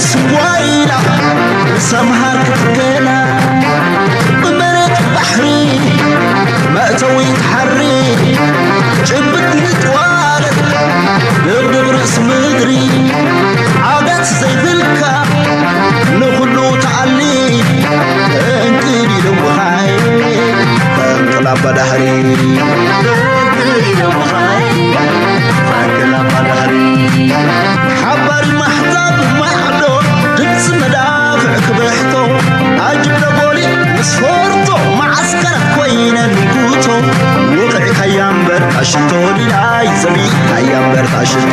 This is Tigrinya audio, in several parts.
ስጓይላ ንሰምሃር ክትከላ ብመሬት ባሕሪ መእተዊት ሓሪ ጭብጥ ንጥዋለት ድብድብ ርእሲ ምድሪ ዓጋት ዘይብልካ ንኹሉ ተኣሊ እንቅድ ኢሎምኻይ ፈንቅል ኣባ ዳህሪ ፈንቅል ኢሎምኻይ ፈንቅል ኣባ ዳህሪ ሓባሪ ማሕዛብ ማዕዶ ድምፂ መዳፍዕ ክብሕቶ ኣጅብ ደጎሊ ምስ ፈርቶ መዓስከር ኮይነ ንጉቶ ውቕዒ ካያ እምበር ኣሽቶ ዲላይ ዘቢ ካያ እምበር ኣሽቶ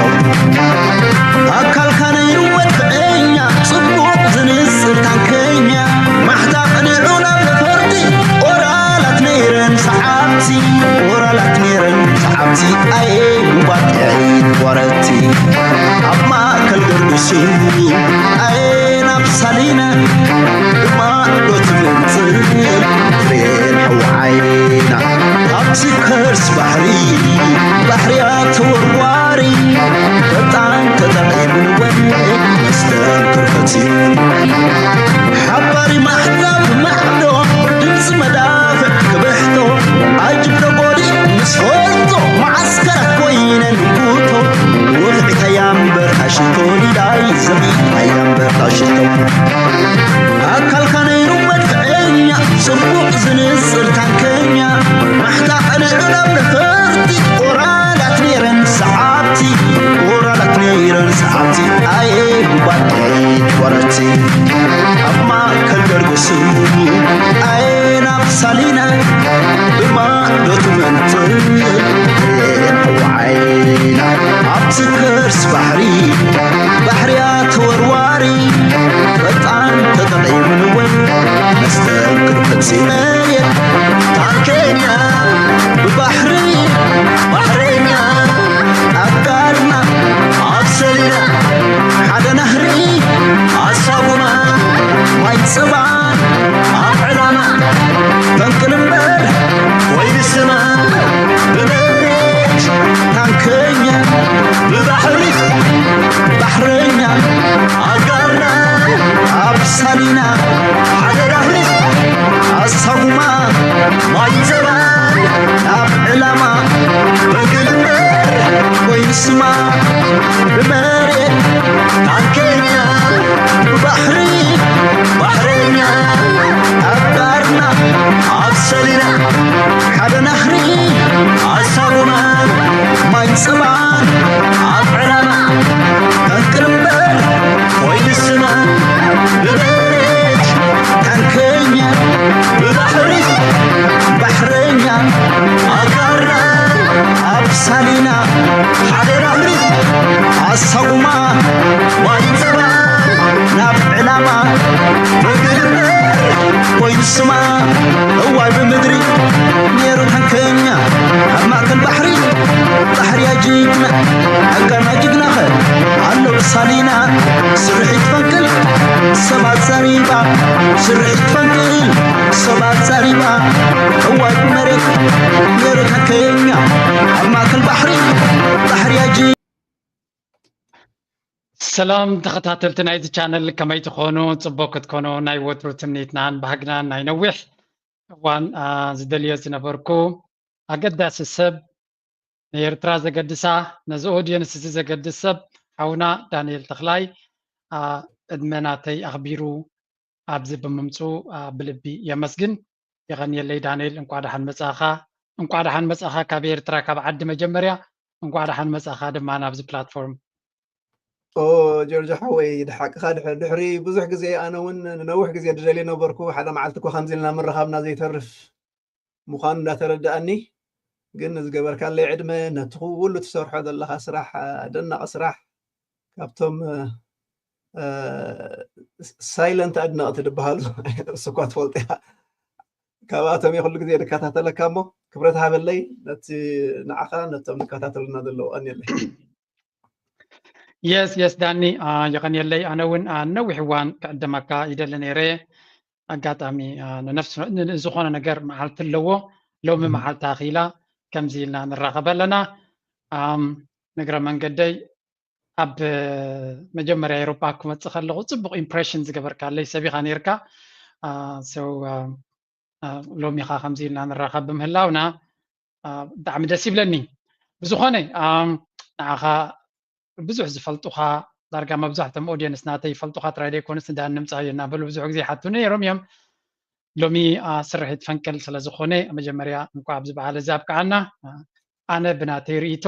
ኣካልካ ነይሩ ወድዕኛ ጽቡቕ ዝንጽር ታንከኛ ማሕታ ቅኒዑ ናብ ነፈርቲ ኦራላት ነይረን ሰዓብቲ ኦራላት ነይረን ሰዓብቲ ኣየ ባጥዒ ወረቲ ኣብ ማእከል ገርግሲ ኣየ ናብ ሳሊና ብማዕዶ ትምንጽል ትሬን ሕወዓይና ኣብቲ ከርስ ባሕሪ ባሕርያ ተወርዋሪ ፈጣን ተጠቒምንወን መስተንክር ፈትዩ ሓባሪ ማሕዛብ ማዕዶ ድምፂ መዳፍዕ ክብሕቶ ኣጅብ ደጎሊ ምስ ፈልጦ መዓስከራት ኮይነን ጉቶ ውቕዒ ካያ እምበር ኣሽቶ ዲላይ ዘቢ ካያ እምበር ኣሽቶ ኣካልካ ነይሩ መድፍዐኛ ጽቡቕ ዝንጽር ታንከኛ ማሕታ ቀንዑ ናብ ነፈርቲ ኦራላት ነይረን ሰዓብቲ ኦራላት ነይረን ሰዓብቲ ኣየ ባጥዒት ወረቲ ኣብ ማእከል ገርግሱ ኣየ ናብ ሳሊና ብማዕዶ ትመንጥል ሬን ሕወዓይና ኣብቲ ከርስ ባሕሪ ባሕርያ ተወርዋሪ ፈጣን ተጠቒምንወን መስተንክር ፈጺመ ታንከኛ ብባሕሪ ባሕረኛ ኣጋርና ኣብ ሰሊና ሓደ ናህሪ ኣሳጉማ ማይ ጽባን ኣብ ዕላማ ፈንቅል እምበር ወይ ንስማ ብመሬት ታንከኛ ብባሕሪ ባሕረኛ ኣጋርና ኣብ ሳሊና ሓደ ናህሪ ኣሳጉማ ማይ ጽባን ኣብ ዕላማ ፈንቅል እምበር ወይ ንስማ ብመሬት ታንከኛ ብባሕሪ ባሕረኛ ኣጋርና ኣብ ሰሊና ሓደ ናህሪ ኣሳጉማ ማይ ጽባን ኣብ ዕላማ ፈንቅል እምበር ወይ ንስማ ብመሬት ታንከኛ ብባሕሪ ባሕረኛ ኣጋርና ኣብ ሳሊና ሓደ ናህሪ ኣሳጉማ ማይ ጽባን ናብ ዕላማ ፈንቅል እምበር ወይ ንስማ እዋይ ብምድሪ ነይሩ ታንከኛ ኣብ ማእከል ባሕሪ ባሕርያ ጅግና ኣጋና ጅግናኸ ኣሎ ሳሊና ስርሒት ፈንቅል ሰባት ዘሪባ ስርሒት ፈንቅል ሰባት ዘሪባ እዋይ ብመሬት ነይሩ ታንከኛ ኣብ ማእከል ባሕሪ ባሕርያ ጅ ሰላም ተኸታተልቲ ናይዚ ቻነል ከመይ ትኾኑ? ጽቡቕ ክትኮኑ ናይ ወትሩ ትምኒትናን ባህግናን ናይ ነዊሕ እዋን ዝደልዮ ዝነበርኩ ኣገዳሲ ሰብ ንኤርትራ ዘገድሳ ነዚ ኦድየንስ እዚ ዘገድስ ሰብ ሓውና ዳንኤል ተኽላይ ዕድመ ናተይ ኣኽቢሩ ኣብዚ ብምምፅኡ ብልቢ የመስግን። የቐንየለይ ዳንኤል፣ እንኳዕ ደሓን መጻእኻ። እንኳዕ ደሓን መጻእኻ ካብ ኤርትራ፣ ካብ ዓዲ መጀመርያ እንኳዕ ደሓን መጻእኻ ድማ ናብዚ ፕላትፎርም። ኦ ጆርጆ ሓወይ፣ ድሓቅኻ ድሕሪ ብዙሕ ግዜ፣ ኣነ እውን ንነዊሕ ግዜ ድደልየ ነበርኩ። ሓደ መዓልቲ እኮ ከምዚ ኢልና ምርኻብና ዘይተርፍ ምዃኑ እንዳተረዳኣኒ፣ ግን ዝገበርካለይ ዕድመ፣ ነቲ ኩሉ ትሰርሖ ዘለኻ ስራሕ፣ ኣደናቒ ስራሕ፣ ካብቶም ሳይለንት ኣድነቕቲ ዝበሃሉ እሱ እኳ ትፈልጦ ኢኻ። ካብኣቶም እየ ኩሉ ግዜ ዝከታተለካ እሞ ክብረት ሃበለይ ነቲ ንዓኻ ነቶም ዝከታተሉና ዘለዉ ቀንየለይ። የስ የስ ዳኒ የቐንየለይ። ኣነ እውን ነዊሕ እዋን ክዕደመካ ይደሊ ነይረ። ኣጋጣሚ ዝኾነ ነገር መዓልቲ ኣለዎ። ሎሚ መዓልቲ ኣኺላ ከምዚ ኢልና ንራኸብ ኣለና። እግረ መንገደይ ኣብ መጀመርያ ኤሮፓ ክመፅእ ከለኹ ፅቡቕ ኢምፕሬሽን ዝገበርካለይ ሰብ ኢኻ ነይርካ። So ሎሚ ኻ ከምዚ ኢልና ንራኸብ ብምህላውና ብጣዕሚ ደስ ይብለኒ። ብዝኾነ ንዓኻ ብዙሕ ዝፈልጡኻ፣ ዳርጋ መብዛሕቶም ኦዲየንስ ናተይ ይፈልጡኻ ጥራይ ዘይኮነስ ንዳን ንምፃእ እናበሉ ብዙሕ ግዜ ይሓቱኒ ነይሮም እዮም። ሎሚ ስርሒት ፈንቅል ስለ ዝኾነ መጀመርያ እንኳዕ ኣብዚ በዓል እዚ ኣብቅዓና። ኣነ ብናተይ ርእይቶ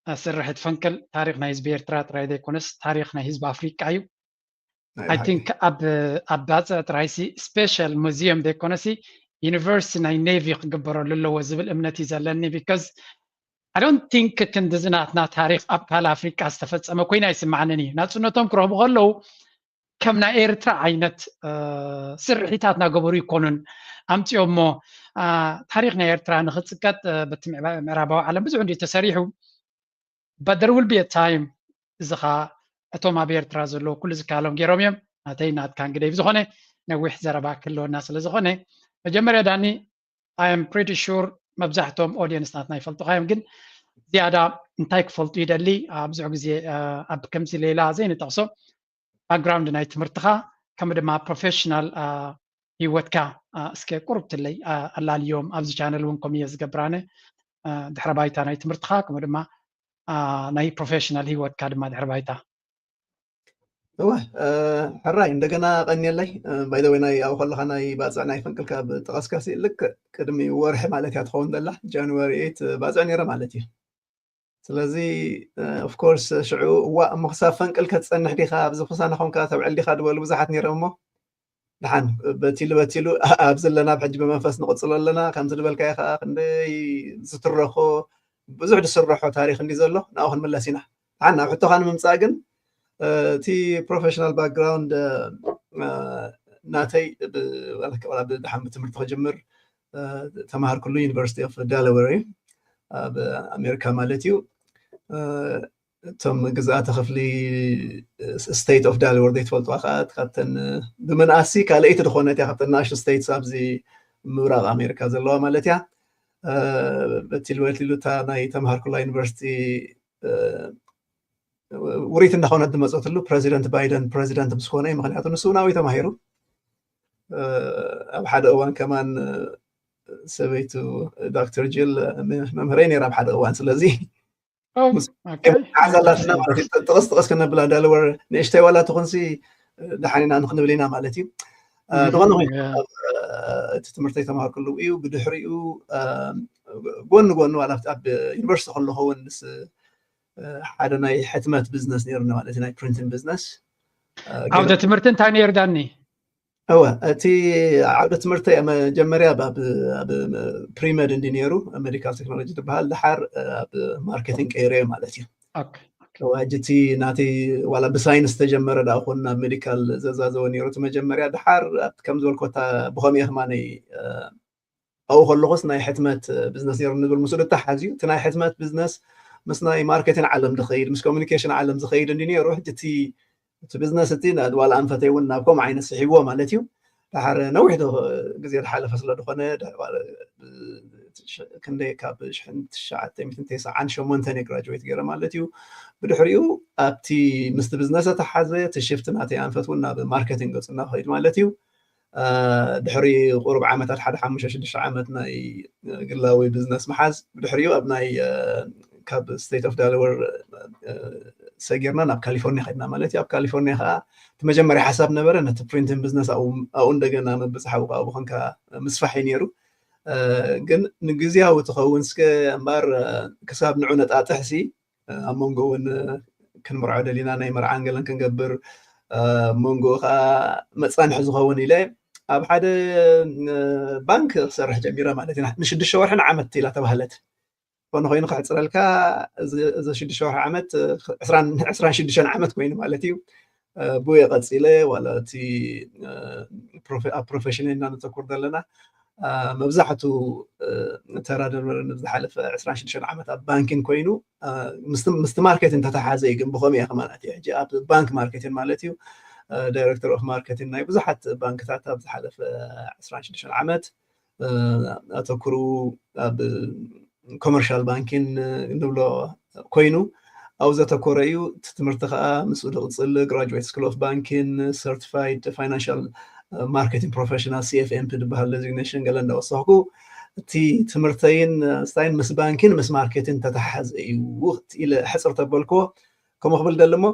ስርሒት ፈንቅል ታሪኽ ናይ ህዝቢ ኤርትራ ጥራይ ዘይኮነስ ታሪኽ ናይ ህዝቢ ኣፍሪቃ እዩ። I think ኣብ ኣብ ባጽዕ ጥራይሲ ስፔሻል ሙዚየም ዘይኮነሲ ዩኒቨርሲቲ ናይ ኔቪ ክግበረሉ ኣለዎ ዝብል እምነት እዩ ዘለኒ። Because I don't think ክንድዚ ናትና ታሪኽ ኣብ ካልእ ኣፍሪቃ ዝተፈጸመ ኮይኑ ኣይስማዓንን እዩ። ናጽነቶም ክረኽቡ ከለዉ ከም ናይ ኤርትራ ዓይነት ስርሒታት ናገበሩ ይኮኑን ኣምፅኦሞ። ታሪኽ ናይ ኤርትራ ንክፅቀጥ በቲ ምዕራባዊ ዓለም ብዙሕ እንዲ ተሰሪሑ። But there will be a time እዚ ኸዓ እቶም ኣብ ኤርትራ ዘለዉ ኩሉ ዝከኣሎም ገይሮም እዮም። ናተይ ናትካን ግደይ ብዝኾነ ነዊሕ ዘረባ ክህልወና ስለ ዝኾነ መጀመርያ ዳኒ I am pretty sure መብዛሕትኦም ኦዲየንስ ናትና ይፈልጡኻ እዮም፣ ግን ዝያዳ እንታይ ክፈልጡ ይደሊ? ብዙሕ ግዜ ኣብ ከምዚ ሌላ ዘይንጠቕሶ ባክግራውንድ ናይ ትምህርትኻ ከምኡ ድማ ፕሮፌሽናል ህይወትካ እስከ ቁሩብ ትለይ ኣላልዮም። ኣብዚ ቻነል እውን ከምኡ እየ ዝገብር ኣነ። ድሕረ ባይታ ናይ ትምህርትኻ ከምኡ ድማ ናይ ፕሮፌሽናል ህይወትካ ድማ ድሕረ ባይታ። እወ ሕራይ እንደገና ቀኒየለይ። By the way ናይ ኣብኡ ከለኻ ናይ ባፅዕ ናይ ፈንቅል ካብ ጠቐስካሲ ልክዕ ቅድሚ ወርሒ ማለት እያ ትኸውን ዘላ፣ ጃንዋሪ ኤይት ባፅዕ ነይረ ማለት እዩ። ስለዚ of course ሽዑ እዋእ እሞ ክሳብ ፈንቅል ከትፀንሕ ዲኻ ኣብዚ ኩሳና ኮንካ ተብዕል ዲኻ ዝበሉ ብዙሓት ነይሮም እሞ ደሓን በቲሉ በቲሉ ኣብዚ ኣለና ኣብ ሕጂ ብመንፈስ ንቕፅሎ ኣለና። ከምዚ ዝበልካዮ ከዓ ክንደይ ዝትረኾ ብዙሕ ዝስረሖ ታሪኽ እንዲ ዘሎ ናብኡ ክንምለስ ኢና። ደሓን ናብ ሕቶኻ ንምምፃእ ግን እቲ ፕሮፌሽናል ባክግራውንድ ናተይ ደሓን ብትምህርቲ ክጅምር ተማሃርኩሉ ዩኒቨርሲቲ ኦፍ ዳላዌር እዩ ኣብ ኣሜሪካ ማለት እዩ። እቶም ግዝኣተ ክፍሊ ስቴት ኦፍ ዳላዌር ዘይትፈልጥዋ ከዓ ካብተን ብምንኣሲ ካልኣይቲ ዝኾነት እያ ካብተን ንኣሽቱ ስቴትስ ኣብዚ ምብራቕ ኣሜሪካ ዘለዋ ማለት እያ። በቲሉ በቲሉ እታ ናይ ተምሃርኩላ ዩኒቨርሲቲ ውሪት እንዳኾነት ዝመፀትሉ ፕረዚደንት ባይደን ፕረዚደንት ምስ ኮነ እዩ። ምክንያቱ ንሱ እውን ኣብኡ ተማሂሩ። ኣብ ሓደ እዋን ከማን ሰበይቱ ዶክተር ጅል መምህረይ ነይራ ኣብ ሓደ እዋን። ስለዚ ሓዛላትና ማለት እዩ። ጥቕስ ጥቕስ ክነብላ ዳለወር ንእሽተይ ዋላ ትኾንሲ ደሓን ኢና ንክንብል ኢና ማለት እዩ። ዝኾነ እቲ ትምህርተይ ተማሃርኩሉ እዩ። ብድሕሪኡ ጎኒ ጎኒ ዋላ ኣብ ዩኒቨርሲቲ ከለኹ እውን ምስ ሓደ ናይ ሕትመት ቢዝነስ ነይሩና ማለት እዩ፣ ናይ ፕሪንቲንግ ቢዝነስ። ዓውደ ትምህርቲ እንታይ ነይሩ ዳኒ? እወ፣ እቲ ዓውደ ትምህርቲ መጀመርያ ኣብ ፕሪመድ እንዲ ነይሩ፣ ሜዲካል ቴክኖሎጂ ዝበሃል፣ ድሓር ኣብ ማርኬቲንግ ቀይረዮ ማለት እዩ። ሕጂ እቲ ናተይ ዋላ ብሳይንስ ዝተጀመረ ደኣ ኮን ናብ ሜዲካል ዘዛዘወ ነይሩ እቲ መጀመርያ። ድሓር ከም ዝበልኮ እታ ብኸምኡ እየ ከማነይ ኣብኡ ከለኹስ ናይ ሕትመት ቢዝነስ ነይሩ ንብል ምስኡ ተሓዝዩ እቲ ናይ ሕትመት ቢዝነስ ምስ ናይ ማርኬቲንግ ዓለም ዝኸይድ ምስ ኮሚኒኬሽን ዓለም ዝኸይድ እንዲ ነይሩ። ሕጂ እቲ እቲ ቢዝነስ እቲ ዋላ ኣንፈተይ እውን ናብ ከምኡ ዓይነት ስሒብዎ ማለት እዩ። ድሓር ነዊሕ ግዜ ዝሓለፈ ስለ ዝኾነ ክንደይ ካብ ሽሕን ትሽዓተ ሚእትን ተስዓን ሸሞንተን እየ ግራጅዌት ገይረ ማለት እዩ። ብድሕሪኡ ኣብቲ ምስቲ ቢዝነስ ዝተሓዘ እቲ ሽፍት ናተይ ኣንፈት እውን ናብ ማርኬቲንግ ገፁ እናኸይድ ማለት እዩ። ድሕሪ ቁሩብ ዓመታት ሓደ ሓሙሽተ ሽዱሽተ ዓመት ናይ ግላዊ ቢዝነስ ምሓዝ ብድሕሪኡ ኣብ ናይ ካብ ስቴት ኦፍ ዳላወር ሰጊርና ናብ ካሊፎርኒያ ከድና ማለት እዩ። ኣብ ካሊፎርኒያ ከዓ እቲ መጀመርያ ሓሳብ ነበረ ነቲ ፕሪንቲንግ ቢዝነስ ኣብኡ እንደገና ምብፅሓው ኣብኡ ኮንካ ምስፋሕ እዩ ነይሩ። ግን ንግዜያዊ ትኸውን እስከ እምበር ክሳብ ንዑ ነጣጥሕሲ ኣብ መንጎ እውን ክንምርዖ ደሊና ናይ መርዓን ገለን ክንገብር ኣብ መንጎ ከዓ መፃንሒ ዝኸውን ኢለ ኣብ ሓደ ባንክ ክሰርሕ ጀሚረ ማለት እዩ። ንሽዱሽተ ወርሒ ንዓመት ኢላ ተባህለት። ኮነ ኮይኑ ክሕፅረልካ እዚ ሽዱሽተ ወርሒ ዓመት ዕስራን ሽዱሽተን ዓመት ኮይኑ ማለት እዩ። ብኡ ቀፂለ ዋላ እቲ ኣብ ፕሮፌሽን ኢና ነተኩር ዘለና መብዛሕቱ ተራደርበረ ዝሓለፈ ዕስራን ሽዱሽተን ዓመት ኣብ ባንኪን ኮይኑ ምስቲ ማርኬቲን ተተሓዘ እዩ። ግን ብኸምኡ እየ ከማን ኣትየ ሕጂ ኣብ ባንክ ማርኬቲን ማለት እዩ። ዳይሬክተር ኦፍ ማርኬቲን ናይ ብዙሓት ባንክታት ኣብ ዝሓለፈ ዕስራን ሽዱሽተን ዓመት ኣተኩሩ ኣብ ኮመርሻል ባንኪን ንብሎ ኮይኑ ኣብኡ ዘተኮረ እዩ። እቲ ትምህርቲ ከዓ ምስኡ ዝቕፅል Graduate School of Banking፣ Certified Financial Marketing Professional፣ C F M P ዝበሃል designation ገለ እንዳወሰኽኩ፣ እቲ ትምህርተይን ስታይን ምስ ባንኪን ምስ ማርኬትን ተተሓሓዘ እዩ ኢለ ሕፅር ተበልክዎ። ከምኡ ክብል ደሊ እሞ፣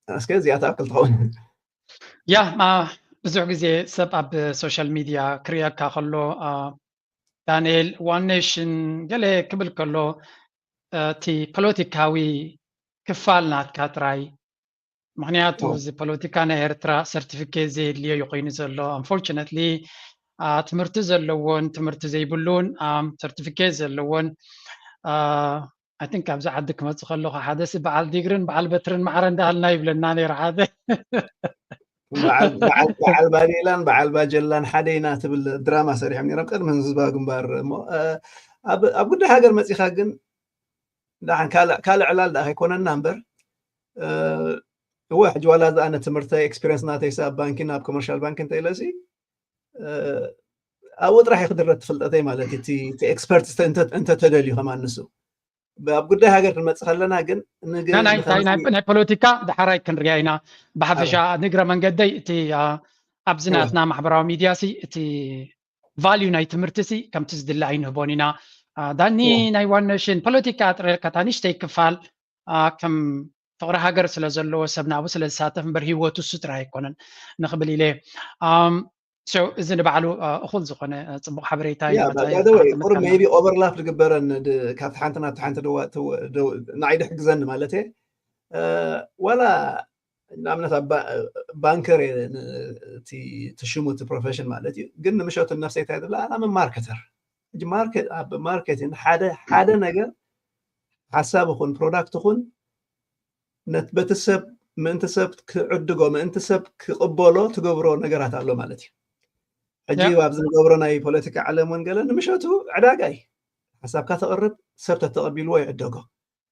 እስከ እዚኣ ትኣክል ትኸውን። ያ ብዙሕ ግዜ ሰብ ኣብ ሶሻል ሚድያ ክሪኣካ ከሎ፣ ዳንኤል፣ ዋን ኔሽን ገለ ክብል ከሎ፣ እቲ ፖለቲካዊ ክፋል ናትካ ጥራይ። ምክንያቱ እዚ ፖለቲካ ናይ ኤርትራ ሰርቲፊኬት ዘየድልዮ እዩ ኮይኑ ዘሎ። Unfortunately ትምህርቲ ዘለዎን ትምህርቲ ዘይብሉን፣ ሰርቲፊኬት ዘለዎን፣ I think ኣብዚ ዓዲ ክመፅእ ከለኹ፣ ሓደ ሲ በዓል ዲግርን በዓል በትርን ማዕረ እንዳሃልና ይብለና ነይሩ ሓደ። በዓል ባዴላን በዓል ባጀላን ሓደ ኢና ትብል ድራማ ሰሪሖም ነይሮም ቅድሚ ህዝባዊ ግንባር። ኣብ ጉዳይ ሃገር መፂኻ ግን ደሓን ካልእ ዕላል ደኣ ከይኮነና እምበር፣ እወ ሕጂ ዋላ እዚ ኣነ ትምህርተይ፣ ኤክስፒሪየንስ ናተይ ኣብ ባንኪን ኣብ ኮመርሻል ባንኪን እንተኢለሲ፣ ኣብኡ ጥራሕ ክድረት ትፍልጠተይ ማለት እዩ። እቲ ኤክስፐርት እንተተደልዩ ከማን ንሱ ኣብ ጉዳይ ሃገር ክንመፅእ ከለና ግን ናይ ፖለቲካ ዳሕራይ ክንሪኣ ኢና። ብሓፈሻ ንግረ መንገደይ እቲ ኣብዚ ናትና ማሕበራዊ ሚድያ ሲ እቲ ቫልዩ ናይ ትምህርቲ ሲ ከምቲ ዝድለ ኣይንህቦን ኢና። ዳኒ ናይ ዋን ኔሽን ፖለቲካ ጥረ ከታ ንሽተይ ክፋል ከም ፍቕሪ ሃገር ስለ ዘለዎ ሰብ ናብኡ ስለ ዝሳተፍ እምበር ህይወቱ እሱ ጥራይ ኣይኮነን ንኽብል ኢለ። እዚ ንባዕሉ እኹል ዝኾነ ፅቡቕ ሓበሬታ እዩ። ቁሩብ ሜይ ቢ ኦቨርላፕ ዝግበረን ካብቲ ሓንቲ ናብቲ ሓንቲ ንዓይ ድሕግዘኒ ማለት እየ። ዋላ ንኣብነት ባንከር እየ፣ እቲ ሽሙ እቲ ፕሮፌሽን ማለት እዩ። ግን ንምሸቱ ነፍሰይ እንታይ ትብላ፣ ኣና ማርኬተር። ኣብ ማርኬቲንግ ሓደ ሓደ ነገር ሓሳብ ይኹን ፕሮዳክት ይኹን ነት በቲ ሰብ ምእንቲ ሰብ ክዕድጎ ምእንቲ ሰብ ክቕበሎ ትገብሮ ነገራት ኣሎ ማለት እዩ። ሕጂ ኣብዚ ንገብሮ ናይ ፖለቲካ ዓለም እውን ገለ ንምሸቱ ዕዳጋ እዩ። ሓሳብካ ተቕርብ፣ ሰብ ተተቐቢልዎ ይዕደጎ።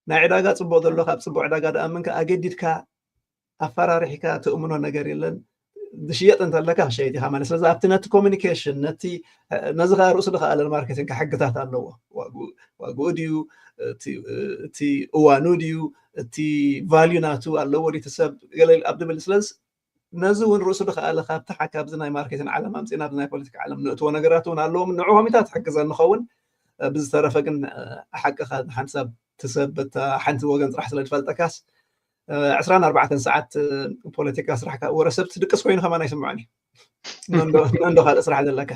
ናይ ዕዳጋ ፅቡቕ ዘሎ ካብ ፅቡቕ ዕዳጋ ደኣ ምንካ ኣገዲድካ ኣፈራሪሕካ ትእምኖ ነገር የለን። ዝሽየጥ እንተለካ ክሸይጥ ኢኻ ማለት። ስለዚ ኣብቲ ነቲ ኮሚኒኬሽን ነቲ ነዚ ከዓ ርእሱ ዝኸኣለ ማርኬቲንግ ሕግታት ኣለዎ። ዋግኡ ድዩ እቲ እዋኑ ድዩ እቲ ቫልዩ ናቱ ኣለዎ ድዩ እቲ ሰብ ገለ ኣብ ድብል ስለዚ ነዚ እውን ርእሱ ዝኸኣለ ካብቲ ሓ- ካብዚ ናይ ማርኬቲንግ ዓለም ኣምፂና ኣብዚ ናይ ፖለቲካ ዓለም ንእትዎ ነገራት እውን ኣለዎም ንዕኦሚታት ትሕግዘ ንኸውን። ብዝተረፈ ግን ሓቅኻ ሓንሳብ ትሰብ በታ ሓንቲ ወገን ጥራሕ ስለ ዝፈልጠካስ ዕስራን ኣርባዕተን ሰዓት ፖለቲካ ስራሕ ወረ ሰብ ትድቅስ ኮይኑ ከማን ኣይስምዖን እዩ። ነንዶ ካልእ ስራሕ ዘለካ።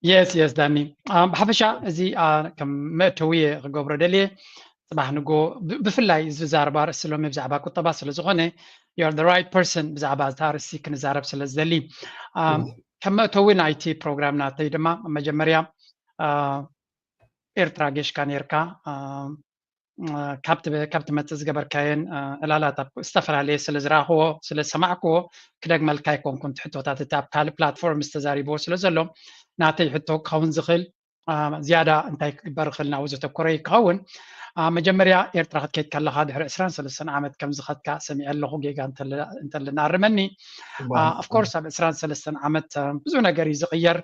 የስ የስ ዳኒ፣ ብሓፈሻ እዚ ከም መእተዊ ክገብሮ ደልየ። ፅባሕ ንጎ ብፍላይ ዝዛረባ ርእሲ ሎሚ ብዛዕባ ቁጠባ ስለ ዝኾነ you're the right person ብዛዕባ እታ ርእሲ ክንዛረብ ስለ ዝደሊ። ከም መእተዊ ናይቲ ፕሮግራም ናተይ ድማ መጀመርያ ኤርትራ ጌሽካ ነርካ። ካብ ትመፅእ ዝገበርካየን ዕላላት ኣብ ዝተፈላለየ ስለ ዝረኣኽዎ ስለ ዝሰማዕክዎ ክደግመልካ ኣይኮንኩን። እቲ ሕቶታት እቲ ኣብ ካልእ ፕላትፎርም ዝተዛሪብዎ ስለ ዘሎ ናተይ ሕቶ ክኸውን ዝኽእል ዝያዳ እንታይ ክግበር ይኽእል ናብኡ ዘተኮረ ክኸውን። መጀመርያ ኤርትራ ክትከይድ ከለኻ ድሕሪ ዕስራን ሰለስተን ዓመት ከም ዝኸድካ ሰሚዐ ኣለኹ፣ ጌጋ እንተልና ኣርመኒ። ኦፍኮርስ ኣብ ዕስራን ሰለስተን ዓመት ብዙሕ ነገር እዩ ዝቕየር።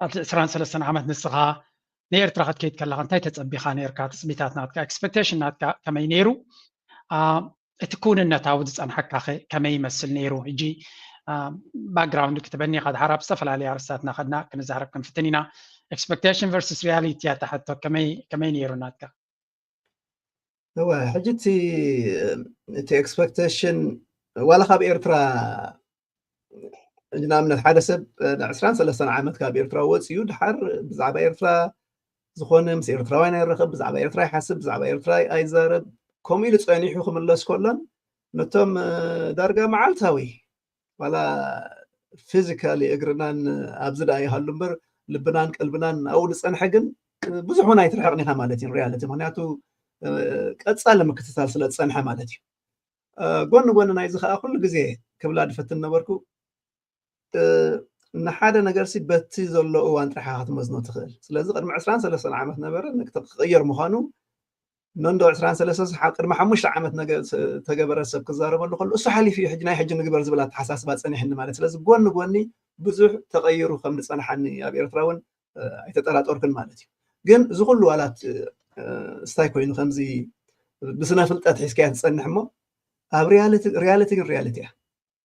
ኣብዚ ዕስራን ሰለስተን ዓመት ንስኻ ንኤርትራ ክትከይድ ከለኻ እንታይ ተጸቢኻ ነርካ? ትጽቢታት ናትካ፣ ኤክስፔክቴሽን ናትካ ከመይ ነይሩ? እቲ ክውንነታዊ ዝጸንሐካ ከ ከመይ ይመስል ነይሩ? ሕጂ ባክግራውንድ ክትበኒ ኢኻ ድሓር ኣብ ዝተፈላለየ ኣርእስታት እናኸድና ክንዛረብ ክንፍትን ኢና። ኤክስፔክቴሽን ቨርስስ ሪያሊቲ እያ እታ ሕቶ። ከመይ ነይሩ ናትካ? እወ፣ ሕጂ እቲ ኤክስፔክቴሽን ዋላ ካብ ኤርትራ ንኣብነት ሓደ ሰብ ዕስራን ሰለስተን ዓመት ካብ ኤርትራ ወፂኡ ድሓር ብዛዕባ ኤርትራ ዝኾነ ምስ ኤርትራውያን ኣይረኸብ፣ ብዛዕባ ኤርትራ ይሓስብ፣ ብዛዕባ ኤርትራ ኣይዛረብ፣ ከምኡ ኢሉ ፀኒሑ ክምለስ ከሎን ነቶም ዳርጋ መዓልታዊ ዋላ ፊዚካሊ እግርናን ኣብዚ ደኣ ይሃሉ እምበር ልብናን ቀልብናን ኣብኡ ዝፀንሐ ግን ብዙሕ እውን ኣይትርሕቕን ኢኻ ማለት እዩ ሪያሊቲ። ምክንያቱ ቀፃሊ ምክትታል ስለ ዝፀንሐ ማለት እዩ። ጎኒ ጎኒ ናይዚ ከዓ ኩሉ ግዜ ክብላ ድፈትን ነበርኩ፣ ንሓደ ነገር ሲ በቲ ዘሎ እዋን ጥራሕ ክትመዝኖ ትኽእል። ስለዚ ቅድሚ ዕስራን ሰለስተን ዓመት ነበረ ክቕየር ምዃኑ ነንዶ ዕስራን ሰለስተን ቅድሚ ሓሙሽተ ዓመት ተገበረ ሰብ ክዛረበሉ ከሎ እሱ ሓሊፉ እዩ ሕጂ ናይ ሕጂ ንግበር ዝብል ኣተሓሳስባ ፀኒሕኒ ማለት። ስለዚ ጎኒ ጎኒ ብዙሕ ተቐይሩ ከም ዝፀንሓኒ ኣብ ኤርትራ እውን ኣይተጠራጠርኩን ማለት እዩ። ግን እዚ ኩሉ ዋላት ስታይ ኮይኑ ከምዚ ብስነ ፍልጠት ሒዝካያ ትፀንሕ እሞ ኣብ ሪያሊቲ ግን ሪያሊቲ እያ።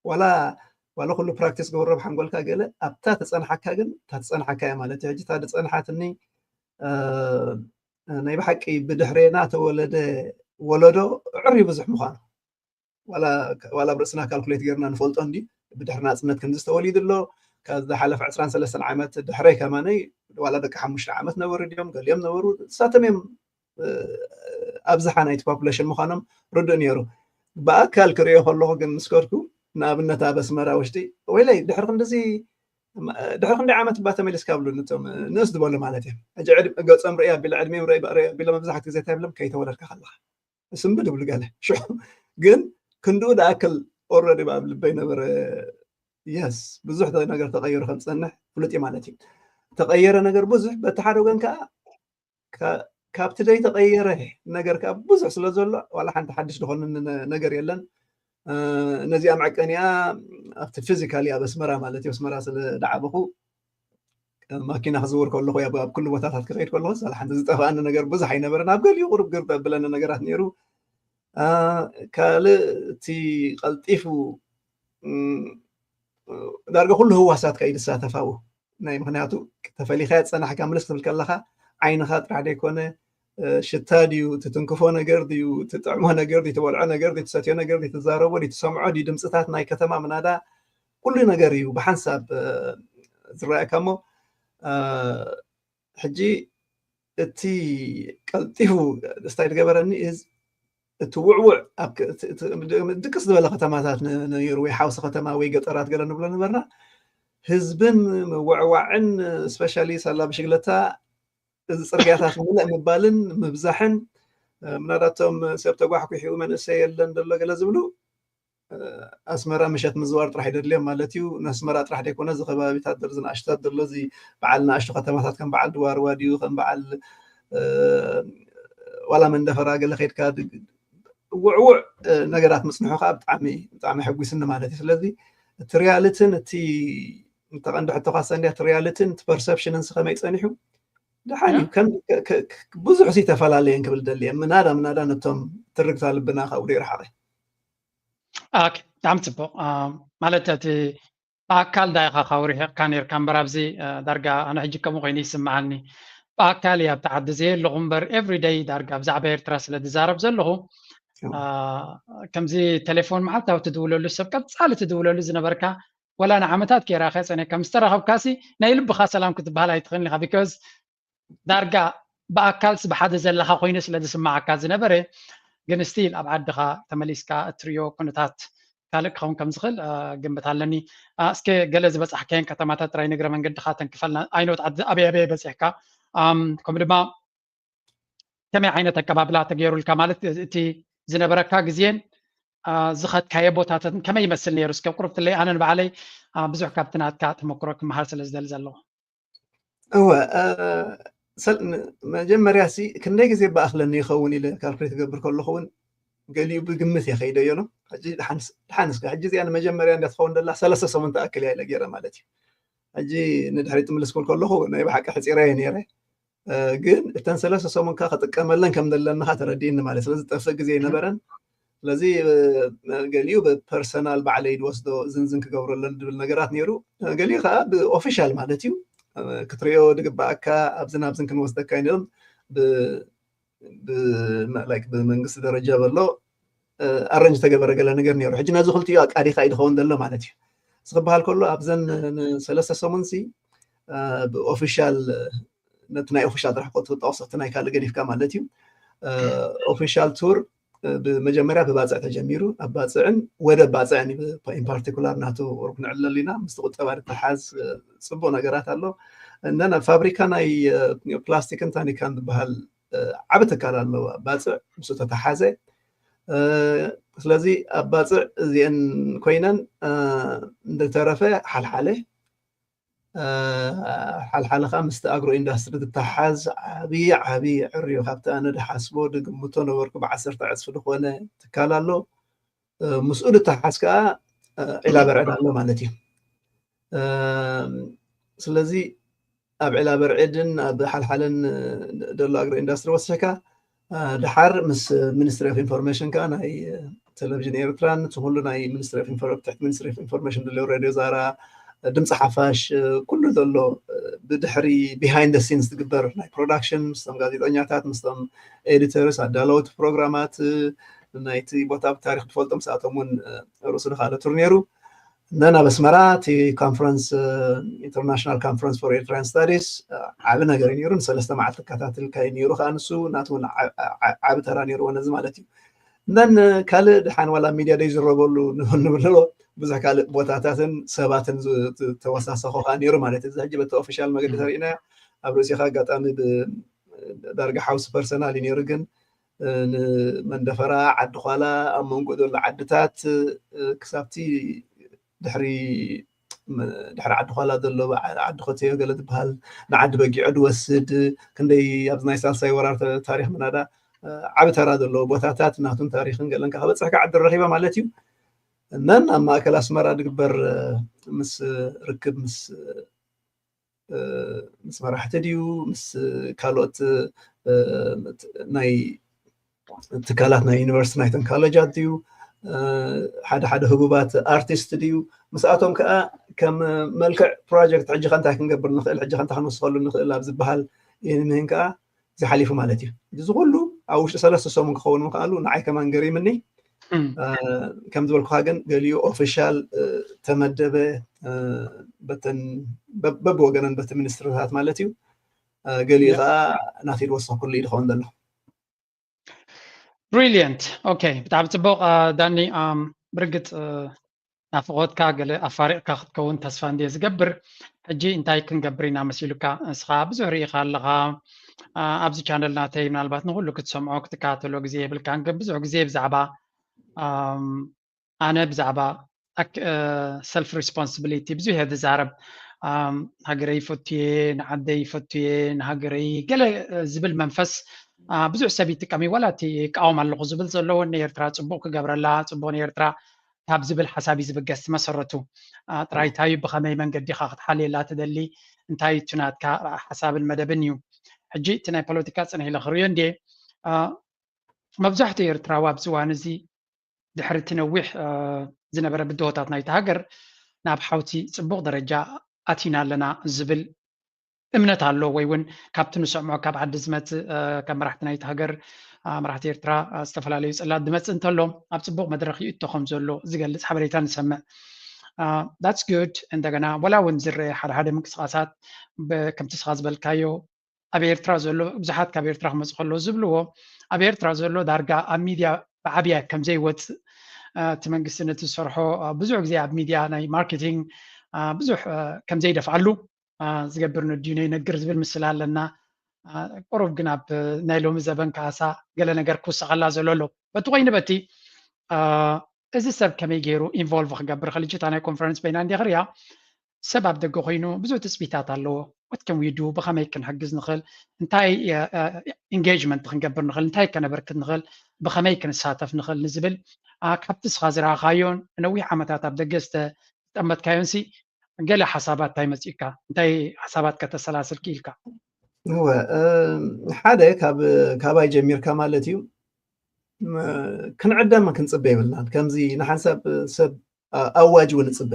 ዋላ ዋላ ኩሉ ፕራክቲስ ግበሮ ብሓንጎልካ ገለ ኣብታ ተፀንሓካ ግን እታ ተፀንሓካ እያ ማለት እዩ። ሕጂ እታ ዝፀንሓትኒ ናይ ብሓቂ ብድሕሬና ተወለደ ወለዶ ዕሪ ብዙሕ ምዃኑ ዋላ ኣብ ርእስና ካልኩሌት ገርና ንፈልጦ እንዲ ብድሕሪ ናፅነት ክንዚ ዝተወሊዱ ኣሎ ካብ ዝሓለፈ ዕስራን ሰለስተን ዓመት ድሕረይ ከማነይ ዋላ ደቂ ሓሙሽተ ዓመት ነበሩ ድዮም ገሊኦም ነበሩ እሳቶም እዮም ኣብዝሓ ናይቲ ፖፑሌሽን ምዃኖም ርዱእ ነይሩ። ብኣካል ክሪኦ ከለኹ ግን ምስ ከድኩ ንኣብነት ኣብ ኣስመራ ውሽጢ ወይለይ ድሕሪ ክንድዚ ድሕሪ ክንደይ ዓመት እባ ተመሊስካ ብሉ ነቶም ንእስ ዝበሉ ማለት እዮም። ሕጂ ገፆም ርኢ ኣቢለ ዕድሚኦም ርኢ ኣቢለ መብዛሕትኡ ግዜ እንታይ ብሎም ከይተወለድካ ከለኻ ስንብድ ይብሉ ገለ ሽዑ ግን ክንድኡ ዝኣክል ኦረዲ ኣብ ልበይ ነበረ። የስ ብዙሕ ነገር ተቐይሩ ከም ዝፀንሕ ፍሉጥ እዩ ማለት እዩ። ተቐየረ ነገር ብዙሕ በቲ ሓደ ወገን ከዓ ካብቲ ዘይተቐየረ ነገር ከዓ ብዙሕ ስለ ዘሎ ዋላ ሓንቲ ሓድሽ ዝኾነ ነገር የለን። ነዚኣ መዐቀኒኣ ኣብቲ ፊዚካሊ ኣብ ኣስመራ ማለት እዩ ኣስመራ ስለ ዝዓበኹ ማኪና ክዝውር ከለኹ ኣብ ኩሉ ቦታታት ክኸይድ ከለኹ ሳላ ሓንቲ ዝጠፍኣኒ ነገር ብዙሕ ኣይነበረን ኣብ ገሊኡ ቁሩብ ግር ዘብለኒ ነገራት ነይሩ። ካልእ እቲ ቀልጢፉ ዳርጋ ኩሉ ህዋሳትካ እዩ ዝሳተፍ ኣብኡ ናይ ምክንያቱ ተፈሊካ ዝፀናሕካ ምልስ ክትብል ከለካ ዓይንካ ጥራሕ ዘይኮነ ሽታ ድዩ ትትንክፎ ነገር ድዩ ትጥዕሞ ነገር ድዩ ትበልዖ ነገር ድዩ ትሰትዮ ነገር ድዩ ትዛረቦ ድዩ ትሰምዖ ድዩ ድምፅታት ናይ ከተማ ምናዳ ኩሉ ነገር እዩ ብሓንሳብ ዝረኣየካ እሞ ሕጂ እቲ ቀልጢፉ ስታይ ዝገበረኒ እቲ ውዕውዕ ድቅስ ዝበለ ከተማታት ነይሩ ወይ ሓውሲ ከተማ ወይ ገጠራት ገለ ንብሎ ነበርና ህዝብን ምውዕዋዕን ስፔሻሊ ሳላ ብሽግለታ እዚ ፅርግያታት ምልእ ምባልን ምብዛሕን ምናዳቶም ሰብ ተጓሕኩሑ መንእሰይ የለን ዘሎ ገለ ዝብሉ ኣስመራ ምሸት ምዝዋር ጥራሕ ይደድልዮም ማለት እዩ። ንኣስመራ ጥራሕ ዘይኮነ እዚ ከባቢታት ዘሎ ዝንኣሽታት ዘሎ እዚ በዓል ንኣሽቱ ከተማታት ከም በዓል ድዋርዋ ድዩ ከም በዓል ዋላ መንደፈራ ገለ ከድካ ውዕውዕ ነገራት ምፅንሑ ከዓ ብጣዕሚ ብጣዕሚ ሕጒስኒ ማለት እዩ። ስለዚ እቲ ሪያልትን እቲ ተቐንዲ ሕቶ ካሰንድያ እቲ ሪያልትን እቲ ፐርሰፕሽንን ከመይ ፀኒሑ ደሓን እዩ ብዙሕ ሲ ተፈላለየን ክብል ደልየ ምናዳ ምናዳ ነቶም ትርግታ ልብና ካብኡ ይርሓቐ ብጣዕሚ ፅቡቅ ማለት እቲ ብኣካል ዳይካ ካብ ርሒቕካ ነርካ እምበር ኣብዚ ዳርጋ ኣነ ሕጂ ከምኡ ኮይኑ ይስምዓኒ ብኣካል እየ ኣብቲ ዓዲ ዘየለኹ እምበር ኤቭሪደይ ዳርጋ ብዛዕባ ኤርትራ ስለ ዝዛረብ ዘለኹ ከምዚ ቴሌፎን መዓልታዊ ትድውለሉ ሰብ ቀፃሊ ትድውለሉ ዝነበርካ ወላ ንዓመታት ከይራኸ ፀኒካ ምስ ተራኸብካሲ ናይ ልብኻ ሰላም ክትበሃል ኣይትኽእልን ኢኻ because ዳርጋ ብኣካልስ ብሓደ ዘለኻ ኮይኑ ስለ ዝስማዓካ ዝነበረ ግን ስቲል ኣብ ዓድኻ ተመሊስካ እትሪኦ ኩነታት ካልእ ክኸውን ከም ዝኽእል ግምት ኣለኒ እስከ ገለ ዝበፃሕካየን ከተማታት ጥራይ ንግረ መንገድኻ ተንክፈልና ኣይኖት ዓዲ ኣበይ ኣበይ በፂሕካ ከምኡ ድማ ከመይ ዓይነት ኣቀባብላ ተገይሩልካ ማለት እቲ ዝነበረካ ግዜን ዝኸድካዮ ቦታታትን ከመይ ይመስል ነይሩ እስከ ቁርብትለይ ኣነ ንባዕለይ ብዙሕ ካብቲ ናትካ ተመክሮ ክመሃር ስለ ዝደሊ ዘለኹ እወ መጀመርያ ሲ ክንደይ ግዜ ብኣኽለኒ ይኸውን ኢለ ካልኩሌት ክገብር ከለኹ እውን ገሊኡ ብግምት እየ ከይደዮ ነው። ድሓንስ ሕጂ እዚኣ ንመጀመርያ እንዳ ትኸውን ደላ ሰለስተ ሰሙን ትኣክል እያ ኢለ ገይረ ማለት እዩ። ሕጂ ንድሕሪት ትምልስ ክብል ከለኹ ናይ ብሓቂ ሕፂረየ ነይረ። ግን እተን ሰለስተ ሰሙንካ ክጥቀመለን ከም ዘለንኻ ተረዲእኒ ማለት ስለዚ ዝጠፍእ ግዜ ኣይነበረን። ስለዚ ገሊኡ ብፐርሰናል ባዕለይ ዝወስዶ ዝንዝን ክገብረለን ዝብል ነገራት ነይሩ። ገሊኡ ከዓ ብኦፊሻል ማለት እዩ ክትሪኦ ዝግባኣካ ኣብዝን ኣብዝን ክንወስደካ ኢሎም ብመንግስቲ ደረጃ በሎ ኣረንጅ ተገበረ ገለ ነገር ነይሩ። ሕጂ ነዚ ክልቲኡ ኣቃዲካ እዩ ዝኸውን ዘሎ ማለት እዩ። እዚ ክበሃል ከሎ ኣብዘን ንሰለስተ ሰሙን ሲ ብኦፊሻል ነቲ ናይ ኦፊሻል ጥራሕ ክትጠቕሶ እቲ ናይ ካልእ ገዲፍካ ማለት እዩ። ኦፊሻል ቱር ብመጀመርያ ብባፅዕ ተጀሚሩ ኣብ ባፅዕን ወደ ባፅዕን ኢን ፓርቲኩላር ናቱ ቁሩብ ንዕለሉ ኢና ምስቲ ቁጠባ ዝተሓዝ ፅቡቅ ነገራት ኣሎ። እነን ኣብ ፋብሪካ ናይ ፕላስቲክን ታኒካን ዝበሃል ዓቢ ትካል ኣለዎ ኣብ ባፅዕ ምስ ተተሓዘ ስለዚ ኣብ ባፅዕ እዚአን ኮይነን እንደተረፈ ሓልሓለ ሓልሓለ ከዓ ምስቲ ኣግሮ ኢንዳስትሪ ዝተሓዝ ዓብዪ ዓብዪ ዕርዩ ካብቲ ኣነ ድሓስቦ ድግምቶ ነበርኩ ብዓሰርተ ዕፅፊ ዝኾነ ትካል ኣሎ። ምስኡ ድተሓዝ ከዓ ዒላ በርዕድ ኣሎ ማለት እዩ። ስለዚ ኣብ ዕላ በርዕድን ኣብ ሓልሓልን ደሎ ኣግሮ ኢንዳስትሪ ወሲሕካ፣ ድሓር ምስ ሚኒስትሪ ኦፍ ኢንፎርሜሽን ከዓ ናይ ቴሌቪዥን ኤርትራን እቲ ኩሉ ናይ ሚኒስትሪ ኦፍ ኢንፎር-፣ ትሕቲ ሚኒስትሪ ኦፍ ኢንፎርሜሽን ዘሎ ሬድዮ ዛራ፣ ድምፂ ሓፋሽ፣ ኩሉ ዘሎ ብድሕሪ ቢሃይንድ ሲንስ ዝግበር ናይ ፕሮዳክሽን ምስቶም ጋዜጠኛታት፣ ምስቶም ኤዲተርስ፣ ኣዳለውቲ ፕሮግራማት፣ ናይቲ ቦታ ብታሪክ ትፈልጦም ሰኣቶም እውን ርእሱ ንካለ ቱር ነይሩ። ነን ኣብ ኣስመራ እቲ ኮንፈረንስ፣ ኢንተርናሽናል ኮንፈረንስ ፎር ኤርትራን ስታዲስ ዓቢ ነገር እዩ ነይሩ። ንሰለስተ መዓልቲ ከታትልካ እዩ ነይሩ። ከዓ ንሱ ናቱ እውን ዓ-፣ ዓ-፣ ዓቢ ተራ ነይርዎ ነዚ ማለት እዩ። ነን ካልእ ድሓን ዋላ ሚድያ ደይዝረበሉ ንብል ኣሎ፣ ብዙሕ ካልእ ቦታታትን ሰባትን ዝ-፣ ዝ-፣ ተወሳሰኾ ከዓ ነይሩ ማለት እዩ። እዚ ሕጂ በቲ ኦፊሻል መገዲ ተሪእና ኣብ ርእሲኻ ኣጋጣሚ ብ-፣ ዳርጋ ሓውሲ ፐርሰናል እዩ ነይሩ፣ ግን ንመንደፈራ፣ ዓዲ ኳላ፣ ኣብ መንጎ ዘሎ ዓድታት ክሳብቲ ድሕሪ ድሕሪ ዓዲ ኳላ ዘሎ ዓዲ ኮተዮ ገለ ዝበሃል ንዓዲ በጊዖ ድወስድ ክንደይ ኣብዚ ናይ ሳልሳይ ወራር ተ-፣ ታሪክ ምናዳ ዓቢ ተራ ዘለዎ ቦታታት ናቱን ታሪክን ገለን ከበፅሕካ ዓዲ ረኪባ ማለት እዩ። እነን ኣብ ማእከል ኣስመራ ድግበር ምስ ርክብ ምስ ምስ መራሕቲ ድዩ ምስ ካልኦት ናይ ትካላት ናይ ዩኒቨርሲቲ ናይተን ካለጃት ድዩ ሓደ ሓደ ህቡባት ኣርቲስት ድዩ ምስኣቶም ከዓ ከም መልክዕ ፕሮጀክት ሕጂ ከ እንታይ ክንገብር ንኽእል ሕጂ ከ እንታይ ክንወስኸሉ ንኽእል ኣብ ዝበሃል ይህን ምህን ከዓ ዝሓሊፉ ማለት እዩ። እዚ ኩሉ ኣብ ውሽጢ ሰለስተ ሰሙን ክኸውን ምክኣሉ ንዓይ ከማን ገሪምኒ። ከም ዝበልኩካ ግን ገሊኡ ኦፊሻል ተመደበ በተን በብወገነን በቲ ሚኒስትርታት ማለት እዩ። ገሊኡ ከዓ ናተይ ዝወሰንኩሉ እዩ ዝኸውን ዘሎ። ብሪሊየንት። ኦኬ፣ ብጣዕሚ ፅቡቕ ዳኒ። ብርግፅ ናፍቆትካ ገለ ኣፋሪቕካ ክትከውን ተስፋ እንድየ ዝገብር። ሕጂ እንታይ ክንገብር ኢና መሲሉካ? ንስኻ ብዙሕ ርኢኻ ኣለኻ ኣብዚ ቻነል ናተይ። ምናልባት ንኩሉ ክትሰምዖ ክትከታተሎ ግዜ የብልካን፣ ግን ብዙሕ ግዜ ብዛዕባ ኣነ ብዛዕባ ሰልፍ ሪስፖንስብሊቲ ብዙሕ እየ ዝዛረብ። ሃገረይ ይፈቱየ፣ ንዓደይ ይፈቱየ፣ ንሃገረይ ገለ ዝብል መንፈስ ብዙሕ ሰብ ይጥቀም እዩ። ዋላ እቲ ይቃወም ኣለኹ ዝብል ዘሎ እውን ንኤርትራ ፅቡቕ ክገብረላ፣ ፅቡቕ ንኤርትራ ካብ ዝብል ሓሳብ እዩ ዝብገስ መሰረቱ። ጥራይ እንታይ እዩ፣ ብኸመይ መንገዲ ኢኻ ክትሓልየላ ትደሊ፣ እንታይ እዩ እቲ ናትካ ሓሳብን መደብን እዩ። ሕጂ እቲ ናይ ፖለቲካ ፅንሕ ኢለ ክርእዮ እንድየ። መብዛሕትኡ ኤርትራዊ ኣብዚ እዋን እዚ ድሕሪ እቲ ነዊሕ ዝነበረ ብድሆታት ናይቲ ሃገር ናብ ሓውቲ ፅቡቕ ደረጃ ኣቲና ኣለና ዝብል እምነት ኣሎ፣ ወይ እውን ካብቲ ንሰምዖ ካብ ዓዲ ዝመፅእ ካብ መራሕቲ ናይቲ ሃገር መራሕቲ ኤርትራ ዝተፈላለዩ ፅላት ዝመፅእ እንተሎ ኣብ ፅቡቕ መድረክ ይእቶ ከም ዘሎ ዝገልፅ ሓበሬታ ንሰምዕ። That's good። እንደገና ወላ እውን ዝረአ ሓደ ሓደ ምንቅስቃሳት ከምቲ ስኻ ዝበልካዮ ኣብ ኤርትራ ዘሎ ብዙሓት ካብ ኤርትራ ክመፁ ከለዉ ዝብልዎ ኣብ ኤርትራ ዘሎ ዳርጋ ኣብ ሚድያ ብዓብያ ከምዘይወፅእ እቲ መንግስቲ ነቲ ዝሰርሖ ብዙሕ ግዜ ኣብ ሚድያ ናይ ማርኬቲንግ ብዙሕ ከምዘይደፍኣሉ ዝገብር ንድዩ ነይነግር ዝብል ምስላ ኣለና። ቁሩብ ግን ኣብ ናይ ሎሚ ዘበን ከኣሳ ገለ ነገር ክውሰኸላ ዘሎ ኣሎ። በቲ ኮይኑ በቲ እዚ ሰብ ከመይ ገይሩ ኢንቮልቭ ክገብር ክልጅታ ናይ ኮንፈረንስ በይና እንዲ ክርያ ሰብ ኣብ ደገ ኮይኑ ብዙሕ ትፅቢታት ኣለዎ። ወትከም ዊዱ ብኸመይ ክንሕግዝ ንኽእል፣ እንታይ ኢንጌጅመንት ክንገብር ንኽእል፣ እንታይ ከነበርክት ንኽእል፣ ብኸመይ ክንሳተፍ ንኽእል ንዝብል ካብቲ ስኻ ዝረኣኻዮን ነዊሕ ዓመታት ኣብ ደገ ዝተጠመጥካዮን ሲ ገለ ሓሳባት እንታይ መፂኡካ? እንታይ ሓሳባት ከተሰላስል ክኢልካ? እወ ሓደ ካብ ካባይ ጀሚርካ ማለት እዩ። ክንዕደም ክንፅበ ይብልናን ከምዚ ንሓንሳብ ሰብ ኣዋጅ እውን እፅበ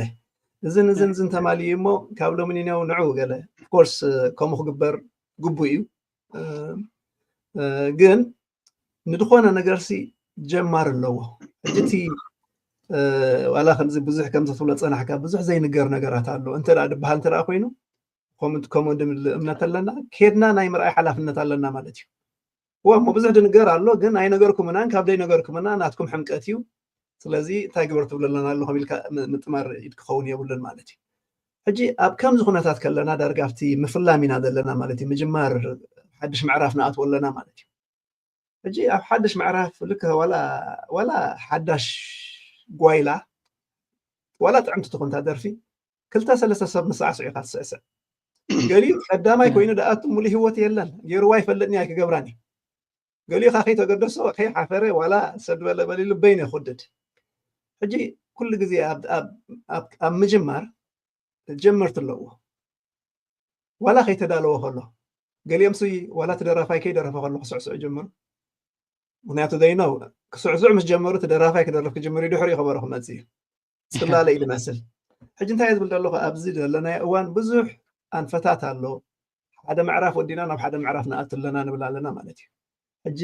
እዝን እዝን እዝን ተማልዩ እሞ ካብ ሎሚ ንነው ንዑ ገለ ኮርስ ከምኡ ክግበር ግቡእ እዩ። ግን ንድኾነ ነገርሲ ጀማር ኣለዎ። ሕጂ እቲ ዋላ ከምዚ ብዙሕ ከምዚ ትብሎ ፀናሕካ ብዙሕ ዘይንገር ነገራት ኣሎ እንተ ድበሃል እንተ ኮይኑ ከምኡ ድብል እምነት ኣለና ኬድና ናይ ምርኣይ ሓላፍነት ኣለና ማለት እዩ። እዋ እሞ ብዙሕ ድንገር ኣሎ ግን ኣይነገርኩምናን ካብ ደይነገርኩምና ናትኩም ሕምቀት እዩ። ስለዚ እንታይ ግበር ትብሉ ኣለና ኣለኹም ኢልካ ምጥማር ኢድ ክኸውን የብሉን ማለት እዩ። ሕጂ ኣብ ከምዚ ኩነታት ከለና ዳርጋ ኣብቲ ምፍላም ኢና ዘለና ማለት እዩ። ምጅማር ሓድሽ ምዕራፍ ንኣትዎ ኣለና ማለት እዩ። ሕጂ ኣብ ሓድሽ ምዕራፍ ልክ ዋላ ሓዳሽ ጓይላ ዋላ ጥዕምቲ ትኹንታ ደርፊ ክልተ ሰለስተ ሰብ ንሳዕስዑ ኢኻ ትስዕስዕ። ገሊኡ ቀዳማይ ኮይኑ ደኣቱ ሙሉእ ህይወት የለን ገይርዋ ይፈልጥኒ ኣይክገብራን እዩ። ገሊኡ ካ ከይተገደሶ ከይሓፈረ ዋላ ሰብ ዝበለ በሊ ልበይ ነው ይኹድድ። ሕጂ ኩሉ ግዜ ኣብ ምጅማር ጀመርቲ ኣለዎ። ዋላ ከይተዳለወ ከሎ፣ ገሊኦም ሲ ዋላ እቲ ደራፋይ ከይደረፈ ከሎ ክስዕስዑ ጀምሩ። ምክንያቱ ዘይነው ክስዕስዑ ምስ ጀመሩ እቲ ደራፋይ ክደርፍ ክጅምር እዩ፣ ድሕሪኡ ከበሮ ክመጽእ እዩ። ጽላለ እዩ ዝመስል። ሕጂ እንታይ እየ ዝብል ዘለኹ፣ ኣብዚ ዘለናዮ እዋን ብዙሕ ኣንፈታት ኣሎ። ሓደ ምዕራፍ ወዲና ናብ ሓደ ምዕራፍ ንኣቱ ኣለና ንብል ኣለና ማለት እዩ። ሕጂ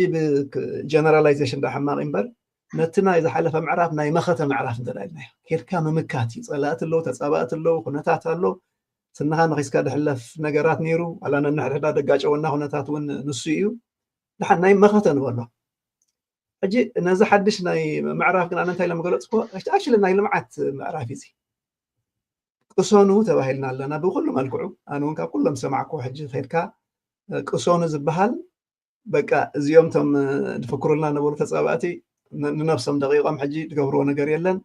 ብጀነራላይዜሽን ዳ ሕማቕ እምበር፣ ነቲ ናይ ዝሓለፈ ምዕራፍ ናይ መኸተ ምዕራፍ እንተ ኢልናዮ፣ ኬድካ ምምካት እዩ። ጸላእቲ ኣለዉ፣ ተጻባእቲ ኣለዉ፣ ኩነታት ኣሎ። ስንኻ ነኺስካ ድሕለፍ ነገራት ነይሩ፣ ዋላ ነንሕድሕዳ ደጋጨወና ኩነታት እውን ንሱ እዩ። ድሓን ናይ መኸተ ንበሎ። ሕጂ ነዚ ሓድሽ ናይ ምዕራፍ ግን ኣነ እንታይ ኢለ ምገለጽኩዎ? ኣክቹዋሊ ናይ ልምዓት ምዕራፍ እዩ እዚ። ቅሰኑ ተባሂልና ኣለና ብኩሉ መልክዑ። ኣነ እውን ካብ ኩሎም ዝሰማዕኩዎ ሕጂ ከድካ ቅሰኑ ዝበሃል በቃ እዚኦም እቶም ዝፍክሩልና ነበሩ ተጻባእቲ ንነብሶም ደቂቖም ሕጂ ዝገብርዎ ነገር የለን።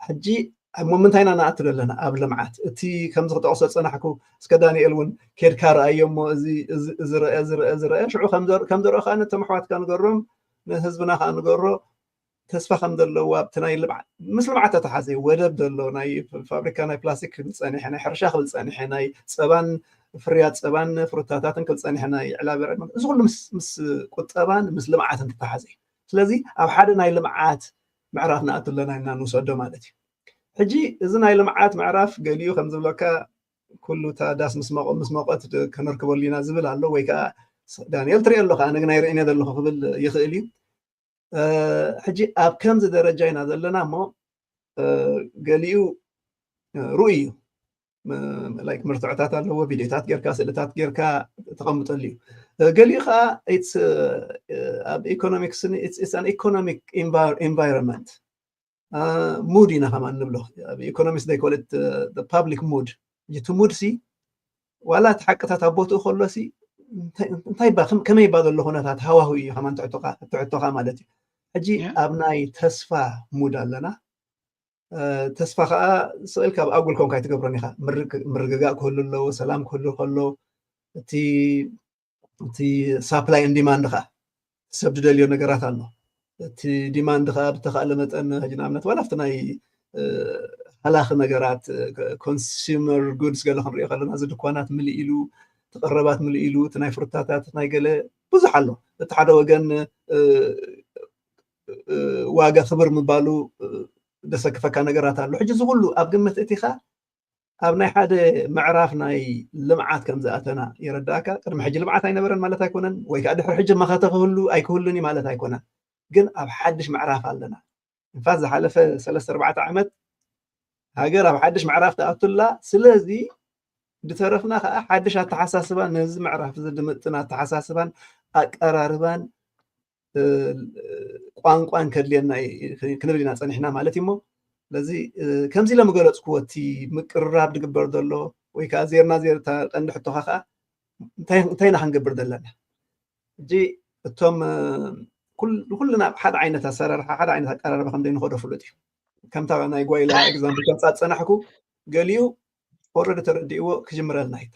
ሕጂ ኣብ ምንታይ ኢና ንኣቱ ዘለና? ኣብ ልምዓት። እቲ ከምዚ ክጠቕሶ ዝጸናሕኩ እስከ ዳንኤል እውን ኬድካ ረኣዮ እሞ እዚ እዚ- እዚ ረአ እዚ ረአ እዚ ረአ ሽዑ ከም ዘር- ከም ዘርኦ ከዓ ነቶም ኣሕዋትካ ንገሮም ንህዝብና ከዓ ንገሮ ተስፋ ከም ዘለዎ ኣብቲ ናይ ልምዓት ምስ ልምዓት ተተሓዘ ወደብ ዘሎ ናይ ፋብሪካ ናይ ፕላስቲክ ክብል ጸኒሐ ናይ ሕርሻ ክብል ጸኒሐ ናይ ጸባን ፍርያት ጸባን ፍሩታታትን ክብል ጸኒሐ ናይ ዕላበ እዚ ኩሉ ምስ ምስ ቁጠባን ምስ ልምዓትን ተተሓዘ እዩ። ስለዚ ኣብ ሓደ ናይ ልምዓት ምዕራፍ ንኣቱ ኣለና ኢልና ንውሰዶ ማለት እዩ። ሕጂ እዚ ናይ ልምዓት ምዕራፍ ገሊኡ ከም ዝብለካ ኩሉ እታ ዳስ ምስ መቐ- ምስ መቐት ድ- ከነርክበሉ ኢና ዝብል ኣሎ ወይ ከዓ ዳንኤል ትሪኦ ኣለኻ ኣነ ግን ኣይርእን እየ ዘለኹ ክብል ይኽእል እዩ። ሕጂ ኣብ ከምዚ ደረጃ ኢና ዘለና እሞ ገሊኡ ርኡይ እዩ። ላይክ መርትዖታት ኣለዎ፣ ቪድዮታት ጌርካ ስእልታት ጌርካ ተቐምጠሉ እዩ። ገሊኡ ከዓ ኣብ ኢኮኖሚክስ ኢኮኖሚክ ኢንቫይሮንመንት ሙድ ኢና ከማን ንብሎ። ኣብ ኢኮኖሚክስ they call it public mood። እቲ ሙድ ሲ ዋላ እቲ ሓቅታት ኣብ ቦትኡ ከሎ ሲ እንታይ ባ ከመይ ባ ዘሎ ኩነታት ሃዋሁ እዩ ከማን ትሕቶኻ ማለት እዩ። ሕጂ ኣብ ናይ ተስፋ ሙድ ኣለና። ተስፋ ከዓ ስቕ ኢልካ ኣብ ኣጉል ኮንካ ኣይትገብሮን ኢኻ። ምርግጋእ ክህሉ ኣለዎ፣ ሰላም ክህሉ ከሎ እቲ እቲ ሳፕላይ ን ዲማንድ ከዓ ሰብ ዝደልዮ ነገራት ኣሎ። እቲ ዲማንድ ከዓ ብተኻእለ መጠን ሕጂ ንኣብነት ዋላ ኣብቲ ናይ ሃላኺ ነገራት ኮንሱመር ጉድስ ገለ ክንሪኦ ከለና እዚ ድኳናት ምልእ ኢሉ፣ እቲ ቀረባት ምልእ ኢሉ፣ እቲ ናይ ፍሩታታት ናይ ገለ ብዙሕ ኣሎ። እቲ ሓደ ወገን ዋጋ ክብር ምባሉ ደሰክፈካ ነገራት ኣሎ። ሕጂ እዚ ኩሉ ኣብ ግምት እቲኻ ኣብ ናይ ሓደ ምዕራፍ ናይ ልምዓት ከም ዝኣተና የረዳእካ። ቅድሚ ሕጂ ልምዓት ኣይነበረን ማለት ኣይኮነን፣ ወይ ከዓ ድሕሪ ሕጂ መኸተ ክህሉ ኣይክህሉን እዩ ማለት ኣይኮነን። ግን ኣብ ሓድሽ ምዕራፍ ኣለና። እንፋት ዝሓለፈ ሰለስተ ኣርባዕተ ዓመት ሃገር ኣብ ሓድሽ ምዕራፍ ትኣቱላ። ስለዚ ዝተረፍና ከዓ ሓድሽ ኣተሓሳስባን ነዚ ምዕራፍ እዚ ድምጥን ኣተሓሳስባን ኣቀራርባን ቋንቋን ከድልየና ክንብል ኢና ፀኒሕና ማለት እዩ። እሞ ስለዚ ከምዚ ኢለ ምገለፅኩዎ እቲ ምቅርራብ ዝግበር ዘሎ ወይ ከዓ ዜርና ዜር እታ ቀንዲ ሕቶኻ ከዓ እንታይ ኢና ክንገብር ዘለና? ሕጂ እቶም ኩልና ሓደ ዓይነት ኣሰራርሓ ሓደ ዓይነት ኣቀራርባ ከም ዘይንኸዶ ፍሉጥ እዩ። ከምታ ናይ ጓይላ ኤግዛምፕል ከምፃ ዝፀናሕኩ ገሊኡ ኦረዲ ተረዲእዎ ክጅምረልና እዩ።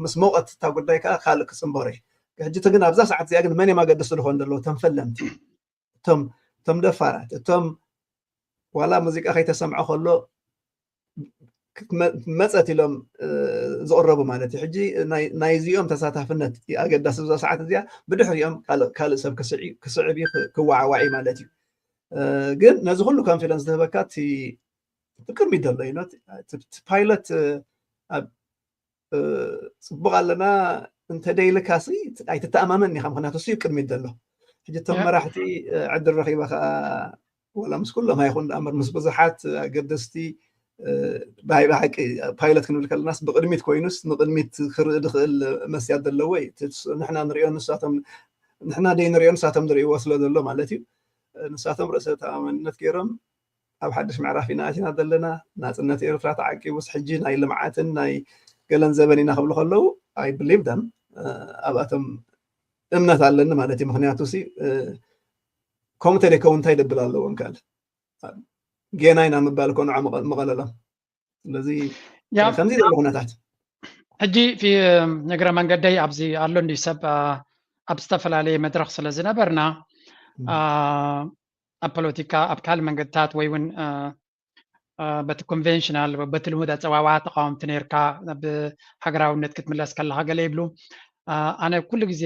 ምስ መውቀት እታ ጉዳይ ከዓ ካልእ ክፅንበሮ እዩ። ሕጂ እቲ ግን ኣብዛ ሰዓት እዚኣ ግን መን እዮም ኣገደስቲ ዝኾን ዘለዎ? እቶም ፈለምቲ፣ እቶም እቶም ደፋራት፣ እቶም ዋላ ሙዚቃ ከይተሰምዖ ከሎ መፀት ኢሎም ዝቕረቡ ማለት እዩ። ሕጂ ናይዚኦም ተሳታፍነት ኣገዳሲ ብዛ ሰዓት እዚኣ ብድሕሪኦም ካልእ ሰብ ክስዕብ ክወዓዋዕ እዩ ማለት እዩ። ግን ነዚ ኩሉ ኮንፊደንስ ዝህበካ እቲ ቅድሚት ዘሎ እዩ። ፓይለት ኣብ ፅቡቕ ኣለና እንተደይልካ ሲ ኣይትተኣማመን ኢኻ፣ ምክንያቱ እሱ እዩ ቅድሚት ዘሎ። ሕጂ እቶም መራሕቲ ዕድል ረኺበ ከዓ ወላ ምስ ኩሎም ኣይኹን ደኣምበር ምስ ብዙሓት ኣገደስቲ ብሃይ ብሓቂ ፓይለት ክንብል ከለናስ ብቅድሚት ኮይኑስ ንቅድሚት ክርኢ ዝኽእል መስያት ዘለዎ እዩ። ንሕና ንሪኦ ንሳቶም ንሕና ደይ ንሪኦ ንሳቶም ዝርእይዎ ስለ ዘሎ ማለት እዩ። ንሳቶም ርእሰ ተኣማንነት ገይሮም ኣብ ሓድሽ ምዕራፍ ኢና ኣቲና ዘለና። ናፅነት ኤርትራ ተዓቂቡስ ሕጂ ናይ ልምዓትን ናይ ገለን ዘበን ኢና ክብሉ ከለዉ I believe them ኣብኣቶም እምነት ኣለኒ ማለት እዩ። ምክንያቱ ሲ ከምኡ ተደይከውን እንታይ ደብል ኣለዎም ካልእ ጌና ኢና ምባል እኮ ንዖም ምቐለሎም። ስለዚ ከምዚ ዘሎ ኩነታት ሕጂ ነገረ መንገደይ ኣብዚ ኣሎ እንዲ ሰብ ኣብ ዝተፈላለየ መድረክ ስለ ዝነበርና ኣብ ፖለቲካ ኣብ ካልእ መንገድታት ወይ እውን በቲ ኮንቨንሽናል በቲ ልሙድ ኣፀዋውዓ ተቃወምቲ ነርካ ናብ ሃገራውነት ክትምለስ ከለካ ገለ ይብሉ። ኣነ ኩሉ ግዜ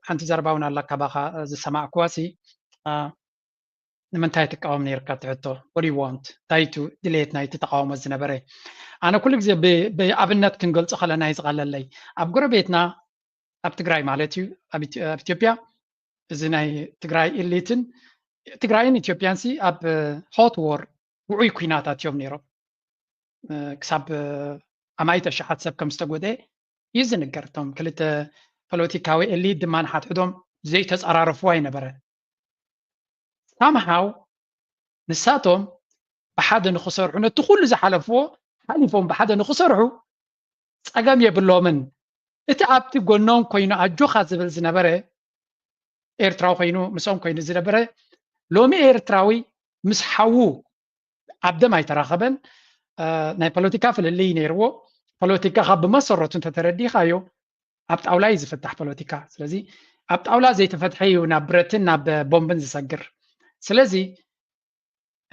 ሓንቲ ዘረባ እውን ኣላ ካባካ ዝሰማዕኩዋ ሲ ንምንታይ ትቃወም ነርካ ትሕቶ ወዲ ዋንት እንታይ ዩ ድሌት ናይቲ ተቃውሞ ዝነበረ? ኣነ ኩሉ ግዜ ብኣብነት ክንገልፆ ከለና እዩ ዝቀለለይ። ኣብ ጎረቤትና ኣብ ትግራይ ማለት እዩ ኣብ ኢትዮጵያ እዚ ናይ ትግራይ ኤሊትን ትግራይን ኢትዮጵያን ሲ ኣብ ሆት ዎር ውዑይ ኩናት ኣትዮም ነይሮም። ክሳብ ኣማኢት ኣሽሓት ሰብ ከም ዝተጎደ እዩ ዝንገር። እቶም ክልተ ፖለቲካዊ ኤሊት ድማ ንሓድሕዶም ዘይተፀራረፉ ኣይነበረ። ሳምሃው ንሳቶም ብሓደ ንክሰርሑ ነቲ ኩሉ ዝሓለፍዎ ሓሊፎም ብሓደ ንክሰርሑ ፀገም የብሎምን። እቲ ኣብቲ ጎኖም ኮይኑ ኣጆኻ ዝብል ዝነበረ ኤርትራዊ ኮይኑ ምስኦም ኮይኑ ዝነበረ ሎሚ ኤርትራዊ ምስ ሓዉ ኣብ ደም ኣይተራኸበን። ናይ ፖለቲካ ፍልልይ ነይርዎ። ፖለቲካ ካብ ብመሰረቱ እንተተረዲኻዮ ኣብ ጣውላ እዩ ዝፍታሕ ፖለቲካ። ስለዚ ኣብ ጣውላ ዘይተፈትሐ እዩ ናብ ብረትን ናብ ቦምብን ዝሰግር። ስለዚ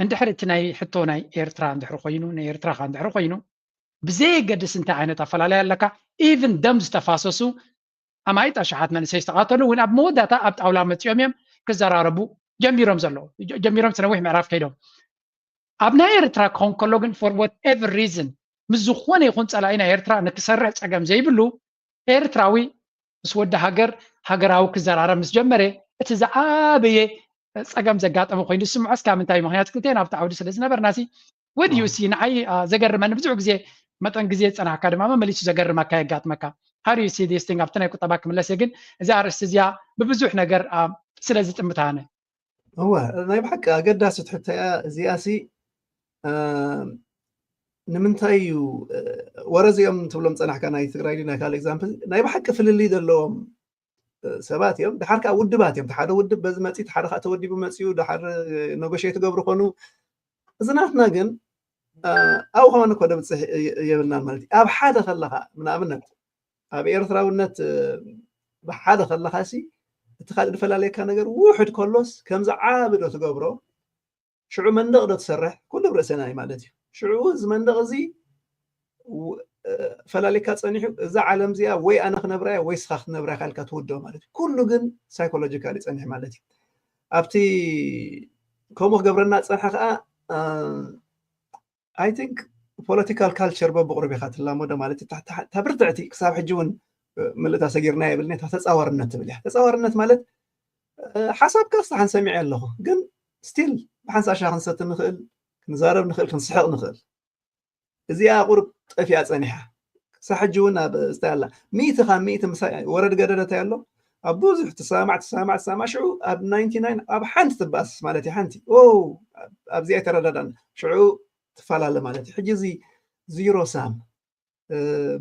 እንድሕር እቲ ናይ ሕቶ ናይ ኤርትራ እንድሕር ኮይኑ ናይ ኤርትራ ከ እንድሕር ኮይኑ ብዘየገድስ እንታይ ዓይነት ኣፈላለይ ኣለካ ኢቭን ደም ዝተፋሰሱ ኣማይት ኣሽሓት መንእሰይ ዝተቃተሉ እውን ኣብ መወዳእታ ኣብ ጣውላ መፂኦም እዮም ክዘራረቡ ጀሚሮም ዘለዉ ጀሚሮም ስነዊሕ ምዕራፍ ከይዶም ኣብ ናይ ኤርትራ ክኸውን ከሎ ግን for whatever reason ምስ ዝኾነ ይኹን ፀላኢ ናይ ኤርትራ ንክሰርሕ ፀገም ዘይብሉ ኤርትራዊ ምስ ወዲ ሃገር ሃገራዊ ክዘራረብ ምስ ጀመረ እቲ ዝዓበየ ፀገም ዘጋጠመ ኮይኑ ዝስምዖ እስካብ ምንታይ ምክንያቱ ክልቴና ኣብቲ ዓውዲ ስለ ዝነበርና ሲ ወዲ ዩ ሲ ንዓይ ዘገርመኒ ብዙሕ ግዜ መጠን ግዜ ዝፀናሕካ ድማ መመሊሱ ዘገርመካ የጋጥመካ how do you see this thing ኣብቲ ናይ ቁጠባ ክምለስ ግን እዚ ኣርእስቲ እዚኣ ብብዙሕ ነገር ስለ ዝጥምታነ እወ ናይ ብሓቂ ኣገዳሲ ትሕተያ እዚኣ ሲ ንምንታይ እዩ ወረ እዚኦም ትብሎም ፀናሕካ ናይ ትግራይ ናይ ካልእ example ናይ ብሓቂ ፍልልይ ዘለዎም ሰባት እዮም ድሓር ከዓ ውድባት እዮም ሓደ ውድብ በዚ መፂት ሓደ ከዓ ተወዲቡ መፅኡ ድሓር ነጎሸ ትገብሩ ኮኑ እዚ ናትና ግን ኣብኡ ከማን እኮ ደብፅሕ የብልናን ማለት እዩ ኣብ ሓደ ከለካ ንኣብነት ኣብ ኤርትራውነት ብሓደ ከለካ ሲ እቲ ካልእ ዝፈላለየካ ነገር ውሕድ ከሎስ ከምዚ ዓቢ ዶ ትገብሮ ሽዑ መንደቕ ዶ ትሰርሕ ኩሉ ርእሰና እዩ ማለት እዩ ሽዑ እዚ መንደቕ እዚ ፈላሊካ ፀኒሑ እዛ ዓለም እዚኣ ወይ ኣነ ክነብራ ወይ ስኻ ክትነብራ ካልካ ትውዶ ማለት እዩ ኩሉ ግን ሳይኮሎጂካሊ ፀኒሕ ማለት እዩ ኣብቲ ከምኡ ክገብረና ፀንሐ ከዓ I think political culture በብቕሩብ ኢኻ ትላመዶ ማለት እዩ። እታ ብርትዕቲ ክሳብ ሕጂ እውን ምልእታ ሰጊርና የብልኒ እታ ተፃዋርነት ትብል እያ። ተፃዋርነት ማለት ሓሳብካ ስታሓን ሰሚዐ ኣለኹ ግን still ብሓንሳእ ሻሂ ክንሰቲ ንኽእል፣ ክንዛረብ ንኽእል፣ ክንስሕቕ ንኽእል። እዚኣ ቁሩብ ጠፊኣ ፀኒሓ። ክሳብ ሕጂ እውን ኣብ እንታይ ኣላ ሚእቲ ካብ ሚእቲ ምሳይ ወረድ ገደደ እንታይ ኣሎ ኣብ ብዙሕ ትሰማማዕ ትሰማማዕ ትሰማማዕ ሽዑ ኣብ ናይንቲ ናይን ኣብ ሓንቲ ትበኣስ ማለት እዩ ሓንቲ ኣብዚኣ ኣይተረዳዳን ሽዑ ትፈላለ ማለት እዩ ሕጂ እዚ ዚሮ ሳም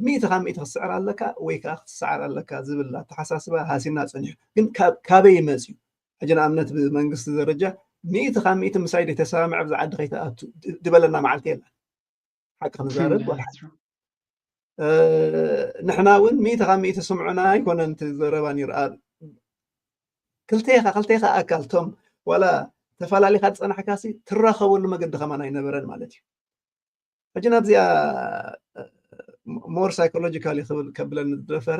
ሚእቲ ካብ ሚእቲ ክትስዕር ኣለካ ወይ ከዓ ክትሰዓር ኣለካ ዝብል ኣተሓሳስባ ሃሲና ፀኒሑ ግን ካበይ ይመፅ እዩ ሕጂ ንኣብነት ብመንግስቲ ደረጃ ሚእቲ ካብ ሚእቲ ምሳይ ተሰማምዐ ኣብዚ ዓዲ ከይተኣቱ ድበለና መዓልቲ የለን ሓቂ ክንዛረብ ንሕና እውን ሚእቲ ካብ ሚእቲ ስምዑና ኣይኮነን እቲ ዘረባ ነይሩ ኣብ ክልቴኻ ክልቴኻ ኣካል ቶም ዋላ ተፈላለኻ ዝፀናሕካ ሲ ትራኸበሉ መገዲ ከማን ኣይነበረን ማለት እዩ ሕጂ ናብዚኣ more psychological ክብል ከብለኒ ዝደፈረ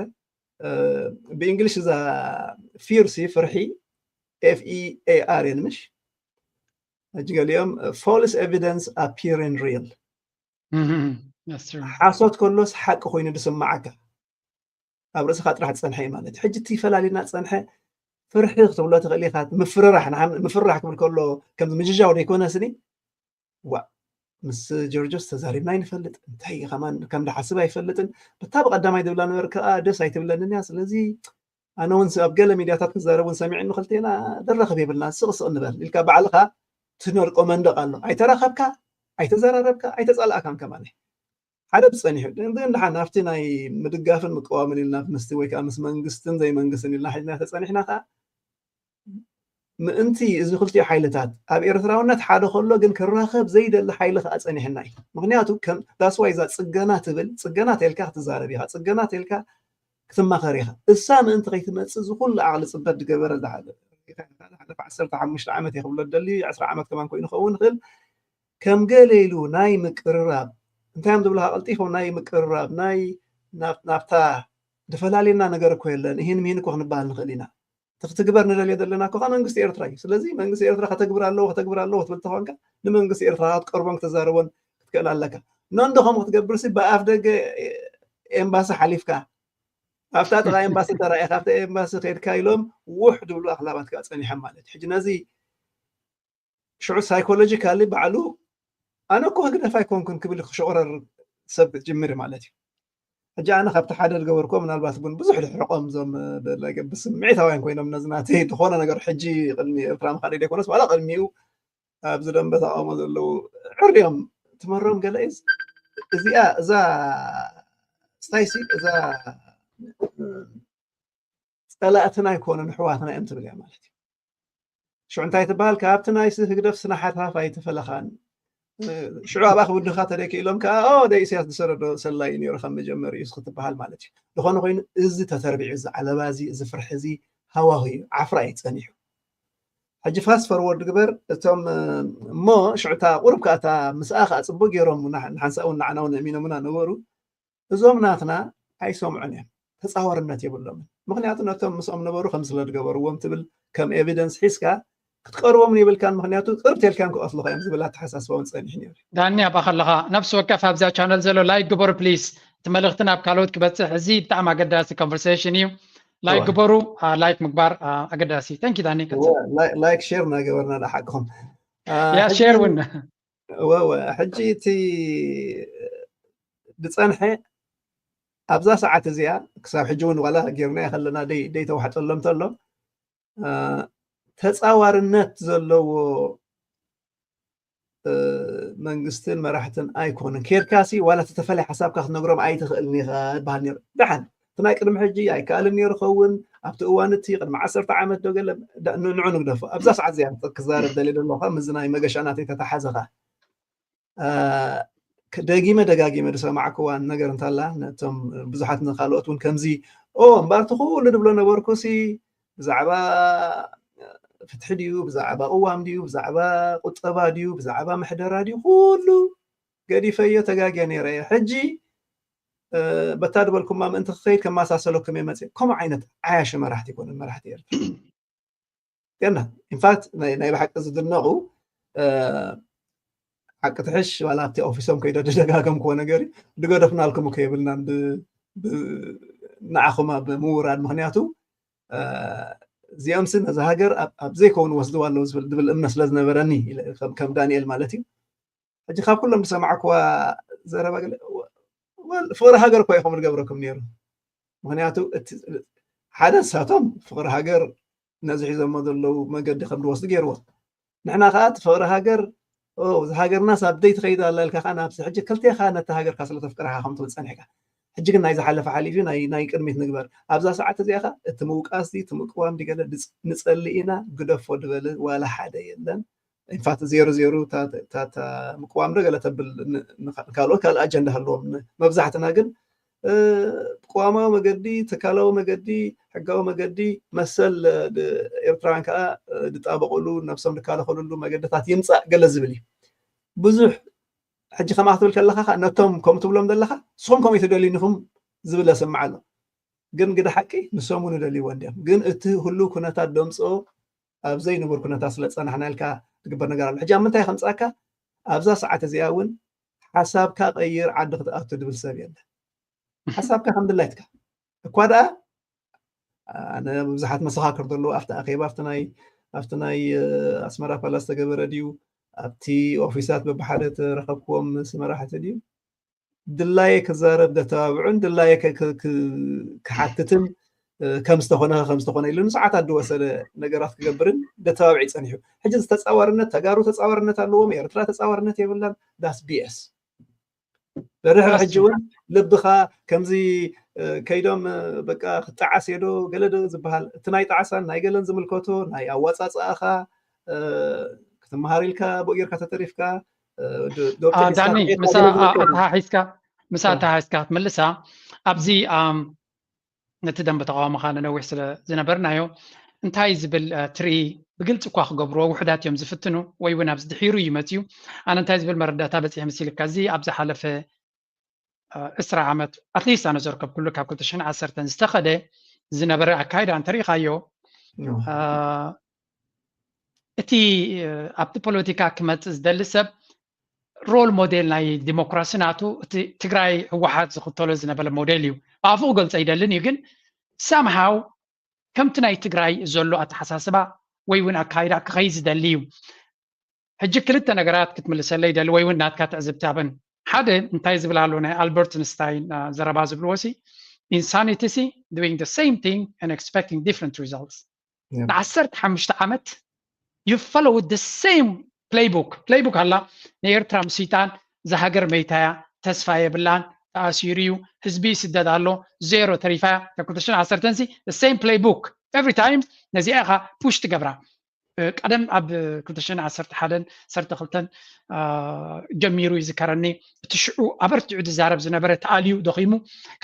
ብእንግሊሽ እዛ fear ሲ ፍርሒ F E A R እየን ምሽ ሕጂ ገሊኦም false evidence appearing real ሓሶት ከሎስ ሓቂ ኮይኑ ዝስማዓካ ኣብ ርእስኻ ጥራሕ ዝፀንሐ እዩ ማለት ሕጂ እቲ ፈላሊና ዝፀንሐ ፍርሒ ክትብሎ ትኽእል ኢኻ ምፍርራሕ ምፍርራሕ ክብል ከሎ ከም ምጅጃው ዘይኮነ ስኒ ዋ ምስ ጆርጆስ ተዛሪብና ይንፈልጥ እንታይ ከማን ከም ድሓስብ ኣይፈልጥን በታ ብቀዳማይ ድብላ ነበርካ ደስ ኣይትብለንን እያ ስለዚ ኣነ እውን ኣብ ገለ ሚድያታት ክዛረብ እውን ሰሚዕኒ ክልቴና ደራኸብ የብልና ስቕስቕ ንበል ኢልካ ባዕልኻ ትነርቆ መንደቕ ኣሎ ኣይተራኸብካ ኣይተዘራረብካ ኣይተፀላእካን ከማን ሓደ ብፀኒሑ ግን ድሓን ኣብቲ ናይ ምድጋፍን ምቅዋምን ኢልና ምስቲ ወይ ከዓ ምስ መንግስትን ዘይመንግስትን ኢልና ሒዝና ተፀኒሕና ከዓ ምእንቲ እዚ ክልቲኡ ሓይልታት ኣብ ኤርትራውነት ሓደ ከሎ ግን ክራኸብ ዘይደሊ ሓይሊ ከዓ ፀኒሕና እዩ ምክንያቱ ዳስዋይ እዛ ፅገና ትብል ፅገና ተልካ ክትዛረብ ኢካ ፅገና ተልካ ክትማኸር ኢካ እሳ ምእንቲ ከይትመፅእ ዝኩሉ ዓቅሊ ፅበት ዝገበረ ዝሓለፈ ዓሰርተ ሓሙሽተ ዓመት የክብሎ ደሊ ዕስራ ዓመት ከማን ኮይኑ ክኸውን ይኽእል ከም ገለ ኢሉ ናይ ምቅርራብ፣ እንታይ እዮም ዝብሉ፣ ቀልጢፎም ናይ ምቅርራብ፣ ናይ ናብ-፣ ናብታ ዝፈላልየና ነገር እኮ የለን፣ ይህን ምሂን እኮ ክንበሃል ንኽእል ኢና። እቲ ክትግበር ንደልዮ ዘለና እኮ ከዓ መንግስቲ ኤርትራ እዩ። ስለዚ መንግስቲ ኤርትራ ከተግብር ኣለዎ፣ ከተግብር ኣለዎ ክትብል ተኾንካ፣ ንመንግስቲ ኤርትራ ክትቀርቦን ክትዛረቦን ክትክእል ኣለካ። ነንዶ ከምኡ ክትገብርሲ ብኣፍ ደገ ኤምባሲ ሓሊፍካ፣ ኣብታ ጥቓ ኤምባሲ ተራኢኻ፣ ኣብታ ኤምባሲ ከይድካ ኢሎም ውሕ ድብሉ ኣኽላባት ከዓ ጸኒሖም ማለት እዩ። ሕጂ ነዚ ሽዑ ሳይኮሎጂካሊ ባዕሉ ኣነ እኮ ህግደፍ ኣይኮንኩን ክብል ክሸቑረር ሰብ ጅምር ማለት እዩ። ሕጂ ኣነ ካብቲ ሓደ ዝገበርኩዎ፣ ምናልባት እውን ብዙሕ ድሕርቆም እዞም፣ እ፣ ብስምዒታውያን ኮይኖም ነዚ ናተይ ዝኾነ ነገር ሕጂ ቅድሚ ኤርትራ ምኻደይ ዘይኮነስ ዋላ ቅድሚኡ ኣብዚ ደንበ ተቃውሞ ዘለዉ ዕርዮም ትመሮም ገለ እዩ። እዚኣ እዛ ስታይሲ እዛ ጸላእትና ኣይኮኑን ኣሕዋትና እዮም ትብል እያ ማለት እዩ። ሽዑ እንታይ ትበሃል? ካብቲ ናይ ስ-፣ ህግደፍ ስነ ሓሳብ ኣይተፈለኻን። እ፣ ሽዑ ኣብኣ ክውድኻ ተደኪ ኢሎም ከኣ፣ "ኦ፣ ደ ኢሳያስ ዝሰደዶ ሰላይ እዩ ነይሩ ካብ መጀመሪኡ" እስኪ ትበሃል ማለት እዩ። ዝኾነ ኮይኑ እዚ ተተርቢዑ፣ እዚ ዓለባ እዚ፣ እዚ ፍርሒ እዚ ሃዋሁ እዩ። ዓፍራ እዩ ጸኒሑ። ሕጂ ፋስት ፎርወርድ ግበር፣ እቶም፣ እ፣ እሞ ሽዑ እታ ቁሩብ ከኣ እታ ምስኣ ከኣ ጽቡቅ ገይሮም ንሓ-፣ ንሓንሳእ እውን ንዓና እውን ኣእሚኖምና ነበሩ። እዞም ናትና ኣይሰምዑን እዮም። ተጻዋርነት የብሎምን። ምኽንያቱ ነቶም ምስኦም ነበሩ ከም ስለ ዝገበርዎም ትብል ከም ኤቪደንስ ሒዝካ ክትቀርቦም የብልካን። ምኽንያቱ ቅርብ ተልካዮም ክቐትሉኻ እዮም ዝብል ኣተሓሳስባ እውን ጸኒሑ ነይሩ። ዳኒ፣ ኣብኣ ከለኻ ነፍሲ ወከፍ ኣብዛ ቻነል ዘሎ ላይክ ግበሩ ፕሊዝ። እቲ መልእኽቲ ናብ ካልኦት ክበጽሕ፣ እዚ ብጣዕሚ ኣገዳሲ ኮንቨርሴሽን እዩ። ላይክ እወ። ግበሩ። አ፣ ላይክ ምግባር፣ አ፣ ኣገዳሲ። ተንኪ ዳኒ፣ እወ፣ ቀጽል። ላይ-፣ ላይክ ሼር እናገበርና ንሓቅኹም። አ፣ ያ፣ ሕጂ ሼር እውን። እወ፣ እወ። ሕጂ እቲ ዝጸንሐ ኣብዛ ሰዓት እዚኣ ክሳብ ሕጂ እውን ዋላ ጌርናዮ ከለና ደይ-፣ ደይተዋሕጠሎም ተሎ፣ እ፣ ተጻዋርነት ዘለዎ፣ እ፣ መንግስትን መራሕትን ኣይኮኑን። ኬድካሲ ዋላ ተተፈለየ ሓሳብካ ክትነግሮም ኣይትኽእልን ኢኻ ይበሃል ነይሩ። ደሓን እቲ ናይ ቅድሚ ሕጂ ኣይከኣልን ነይሩ ኸውን፣ ኣብቲ እዋን እቲ ቅድሚ ዓሰርተ ዓመት ዶ ገለ ዳ-፣ ን-፣ ንዑ ንግደፎ። ኣብዛ ሰዓት እዚኣ ክዛረብ ደልየ ዘለኹ፣ ምስዚ ናይ መገሻ ናተይ ተተሓዘኻ። እ፣ ክ-፣ ደጊመ ደጋጊመ ዝሰማዕክዋ ነገር እንታላ፣ ነቶም ብዙሓት ንኻልኦት እውን ከምዚ፣ ኦ፣ እምበኣር እቲ ኩሉ ድብሎ ነበርኩሲ፣ ብዛዕባ ፍትሒ ድዩ፣ ብዛዕባ ቅዋም ድዩ፣ ብዛዕባ ቁጠባ ድዩ፣ ብዛዕባ ምሕደራ ድዩ፣ ኩሉ ገዲፈዮ ተጋግየ ነይረ እየ። ሕጂ፣ እ፣ በታ ድበልኩማ ምእንቲ ክኸይድ ከመሳሰለኩም እየ መፅእ። ከምኡ ዓይነት ዓያሺ መራሕቲ ኣይኮኑን መራሕቲ ኤርትራ። ገና፣ ኢንፋክት፣ ናይ፣ ናይ ብሓቂ ዝድነቑ፣ እ፣ ሓቂ ትሕሽ፣ ዋላ ኣብቲ ኦፊሶም ከይደ ዝደጋገምክዎ ነገር እዩ። ዝገደፍናልኩም እኮ የብልናን፣ ብ-፣ ብ-፣ ንዓኹም ኣብ ምውራድ። ምኽንያቱ፣ እ፣ እዚኦምሲ ነዛ ሃገር ኣብ፣ ኣብ ዘይከውን ወስድዋ ኣለዉ ዝብል፣ ዝብል እምነት ስለ ዝነበረኒ ኢለ፣ ከም፣ ከም ዳንኤል ማለት እዩ። ሕጂ ካብ ኩሎም ዝሰማዕክዋ ዘረባ ገለ፣ ወ-፣ ወል-፣ ፍቕሪ ሃገር እኮ ኢኹም ዝገብረኩም ነይሩ። ምኽንያቱ እቲ ሓደ ንሳቶም ፍቕሪ ሃገር ነዚ ሒዞሞ ዘለዉ መገዲ ከም ዝወስዱ ገይርዎም። ንሕና ከኣ እቲ ፍቕሪ ሃገር፣ ኦ፣ እዚ ሃገርናስ ኣብ ደይ ትኸይድ ኣላ ኢልካ ከኣ ናብዚ ሕጂ ክልቴኻ ነታ ሃገርካ ስለ ተፍቅርካ ከም ትብል ጸኒሕካ። ሕጂ ግን ናይ ዝሓለፈ ሓሊፉ ናይ፣ ናይ ቅድሚት ንግበር። ኣብዛ ሰዓት እዚኣ ከኣ እቲ ምውቃስ ድዩ፣ እቲ ምቅዋም ድዩ ገለ ንጽ-፣ ንጸልእ ኢና፣ ግደፎ ዝበለ ዋላ ሓደ የለን። ኢንፋክት ዜሮ ዜሮ እታ፣ እታ፣ እታ ምቅዋም ዶ ገለ ተብል ን-፣ ንካ-፣ ካልኦት ካልእ ኣጀንዳ ሃለዎም። ን-፣ መብዛሕትና ግን፣ እ፣ ብቅዋማዊ መገዲ፣ ትካላዊ መገዲ፣ ሕጋዊ መገዲ መሰል፣ እ፣ ድ-፣ ኤርትራውያን ከኣ፣ እ፣ ዝጣበቑሉ፣ ነብሶም ዝከላኸሉሉ መገድታት ይምጻእ ገለ ዝብል እዩ። ብዙሕ ሕጂ ከምኣ ክትብል ከለኻ ከኣ ነቶም ከምኡ ትብሎም ዘለኻ፣ ንስኹም ከምኡ ኣይትደልዩን ኢኹም ዝብል ኣሰምዕ ኣሎ። ግን ግደ ሓቂ ንሶም እውን ይደልይዎ እንድዮም። ግን እቲ ህሉው ኩነታት ደምጽኦ ኣብ ዘይንቡር ኩነታት ስለ ዝጸናሕና ኢልካ ዝግበር ነገር ኣሎ። ሕጂ ኣብ ምንታይ ከምጽኣካ? ኣብዛ ሰዓት እዚኣ እውን ሓሳብካ ቀይር ዓዲ ክትኣቱ ዝብል ሰብ የለን። ሓሳብካ ከም ድላይትካ። እኳ ደኣ ኣነ ብዙሓት መሰኻክር ዘለዉ ኣብቲ ኣኼባ፣ ኣብቲ ናይ፣ ኣብቲ ናይ፣ እ፣ ኣስመራ ፓላስ ዝተገበረ ድዩ፣ ኣብቲ ኦፊሳት በብሓደ ተረኸብክዎም ምስ መራሕቲ ድዩ፣ ድላየ ክዛረብ ዘተባብዑን ድላየ ከ-፣ ከ-፣ ከ-፣ ክሓትትን፣ እ፣ ከም ዝተኾነ፣ ከም ዝተኾነ ኢሉ ንሰዓታት ዝወሰደ ነገራት ክገብርን ዘተባብዕ እዩ ጸኒሑ። ሕጂ እዚ ተጻዋርነት፣ ተጋሩ ተጻዋርነት ኣለዎም፣ ኤርትራ ተጻዋርነት የብላን። ዳስ ቢ ኤስ። ብድሕሪ ሕጂ እውን ልብኻ ከምዚ፣ እ፣ ከይዶም፣ እ፣ በቃ ክጠዓስ እየ ዶ ገለ ዶ ዝበሃል፣ እቲ ናይ ጣዕሳን ናይ ገለን ዝምልከቶ፣ ናይ ኣዋጻጽኣኻ፣ እ፣ ክትመሃር ኢልካ ብኡ ጌርካ ተተሪፍካ፣ እ፣ ዶ-፣ ዶክተር አ፣ ኢሳቅ ዳኒ፣ ጌታ ምስኣ ገለ አ-፣ ዝምልከቶ። ኣተሓሒዝካ፣ ምስኣ አ። ኣተሓሒዝካ ክትምልሳ፣ ኣብዚ፣ ኣም፣ ነቲ ደንበ ተቃውሞኻ ንነዊሕ ስለ ዝነበርናዮ፣ እንታይ ዝብል፣ እ፣ ትርኢ ብግልፂ እኳ ክገብርዎ ውሕዳት እዮም ዝፍትኑ፣ ወይ እውን ኣብዚ ድሒሩ እዩ መፅዩ። ኣነ እንታይ ዝብል መረዳእታ በፂሐ መሲልካ፣ እዚ ኣብ ዝሓለፈ ዕስራ ዓመት ኣትሊስት ኣነ ዘርከብኩሉ ካብ ክልተ ሽሕን ዓሰርተን ዝተኸደ ዝነበረ ኣካይዳ እንተሪኢኻዮ፣ እቲ ኣብቲ ፖለቲካ ክመፅእ ዝደሊ ሰብ ሮል ሞዴል ናይ ዲሞክራሲ ናቱ እቲ ትግራይ ህወሓት ዝኽተሎ ዝነበረ ሞዴል እዩ። ብኣፉ ክገልፀ ይደልን እዩ፣ ግን ሳምሃው ከምቲ ናይ ትግራይ ዘሎ ኣተሓሳስባ ወይ እውን ኣካይዳ ክኸይ ዝደሊ እዩ። ሕጂ ክልተ ነገራት ክትምልሰለይ ይደሊ ወይ እውን ናትካ ትዕዝብቲ ሃበን። ሓደ እንታይ ዝብል ኣሎ ናይ ኣልበርት እንስታይን ዘረባ ዝብልዎ ሲ insanity ሲ doing the same thing and expecting different results። ንዓሰርተ ሓሙሽተ ዓመት you follow the same playbook playbook ኣላ ናይ ኤርትራ ምስይጣን ዝሃገር መይታያ ተስፋ የብላን ተኣሲሩ እዩ ህዝቢ ይስደድ ኣሎ ዜሮ ተሪፋያ ካብ ክልተ ሽሕን ዓሰርተን ሲ same playbook every time ነዚኣ ኢኻ ፑሽ ትገብራ። ቀደም ኣብ ክልተ ሽሕን ዓሰርተ ሓደን ዓሰርተ ክልተን ጀሚሩ ይዝከረኒ። እቲ ሽዑ ኣበርቲዑ ዝዛረብ ዝነበረ ተኣልዩ ደኺሙ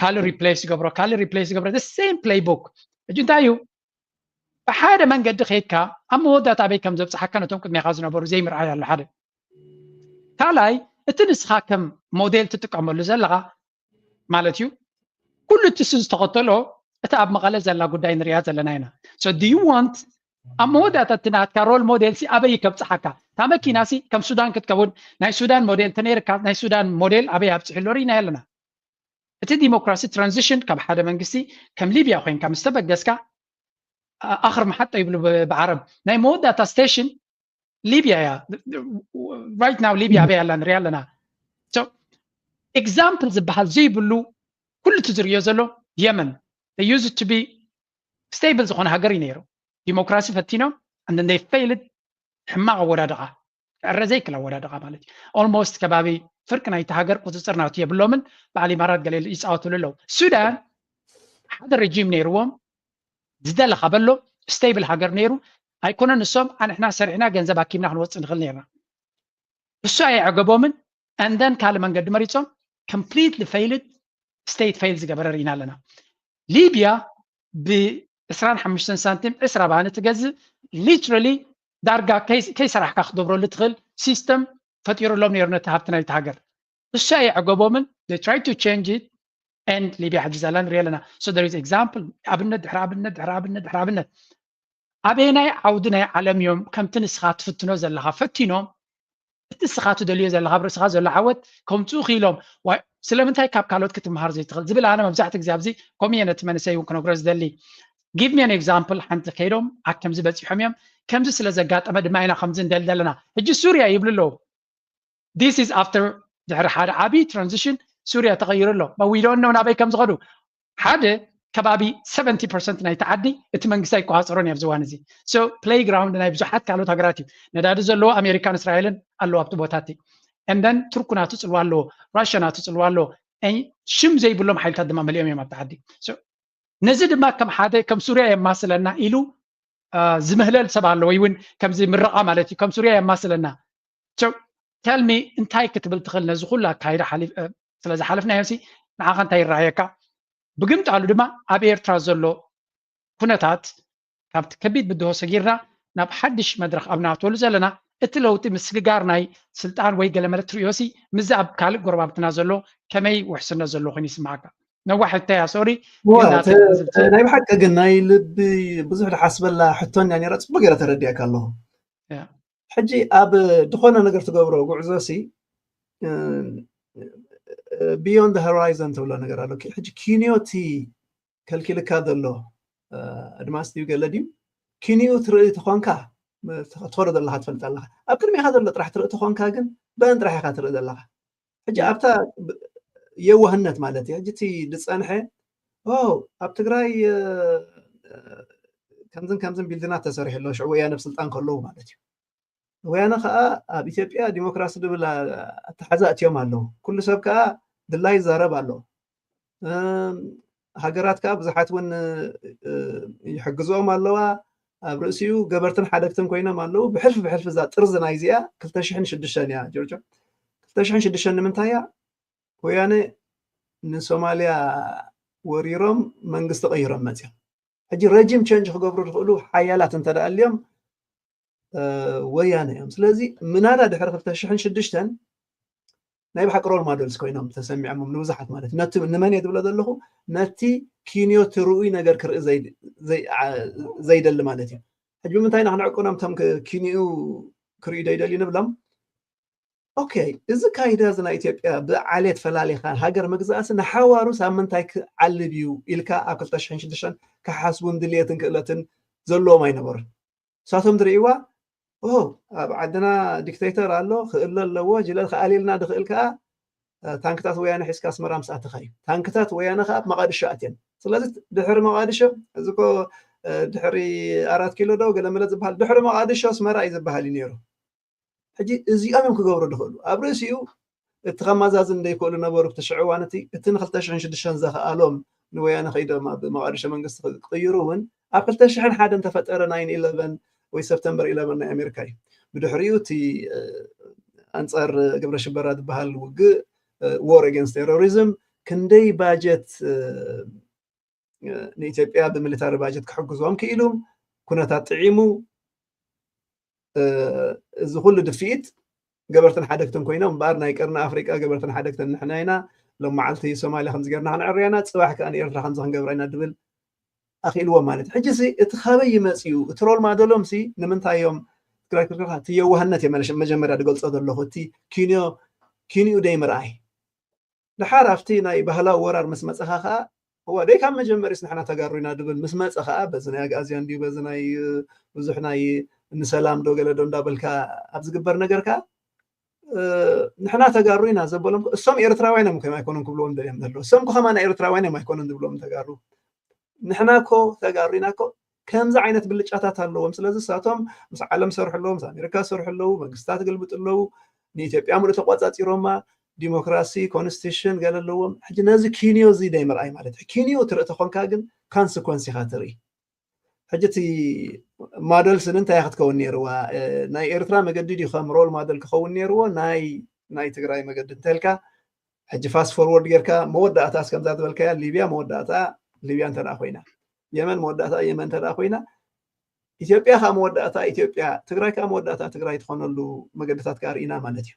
ካልእ ሪፕሌስ ይገብሮ ካልእ ሪፕሌስ ይገብሮ same playbook። ሕጂ እንታይ እዩ ብሓደ መንገዲ ከይድካ ኣብ መወዳእታ ኣበይ ከም ዘብፅሓካ ነቶም ቅድሜኻ ዝነበሩ ዘይምርኣይ ኣሎ ሓደ። ካልኣይ እቲ ንስኻ ከም ሞዴል ትጥቀመሉ ዘለኻ ማለት እዩ ኩሉ እቲ እሱ ዝተኸተሎ እቲ ኣብ መቐለ ዘላ ጉዳይ ንሪኣ ዘለና ኢና። So do you want ኣብ መወዳእታ እቲ ናትካ ሮል ሞዴል ሲ ኣበይ ከብፅሓካ? እታ መኪና ሲ ከም ሱዳን ክትከውን ናይ ሱዳን ሞዴል ተነይርካ ናይ ሱዳን ሞዴል ኣበይ ኣብፅሑ ኣሎ ርኢና ኣለና። እቲ ዲሞክራሲ ትራንዚሽን ካብ ሓደ መንግስቲ ከም ሊብያ ኮይንካ ምስ ተበገስካ ኣኽር መሓጦ ይብሉ ብዓረብ ናይ መወዳእታ ስቴሽን ሊብያ እያ። Right now ሊብያ ኣበይ ኣላ ንሪኣ ኣለና። ኤግዛምፕል ዝበሃል ዘይብሉ ኩሉ እቲ ዝርእዮ ዘሎ የመን used to be stable ዝኾነ ሃገር እዩ ነይሩ። ዲሞክራሲ ፈቲኖም and then they failed ሕማቕ ኣወዳድቓ ክዕረ ዘይክል ኣወዳድቓ ማለት እዩ። Almost ከባቢ ፍርቂ ናይቲ ሃገር ቁፅፅር ናቱ የብሎምን በዓል ኢማራት ገለ ይፃወትሉ ኣለዉ። ሱዳን ሓደ ረጂም ነይርዎም ዝደለኻ በሎ ስቴብል ሃገር ነይሩ ኣይኮነ ንሶም ኣንሕና ሰሪሕና ገንዘብ ኣኪብና ክንወፅእ ንኽእል ነርና እሱ ኣየዕገቦምን and then ካልእ መንገዲ መሪፆም completely failed state fail ዝገበረ ርኢና ኣለና። ሊብያ ብ ዕስራን ሓሙሽተን ሳንቲም ዕስራ ባኒ ትገዝእ literally ዳርጋ ከይሰራሕካ ክትገብረሉ ትኽእል ሲስተም ፈጢሩሎም ነይሩ ነቲ ሃብቲ ናይቲ ሃገር እሱ ኣየዕገቦምን they try to change it and ሊብያ ሕጂ ዘላ ንሪኢ ኣለና። So there is example ኣብነት ድሕሪ ኣብነት ድሕሪ ኣብነት ድሕሪ ኣብነት ኣበየናይ ዓውዲ ናይ ዓለም እዮም ከምቲ ንስኻ ትፍትኖ ዘለኻ ፈቲኖም እቲ ንስኻ ትደልዮ ዘለኻ ኣብ ርእስኻ ዘሎ ዓወት ከምፅኡ ክኢሎም ስለምንታይ ካብ ካልኦት ክትመሃር ዘይትኽእል ዝብል ኣነ መብዛሕትኡ ግዜ ኣብዚ ከምኡ እየ ነቲ መንእሰይ እውን ክነግሮ ዝደሊ። Give me an example ሓንቲ ከይዶም ኣብ ከምዚ በፂሖም እዮም ከምዚ ስለ ዘጋጠመ ድማ ኢና ከምዚ ንደሊ ዘለና። ሕጂ ሱርያ ይብሉ ኣለዉ this is after ድሕሪ ሓደ ዓብዪ ትራንዚሽን ሱርያ ተቐይሩ ኣሎ። We don't know ናበይ ከም ዝኸዱ ሓደ ከባቢ ሰቨንቲ ፐርሰንት ናይቲ ዓዲ እቲ መንግስቲ ኣይቆፃፀሮን እዩ ኣብዚ እዋን እዚ። So play ground ናይ ብዙሓት ካልኦት ሃገራት እዩ። ነዳዲ ዘለዎ ኣሜሪካን እስራኤልን ኣለዉ ኣብቲ ቦታ እቲ and then ቱርክ ናቱ ፅልዋ ኣለዎ ራሽያ ናቱ ፅልዋ ኣለዎ ሽም ዘይብሎም ሓይልታት ድማ መሊኦም እዮም ኣብቲ ዓዲ። ነዚ ድማ ከም ሓደ ከም ሱርያ የማስለና ኢሉ ዝምህለል ሰብ ኣሎ ወይ እውን ከምዚ ምረቓ ማለት እዩ ከም ሱርያ የማስለና። Tell me እንታይ ክትብል ትኽእል ነዚ ኩሉ ኣካይዳ ስለ ዝሓለፍናዮ ሲ ንዓኻ እንታይ ይረኣየካ? ብግምጣሉ ድማ ኣብ ኤርትራ ዘሎ ኩነታት ካብቲ ከቢድ ብድሆ ሰጊርና ናብ ሓድሽ መድረኽ ኣብ ናተሉ ዘለና እቲ ለውጢ ምስግጋር ናይ ስልጣን ወይ ገለመለ ትርእዮ ሲ ምስዚ ኣብ ካልእ ጎረባብትና ዘሎ ከመይ ውሕስነት ዘሎ ኮይኑ ይስምዓካ? ነዋሕ ሕተያ ሶሪ። ናይ ብሓቂ ግን ናይ ልቢ ብዙሕ ዝሓስበላ ሕቶኛ ነራ ፅቡቅ ገይረ ተረዲኣካ ኣለኹ። ሕጂ ኣብ ዝኾነ ነገር ትገብሮ ጉዕዞ ሲ beyond horizon ትብሎ ነገር ኣሎ። ሕጂ ኪንዮቲ ከልኪልካ ዘሎ ኣድማስ ድዩ ገለ ድዩ ኪንዩ ትርኢ ተኾንካ ትኸዶ ዘለካ ትፈልጥ ኣለካ። ኣብ ቅድሚካ ዘሎ ጥራሕ ትርኢ ተኾንካ ግን በን ጥራሕ ኢካ ትርኢ ዘለካ። ሕጂ ኣብታ የዋህነት ማለት እዩ። ሕጂ እቲ ዝፀንሐ ኣብ ትግራይ ከምዝን ከምዝን ቢልድናት ተሰሪሑ ኣሎ ሽዑ ወያነ ኣብ ስልጣን ከለዉ ማለት እዩ። ወያነ ከዓ ኣብ ኢትዮጵያ ዲሞክራሲ ዝብል ኣተሓዛ እትዮም ኣለዉ። ኩሉ ሰብ ከዓ ድላይ ይዛረብ ኣሎ። ሃገራት ከዓ ብዙሓት እውን ይሕግዝኦም ኣለዋ። ኣብ ርእሲኡ ገበርትን ሓደግትን ኮይኖም ኣለዉ። ብሕልፊ ብሕልፊ እዛ ጥርዚ ናይ እዚኣ ክልተ ሽሕን ሽዱሽተን እያ ጆርጆ። ክልተ ሽሕን ሽዱሽተን ንምንታይ እያ? ወያነ ንሶማልያ ወሪሮም መንግስቲ ቀይሮም መፅዮም። ሕጂ ረጂም ቸንጅ ክገብሩ ዝኽእሉ ሓያላት እንተ ደኣ ኣልዮም ወያነ እዮም። ስለዚ ምናዳ ድሕሪ ክልተ ሽሕን ሽዱሽተን ናይ ብሓቂ ሮል ማደልስ ኮይኖም ተሰሚዖም ንብዙሓት ማለት ነቲ ንመን እየ ዝብሎ ዘለኹ ነቲ ኪንዮ ትርኡይ ነገር ክርኢ ዘይደሊ ማለት እዩ። ሕጂ ብምንታይ ኢና ክንዕቅኖም እቶም ኪንኡ ክርእዩ ዘይደልዩ ንብሎም? ኦኬ፣ እዚ ካይዳ እዚ ናይ ኢትዮጵያ ብዓሌት ፈላሊኻ ሃገር ምግዛእሲ ንሓዋሩስ ኣብ ምንታይ ክዓልብ እዩ ኢልካ ኣብ ክልተ ሽሕን ሽዱሽተን ክሓስቡን ድልየትን ክእለትን ዘለዎም ኣይነበሩን። ንሳቶም ዝርእይዋ ኦ ኣብ ዓድና ዲክቴተር ኣሎ ክእለ ኣለዎ ጅለ ክኣሊልና ድኽእል ከዓ ታንክታት ወያነ ሒዝካ ኣስመራ ምስ ኣተኻ እዩ። ታንክታት ወያነ ከዓ ኣብ መቓድሾ ኣትየን። ስለዚ ድሕሪ መቓድሾ እዚ እኮ ድሕሪ ኣራት ኪሎ ዶ ገለመለ ዝበሃል ድሕሪ መቓድሾ ኣስመራ እዩ ዝበሃል እዩ ነይሩ። ሕጂ እዚኦም እዮም ክገብሩ ዝኽእሉ ኣብ ርእሲኡ እቲ ከማዛዝን ዘይክእሉ ነበሩ። እቲ ሽዑ እዋን እቲ እቲ ንክልተ ሽሕን ሽዱሽተን ዘኽኣሎም ንወያነ ከይዶም ኣብ መቓድሾ መንግስቲ ክቅይሩ እውን ኣብ ክልተ ሽሕን ሓደን ተፈጠረ ናይን ኢለቨን ወይ ሰፕተምበር ኢለቨን ናይ ኣሜሪካ እዩ። ብድሕሪኡ እቲ ኣንፃር ግብረ ሽበራ ዝበሃል ውግእ war against terrorism ክንደይ ባጀት ንኢትዮጵያ ብሚሊታሪ ባጀት ክሕግዞም ክኢሉ ኩነታት ጥዒሙ እዚ ኩሉ ድፍኢት ገበርትን ሓደግትን ኮይኖም እምበኣር ናይ ቀርኒ ኣፍሪቃ ገበርትን ሓደግትን ንሕና ኢና። ሎም መዓልቲ ሶማልያ ከምዚ ገርና ክንዕርያ ኢና፣ ፅባሕ ከዓ ንኤርትራ ከምዚ ክንገብራ ኢና ድብል ኣኽኢልዎም ማለት እዩ። ሕጂ ሲ እቲ ካበይ ይመፅኡ? እቲ ሮል ማደሎም ሲ ንምንታይ እዮም? ትግራይ ክልክልካ እቲ የዋህነት እየ መለሽ መጀመርያ ዝገልፆ ዘለኹ እቲ ኪንዮ ኪንኡ ደይ ምርኣይ ድሓር ኣብቲ ናይ ባህላዊ ወራር ምስ መፀኻ ከዓ እዋ ደይ ካብ መጀመሪስ ንሕና ተጋሩ ኢና ድብል ምስ መፀ ከዓ በዚ ናይ ኣግኣዝያን ድዩ በዚ ናይ ብዙሕ ናይ ንሰላም ዶ ገለ ዶ እንዳበልካ ኣብ ዝግበር ነገር ከዓ ንሕና ተጋሩ ኢና ዘበሎም እሶም ኤርትራውያን እዮም ከም ኣይኮኑን ክብልዎም ደልዮም ዘለዉ እሶም ከማና ኤርትራውያን እዮም ኣይኮኑን ዝብሎም ተጋሩ ንሕና ኮ ተጋሩ ኢና ኮ ከምዚ ዓይነት ብልጫታት ኣለዎም ስለዚ እሳቶም ምስ ዓለም ሰርሑ ኣለዉ ምስ ኣሜሪካ ሰርሑ ኣለዉ መንግስታት ገልብጡ ኣለዉ ንኢትዮጵያ ሙሉእ ተቆፃፂሮማ ዲሞክራሲ ኮንስቲቱሽን ገለ ኣለዎም ሕጂ ነዚ ኪንዮ እዚ ደይ ምርኣይ ማለት እዩ ኪንዮ ትርኢ ተኾንካ ግን ካንስኮንስ ኢኻ ትርኢ ሕጂ እቲ ማደልስ ንምንታይ ክትከውን ነይርዋ ናይ ኤርትራ መገዲ ድዩ ከም ሮል ማደል ክኸውን ነይርዎ ናይ ናይ ትግራይ መገዲ እንተልካ ሕጂ ፋስት ፎርወርድ ጌርካ መወዳእታስ ከምዛ ዝበልካያ ሊብያ መወዳእታ ሊብያ እንተ ኮይና የመን መወዳእታ የመን እንተ ኮይና ኢትዮጵያ ከዓ መወዳእታ ኢትዮጵያ ትግራይ ከዓ መወዳእታ ትግራይ ትኾነሉ መገድታት ከዓ ርኢና ማለት እዩ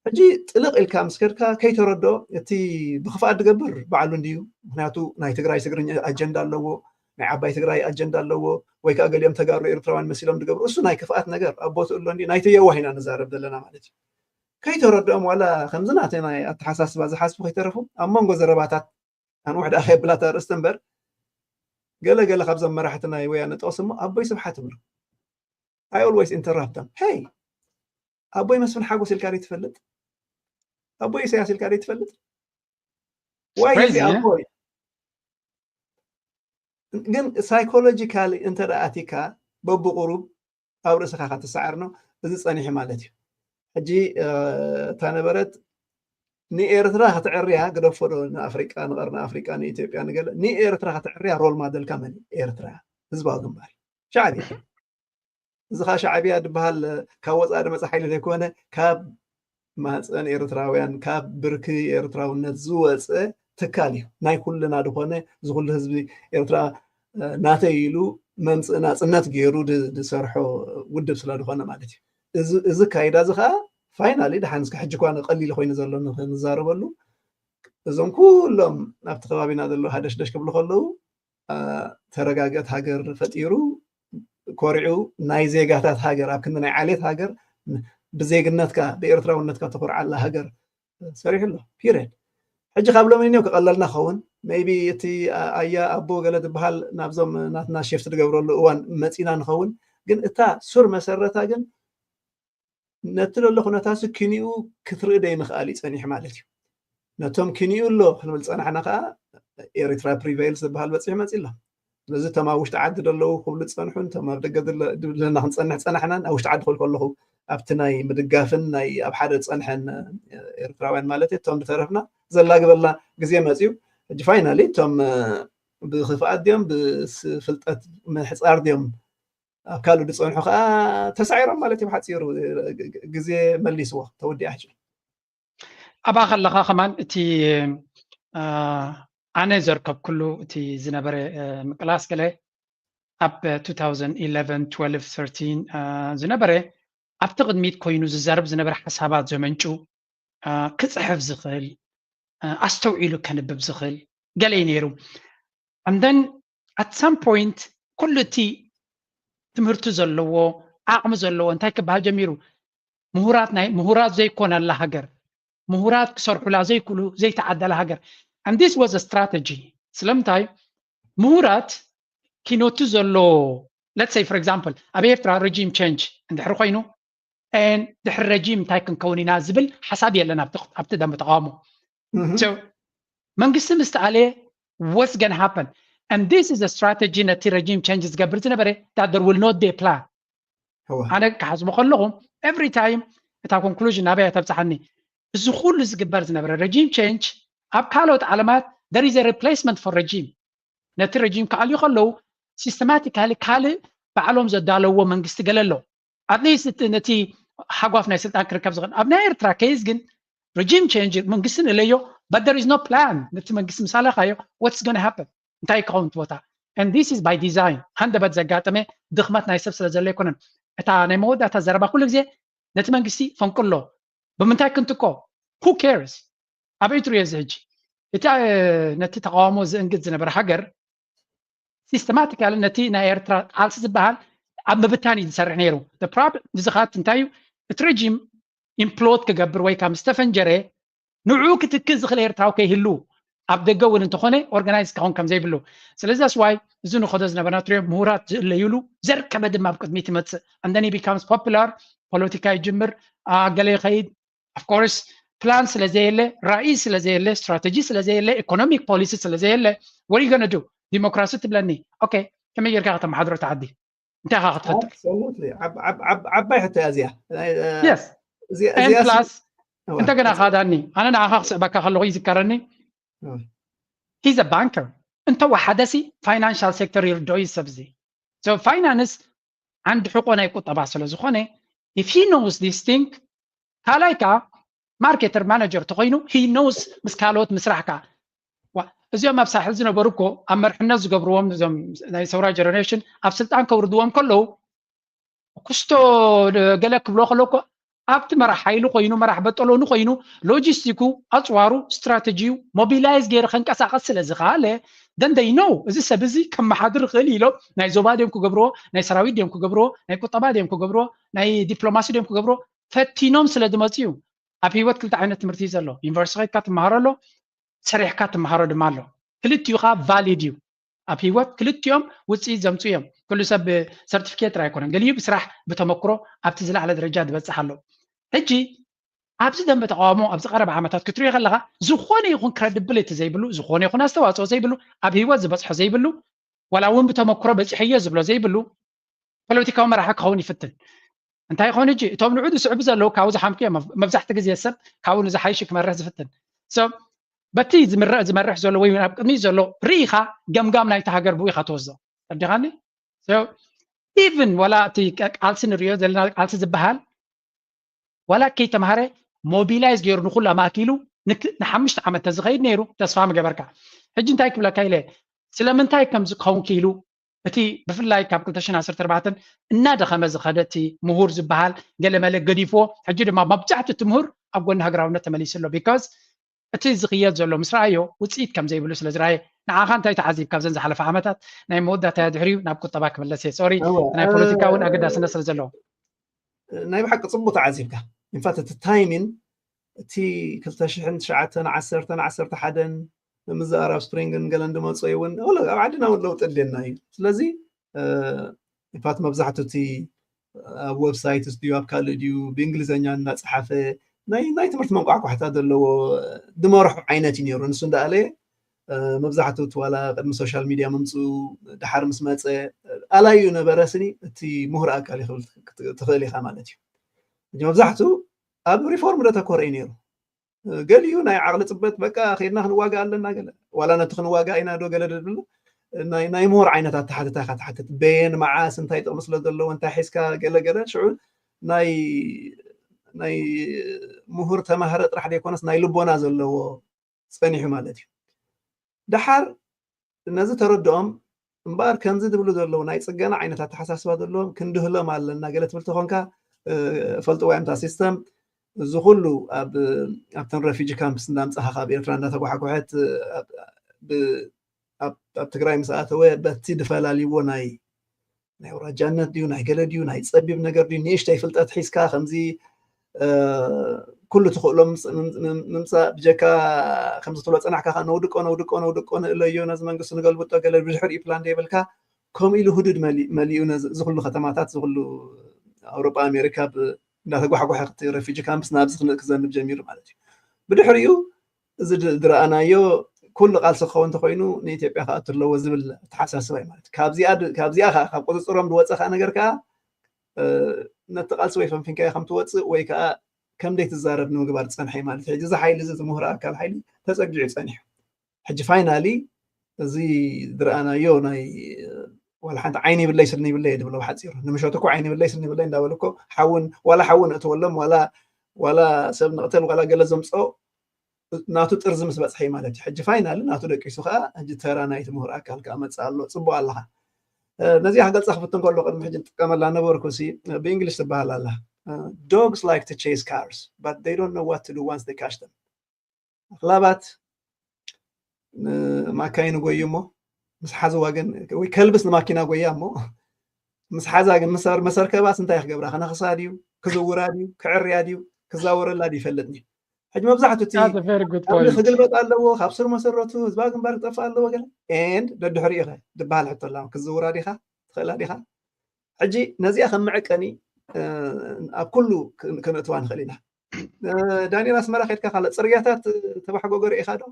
ሕጂ ጥልቕ ኢልካ ምስ ከድካ ከይተረዶ እቲ ብክፍኣት ዝገብር ባዕሉ እንድዩ ምክንያቱ ናይ ትግራይ ትግርኛ ኣጀንዳ ኣለዎ ናይ ዓባይ ትግራይ ኣጀንዳ ኣለዎ ወይ ከዓ ገሊኦም ተጋሩ ኤርትራውያን መሲሎም ዝገብሩ እሱ ናይ ክፍኣት ነገር ኣብ ቦትኡ ኣሎ እንዲ ናይቲ የዋህ ኢና ንዛረብ ዘለና ማለት እዩ ከይተረድኦም ዋላ ከምዚ ናተ ናይ ኣተሓሳስባ ዝሓስቡ ከይተረፉ ኣብ መንጎ ዘረባታት ኣንውሕ ደኣ ከየብላታ ርእስቲ እምበር ገለ ገለ ካብዞም መራሕቲ ናይ ወያነ ጠቕስ እሞ ኣቦይ ስብሓት እብሉ I always interrupt them hey ኣቦይ መስፍን ሓጎስ ኢልካ ዶ ትፈልጥ ኣቦይ ኢሳያስ ኢልካ ዶ ትፈልጥ ዋይ ኣቦይ ግን ሳይኮሎጂካሊ እንተ ኣቲካ በብቁሩብ ኣብ ርእስኻ ከተሰዓርኖ እዚ ጸኒሑ ማለት እዩ ሕጂ እታ ነበረት ንኤርትራ ክትዕርያ ግደፎ ዶ ንኣፍሪቃ ንቐርኒ ኣፍሪቃ ንኢትዮጵያ ንገለ ንኤርትራ ክትዕርያ ሮል ማደልካ መን ኤርትራ ህዝባዊ ግንባር ሻዕብያ እዚ ኸ ሻዕብያ ዝበሃል ካብ ወፃኢ ዝመፀ ሓይሊ ዘይኮነ ካብ ማፀን ኤርትራውያን ካብ ብርኪ ኤርትራውነት ዝወፀ ትካል እዩ ናይ ኩልና ዝኾነ ዝኩሉ ህዝቢ ኤርትራ ናተይ ኢሉ መምፅእ ናፅነት ገይሩ ዝሰርሖ ውድብ ስለ ዝኾነ ማለት እዩ እዚ ካይዳ እዚ ከዓ ፋይናሊ ድሓን እስከ ሕጂ እኳ ቀሊል ኮይኑ ዘሎ ንዛረበሉ እዞም ኩሎም ኣብቲ ከባቢና ዘለዉ ሃደሽደሽ ክብሉ ከለዉ ተረጋገት ሃገር ፈጢሩ ኮሪዑ ናይ ዜጋታት ሃገር ኣብ ክንዲ ናይ ዓሌት ሃገር ብዜግነትካ ብኤርትራውነትካ ተኮርዓላ ሃገር ሰሪሑ ኣሎ ፒሪድ ሕጂ ካብ ሎሚ ኒዮ ክቐለልና ኸውን ቢ እቲ ኣያ ኣቦ ገለ ዝበሃል ናብዞም ናትና ሽፍት ዝገብረሉ እዋን መፂና ንኸውን ግን እታ ሱር መሰረታ ግን ነቲ ዘሎ ኩነታሲ ኪኒኡ ክትርኢ ደይ ምኽኣል እዩ ፀኒሑ ማለት እዩ ነቶም ኪኒኡ ኣሎ ክንብል ፀናሕና ከዓ ኤሪትራ ፕሪቬይልስ ዝበሃል በፂሑ መፂ ኣሎ ስለዚ እቶም ኣብ ውሽጢ ዓዲ ዘለዉ ክብሉ ዝፀንሑን እቶም ኣብ ደገ ዘለና ክንፀንሕ ፀናሕናን ኣብ ውሽጢ ዓዲ ክብል ከለኹ ኣብቲ ናይ ምድጋፍን ናይ ኣብ ሓደ ዝፀንሐን ኤርትራውያን ማለት እቶም ዝተረፍና ዘላግበልና ግዜ መፅዩ ሕጂ ፋይናሊ እቶም ብክፍኣት ድዮም ብፍልጠት ምሕፃር ድዮም ኣብ ካልእ ዝፀንሑ ከዓ ተሳዒሮም ማለት እዩ ብሓፂሩ ግዜ መሊስዎ ተወዲኣ ሕጂ ኣብኣ ከለካ ከማን እቲ ኣነ ዘርከብኩሉ እቲ ዝነበረ ምቅላስ ገለ ኣብ two thousand eleven twelve thirteen ዝነበረ ኣብቲ ቅድሚት ኮይኑ ዝዛረብ ዝነበረ ሓሳባት ዘመንጩ ክፅሕፍ ዝኽእል ኣስተውዒሉ ከንብብ ዝኽእል ገለ እዩ ነይሩ። And then at some point ኩሉ እቲ ትምህርቲ ዘለዎ ዓቕሚ ዘለዎ እንታይ ክበሃል ጀሚሩ? ምሁራት ናይ ምሁራት ዘይኮነላ ሃገር፣ ምሁራት ክሰርሑላ ዘይክእሉ ዘይተዓደላ ሃገር። And this was a strategy። ስለምንታይ ምሁራት ኪኖቱ ዘሎ let's say for example ኣብ ኤርትራ regime change እንድሕር ኮይኑ ድሕሪ regime እንታይ ክንከውን ኢና ዝብል ሓሳብ የለን ኣብቲ ደንበ ተቃውሞ። መንግስቲ ምስ ተኣለየ what's gonna happen? And this is a strategy ነቲ regime change ዝገብር ዝነበረ that there will not be a plan። ኣነ ክሓስቦ ከለኹ every time እታ conclusion ናበይ ተብፅሓኒ? እዚ ኩሉ ዝግበር ዝነበረ regime change ኣብ ካልኦት ዓለማት there is a replacement for regime። ነቲ regime ክኣልዩ ከለዉ systematically ካልእ ባዕሎም ዘዳለውዎ መንግስቲ ገለ ኣሎ። At least ነቲ ሓጓፍ ናይ ስልጣን ክርከብ ዝኽእል። ኣብ ናይ ኤርትራ case ግን regime change መንግስቲ ንእለዮ but there is no plan። ነቲ መንግስቲ ምስ ኣለኻዮ what's gonna happen? እንታይ ክኸውን እቲ ቦታ? And this is by design። ሃንደበት ዘጋጠመ ድኽመት ናይ ሰብ ስለ ዘሎ ኣይኮነን። እታ ናይ መወዳእታ ዘረባ ኩሉ ግዜ ነቲ መንግስቲ ፈንቅሎ። ብምንታይ ክንትኮ? Who cares? ኣበይ ትሪኦ እዚ ሕጂ? እቲ ነቲ ተቃውሞ ዝእንግድ ዝነበረ ሃገር systematically ነቲ ናይ ኤርትራ ቃልሲ ዝበሃል ኣብ ምብታን እዩ ዝሰርሕ ነይሩ። Problem እዚ ኻት እንታይ እዩ? እቲ regime implode ክገብር ወይ ካብ ዝተፈንጀረ ንዕኡ ክትክእ ዝኽእል ኤርትራዊ ከይህሉ ኣብ ደገ እውን እንተኾነ organize ክኸውን ከም ዘይብሉ። ስለዚ that's why እዚ ንኸዶ ዝነበርና ትሪኦ ምሁራት ዝእለዩሉ ዘርከበ ድማ ኣብ ቅድሚት ይመፅእ። And then he becomes popular። ፖለቲካ ይጅምር። ገለ ይኸይድ። Of course plan ስለ ዘየለ፣ ራእይ ስለ ዘየለ፣ strategy ስለ ዘየለ፣ economic policy ስለ ዘየለ what are you gonna do? ዲሞክራሲ ትብለኒ okay፣ ከመይ ጌርካ ከተመሓድሮ እቲ ዓዲ? እንታይ ኢኻ ክትፈጥር? ዓባይ ሕቶ እያ እዚኣ። Yes። And plus እንደገና ካዳኒ ኣነ ንዓኻ ክስዕበካ ከለኹ ይዝከረኒ he's a banker። እንተወሓደሲ financial sector ይርድኦ እዩ ሰብ እዚ። So finance ዓንዲ ሕቆ ናይ ቁጠባ ስለ ዝኾነ if he knows this thing ካልኣይ ከዓ marketer manager ተኾይኑ he knows ምስ ካልኦት ምስራሕ ከዓ እዚኦም ኣብ ሳሕል ዝነበሩ እኮ ኣብ መርሕነት ዝገብርዎም እዞም ናይ ሰውራ generation ኣብ ስልጣን ከውርድዎም ከለዉ ኩስቶ ገለ ክብሎ ከሎ እኮ ኣብቲ መራሕ ሓይሊ ኮይኑ መራሕ በጠሎኑ ኮይኑ ሎጂስቲኩ ኣፅዋሩ ስትራተጂዩ mobilize ገይሩ ከንቀሳቀስ ስለ ዝኸኣለ then they know እዚ ሰብ እዚ ከመሓድር ይኽእል ኢሎም ናይ ዞባ ድዮም ክገብርዎ ናይ ሰራዊት ድዮም ክገብርዎ ናይ ቁጠባ ድዮም ክገብርዎ ናይ ዲፕሎማሲ ድዮም ክገብርዎ ፈቲኖም ስለ ዝመፁ እዩ። ኣብ ህይወት ክልተ ዓይነት ትምህርቲ እዩ ዘሎ። ዩኒቨርሲቲ ከድካ ትመሃሮ ኣሎ፣ ሰሪሕካ ትመሃሮ ድማ ኣሎ። ክልቲኡ ከዓ valid እዩ። ኣብ ህይወት ክልቲኦም ውፅኢት ዘምፅኡ እዮም። ኩሉ ሰብ ብሰርቲፊኬት ጥራይ ኣይኮነን፣ ገሊኡ ብስራሕ ብተመክሮ ኣብቲ ዝለዓለ ደረጃ ዝበፅሕ ኣሎ። ሕጂ ኣብዚ ደንበ ተቃውሞ ኣብዚ ቀረባ ዓመታት ክትሪኦ ከለካ ዝኾነ ይኹን credibility ዘይብሉ፣ ዝኾነ ይኹን ኣስተዋፅኦ ዘይብሉ፣ ኣብ ህይወት ዝበፅሖ ዘይብሉ፣ ዋላ እውን ብተመክሮ በፂሐዮ ዝብሎ ዘይብሉ ፖለቲካዊ መራሒ ክኸውን ይፍትን። እንታይ ይኾን ሕጂ እቶም ንዑ ዝስዕቡ ዘለዉ ካብኡ ዝሓምቁ እዮም። መብዛሕቲ ግዜ ሰብ ካብኡ ንዝሓይሽ ክመርሕ ዝፍትን። በቲ ዝምረእ ዝመርሕ ዘሎ ወይ ኣብ ቅድሚት ዘሎ ርኢኻ ገምጋም ናይቲ ሃገር ብኡ ኢኻ ትወስዶ። ተረዲኻኒ? Even ዋላ እቲ ቃልሲ ንሪኦ ዘለና ቃልሲ ዝበሃል ዋላ ከይተምሃረ mobilize ገይሩ ንኩሉ ኣማኪሉ ንሓሙሽተ ዓመት ተዝኸይድ ነይሩ ተስፋ ምገበርካ። ሕጂ እንታይ ክብለካ ኢለ ስለምንታይ ከምዚ ክኸውን ክኢሉ እቲ ብፍላይ ካብ ክልተ ሽሕን ዓሰርተ ኣርባዕተን እናደኸመ ዝኸደ እቲ ምሁር ዝበሃል ገለመለ ገዲፍዎ። ሕጂ ድማ መብዛሕትኡ እቲ ምሁር ኣብ ጎኒ ሃገራውነት ተመሊሱ ኣሎ። Because እቲ ዝኽየድ ዘሎ ምስ ረኣዮ ውፅኢት ከም ዘይብሉ ስለ ዝረኣየ። ንዓኻ እንታይ ተዓዚብ ካብዘን ዝሓለፈ ዓመታት? ናይ መወዳእታ ድሕሪኡ ናብ ቁጠባ ክምለስ እየ። ሶሪ ናይ ፖለቲካ እውን ኣገዳስነት ስለ ዘለዎ። ናይ ብሓቂ ፅቡቅ ተዓዚብካ። ኢንፋክት እቲ ታይሚን እቲ ክልተ ሽሕን ትሽዓተን ዓሰርተን ዓሰርተ ሓደን ንምዚ ኣራብ ስፕሪንግን ገለን ዝመፅኦ እውን ኣብ ዓድና እውን ለውጢ ኣድልየና እዩ። ስለዚ ኢንፋክት መብዛሕትኡ እቲ ኣብ ዌብሳይት ድዩ ኣብ ካልእ ድዩ ብእንግሊዝኛ እናፀሓፈ ናይ ትምህርቲ መንቋሕቋሕታ ዘለዎ ዝመርሖ ዓይነት እዩ ነይሩ። ንሱ እንዳኣለየ መብዛሕትኡ እቲ ዋላ ቅድሚ ሶሻል ሚድያ ምምፅኡ ድሓር ምስ መፀ ኣላዩ ነበረ ስኒ እቲ ምሁር ኣካል ይኽብል ትኽእል ኢኻ ማለት እዩ። መብዛሕትኡ ኣብ ሪፎርም ዘተኮረ እዩ ነይሩ። ገሊኡ ናይ ዓቕሊ ፅበት በቃ ከይድና ክንዋጋ ኣለና ገለ ዋላ ነቲ ክንዋጋ ኢና ዶ ገለ ድብሎ ናይ ምሁር ዓይነት ኣተሓትታ ኢኻ ትሓትት። በየን መዓስ እንታይ ጥቕሚ ስለ ዘለዎ እንታይ ሒዝካ ገለ ገለ ሽዑ ናይ ናይ ምሁር ተማሃረ ጥራሕ ዘይኮነስ ናይ ልቦና ዘለዎ ፀኒሑ ማለት እዩ። ደሓር ነዚ ተረድኦም እምበኣር ከምዚ ዝብሉ ዘለዉ ናይ ፅገና ዓይነት ኣተሓሳስባ ዘለዎም ክንድህሎም ኣለና ገለ ትብል ተኾንካ፣ ፈልጥዋ እዮም እታ ሲስተም። እዚ ኩሉ ኣብተን ረፊጂ ካምፕስ እንዳምፃኻ ካብ ኤርትራ እንዳተጓሓጓሐት ኣብ ትግራይ ምስ ኣተወ በቲ ድፈላልይዎ ናይ ናይ ውራጃነት ድዩ ናይ ገለ ድዩ ናይ ፀቢብ ነገር ድዩ ንእሽተይ ፍልጠት ሒዝካ ከምዚ ኩሉ ትኽእሎ ምምፃእ ብጀካ ከምዚ ትብሎ ፀናሕካ ከዓ ነውድቆ ነውድቆ ነውድቆ ንእለዮ ነዚ መንግስቲ ንገልብጦ ገለ ብድሕሪኡ ፕላን ደይብልካ ከምኡ ኢሉ ህዱድ መሊኡ እዚ ኩሉ ከተማታት እዚ ኩሉ ኣውሮጳ ኣሜሪካ እንዳተጓሕጓሐ ክቲ ረፊጂ ካምፕስ ናብዚ ክዘንብ ጀሚሩ ማለት እዩ። ብድሕሪኡ እዚ ዝረኣናዮ ኩሉ ቃልሲ ክኸውን እንተኮይኑ ንኢትዮጵያ ክኣቱ ኣለዎ ዝብል ኣተሓሳስባ እዩ ማለት ካብዚኣ ካብዚኣ ከዓ ካብ ቁፅፅሮም ዝወፀ ከዓ ነገር ከዓ ነቲ ቃልሲ ወይ ፈንፊንካዮ ከም ትወፅእ ወይ ከዓ ከም ደይትዛረብ ንምግባር ዝፀንሐ እዩ ማለት እዩ። እዚ ሓይሊ እዚ ዝምህሮ ኣካል ሓይሊ ተፀጊዑ ፀኒሑ ሕጂ ፋይናሊ እዚ ዝረኣናዮ ናይ ዋላ ሓንቲ ዓይኒ ይብለይ ስኒ ይብለይ ድብሎ ብሓፂሩ ንምሸት እኮ ዓይኒ ይብለይ ስኒ ይብለይ እንዳበሉ እኮ ሓውን ዋላ ሓውን እትወሎም ዋላ ዋላ ሰብ ንቅተል ዋላ ገለ ዘምፅኦ ናቱ ጥርዚ ምስ በፅሐ ማለት እዩ። ሕጂ ፋይናሊ ናቱ ደቂሱ ከዓ ሕጂ ተራ ናይ ትምህር ኣካል ከዓ መፅእ ኣሎ። ፅቡቅ ኣለካ። ነዚኣ ክገልፃ ክፍትን ከሎ ቅድሚ ሕጂ ንጥቀመላ ነበርኩ ሲ ብእንግሊሽ ትበሃል ኣላ dogs like to chase cars but they don't know what to do once they catch them ኣኽላባት ንማካይን ጎዩ እሞ ምስ ሓዝዋ ግን ወይ ከልብስ ንማኪና ጎያ እሞ ምስ ሓዛ ግን መሰርከባስ እንታይ ክገብራ ከነኽሳ ድዩ ክዝውራ ድዩ ክዕርያ ድዩ ክዛወረላ ድዩ ይፈልጥኒ ሕጂ መብዛሕቱ እቲ ክግልበጥ ኣለዎ ካብ ስር መሰረቱ ህዝባ ግንባር ክጠፍእ ኣለዎ ገለ and ደድሕሪኡ ኸ ዝበሃል ሕቶ ኣላ ክዝውራ ዲኻ ትኽእላ ዲኻ ሕጂ ነዚኣ ከም መዕቀኒ ኣብ ኩሉ ክነእትዋ ንኽእል ኢና ዳንኤል ኣስመራ ከድካ ካለ ፅርያታት ተባሕጎጎ ርኢኻ ዶ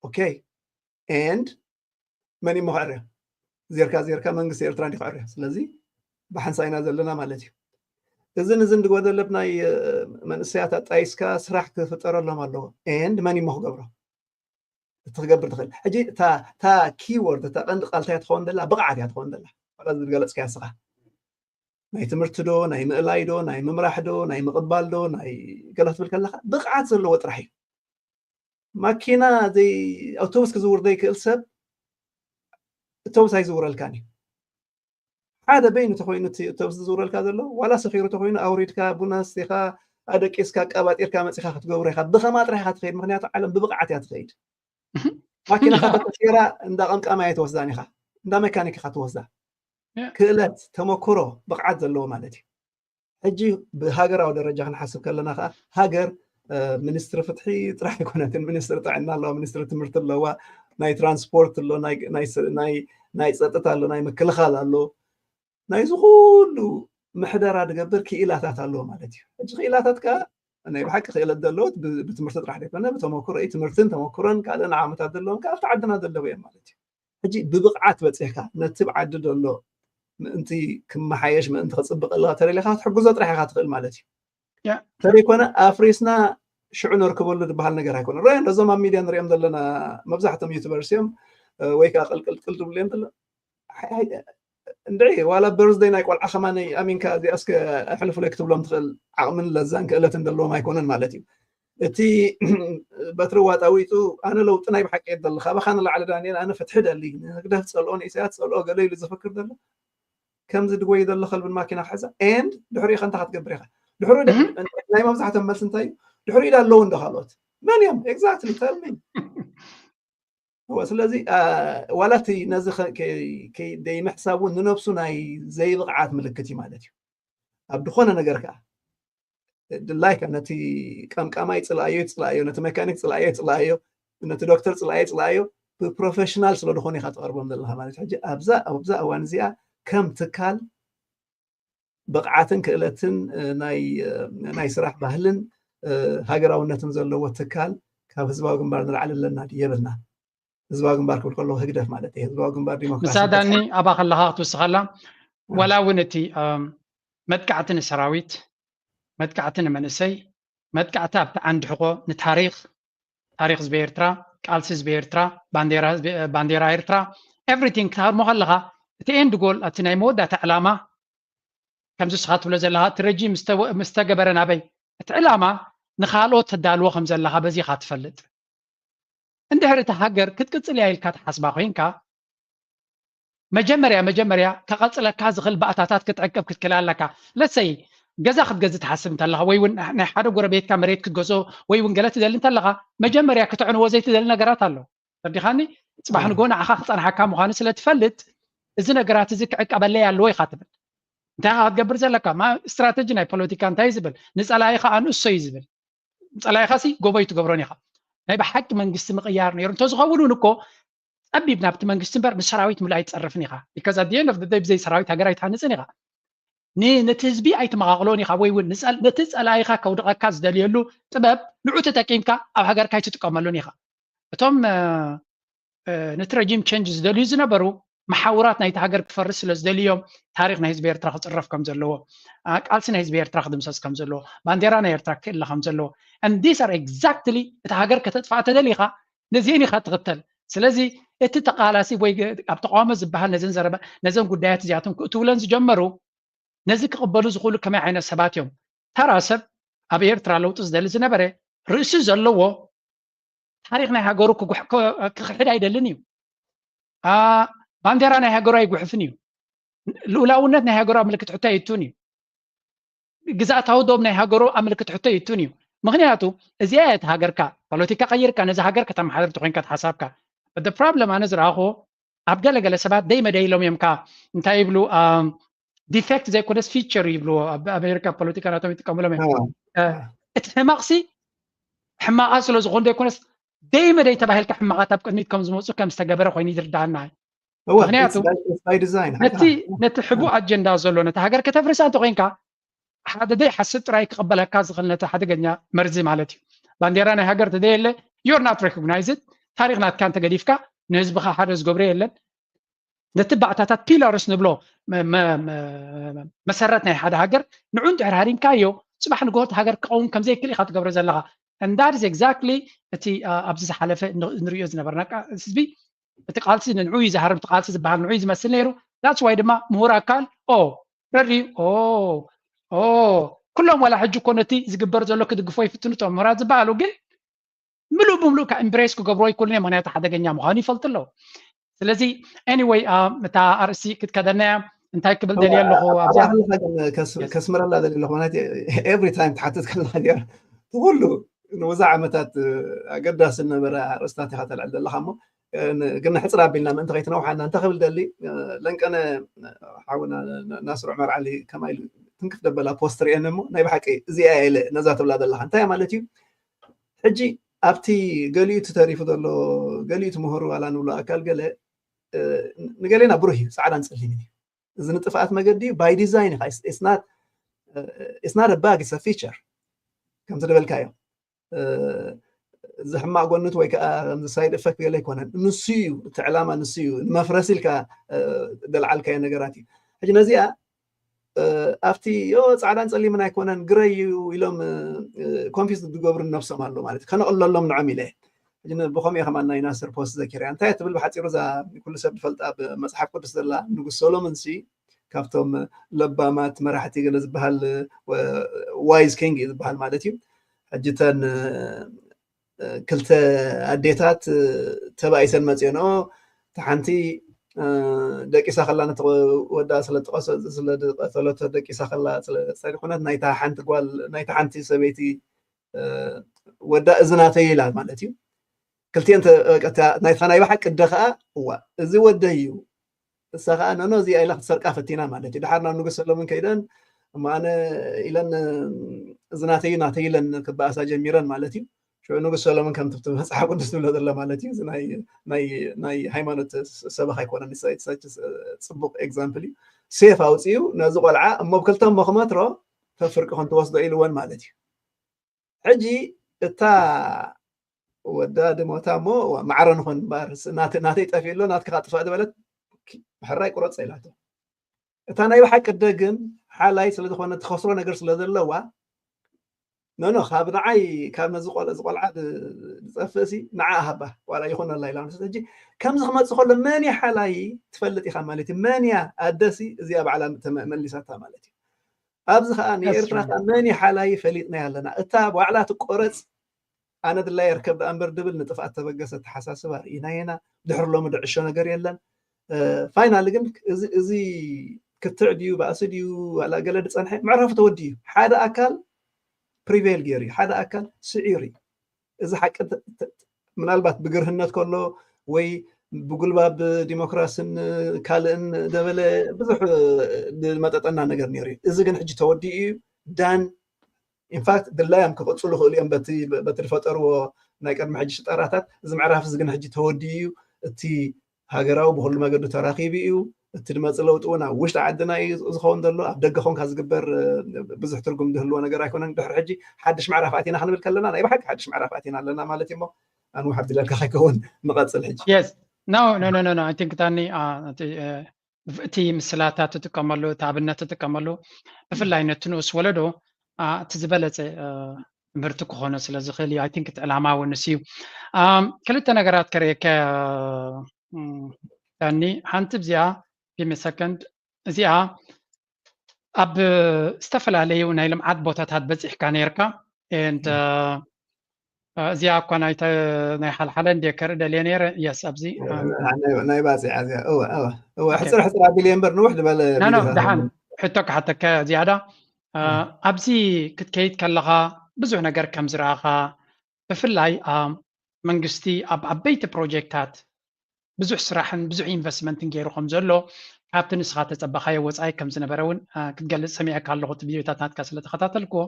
okay and መን እሞ ክዕርያ ዜርካ ዜርካ መንግስቲ ኤርትራ እንዲ ክዕርያ ስለዚ ብሓንሳ ኢና ዘለና ማለት እዩ እዝን እዝን ድጎደለብ ናይ መንእሰያት ኣጣይስካ ስራሕ ክፍጠረሎም ኣለዎ and መን እሞ ክገብሮ እቲ ክገብር ትኽእል ሕጂ እታ keyword እታ ቀንዲ ቃልታ እያ ትኸውን ዘላ ብቕዓት እያ ትኸውን ዘላ ዝገለፅካ ስኻ ናይ ትምህርቲ ዶ ናይ ምእላይ ዶ ናይ ምምራሕ ዶ ናይ ምቕባል ዶ ናይ ገለ ክትብል ከለካ ብቕዓት ዘለዎ ጥራሕ እዩ ማኪና ዘይ ኣውቶቡስ ክዝውር ዘይክእል ሰብ ኣውቶቡስ ኣይዝውረልካን እዩ ሓደ በይኑ ተኮይኑ እቲ ኣውቶቡስ ዝዝውረልካ ዘሎ ዋላ ሰኺሩ ተኮይኑ ኣውሪድካ ቡና ስቲኻ ኣደቂስካ ኣቃባጢርካ መፂኻ ክትገብሮ ኢኻ ብኸማ ጥራሕ ኢኻ ትኸይድ ምክንያቱ ዓለም ብብቕዓት እያ ትኸይድ ማኪናኻ ተቀሲራ እንዳ ቀምቃማ እየ ትወስዳን ኢኻ እንዳ መካኒክ ኢኻ ትወስዳ ክእለት ተመክሮ ብቕዓት ዘለዎ ማለት እዩ ሕጂ ብሃገራዊ ደረጃ ክንሓስብ ከለና ከዓ ሃገር ሚኒስትሪ ፍትሒ ጥራሕ ኣይኮነትን ሚኒስትሪ ጥዕና ኣለዋ ሚኒስትሪ ትምህርቲ ኣለዋ ናይ ትራንስፖርት ኣሎ ናይ ፀጥታ ኣሎ ናይ ምክልኻል ኣሎ ናይዚ ኩሉ ምሕደራ ዝገብር ክኢላታት ኣለዎ ማለት እዩ ሕጂ ክኢላታት ከዓ ናይ ብሓቂ ክእለት ዘለዎት ብትምህርቲ ጥራሕ ዘይኮነ ብተመክሮ እዩ ትምህርትን ተመክሮን ካልእን ዓመታት ዘለዎም ከዓ ኣብቲ ዓድና ዘለዉ እዮም ማለት እዩ ሕጂ ብብቕዓት በፂሕካ ነቲ ብዓዲ ዘሎ ምእንቲ ክመሓየሽ ምእንቲ ክፅብቅ ኣለካ ተደሊካ ክትሕግዞ ጥራሕ ኢካ ትኽእል ማለት እዩ ተደይኮነ ኣፍሪስና ሽዑ ነርክበሉ ዝበሃል ነገር ኣይኮነ ረ ነዞም ኣብ ሚድያ ንሪኦም ዘለና መብዛሕቶም ዩቱበርስ እዮም ወይ ከዓ ቅልቅልቅል ዝብሉ እዮም ዘሎ እንድዒ ዋላ በርዝደይ ናይ ቆልዓ ከማነይ ኣሚንካ እዚኣስከ ኣሕልፉለይ ክትብሎም ትኽእል ዓቕምን ለዛን ክእለትን ዘለዎም ኣይኮነን ማለት እዩ እቲ በትሪ ዋጣዊጡ ኣነ ለውጢ ናይ ብሓቂ የደሊ ካባኻ ንላዕሊ ዳንኤል ኣነ ፍትሒ ደሊ ንህግደፍ ፀልኦ ንኢሳያስ ፀልኦ ገለ ኢሉ ዝፍክር ዘሎ ከምዚ ድጎይ ዘሎ ከልብን ማኪና ክሕዛ and ድሕሪኡ ከንታ ክትገብር ኢኻ ድሕሪኡ ናይ መብዛሕቶም መልሲ እንታይ እዩ ድሕሪኡ ዳ ኣለዉ እንዶ ካልኦት መን እዮም exactly tell me ስለዚ ዋላ እቲ ነዚ ደይምሕሳብ እውን ንነብሱ ናይ ዘይብቕዓት ምልክት እዩ ማለት እዩ ኣብ ዝኾነ ነገር ከዓ ድላይካ ነቲ ቀምቃማይ ፅልኣዮ ፅልኣዮ ነቲ መካኒክ ፅልኣዮ ፅልኣዮ ነቲ ዶክተር ፅልኣዮ ፅልኣዮ ብፕሮፌሽናል ስለ ዝኾነ ኢካ ትቐርቦም ዘለካ ማለት ሕጂ ኣብዛ ኣብዛ እዋን እዚኣ ከም ትካል ብቕዓትን ክእለትን ናይ ስራሕ ባህልን ሃገራውነትን ዘለዎ ትካል ካብ ህዝባዊ ግንባር ንላዕሊ ኣለና የብልና ህዝባዊ ግንባር ክብል ከለዎ ህግደፍ ማለት እዩ ህዝባዊ ግንባር ዲሞክራሲ ምሳዳኒ ኣባ ከለካ ክትውስኸላ ዋላ እውን እቲ መጥቃዕቲ ንሰራዊት መጥቃዕቲ ንመንእሰይ መጥቃዕቲ ኣብቲ ዓንዲ ሕቆ ንታሪክ ታሪክ ህዝቢ ኤርትራ ቃልሲ ህዝቢ ኤርትራ ባንዴራ ኤርትራ everything ክትሃርሞ ከለካ እቲ end goal ኣብቲ ናይ መወዳእታ ዕላማ ከምዚ ስኻ ትብሎ ዘለካ እቲ ረጂ ምስተገበረ ናበይ እቲ ዕላማ ንካልኦት ተዳልዎ ከም ዘለካ በዚ ኢካ ትፈልጥ እንድሕር እታ ሃገር ክትቅጽል እያ ኢልካ ትሓስባ ኮይንካ መጀመርያ መጀመርያ ከቐፅለካ ዝኽእል ባእታታት ክትዕቅብ ክትክእል ኣለካ። ለሰይ ገዛ ክትገዝ ትሓስብ እንተለኻ ወይ እውን ናይ ሓደ ጎረቤትካ መሬት ክትገዝኦ ወይ እውን ገለ ትደሊ እንተለኻ መጀመርያ ክትዕንዎ ዘይትደሊ ነገራት ኣሎ። ተረዲኻኒ? ፅባሕ ንጎ ንዓኻ ክፀንሓካ ምዃኑ ስለ ትፈልጥ እዚ ነገራት እዚ ክዕቀበለይ ኣለዎ ኢኻ ትብል። እንታይ ኢኻ ክትገብር ዘለካ? ስትራተጂ ናይ ፖለቲካ እንታይ ዝብል? ንፀላኢኻ ኣንእሶ እዩ ዝብል። ፀላኢኻ ሲ ጎቦ ኣይትገብሮን ኢኻ። ናይ ብሓቂ መንግስቲ ምቕያር ነይሩ እንተዝኸውን እውን እኮ ፀቢብ ናብቲ መንግስቲ እምበር ምስ ሰራዊት ምሉእ ኣይትፀርፍን ኢኻ። Because at the end of the day ብዘይ ሰራዊት ሃገር ኣይትሃንፅን ኢኻ። ነቲ ህዝቢ ኣይትመቓቕሎን ኢኻ ወይ እውን ነቲ ፀላኢኻ ከውድቐካ ዝደልየሉ ጥበብ ንዑ ተጠቂምካ ኣብ ሃገርካ ኣይትጥቀመሉን ኢኻ። እቶም ነቲ ረጂም ቸንጅ ዝደልዩ ዝነበሩ መሓውራት ናይቲ ሃገር ክፈርስ ስለ ዝደልዮም ታሪክ ናይ ህዝቢ ኤርትራ ክፅረፍ ከም ዘለዎ፣ ቃልሲ ናይ ህዝቢ ኤርትራ ክድምሰስ ከም ዘለዎ፣ ባንዴራ ናይ ኤርትራ ክእለ ከም ዘለዎ፣ and these are exactly እቲ ሃገር ከተጥፋእ ተደሊኻ ነዚአን ኢኻ ትኽተል። ስለዚ እቲ ተቃላሲ ወይ ኣብ ተቃውሞ ዝበሃል ነዘን ዘረባ ነዘን ጉዳያት እዚኣቶም ክእትውለን ዝጀመሩ ነዚ ክቕበሉ ዝኽእሉ ከመይ ዓይነት ሰባት እዮም? ተራ ሰብ ኣብ ኤርትራ ለውጢ ዝደሊ ዝነበረ ርእሲ ዘለዎ ታሪክ ናይ ሃገሩ ክሕድ ኣይደልን እዩ። ባንዴራ ናይ ሃገሩ ኣይጉሕፍን እዩ። ልኡላውነት ናይ ሃገሩ ኣብ ምልክት ሕቶ ኣይእቱን እዩ። ግዝኣታዊ ዶብ ናይ ሃገሩ ኣብ ምልክት ሕቶ ይእቱን እዩ። ምክንያቱ እዚኣ እያ እቲ ሃገርካ። ፖለቲካ ቀይርካ ነዚ ሃገር ከተመሓድር ተኮይንካ ሓሳብካ። ፕሮብለም ኣነ ዝረኣኹ ኣብ ገለገለ ሰባት ደይ መደይ ኢሎም እዮም። ካ እንታይ ይብሉ? ዲፌክት ዘይኮነስ ፊቸር ይብልዎ ኣብ ኣሜሪካ ፖለቲካ ናቶም ይጥቀምሎም እዮም። እቲ ሕማቕሲ ሕማቓ ስለ ዝኾኑ ዘይኮነስ ደይ መደይ ተባሂልካ ሕማቓት ኣብ ቅድሚት ከም ዝመፁ ከም ዝተገበረ ኮይኑ ይርዳና። ምክንያቱ ነቲ ሕቡእ ኣጀንዳ ዘሎ ነቲ ሃገር ከተፍርሳ እንተኮይንካ ሓደ ደይ ሓስብ ጥራይ ክቕበለካ ዝኽእል ነቲ ሓደገኛ መርዚ ማለት እዩ። ባንዴራ ናይ ሃገር ተደየለ you're not recognized። ታሪክ ናትካ እንተገዲፍካ ንህዝብኻ ሓደ ዝገብሮ የለን። ነቲ ባእታታት ፒላርስ ንብሎ መሰረት ናይ ሓደ ሃገር ንዑ እንድሕር ሃዲምካዮ ፅባሕ ንግሆ እቲ ሃገር ክኸውን ከምዘይክእል ኢኻ ትገብሮ ዘለኻ። And that is exactly እቲ ኣብዚ ዝሓለፈ ንሪኦ ዝነበርና ህዝቢ እቲ ቃልሲ ንዑ እዩ ዝሃርም፣ እቲ ቃልሲ ዝበሃል ንዑ እዩ ዝመስል ነይሩ። That's why ድማ ምሁር ኣካል ኦ ረድዩ ኦ ኩሎም ዋላ ሕጂ እኮ ነቲ ዝግበር ዘሎ ክድግፎ ይፍትኑ እቶም ምሁራት ዝበሃሉ ግን ምሉእ ብምሉእ ካብ ኢምብሬስ ክገብርዎ ኣይክእሉን እዮም፣ ምክንያቱ ሓደገኛ ምዃኑ ይፈልጡ ኣለዉ። ስለዚ anyway እታ ኣርእስቲ ክትከደና እያ። እንታይ ክብል ደልየ ኣለኹ ኣብዚኣ ከስምረላ ደልየ ኣለኹ ማለት every time ትሓትት ከለካ ገር ኩሉ ንብዙሕ ዓመታት ኣገዳሲ ዝነበረ ኣርእስታት ኢካ ተልዕል ዘለካ እሞ ግን ሕፅር ኣቢልና ምእንቲ ከይትነውሓና እንተ ክብል ደሊ ለንቀነ ሓውና ናስር ዑመር ዓሊ ከማይ ትንክፍ ደበላ ፖስት ርእየኒ እሞ ናይ ብሓቂ እዚኣ ኢለ ነዛ ትብላ ዘለካ እንታይ ማለት እዩ ሕጂ ኣብቲ ገሊኡ እቲ ተሪፉ ዘሎ ገሊኡ እቲ ምሁር ዋላ ንብሎ ኣካል ገለ ንገሌና ብሩህ እዩ ፃዕዳን ፀሊምን እዩ እዚ ንጥፍኣት መገዲ እዩ by design ኢካ it's not a bug it's a feature ከምቲ ዝበልካዮ እዚ ሕማቅ ጎንት ወይ ከዓ ከምዚ side effect ገለ ኣይኮነን ንሱ እዩ እቲ ዕላማ ንሱ እዩ ንመፍረሲ ኢልካ ደልዓልካዮ ነገራት እዩ ሕጂ ነዚኣ ኣብቲ ዮ ፃዕዳን ፀሊምን ኣይኮነን ግረይ እዩ ኢሎም confuse ዝገብሩ ነብሶም ኣሎ ማለት ከነቕለሎም ንዖም ኢለ ብከምኡ ከማን ናይ ናስር ፖስት ዘኪርያ እንታይ ትብል ብሓፂሩ እዛ ኩሉ ሰብ ዝፈልጣ ብመፅሓፍ ቅዱስ ዘላ ንጉስ ሶሎሞን ሲ ካብቶም ለባማት መራሕቲ ገለ ዝበሃል wise king እዩ ዝበሃል ማለት እዩ ሕጅተን ክልተ ኣዴታት ተባኢሰን መፅኦንኦ እታ ሓንቲ ደቂሳ ከላ ነቲ ወዳ ስለዝቀተለቶ ደቂሳ ከላ ስለዝፀንኩነት ናይታ ሓንቲ ጓል ናይታ ሓንቲ ሰበይቲ ወዳ እዚ ናተይ ኢላ ማለት እዩ ክልቲአን ናይታ ናይ ብሓቂ ኣደ ከዓ እዋ እዚ ወደይ እዩ እሳ ከዓ ነኖ እዚኣ ኢላ ክትሰርቃ ፈቲና ማለት እዩ ድሓር ናብ ንጉስ ሰሎሞን ከይደን እሞ ኣነ ኢለን እዚ ናተይ እዩ ናተይ ኢለን ክበኣሳ ጀሚረን ማለት እዩ ሽዑ ንጉስ ሰሎሞን ከምቲ ብቲ መፅሓፍ ቅዱስ ትብሎ ዘሎ ማለት እዩ ናይ ሃይማኖት ሰበኽ ኣይኮነን ፅቡቅ ኤግዛምፕል እዩ ሴፍ ኣውፅኡ ነዚ ቆልዓ እሞ ብክልተ እሞ ክመትሮ ተፍርቂ ከም ትወስዶ ኢልወን ማለት እዩ ሕጂ እታ ወዳ ድሞታ እሞ ማዕረ ንኾን እምበር ናተይ ጠፊኡ ኣሎ ናትካ ጥፋእ ዝበለት ሕራይ ቁረፅ ኢላቶ እታ ናይ ብሓቂ ኣደ ግን ሓላይ ስለዝኾነ ትኸስሮ ነገር ስለዘለዋ ኖኖ ካብ ንዓይ ካብ ነዚ ቆልዓ ዝፀፍእ ሲ ንዓ ሃባ ዋላ ይኹነላ ኢላ ንስ ሕጂ ከምዚ ክመፅእ ከሎ መን እያ ሓላይ ትፈልጥ ኢኻ ማለት እዩ መን እያ ኣደሲ እዚኣ ባዕላ መሊሳታ ማለት እዩ ኣብዚ ከዓ ንኤርትራ ከዓ መን እያ ሓላይ ፈሊጥናያ ኣለና እታ ባዕላ ትቆረፅ ኣነ ድላይ ርከብ ደኣ እምበር ድብል ንጥፍኣት ተበገሰ ኣተሓሳስባ ርኢናየና ድሕሪ ሎሚ ድዕሾ ነገር የለን ፋይናል ግን እዚ ክትዕ ድዩ ባእሲ ድዩ ዋላ ገለ ዝፀንሐ ምዕራፉ ተወዲኡ እዩ። ሓደ ኣካል ፕሪቬል ገይሩ እዩ፣ ሓደ ኣካል ስዒሩ እዩ። እዚ ሓቂ ምናልባት ብግርህነት ከሎ ወይ ብጉልባብ ዲሞክራስን ካልእን ደበለ ብዙሕ ዝመጠጠና ነገር ነይሩ እዩ። እዚ ግን ሕጂ ተወዲኡ እዩ። ዳን ኢንፋክት ድላዮም ክቕፅሉ ክእሉ እዮም በቲ ዝፈጠርዎ ናይ ቅድሚ ሕጂ ሽጠራታት። እዚ ምዕራፍ እዚ ግን ሕጂ ተወዲኡ እዩ። እቲ ሃገራዊ ብኩሉ መገዱ ተራኺቡ እዩ። እቲ ድመፅ ለውጢ እውን ኣብ ውሽጢ ዓድና እዩ ዝኸውን ዘሎ። ኣብ ደገ ኮንካ ዝግበር ብዙሕ ትርጉም ዝህልዎ ነገር ኣይኮነን። ድሕሪ ሕጂ ሓድሽ ምዕራፍ ኣቲና ክንብል ከለና ናይ ብሓቂ ሓድሽ ምዕራፍ ኣቲና ኣለና ማለት እዩ። እሞ ኣንውሓ ኣብቲ ለካ ከይከውን ንቐፅል ሕጂ። Yes. No, no, no, no, no. I think ታኒ እቲ ምስላታት ትጥቀመሉ፣ እቲ ኣብነት ትጥቀመሉ ብፍላይ ነቲ ንኡስ ወለዶ እቲ ዝበለፀ ትምህርቲ ክኾኖ ስለ ዝኽእል እዩ። I think እቲ ዕላማ እውን ንሱ እዩ። ክልተ ነገራት ከርእየከ ዳኒ፣ ሓንቲ እዚኣ give me a second፣ እዚኣ ኣብ ዝተፈላለዩ ናይ ልምዓት ቦታታት በፂሕካ ነይርካ and እዚኣ እኳ ናይ ሓልሓለ እንደ ከርኢ ደልየ ነይረ። Yes፣ ኣብዚ ናይ ባፅዓ እዚኣ እወ እወ እወ ሕፅር ሕፅር ኣቢለ እምበር ንውሕ ዝበለ ደሓን ሕቶ ክሓተካ ዝያዳ ኣብዚ ክትከይድ ከለኻ ብዙሕ ነገር ከም ዝረኣኻ ብፍላይ መንግስቲ ኣብ ዓበይቲ ፕሮጀክታት ብዙሕ ስራሕን ብዙሕ ኢንቨስትመንትን ገይሩ ከም ዘሎ ካብቲ ንስኻ ተፀበኻዮ ወፃኢ ከም ዝነበረ እውን ክትገልፅ ሰሚዐካ ኣለኹ። እቲ ቪዲዮታት ናትካ ስለ ተኸታተልክዎ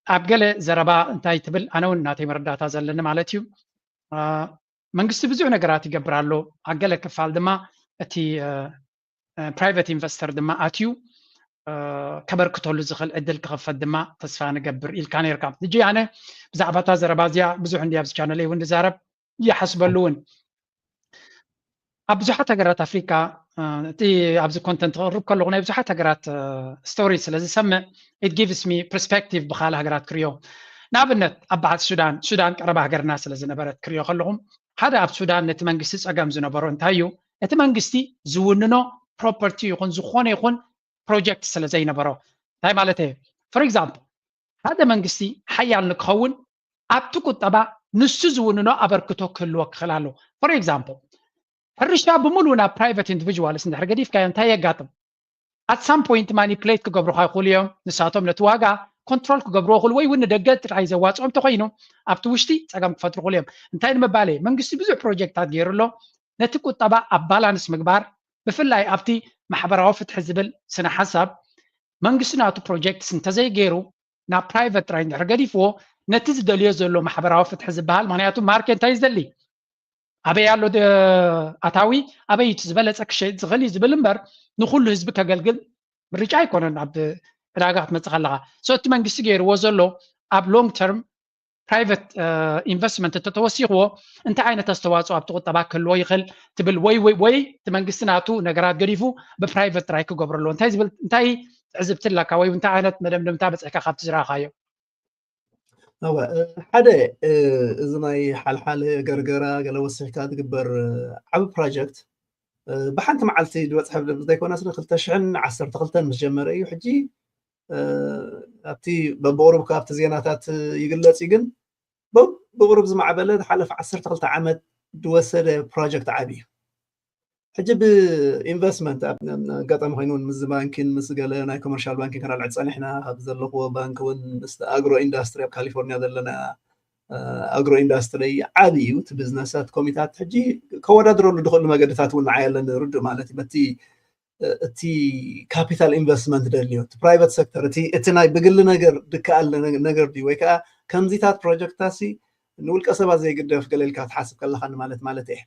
ኣብ ገለ ዘረባ እንታይ ትብል፣ ኣነ እውን ናተይ መረዳእታ ዘለኒ ማለት እዩ። መንግስቲ ብዙሕ ነገራት ይገብር ኣሎ፣ ኣብ ገለ ክፋል ድማ እቲ ፕራይቨት ኢንቨስተር ድማ ኣትዩ ከበርክተሉ ዝኽእል ዕድል ክኽፈት ድማ ተስፋ ንገብር ኢልካ ነርካ። ሕጂ ኣነ ብዛዕባ እታ ዘረባ እዚኣ ብዙሕ እንዲ ኣብዚ ቻነለይ እውን ዝዛረብ ይሓስበሉ እውን ኣብ ብዙሓት ሃገራት ኣፍሪካ እቲ ኣብዚ ኮንተንት ክቕርብ ከለኹ ናይ ብዙሓት ሃገራት ስቶሪ ስለ ዝሰምዕ it gives me perspective ብካልእ ሃገራት ክሪኦ። ንኣብነት ኣብ በዓል ሱዳን ሱዳን ቀረባ ሃገርና ስለ ዝነበረት ክሪኦ ከለኹም ሓደ ኣብ ሱዳን ነቲ መንግስቲ ፀገም ዝነበሮ እንታይ እዩ? እቲ መንግስቲ ዝውንኖ ፕሮፐርቲ ይኹን ዝኾነ ይኹን ፕሮጀክት ስለ ዘይነበሮ እንታይ ማለት እየ? For example ሓደ መንግስቲ ሓያል ንክኸውን ኣብቲ ቁጠባ ንሱ ዝውንኖ ኣበርክቶ ክህልዎ ክኽእል ኣለዎ። For example ሕርሻ ብምሉኡ ናብ private individuals እንድሕር ገዲፍካዮ እንታይ የጋጥም? At some point ማኒፕሌት ክገብሩኻ ይኽእሉ እዮም። ንሳቶም ነቲ ዋጋ ኮንትሮል ክገብርዎ ይኽእሉ ወይ እውን ንደገ ጥራይ ዘዋፅኦም እንተኮይኑ ኣብቲ ውሽጢ ፀገም ክፈጥሩ ይኽእሉ እዮም። እንታይ ንምባል እየ መንግስቲ ብዙሕ ፕሮጀክታት ገይሩ ኣሎ። ነቲ ቁጠባ ኣብ ባላንስ ምግባር ብፍላይ ኣብቲ ማሕበራዊ ፍትሒ ዝብል ስነ ሓሳብ መንግስቲ ናቱ ፕሮጀክትስ እንተዘይገይሩ ናብ ፕራይቨት ጥራይ እንድሕር ገዲፍዎ ነቲ ዝደልዮ ዘሎ ማሕበራዊ ፍትሒ ዝበሃል ምክንያቱ ማርኬት እንታይ ዝደሊ ኣበይ ኣሎ ኣታዊ ኣበይ እቲ ዝበለፀ ክሸጥ ዝኽእል እዩ ዝብል እምበር ንኩሉ ህዝቢ ከገልግል ምርጫ ኣይኮነን። ኣብ ዕዳጋ ክትመፅእ ከለካ so እቲ መንግስቲ ገይርዎ ዘሎ ኣብ long term private investment እንተተወሲኽዎ እንታይ ዓይነት ኣስተዋፅኦ ኣብቲ ቁጠባ ክህልዎ ይኽእል ትብል ወይ ወይ ወይ እቲ መንግስቲ ናቱ ነገራት ገዲፉ ብ private ጥራይ ክገብረሉ እንታይ ዝብል እንታይ ትዕዝብቲ ኣለካ ወይ እንታይ ዓይነት መደምደምታ በፂሕካ ካብቲ ዝረኣኻዮ? እወ ሓደ እዚ ናይ ሓልሓለ ገርገራ ገለ ወሲኽካ ዝግበር ዓቢ ፕሮጀክት ብሓንቲ መዓልቲ ዝበፅሐ ዘይኮነስ ክልተ ሽሕን ዓሰርተ ክልተን ምስ ጀመረ እዩ። ሕጂ ኣብቲ በብቑሩብ ካብቲ ዜናታት ይግለፅ እዩ። ግን በብቑሩብ ዝማዕበለ ዝሓለፈ ዓሰርተ ክልተ ዓመት ዝወሰደ ፕሮጀክት ዓቢ እዩ። ሕጂ ብኢንቨስትመንት ኣጋጣሚ ኮይኑ ምስ ባንኪን ምስ ገለ ናይ ኮመርሻል ባንኪን ከናልዕል ፀኒሕና ካብ ዘለኽዎ ባንክ እውን ምስ ኣግሮ ኢንዳስትሪ ኣብ ካሊፎርኒያ ዘለና ኣግሮ ኢንዳስትሪ ዓቢ እዩ። እቲ ቢዝነሳት ኮሚታት ሕጂ ከወዳድረሉ ዝኽእሉ መገድታት እውን ንዓይ ኣለኒ ርዱእ ማለት እዩ። በቲ እቲ ካፒታል ኢንቨስትመንት ደልዮ እቲ ፕራይቨት ሴክተር እቲ ናይ ብግሊ ነገር ድከኣል ነገር ድዩ ወይ ከዓ ከምዚታት ፕሮጀክትታሲ ንውልቀ ሰባት ዘይግደፍ ገለ ኢልካ ትሓስብ ከለኻ ንማለት ማለት እየ።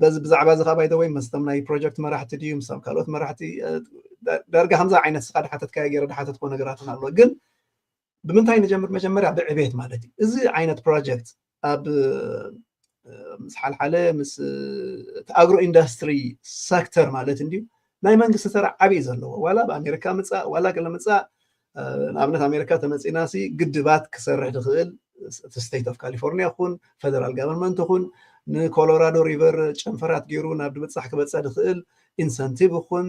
በዚ ብዛዕባ እዚ ከዓ ባይተወይ ምስቶም ናይ ፕሮጀክት መራሕቲ ድዩ ምስቶም ካልኦት መራሕቲ ዳርጋ ከምዚ ዓይነት ስኻ ድሓተትካዮ ገይረ ድሓተትኮ ነገራትን ኣሎ። ግን ብምንታይ ንጀምር? መጀመርያ ብዕቤት ማለት እዩ። እዚ ዓይነት ፕሮጀክት ኣብ ምስ ሓልሓለ ምስ እቲ ኣግሮ ኢንዳስትሪ ሰክተር ማለት እንድዩ ናይ መንግስቲ ተራ ዓብዪ ዘለዎ ዋላ ኣብ ኣሜሪካ ምፃእ ዋላ ገለ ምፃእ ንኣብነት ኣሜሪካ ተመፂና ሲ ግድባት ክሰርሕ ዝኽእል እቲ ስቴት ኦፍ ካሊፎርኒያ ይኹን ፈደራል ጋቨርንመንት ይኹን ንኮሎራዶ ሪቨር ጨንፈራት ገይሩ ናብ ድብፃሕ ክበፀ ዝኽእል ኢንሰንቲቭ ይኹን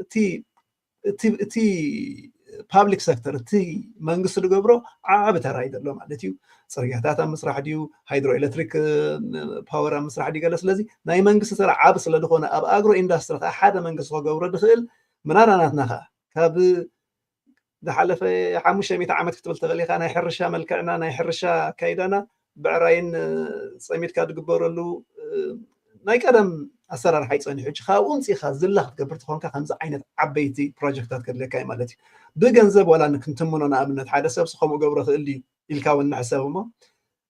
እቲ ፓብሊክ ሰክተር እቲ መንግስቲ ዝገብሮ ዓቢ ተራ እዩ ዘሎ ማለት እዩ። ፅርግያታት ኣብ ምስራሕ ድዩ፣ ሃይድሮ ኤሌክትሪክ ፓወር ኣብ ምስራሕ ድዩ ገለ። ስለዚ ናይ መንግስቲ ተራ ዓቢ ስለዝኾነ ኣብ ኣግሮ ኢንዳስትሪ ከዓ ሓደ መንግስቲ ክገብሮ ዝኽእል ምናዳ ናትና ከዓ ካብ ዝሓለፈ ሓሙሽተ ሚእቲ ዓመት ክትብል ትኽእል ኢኻ። ናይ ሕርሻ መልክዕና ናይ ሕርሻ ኣካይዳና ብዕራይን ጸሚድካ ዝግበረሉ ናይ ቀደም ኣሰራርሓ ይፀኒሑ። ሕጂ ካብኡ ምፅኢኻ ዝላ ክትገብር ተኾንካ ከምዚ ዓይነት ዓበይቲ ፕሮጀክታት ከድልየካ እዩ ማለት እዩ። ብገንዘብ ዋላ ክንትምኖ ንኣብነት ሓደ ሰብ ስኸምኡ ገብሮ ክእል ድዩ ኢልካ እውን ንሕሰብ እሞ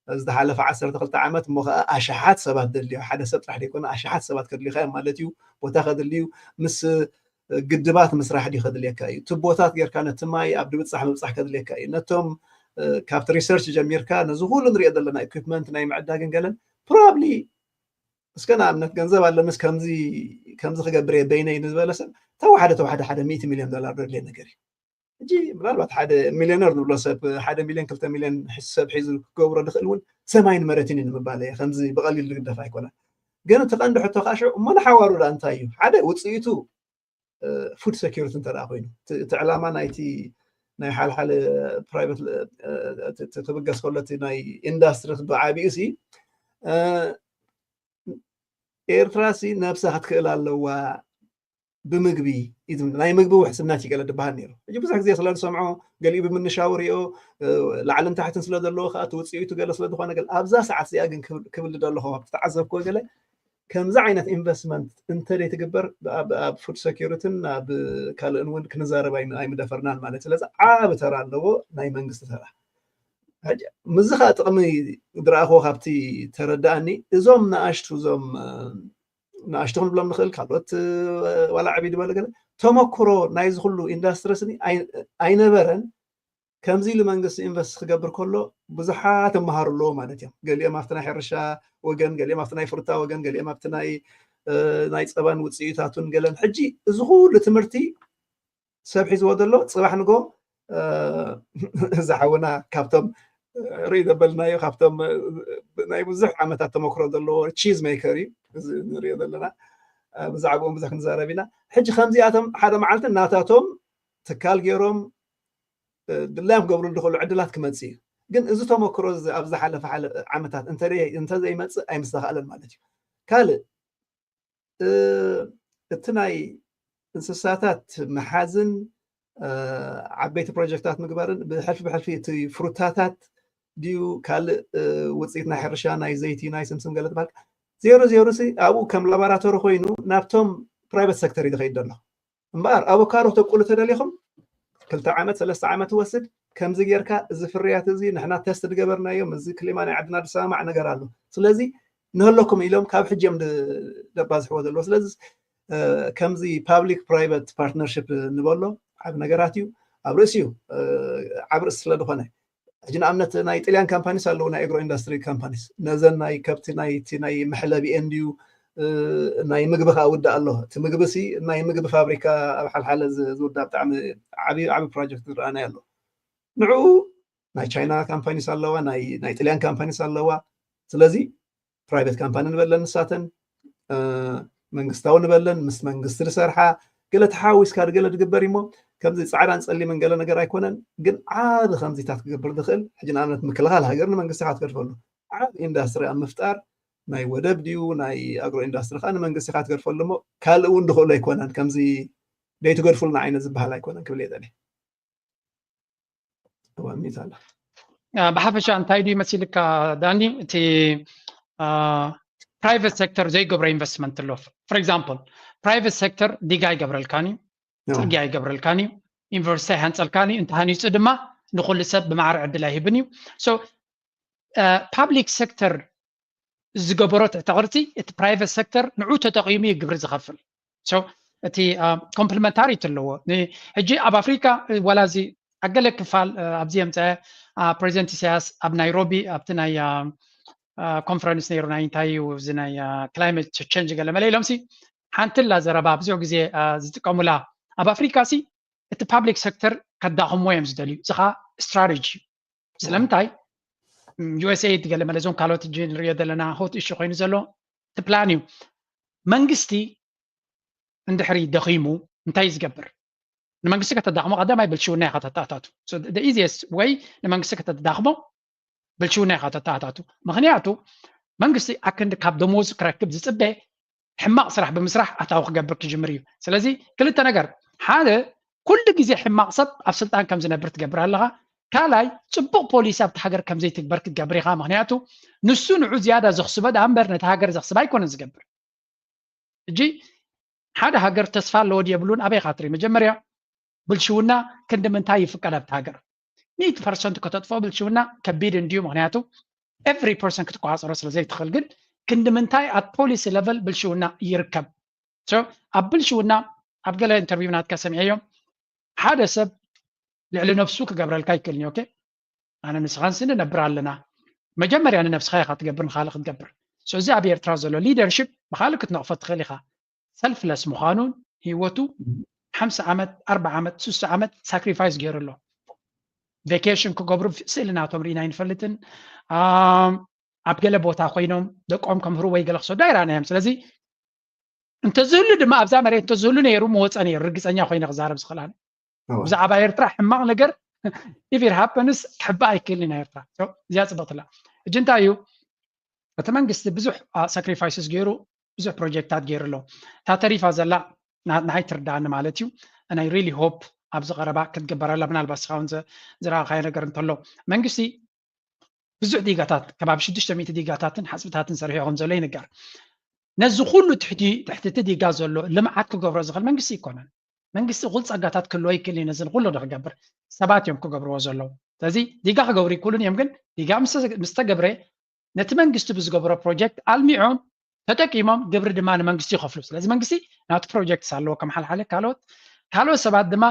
ዝሓለፈ ዓሰርተ ክልተ ዓመት እሞ ከዓ ኣሽሓት ሰባት ደድልዮ ሓደ ሰብ ጥራሕ ዘይኮነ ኣሽሓት ሰባት ከድልዩካ እዮም ማለት እዩ። ቦታ ከድልዩ ምስ ግድባት ምስራሕ ድዩ ከድልየካ እዩ። ቱቦታት ጌርካ ነቲ ማይ ኣብ ድብፃሕ ምብፃሕ ከድልየካ እዩ። ነቶም ካብቲ ሪሰርች ጀሚርካ ነዚ ኩሉ ንሪኦ ዘለና ኢኩፕመንት ናይ ምዕዳግን ገለን ፕሮባብሊ እስከ ንኣብነት ገንዘብ ኣለንስ ከምዚ ከምዚ ክገብር እየ በይነይ ንዝበለ ሰብ ተዋሓደ ተዋሓደ ሓደ ሚእቲ ሚልዮን ዶላር ዘድልየ ነገር እዩ። ሕጂ ምናልባት ሓደ ሚልዮነር ንብሎ ሰብ ሓደ ሚልዮን ክልተ ሚልዮን ሰብ ሒዙ ክገብሮ ዝኽእል እውን ሰማይን መሬትን እዩ ንምባል እየ። ከምዚ ብቐሊል ዝግደፍ ኣይኮነን። ግን እቲ ቀንዲ ሕቶ ከዓ ሽዑ እሞ ንሓዋሩ ዳ እንታይ እዩ ሓደ ውፅኢቱ ፉድ ሴኪሪቲ እንተ ኮይኑ እቲ ዕላማ ናይቲ ናይ ሓልሓለ ፕራይቨት ክብገስ ከሎ እቲ ናይ ኢንዳስትሪ ብዓቢኡ ሲ ኤርትራ ሲ ነብሳ ክትክእል ኣለዋ ብምግቢ ናይ ምግቢ ውሕስነት ይገለ ዝበሃል ነይሩ። ሕጂ ብዙሕ ግዜ ስለ ዝሰምዖ ገሊኡ ብምንሻው ሪኦ ላዕልን ታሕትን ስለ ዘለዎ ከዓ እቲ ውፅኢቱ ገለ ስለ ዝኾነ ገለ ኣብዛ ሰዓት እዚኣ ግን ክብል ዝደለኹ ኣብቲ ተዓዘብክዎ ገለ ከምዚ ዓይነት ኢንቨስትመንት እንተደይ ትግበር ኣብ ፉድ ሴኪሪትን ኣብ ካልእን እውን ክንዛረብ ኣይምደፈርናን ማለት ስለዚ ዓብ ተራ ኣለዎ ናይ መንግስቲ ተራ። ምዚ ከዓ ጥቕሚ ዝረኣኽዎ ካብቲ ተረዳእኒ እዞም ንኣሽቱ እዞም ንኣሽቱ ክንብሎም ንኽእል ካልኦት ዋላ ዓብይ ዝበለ ገለ ተመክሮ ናይዚ ኩሉ ኢንዳስትሪ ስኒ ኣይነበረን። ከምዚ ኢሉ መንግስቲ ኢንቨስት ክገብር ከሎ ብዙሓት ይመሃሩ ኣለዎ ማለት እዮም። ገሊኦም ኣብቲ ናይ ሕርሻ ወገን፣ ገሊኦም ኣብቲ ናይ ፍሩታ ወገን፣ ገሊኦም ኣብቲ ናይ ናይ ፀባን ውፅኢታቱን ገለን። ሕጂ እዚ ኩሉ ትምህርቲ ሰብ ሒዝዎ ዘሎ ፅባሕ ንጎ እዚ ሓውና ካብቶም ርኢ ዘበልናዮ ካብቶም ናይ ብዙሕ ዓመታት ተመክሮ ዘለዎ ቺዝ ሜከር እዩ እዚ ንሪኦ ዘለና። ብዛዕባኦም ብዙሕ ክንዛረብ ኢና። ሕጂ ከምዚኣቶም ሓደ መዓልቲ እናታቶም ትካል ገይሮም ድላዮም ክገብሩ ዝኽእሉ ዕድላት ክመፅእ እዩ። ግን እዚ ተመክሮ ኣብ ዝሓለፈ ዓመታት እንተዘይመፅእ ኣይምስተኻእለን ማለት እዩ። ካልእ እቲ ናይ እንስሳታት ምሓዝን ዓበይቲ ፕሮጀክታት ምግባርን ብሕልፊ ብሕልፊ እቲ ፍሩታታት ድዩ ካልእ ውፅኢት ናይ ሕርሻ ናይ ዘይቲ ናይ ስምስም ገለ ትበሃል ዜሮ ዜሮ ሲ ኣብኡ ከም ላቦራቶሪ ኮይኑ ናብቶም ፕራይቨት ሰክተር እዩ ዝኸይድ ዘሎ። እምበኣር ኣቮካዶ ተብቁሉ ተደሊኹም ክልተ ዓመት ሰለስተ ዓመት ይወስድ። ከምዚ ጌርካ እዚ ፍርያት እዚ ንሕና ተስት ዝገበርናዮም እዚ ክሊማ ናይ ዓድና ዝሰማማዕ ነገር ኣሎ። ስለዚ ንህለኩም ኢሎም ካብ ሕጂ እዮም ደባዝሕዎ ዘለዎ። ስለዚ ከምዚ ፓብሊክ ፕራይቨት ፓርትነርሽፕ ንበሎ ዓብ ነገራት እዩ። ኣብ ርእሲ እዩ ዓብ ርእሲ ስለ ዝኾነ ሕጂ ንኣብነት ናይ ጥልያን ካምፓኒስ ኣለዉ ናይ ኣግሮ ኢንዱስትሪ ካምፓኒስ ነዘን ናይ ከብቲ ናይቲ ናይ መሕለቢኤን ድዩ ናይ ምግቢ ከዓ ውዳእ ኣሎ። እቲ ምግቢ ሲ ናይ ምግቢ ፋብሪካ ኣብ ሓልሓለ ዝውዳእ ብጣዕሚ ዓብዪ ዓብዪ ፕሮጀክት ዝረኣናዮ ኣሎ። ንዕኡ ናይ ቻይና ካምፓኒስ ኣለዋ፣ ናይ ጥልያን ካምፓኒስ ኣለዋ። ስለዚ ፕራይቬት ካምፓኒ ንበለን ንሳተን መንግስታዊ ንበለን ምስ መንግስቲ ዝሰርሓ ገለ ተሓዊስካ ገለ ዝግበር እሞ ከምዚ ፃዕዳን ፀሊምን ገለ ነገር ኣይኮነን። ግን ዓቢ ከምዚታት ክገብር ዝኽእል ሕጂ ንኣብነት ምክልኻል ሃገር ንመንግስቲ ኢኻ ትገድፈሉ። ዓቢ ኢንዳስትሪ ኣብ ምፍጣር ናይ ወደብ ድዩ ናይ ኣግሮ ኢንዳስትሪ ከዓ ንመንግስቲ ኢኻ ትገድፈሉ እሞ ካልእ እውን ዝኽእሉ ኣይኮነን። ከምዚ ደይትገድፉልና ዓይነት ዝበሃል ኣይኮነን ክብል እየ ደልየ። ብሓፈሻ እንታይ ድዩ መሲልካ ዳኒ እቲ ፕራይቨት ሴክተር ዘይገብሮ ኢንቨስትመንት ኣሎ? For example private sector ዲጋ ኣይገብረልካን እዩ፣ ፅርግያ ኣይገብረልካን እዩ፣ ዩኒቨርሲቲ ኣይሃንፀልካን እዩ፣ እንተሃኒፁ ድማ ንኩሉ ሰብ ብማዕረ ዕድል ኣይህብን እዩ። ፓብሊክ ሴክተር ዝገበሮ ትሕተ ቅርፂ እቲ ፕራይቨት ሴክተር ንዑ ተጠቂሙ እዩ ግብሪ ዝኸፍል። እቲ ኮምፕሊመንታሪቲ ኣለዎ። ሕጂ ኣብ ኣፍሪካ ዋላ እዚ ኣገለ ክፋል ኣብዚ የምፀ ፕሬዚደንት ኢሳያስ ኣብ ናይሮቢ ኣብቲ ናይ ኮንፈረንስ ነይሩ ናይ እንታይ እዩ እዚ ናይ ክላይመት ቸንጅ ገለ መለ ኢሎም ሲ ሓንቲ ላ ዘረባ ብዙሕ ግዜ ዝጥቀሙላ ኣብ ኣፍሪካ ሲ እቲ ፓብሊክ ሴክተር ከዳኽሞ እዮም ዝደልዩ። እዚ ከዓ ስትራቴጂ እዩ። ስለምንታይ ዩኤስኤድ ገለ መለ እዞም ካልኦት ሕጂ ንሪኦ ዘለና ሆት ኢሹ ኮይኑ ዘሎ እቲ ፕላን እዩ። መንግስቲ እንድሕሪ ደኺሙ እንታይ ዝገብር? ንመንግስቲ ከተዳኽሞ ቀዳማይ ብልሽውና ኢኻ ተተኣታቱ። ኢዚስት ወይ ንመንግስቲ ከተዳኽሞ ብልሽውና ኢኻ ተተኣታቱ። ምክንያቱ መንግስቲ ኣክንዲ ካብ ደሞዝ ክረክብ ዝፅበ ሕማቕ ስራሕ ብምስራሕ ኣታዊ ክገብር ክጅምር እዩ። ስለዚ ክልተ ነገር፣ ሓደ ኩሉ ግዜ ሕማቕ ሰብ ኣብ ስልጣን ከም ዝነብር ትገብር ኣለኻ። ካልኣይ ፅቡቕ ፖሊሲ ኣብቲ ሃገር ከም ዘይትግበር ክትገብር ኢኻ። ምክንያቱ ንሱ ንዑ ዝያዳ ዘኽስቦ ደኣ እምበር ነቲ ሃገር ዘኽስብ ኣይኮነን ዝገብር። ሕጂ ሓደ ሃገር ተስፋ ኣለዎ ድየብሉን ኣበይ ኢኻ ትርኢ? መጀመርያ ብልሽውና ክንዲ ምንታይ ይፍቀድ ኣብቲ ሃገር? ሚእቲ ፐርሰንት ከተጥፍኦ ብልሽውና ከቢድ እንድዩ። ምክንያቱ ኤቭሪ ፐርሰን ክትቆፃፀሮ ስለ ዘይትኽእል። ግን ክንዲ ምንታይ ኣት ፖሊሲ ለቨል ብልሽውና ይርከብ? So ኣብ ብልሽውና ኣብ ገለ ኢንተርቪው ናትካ ሰሚዐዮም ሓደ ሰብ ልዕሊ ነብሱ ክገብረልካ ይክእልኒ። ኦኬ ኣነ ንስኻን ስኒ ነብር ኣለና። መጀመርያ ንነብስኻ ኢኻ ትገብር ንኻልእ ክትገብር። So እዚ ኣብ ኤርትራ ዘሎ ሊደርሽፕ ብኻልእ ክትነቕፎ ትኽእል ኢኻ። ሰልፍለስ ምዃኑን ህይወቱ ሓምሳ ዓመት ኣርባዓ ዓመት ሱሳ ዓመት ሳክሪፋይስ ገይሩ ኣሎ። ቬኬሽን ክገብሩ ስእሊ ናቶም ርኢና ኣይንፈልጥን። ኣብ ገለ ቦታ ኮይኖም ደቆም ከምህሩ ወይ ገለ ክሰዱ ኣይረኣናዮም። ስለዚ እንተዝህሉ ድማ ኣብዛ መሬት እንተዝህሉ ነይሩ ምወፀ ነይሩ። ርግፀኛ ኮይነ ክዛረብ ዝኽእል ኣነ ብዛዕባ ኤርትራ ሕማቕ ነገር ኢፍ ኢት ሃፐንስ ክሕባእ ኣይክእልን ኢና። ኤርትራ እዚኣ ፅብቕትላ። ሕጂ እንታይ እዩ እቲ መንግስቲ ብዙሕ ሳክሪፋይስስ ገይሩ ብዙሕ ፕሮጀክታት ገይሩ ኣሎ። እታ ተሪፋ ዘላ ንዓይ ትርዳእኒ ማለት እዩ። ናይ ሪሊ ሆፕ ኣብዚ ቀረባ ክትግበረላ ምናልባት ስኻ እውን ዝረኣኻዮ ነገር እንተሎ መንግስቲ ብዙሕ ዲጋታት ከባቢ ሽዱሽተ ሚእቲ ዲጋታትን ሓፅብታትን ሰሪሑ ከም ዘሎ ይንገር። ነዚ ኩሉ ትሕቲ ትሕቲ እቲ ዲጋ ዘሎ ልምዓት ክገብሮ ዝኽእል መንግስቲ ይኮነን። መንግስቲ እኹል ፀጋታት ክህልዎ ይክእል እዩ ነዚ ኩሉ ንክገብር። ሰባት እዮም ክገብርዎ ዘለዉ። ስለዚ ዲጋ ክገብሩ ይክእሉን እዮም። ግን ዲጋ ምስ ተገብረ ነቲ መንግስቲ ብዝገበሮ ፕሮጀክት ኣልሚዖም ተጠቂሞም ግብሪ ድማ ንመንግስቲ ይኸፍሉ። ስለዚ መንግስቲ ናቱ ፕሮጀክትስ ኣለዎ ከም ሓልሓለ ካልኦት ካልኦት ሰባት ድማ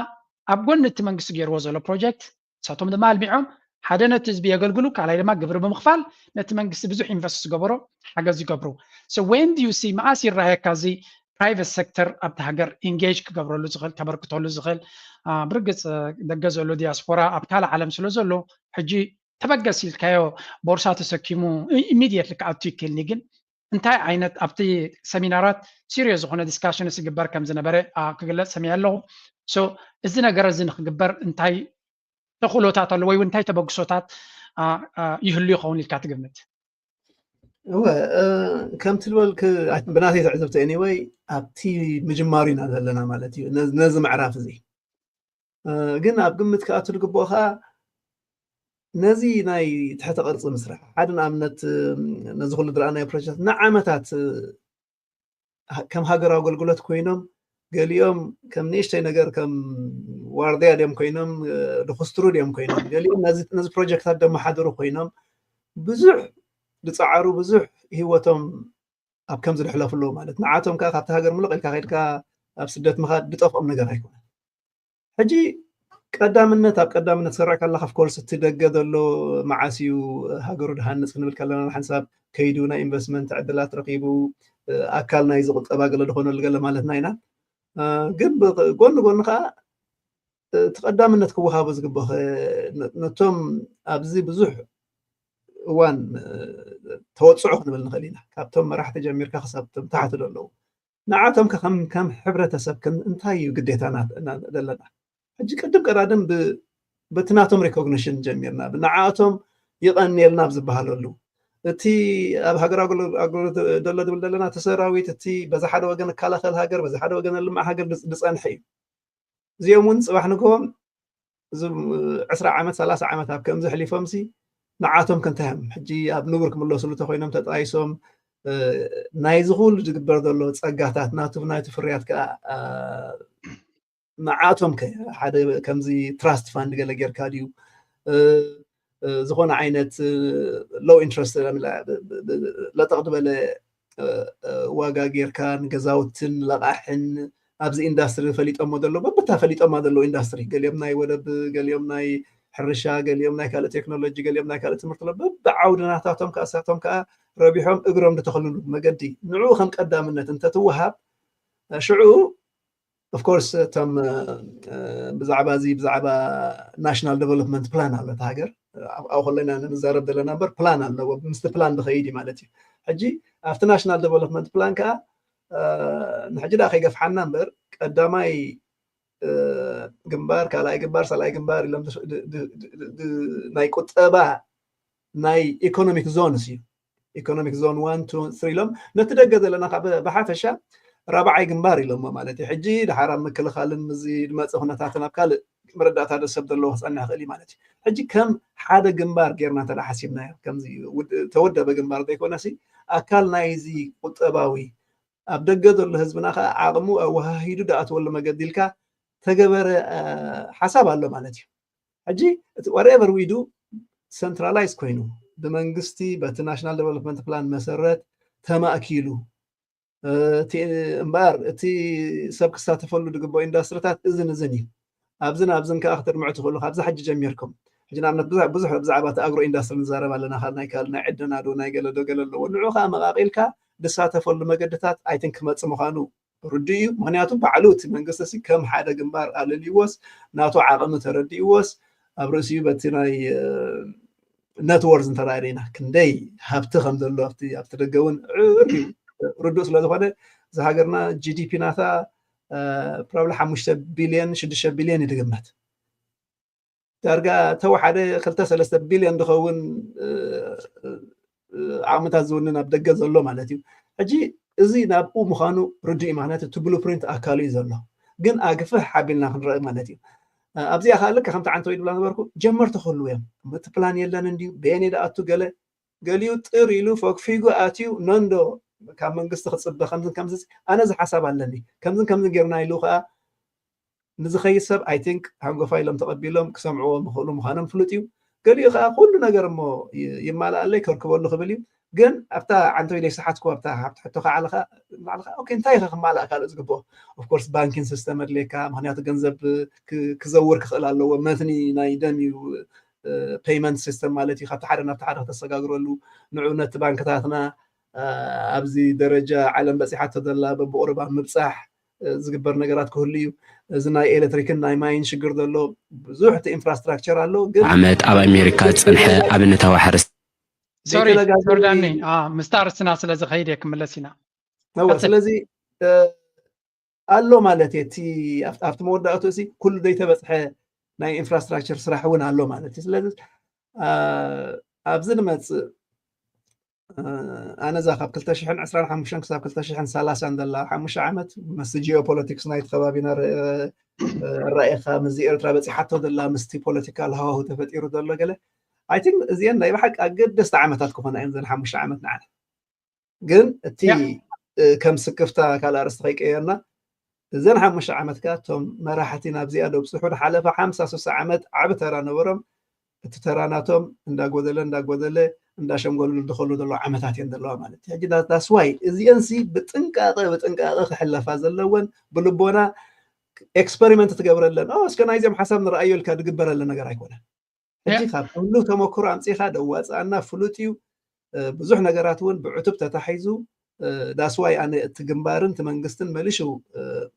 ኣብ ጎኒ እቲ መንግስቲ ገይርዎ ዘሎ ፕሮጀክት ንሳቶም ድማ ኣልሚዖም ሓደ ነቲ ህዝቢ የገልግሉ ካልኣይ ድማ ግብሪ ብምኽፋል ነቲ መንግስቲ ብዙሕ ኢንቨስት ዝገበሮ ሓገዝ ይገብሩ። So when do you see መዓስ ይረኣየካ እዚ ፕራይቨት ሴክተር ኣብቲ ሃገር ኢንጌጅ ክገብረሉ ዝኽእል ከበርክተሉ ዝኽእል? ብርግፅ ደገ ዘሎ ዲያስፖራ ኣብ ካልእ ዓለም ስለ ዘሎ ሕጂ ተበገስ ኢልካዮ ቦርሳ ተሰኪሙ ኢሚድየትሊ ክኣቱ ይክእልኒ ግን እንታይ ዓይነት ኣብቲ ሰሚናራት ሲሪየስ ዝኾነ ዲስካሽንስ ይግበር ከም ዝነበረ ክግለፅ ሰሚዐ ኣለኹ። እዚ ነገር እዚ ንክግበር እንታይ ተኽእሎታት ኣሎ ወይ እንታይ ተበግሶታት ይህሉ ይኸውን ኢልካ ትግምት? እወ ከምቲ ዝበልክ ብናተይ ትዕዝብቲ ኤኒወይ ኣብቲ ምጅማሩ ኢና ዘለና ማለት እዩ። ነዚ ምዕራፍ እዚ ግን ኣብ ግምት ክኣቱ ዝግብኦ ከዓ ነዚ ናይ ትሕተ ቅርፂ ምስራሕ ሓደ ንኣብነት ነዚ ኩሉ ዝረኣናዮ ፕሮጀክት ንዓመታት ከም ሃገራዊ ኣገልግሎት ኮይኖም ገሊኦም ከም ንእሽተይ ነገር ከም ዋርድያ ድዮም ኮይኖም ድኩስትሩ ድዮም ኮይኖም ገሊኦም ነዚ ፕሮጀክታት ደመሓድሩ ኮይኖም ብዙሕ ዝፀዓሩ ብዙሕ ህይወቶም ኣብ ከምዚ ድሕለፉ ኣለዉ ማለት ንዓቶም ከዓ ካብቲ ሃገር ምልቕ ኢልካ ከድካ ኣብ ስደት ምኻድ ድጠፍኦም ነገር ኣይኮነን። ሕጂ ቀዳምነት ኣብ ቀዳምነት ክሰርዕ ከለካ ኦፍኮርስ እቲ ደገ ዘሎ መዓስ እዩ ሃገሩ ድሃንፅ ክንብል ከለና ንሓንሳብ ከይዱ ናይ ኢንቨስትመንት ዕድላት ረኪቡ ኣካል ናይዚ ቁጠባ ገለ ዝኾነሉ ገለ ማለትና ኢና። ግን ጎኒ ጎኒ ከዓ እቲ ቀዳምነት ክወሃቦ ዝግበ ነቶም ኣብዚ ብዙሕ እዋን ተወፅዖ ክንብል ንኽእል ኢና። ካብቶም መራሕቲ ጀሚርካ ክሳብ ቶም ታሕቲ ዘለዉ ንዓቶም ከም ሕብረተሰብ እንታይ እዩ ግዴታና ዘለና? ሕጂ ቅድም ቀዳድም በቲ ናቶም ሪኮግኒሽን ጀሚርና ብንዓቶም ይቐንየልና ኣብ ዝበሃለሉ እቲ ኣብ ሃገር ኣገልግሎት ደሎ ዝብል ዘለና እቲ ሰራዊት እቲ በዚ ሓደ ወገን እከላኸል ሃገር በዚ ሓደ ወገን ልማዕ ሃገር ዝፀንሐ እዩ። እዚኦም እውን ፅባሕ ንግሆም እዚ ዕስራ ዓመት ሰላሳ ዓመት ኣብ ከምዚ ኣሕሊፎም ሲ ንዓቶም ከ እንታይ እዮም ሕጂ ኣብ ንቡር ክምለስሉ ተኮይኖም ተጣይሶም ናይዚ ኩሉ ዝግበር ዘሎ ፀጋታት ናቱ ናይቲ ፍርያት ከዓ ንዓቶም ከ ሓደ ከምዚ ትራስት ፋንድ ገለ ጌርካ ድዩ ዝኾነ ዓይነት ሎው ኢንትረስት ለጠቕ ዝበለ ዋጋ ጌርካ ንገዛውትን ለቓሕን ኣብዚ ኢንዳስትሪ ፈሊጦሞ ዘሎ በብታ ፈሊጦማ ዘለዉ ኢንዳስትሪ ገሊኦም ናይ ወደብ ገሊኦም ናይ ሕርሻ ገሊኦም ናይ ካልእ ቴክኖሎጂ ገሊኦም ናይ ካልእ ትምህርቲ ኣሎ በብዓውዲ ናታቶም ከዓ እሳቶም ከዓ ረቢሖም እግሮም ዝተኸልሉ መገዲ ንዕኡ ከም ቀዳምነት እንተትወሃብ ሽዑ ኦፍኮርስ እቶም ብዛዕባ እዚ ብዛዕባ ናሽናል ዴቨሎፕመንት ፕላን ኣሎ እቲ ሃገር ኣብኡ ከለና ንዛረብ ዘለና እምበር ፕላን ኣለዎ ምስቲ ፕላን ዝኸይድ እዩ ማለት እዩ ሕጂ ኣብቲ ናሽናል ዴቨሎፕመንት ፕላን ከዓ ንሕጂ ደኣ ከይገፍሓና እምበር ቀዳማይ ግንባር፣ ካልኣይ ግንባር፣ ሳልኣይ ግንባር ኢሎም ናይ ቁጠባ ናይ ኢኮኖሚክ ዞንስ እዩ። ኢኮኖሚክ ዞን ዋን፣ ቱ፣ ስሪ ኢሎም ነቲ ደገ ዘለና ብሓፈሻ ራብዓይ ግንባር ኢሎሞ ማለት እዩ። ሕጂ ድሓር ኣብ ምክልኻልን ምዚ ድመፀ ኩነታትን ኣብ ካልእ መረዳእታ ዶ ሰብ ዘለዎ ክፀንሕ ይኽእል እዩ ማለት እዩ። ሕጂ ከም ሓደ ግንባር ጌርና እንተ ሓሲብናዮ፣ ከምዚ ተወደበ ግንባር ዘይኮነሲ ኣካል ናይዚ ቁጠባዊ ኣብ ደገ ዘሎ ህዝብና ከዓ ዓቕሙ ኣወሃሂዱ ድኣትወሉ መገዲ ኢልካ ተገበረ ሓሳብ ኣሎ ማለት እዩ። ሕጂ እቲ whatever we do centralized ኮይኑ ብመንግስቲ በቲ ናሽናል ዴቨሎፕመንት ፕላን መሰረት ተማእኪሉ እምበኣር እቲ ሰብ ክሳተፈሉ ዝግብኦ ኢንዳስትሪታት እዝን እዝን እዩ። ኣብዝን ኣብዝን ከዓ ክተድምዑ ትኽእሉ ካብዚ ሕጂ ጀሚርኩም። ሕጂ ንኣብነት ብዙሕ ብዛዕባ እቲ ኣግሮ ኢንዳስትሪ ንዛረብ ኣለና። ካብ ናይ ካል ናይ ዕደና ዶ ናይ ገለ ዶ ገለ ኣለዎ። ንዑ ከዓ መቓቒልካ ዝሳተፈሉ መገድታት ኣይትን ክመፅእ ምዃኑ ርዱእ እዩ። ምክንያቱ ባዕሉ እቲ መንግስቲ ሲ ከም ሓደ ግንባር ኣለልይዎስ ናቱ ዓቕሚ ተረዲእዎስ ኣብ ርእሲኡ በቲ ናይ net worth እንተ ርኢና ክንደይ ሃብቲ ከም ዘሎ ኣብቲ ኣብቲ ደገ እውን ርዱእ ስለ ዝኾነ እዚ ሃገርና ጂ ዲ ፒ ናታ probably ሓሙሽተ ቢልዮን ሽዱሽተ ቢልዮን እዩ ዝግመት። ዳርጋ ተወሓደ ክልተ ሰለስተ ቢልዮን ዝኸውን ዓቕምታት ዝውንን ኣብ ደገ ዘሎ ማለት እዩ። ሕጂ እዚ ናብኡ ምዃኑ ርዱእ እዩ። ምክንያቱ እቲ ብሉፕሪንት ኣካሉ እዩ ዘሎ። ግን ኣግፍሕ ሓቢልና ክንረእ ማለት እዩ። ኣብዚኣ ከዓ ልክ ከምቲ ዓንተወይ ድብላ ነበርኩ ጀመርቲ ክህልዉ እዮም። እቲ ፕላን የለን እንድዩ በየን ደኣቱ ገለ ገሊኡ ጥር ኢሉ ፈግፊጉ ኣትዩ ነንዶ ካብ መንግስቲ ክፅበ ከምዝን ከምዚ ኣነ እዚ ሓሳብ ኣለኒ ከምዝን ከምዝን ጌርና ኢሉ ከዓ ንዝኸይድ ሰብ ኣይ ቲንክ ሃንጎፋ ኢሎም ተቐቢሎም ክሰምዕዎ ምኽእሉ ምዃኖም ፍሉጥ እዩ። ገሊኡ ከዓ ኩሉ ነገር እሞ ይማልኣለይ ከርክበሉ ክብል እዩ። ግን ኣብታ ዓንተው ኢለ ይሰሓትኩ ኣብታ ኣብቲ ሕቶ ከዓ ኣለካ ንባዕልካ ኦኬ እንታይ ኢኻ ክማልእ ካልእ ዝግብኦ ኦፍኮርስ ባንኪን ሲስተም ኣድልየካ ምክንያቱ ገንዘብ ክዘውር ክኽእል ኣለዎ። መትኒ ናይ ደም እዩ ፔይመንት ሲስተም ማለት እዩ። ካብቲ ሓደ ናብቲ ሓደ ከተሰጋግረሉ ንዑ ነቲ ባንክታትና ኣብዚ ደረጃ ዓለም በፂሓቶ ዘላ በብቁርባ ምብፃሕ ዝግበር ነገራት ክህሉ እዩ። እዚ ናይ ኤሌክትሪክን ናይ ማይን ሽግር ዘሎ ብዙሕ እቲ ኢንፍራስትራክቸር ኣሎ። ግን ዓመት ኣብ ኣሜሪካ ዝፀንሐ ኣብነታዊ ሓረስ ሶሪ ጆርዳኒ ምስታ ርስና ስለ ዝኸይድ እየ ክምለስ ኢና። ስለዚ ኣሎ ማለት እየ። ኣብቲ መወዳእቱ እዚ ኩሉ ዘይተበፅሐ ናይ ኢንፍራስትራክቸር ስራሕ እውን ኣሎ ማለት እዩ። ስለዚ ኣብዚ ንመፅእ ኣነ እዛ ካብ ክልተ ሽሕን ዕስራን ሓሙሽተን ክሳብ ክልተ ሽሕን ሰላሳን ዘላ ሓሙሽተ ዓመት ምስ ጂኦፖለቲክስ ናይቲ ከባቢና ኣረኣኢኻ ምስዚ ኤርትራ በፂሓቶ ዘላ ምስቲ ፖለቲካል ሃዋሁ ተፈጢሩ ዘሎ ገለ ኣይ ቲንክ እዚአን ናይ ብሓቂ ኣገደስቲ ዓመታት ክኾና እየን ዘን ሓሙሽተ ዓመት ንዓና። ግን እቲ ከም ስክፍታ ካልእ ኣርእስቲ ከይቀየርና እዘን ሓሙሽተ ዓመት ከኣ እቶም መራሕቲ ናብዚኣ ደብፅሑ ዝሓለፈ ሓምሳ ስሳ ዓመት ዓቢ ተራ ነበሮም። እቲ ተራ ናቶም እንዳጎደለ እንዳጎደለ እንዳሸምገሉ ዝኸሉ ዘለዉ ዓመታት እየን ዘለዋ ማለት እዩ። ሕጂ that's why እዚአንሲ ብጥንቃቐ ብጥንቃቐ ክሕለፋ ዘለወን ብልቦና ኤክስፐሪመንት ትገብረለን እስከ ናይዚኦም ሓሳብ ንረኣዮ ኢልካ ዝግበረለን ነገር ኣይኮነን። ሕጂ ካብ ኩሉ ተመክሮ ኣምፂኻ ደዋፅኣና ፍሉጥ እዩ። ብዙሕ ነገራት እውን ብዕቱብ ተታሒዙ that's why ኣነ እቲ ግንባርን እቲ መንግስትን መሊሹ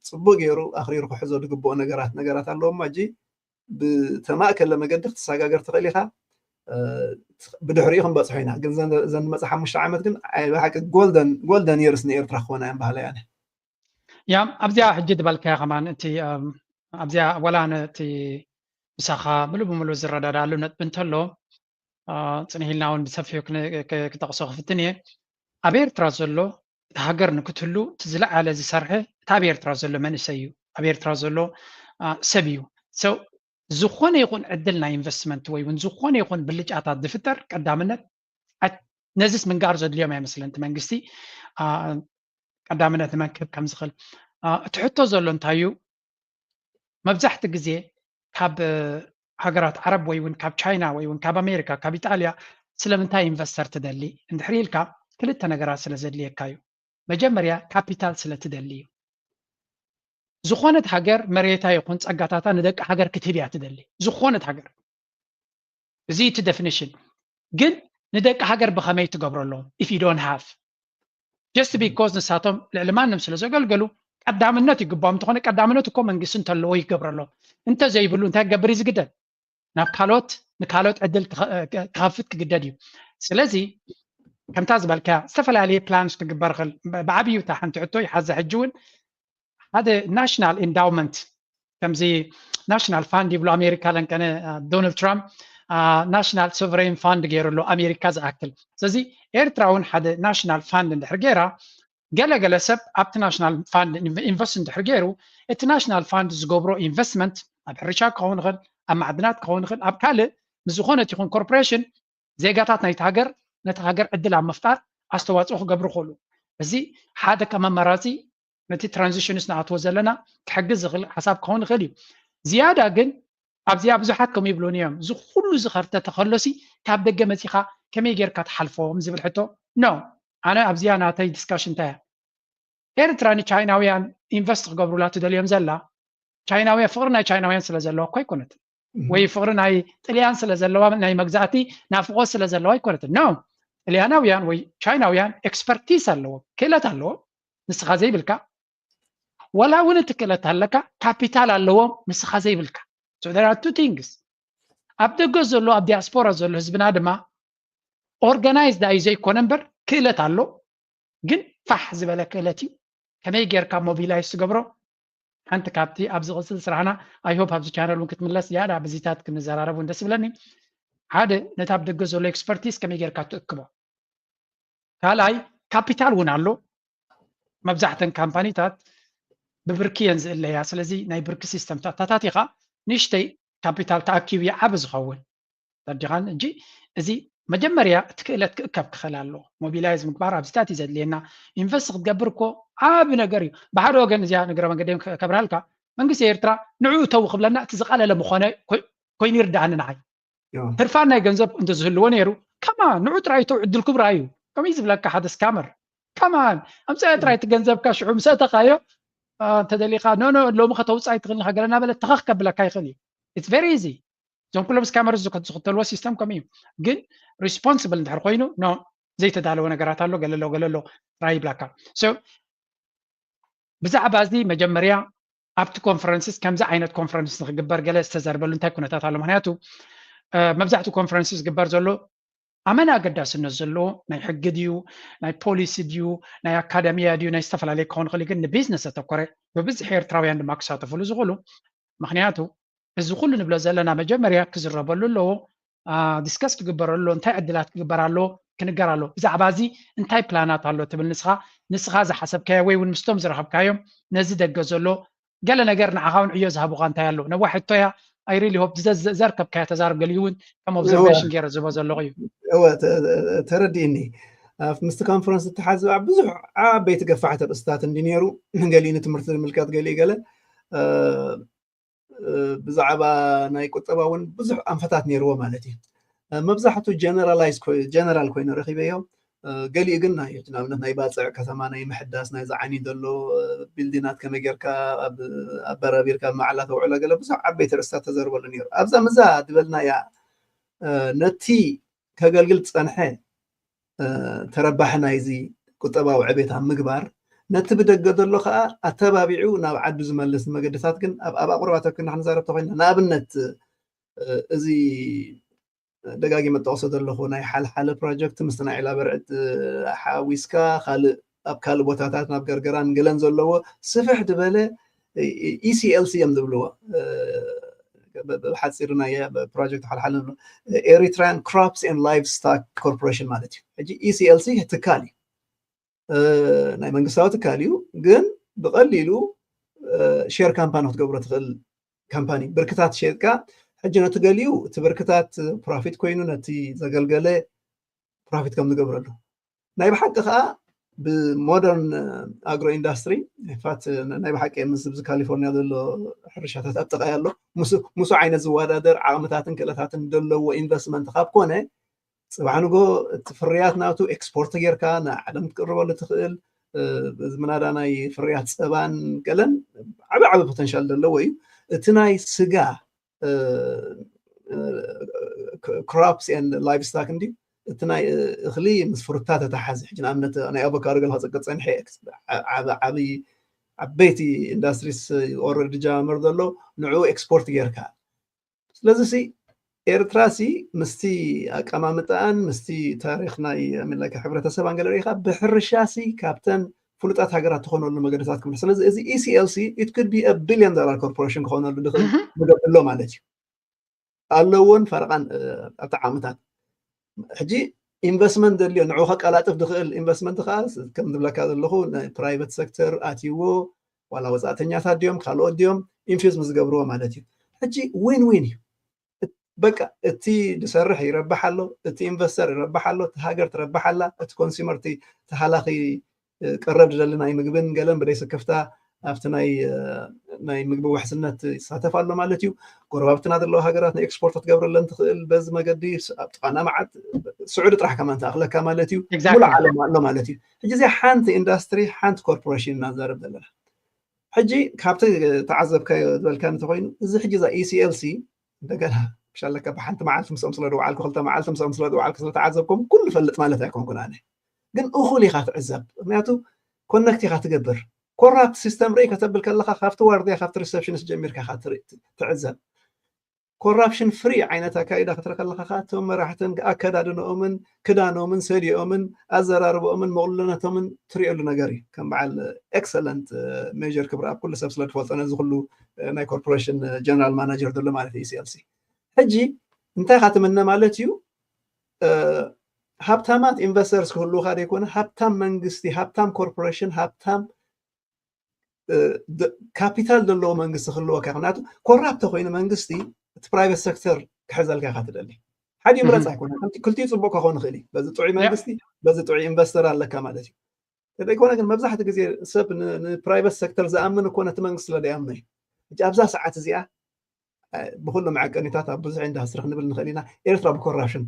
ፅቡቅ ገይሩ ኣክሪሩ ክሕዞ ዝግብኦ ነገራት ነገራት ኣለዎ እሞ ሕጂ ብተማእከለ መገዲ ክትሰጋገር ትኽእል ኢኻ። ብድሕሪኡ ክንበፅሖ ኢና ግን ዘን ዝመፅእ ሓሙሽተ ዓመት ግን ብሓቂ ጎልደን ጎልደን የርስ ንኤርትራ ክኾና እየን ባህላ እያ። ያ ኣብዚኣ ሕጂ ዝበልካያ ከማን እቲ ኣብዚኣ ወላ ነቲ ምሳኻ ምሉእ ብምሉእ ዝረዳዳሉ ነጥቢ እንተሎ ፅንሕ ኢልና እውን ብሰፊሑ ክጠቕሶ ክፍትን እየ። ኣብ ኤርትራ ዘሎ እቲ ሃገር ንክትህሉ እቲ ዝለዓለ ዝሰርሐ እቲ ኣብ ኤርትራ ዘሎ መንእሰይ እዩ። ኣብ ኤርትራ ዘሎ ሰብ እዩ። ዝኾነ ይኹን ዕድል ናይ ኢንቨስትመንት ወይ እውን ዝኾነ ይኹን ብልጫታት ዝፍጠር ቀዳምነት ነዚስ ምንጋር ዘድልዮም ኣይመስለን እቲ መንግስቲ ቀዳምነት ንመን ክህብ ከም ዝኽእል። እቲ ሕቶ ዘሎ እንታይ እዩ? መብዛሕቲ ግዜ ካብ ሃገራት ዓረብ ወይ እውን ካብ ቻይና ወይ እውን ካብ ኣሜሪካ ካብ ኢጣልያ ስለምንታይ ኢንቨስተር ትደሊ እንድሕር ኢልካ ክልተ ነገራት ስለ ዘድልየካ እዩ። መጀመርያ ካፒታል ስለ ትደሊ እዩ። ዝኾነት ሃገር መሬታ ይኹን ፀጋታታ ንደቂ ሃገር ክትህብ እያ ትደሊ። ዝኾነት ሃገር እዚ እቲ ዴፊኒሽን ግን ንደቂ ሃገር ብኸመይ ትገብረሎም if you don't have just because ንሳቶም ልዕሊ ማንም ስለ ዘገልገሉ ቀዳምነት ይግባኦም እንተኾነ ቀዳምነት እኮ መንግስቲ እንተለዎ ይገብረሎም እንተዘይብሉ እንታይ ክገብር እዩ ዝግደድ ናብ ካልኦት ንካልኦት ዕድል ክኸፍት ክግደድ እዩ። ስለዚ ከምታ ዝበልካያ ዝተፈላለየ ፕላንስ ክግበር ይኽእል። ብዓብዩ እታ ሓንቲ ሕቶ ይሓዛ ሕጂ እውን ሓደ ናሽናል ኢንዳውመንት ከምዚ ናሽናል ፋንድ ይብሉ ኣሜሪካ ለንቀነ ዶናልድ ትራምፕ ናሽናል ሶቨሬን ፋንድ ገይሩ ኣሎ ኣሜሪካ ዝኣክል። ስለዚ ኤርትራ እውን ሓደ ናሽናል ፋንድ እንድሕር ገይራ ገለገለ ሰብ ኣብቲ ናሽናል ፋንድ ኢንቨስት እንድሕር ገይሩ እቲ ናሽናል ፋንድ ዝገብሮ ኢንቨስትመንት ኣብ ሕርሻ ክኸውን ይኽእል፣ ኣብ ማዕድናት ክኸውን ይኽእል፣ ኣብ ካልእ ምስ ዝኾነት ይኹን ኮርፖሬሽን ዜጋታት ናይቲ ሃገር ነቲ ሃገር ዕድል ኣብ ምፍጣር ኣስተዋፅኦ ክገብሩ ይኽእሉ። እዚ ሓደ ከም ኣማራፂ ነቲ ትራንዚሽንስ ንኣትዎ ዘለና ክሕግዝ ዝኽእል ሓሳብ ክኸውን ይኽእል እዩ። ዝያዳ ግን ኣብዚኣ ብዙሓት ከምኡ ይብሉን እዮም፣ እዚ ኩሉ እዚ ከርተተ ከሎሲ ካብ ደገ መፂኻ ከመይ ጌርካ ትሓልፎም ዝብል ሕቶ ኖ፣ ኣነ ኣብዚኣ ናተይ ዲስካሽን እንታይ እያ? ኤርትራ ንቻይናውያን ኢንቨስት ክገብሩላ ትደልዮም ዘላ ቻይናውያን ፍቕሪ ናይ ቻይናውያን ስለ ዘለዋ እኮ ኣይኮነትን፣ ወይ ፍቕሪ ናይ ጥልያን ስለ ዘለዋ ናይ መግዛእቲ ናፍቖት ስለ ዘለዋ ኣይኮነትን። ኖ፣ ጥልያናውያን ወይ ቻይናውያን ኤክስፐርቲስ ኣለዎም፣ ክእለት ኣለዎም ንስኻ ዘይብልካ። ወላ እውን እቲ ክእለት ኣለካ ካፒታል ኣለዎም ንስኻ ዘይብልካ። So there are two things። ኣብ ደገ ዘሎ ኣብ ዲያስፖራ ዘሎ ህዝብና ድማ ኦርጋናይዝድ እዩ ዘይኮነ እምበር ክእለት ኣሎ፣ ግን ፋሕ ዝበለ ክእለት እዩ። ከመይ ጌርካ ሞቢላይዝ ትገብሮ? ሓንቲ ካብቲ ኣብ ዝቕፅል ስራሕና I hope ኣብዚ ቻነል እውን ክትምለስ ዝያዳ ብዚታት ክንዘራረብ እውን ደስ ይብለኒ። ሓደ ነቲ ኣብ ደገ ዘሎ ኤክስፐርቲስ ከመይ ጌርካ ትእክቦ? ካልኣይ ካፒታል እውን ኣሎ። መብዛሕተን ካምፓኒታት ብብርኪ እየን ዝእለያ። ስለዚ ናይ ብርኪ ሲስተም ተኣታታቲኻ ንእሽተይ ካፒታል ተኣኪቡ እዩ ዓቢ ዝኸውን። ተረዲኻን? እንጂ እዚ መጀመርያ እቲ ክእለት ክእከብ ክኽእል ኣለዎ። ሞቢላይዝ ምግባር ኣብዚታት እዩ ዘድልየና። ኢንቨስት ክትገብር እኮ ዓቢ ነገር እዩ። ብሓደ ወገን እዚኣ ንግረ መንገደይ ከብርሃልካ መንግስቲ ኤርትራ ንዕኡ ተው ክብለና እቲ ዝቐለለ ምኾነ ኮይ- ኮይኑ ይርድኣኒ ንዓይ። ትርፋን ናይ ገንዘብ እንተዝህልዎ ነይሩ ከማን ንዑ ጥራይ ተው ዕድልኩም ርኣዩ ከምኡ ዝብለካ ሓደ ስካመር ከማን ኣምፅኣ ጥራይ እቲ ገንዘብካ ሽዑ ምስ ኣእተኻዮ እንተደሊኻ ኖ ኖ ሎሚ ከተውፅእ ኣይትኽእልን ገለ እናበለ ተኸኽ ከብለካ ይኽእል እዩ። It's very easy። እዞም ኩሎም ስካመርስ ዝኽተልዎ ሲስተም ከምኡ እዩ። ግን ሪስፖንስብል እንድሕር ኮይኑ ኖ ዘይተዳለወ ነገራት ኣሎ ገለሎ ገለሎ ጥራይ ይብላካ። ብዛዕባ እዚ መጀመርያ ኣብቲ ኮንፈረንስስ ከምዚ ዓይነት ኮንፈረንስ ንክግበር ገለ ዝተዘርበሉ እንታይ ኩነታት ኣሎ? ምክንያቱ መብዛሕትኡ ኮንፈረንስ ዝግበር ዘሎ ኣመና ኣገዳስነት ዘለዎ ናይ ሕጊ ድዩ ናይ ፖሊሲ ድዩ ናይ ኣካዳሚያ ድዩ ናይ ዝተፈላለየ ክኸውን ይኽእል ግን ንቢዝነስ ዘተኮረ ብብዝሒ ኤርትራውያን ድማ ክሳተፍሉ ዝኽእሉ። ምክንያቱ እዚ ኩሉ ንብሎ ዘለና መጀመርያ ክዝረበሉ ኣለዎ፣ ዲስከስ ክግበረሉ ኣሎ፣ እንታይ ዕድላት ክግበር ኣለዎ ክንገር ኣለዎ። ብዛዕባ እዚ እንታይ ፕላናት ኣሎ ትብል ንስኻ ንስኻ ዝሓሰብካዮ ወይ እውን ምስቶም ዝረኸብካዮም ነዚ ደገ ዘሎ ገለ ነገር ንዓኻ እውን ዕዮ ዝሃቡኻ እንታይ ኣለዉ? ነዋሕ ሕቶ እያ። I really hope ዘ- ዘ- ዘርከብካዮ ተዛረብ ገሊኡ እውን ከም ኦብዘርቬሽን ገይረ ዝህቦ ዘለኹ እዩ። እወ ተ- ተ- ተረዲእኒ። ኣብ ምስቲ ኮንፈረንስ ዝተሓዘ ብዙሕ ዓበይቲ ገፋሕቲ ርእስታት እንዲ ነይሩ ገሊኡ ንትምህርቲ ዝምልከት ገሊኡ ገለ እ፣ ብዛዕባ ናይ ቁጠባ እውን ብዙሕ ኣንፈታት ነይርዎ ማለት እዩ። መብዛሕቱ ጀነራላይዝ ጀነራል ኮይኑ ረኪበዮ። ገሊኡ ግን ናይ ንኣብነት ናይ ባፅዕ ከተማ ናይ ምሕዳስ ናይ ዝዓኒ ዘሎ ቢልዲናት ከመይ ጌርካ ኣበራቢርካ መዓላ ተውዕሎ ገለ ብዙሕ ዓበይቲ ርእስታት ተዘርበሉ ነይሩ። ኣብዛ ምዛ ዝበልናያ ነቲ ከገልግል ዝፀንሐ ተረባሒ ናይዚ ቁጠባዊ ዕቤት ኣብ ምግባር ነቲ ብደገ ዘሎ ከዓ ኣተባቢዑ ናብ ዓዱ ዝመልስ መገድታት ግን ኣብ ኣብ ኣቁርባተ ክንዳ ክንዛረብ ተኮይና ንኣብነት እዚ ደጋጊመ ጠቕሶ ዘለኹ ናይ ሓልሓለ ፕሮጀክት ምስቲ ናይ ዒላ በርዕድ ሓዊስካ ካልእ ኣብ ካልእ ቦታታት ናብ ገርገራን ገለን ዘለዎ ስፍሕ ዝበለ ኢሲኤልሲ እዮም ዝብልዎ ብሓፂሩ ናይ ፕሮጀክት ሓልሓለ ንብሎ Eritrean Crops and Livestock Corporation ማለት እዩ። ሕጂ ኢሲኤልሲ ትካል እዩ፣ ናይ መንግስታዊ ትካል እዩ፣ ግን ብቐሊሉ ሼር ካምፓኒ ክትገብሮ ትኽእል ካምፓኒ ብርክታት ሸጥካ ሕጂ ነቲ ገሊኡ እቲ ብርክታት ፕሮፊት ኮይኑ ነቲ ዘገልገለ ፕሮፊት ከም ዝገብረሉ ናይ ብሓቂ ከዓ ብሞደርን ኣግሮ ኢንዳስትሪ ፋት ናይ ብሓቂ ምስ ብዚ ካሊፎርኒያ ዘሎ ሕርሻታት ኣብ ጥቃይ ኣሎ ምስ ዓይነት ዝወዳደር ዓቕምታትን ክእለታትን ዘለዎ ኢንቨስትመንት ካብ ኮነ ፅባሕ ንጎ እቲ ፍርያት ናቱ ኤክስፖርት ጌርካ ንዓለም ክትቅርበሉ ትኽእል እዚ ምናዳ ናይ ፍርያት ፀባን ገለን ዓበ ዓበ ፖተንሻል ዘለዎ እዩ። እቲ ናይ ስጋ crops and livestock እንዲ እቲ ናይ እኽሊ ምስ ፍሩታ ተተሓዘ ሕጂ ንኣብነት ናይ ኣቮካዶ ገለ ክፀቅፀ ፀንሐ ዓበ ዓበይ ዓበይቲ ኢንዳስትሪስ ኦረዲ ጀማመር ዘሎ ንዕኡ ኤክስፖርት ጌርካ ስለዚ ሲ ኤርትራ ሲ ምስቲ ኣቀማምጣኣን ምስቲ ታሪክ ናይ ኣሜላካ ሕብረተሰባን ገለ ርኢካ ብሕርሻ ሲ ካብተን ፍሉጣት ሃገራት ትኾነሉ መገድታት ክምልስ። ስለዚ እዚ E C L C it could be a billion dollar corporation ክኾነሉ ዝኽእል መገዲ ኣሎ ማለት እዩ። ኣለዎን ፈረቓን ኣብቲ ዓመታት ሕጂ ኢንቨስትመንት ዘድልዮ ንዑ ከቀላጥፍ ዝኽእል ኢንቨስትመንት ከዓ ከም ዝብለካ ዘለኹ ናይ ፕራይቨት ሴክተር ኣትይዎ ዋላ ወፃእተኛታት ድዮም ካልኦት ድዮም ኢንፊውዝ ምስ ገብርዎ ማለት እዩ። ሕጂ ዊን ዊን እዩ። በቃ እቲ ዝሰርሕ ይረብሕ ኣሎ፣ እቲ ኢንቨስተር ይረብሕ ኣሎ፣ እቲ ሃገር ትረብሕ ኣላ፣ እቲ ኮንሱመር እቲ ተሃላኺ ቀረብ ዝደሊ ናይ ምግብን ገለን ብደይ ስክፍታ ኣብቲ ናይ ናይ ምግቢ ውሕስነት ይሳተፍ ኣሎ ማለት እዩ። ጎረባብትና ዘለዋ ሃገራት ንኤክስፖርት ክትገብረለን ትኽእል በዚ መገዲ ኣብ ጥቓና መዓት ስዑዲ ጥራሕ ከማን ትኣኽለካ ማለት እዩ። ሙሉ ዓለም ኣሎ ማለት እዩ። ሕጂ እዚኣ ሓንቲ ኢንዳስትሪ ሓንቲ ኮርፖሬሽን ኢና ንዛረብ ዘለና። ሕጂ ካብቲ ተዓዘብካዮ ዝበልካኒ እንተኮይኑ እዚ ሕጂ እዛ E C L C እንደገና ብሻለካ ብሓንቲ መዓልቲ ምስኦም ስለ ዝወዓልኩ ክልተ መዓልቲ ምስኦም ስለ ዝወዓልኩ ስለተዓዘብኩም ኩሉ ፈልጥ ማለት ኣይኮንኩን ኣነ። ግን እኹል ኢኻ ትዕዘብ። ምክንያቱ ኮነክት ኢኻ ትገብር። ኮራፕት ሲስተም ርኢ ከተብል ከለካ ካብቲ ዋርድያ ካብቲ ሪሰፕሽንስ ጀሚርካ ኢኻ ትርኢ- ትዕዘብ። ኮራፕሽን ፍሪ ዓይነት ኣካይዳ ክትርኢ ከለካ ከዓ እቶም መራሕትን ኣከዳድንኦምን ክዳኖምን ሰዲኦምን ኣዘራርበኦምን መቕሉልነቶምን ትሪእሉ ነገር እዩ። ከም በዓል ኤክሰለንት ሜጀር ክብረኣብ ኩሉ ሰብ ስለ ዝፈልጦ ነዚ ኩሉ ናይ ኮርፖሬሽን ጀነራል ማናጀር ዘሎ ማለት እዩ E C L C። ሕጂ እንታይ ኢኻ ትምነ ማለት እዩ? ሃብታማት ኢንቨስተርስ ክህልውካ ዘይኮነ ሃብታም መንግስቲ ሃብታም ኮርፖሬሽን ሃብታም ካፒታል ዘለዎ መንግስቲ ክህልወካ። ምክንያቱ ኮራፕት ተኮይኑ መንግስቲ እቲ ፕራይቨት ሴክተር ክሕዘልካ ኢካ ትደሊ። ሓዲኡ ምረፅ ኣይኮነ ክልቲኡ ፅቡቅ ክኸውን ይኽእል እዩ። በዚ ጥዑይ መንግስቲ በዚ ጥዑይ ኢንቨስተር ኣለካ ማለት እዩ። ተደይኮነ ግን መብዛሕትኡ ግዜ ሰብ ንፕራይቨት ሴክተር ዝኣምን እኮ ነቲ መንግስቲ ስለ ዘይኣምኖ እዩ። ሕጂ ኣብዛ ሰዓት እዚኣ ብኩሉ መዐቀኒታት ኣብ ብዙሕ ኢንዳስትሪ ክንብል ንኽእል ኢና። ኤርትራ ብኮራፕሽን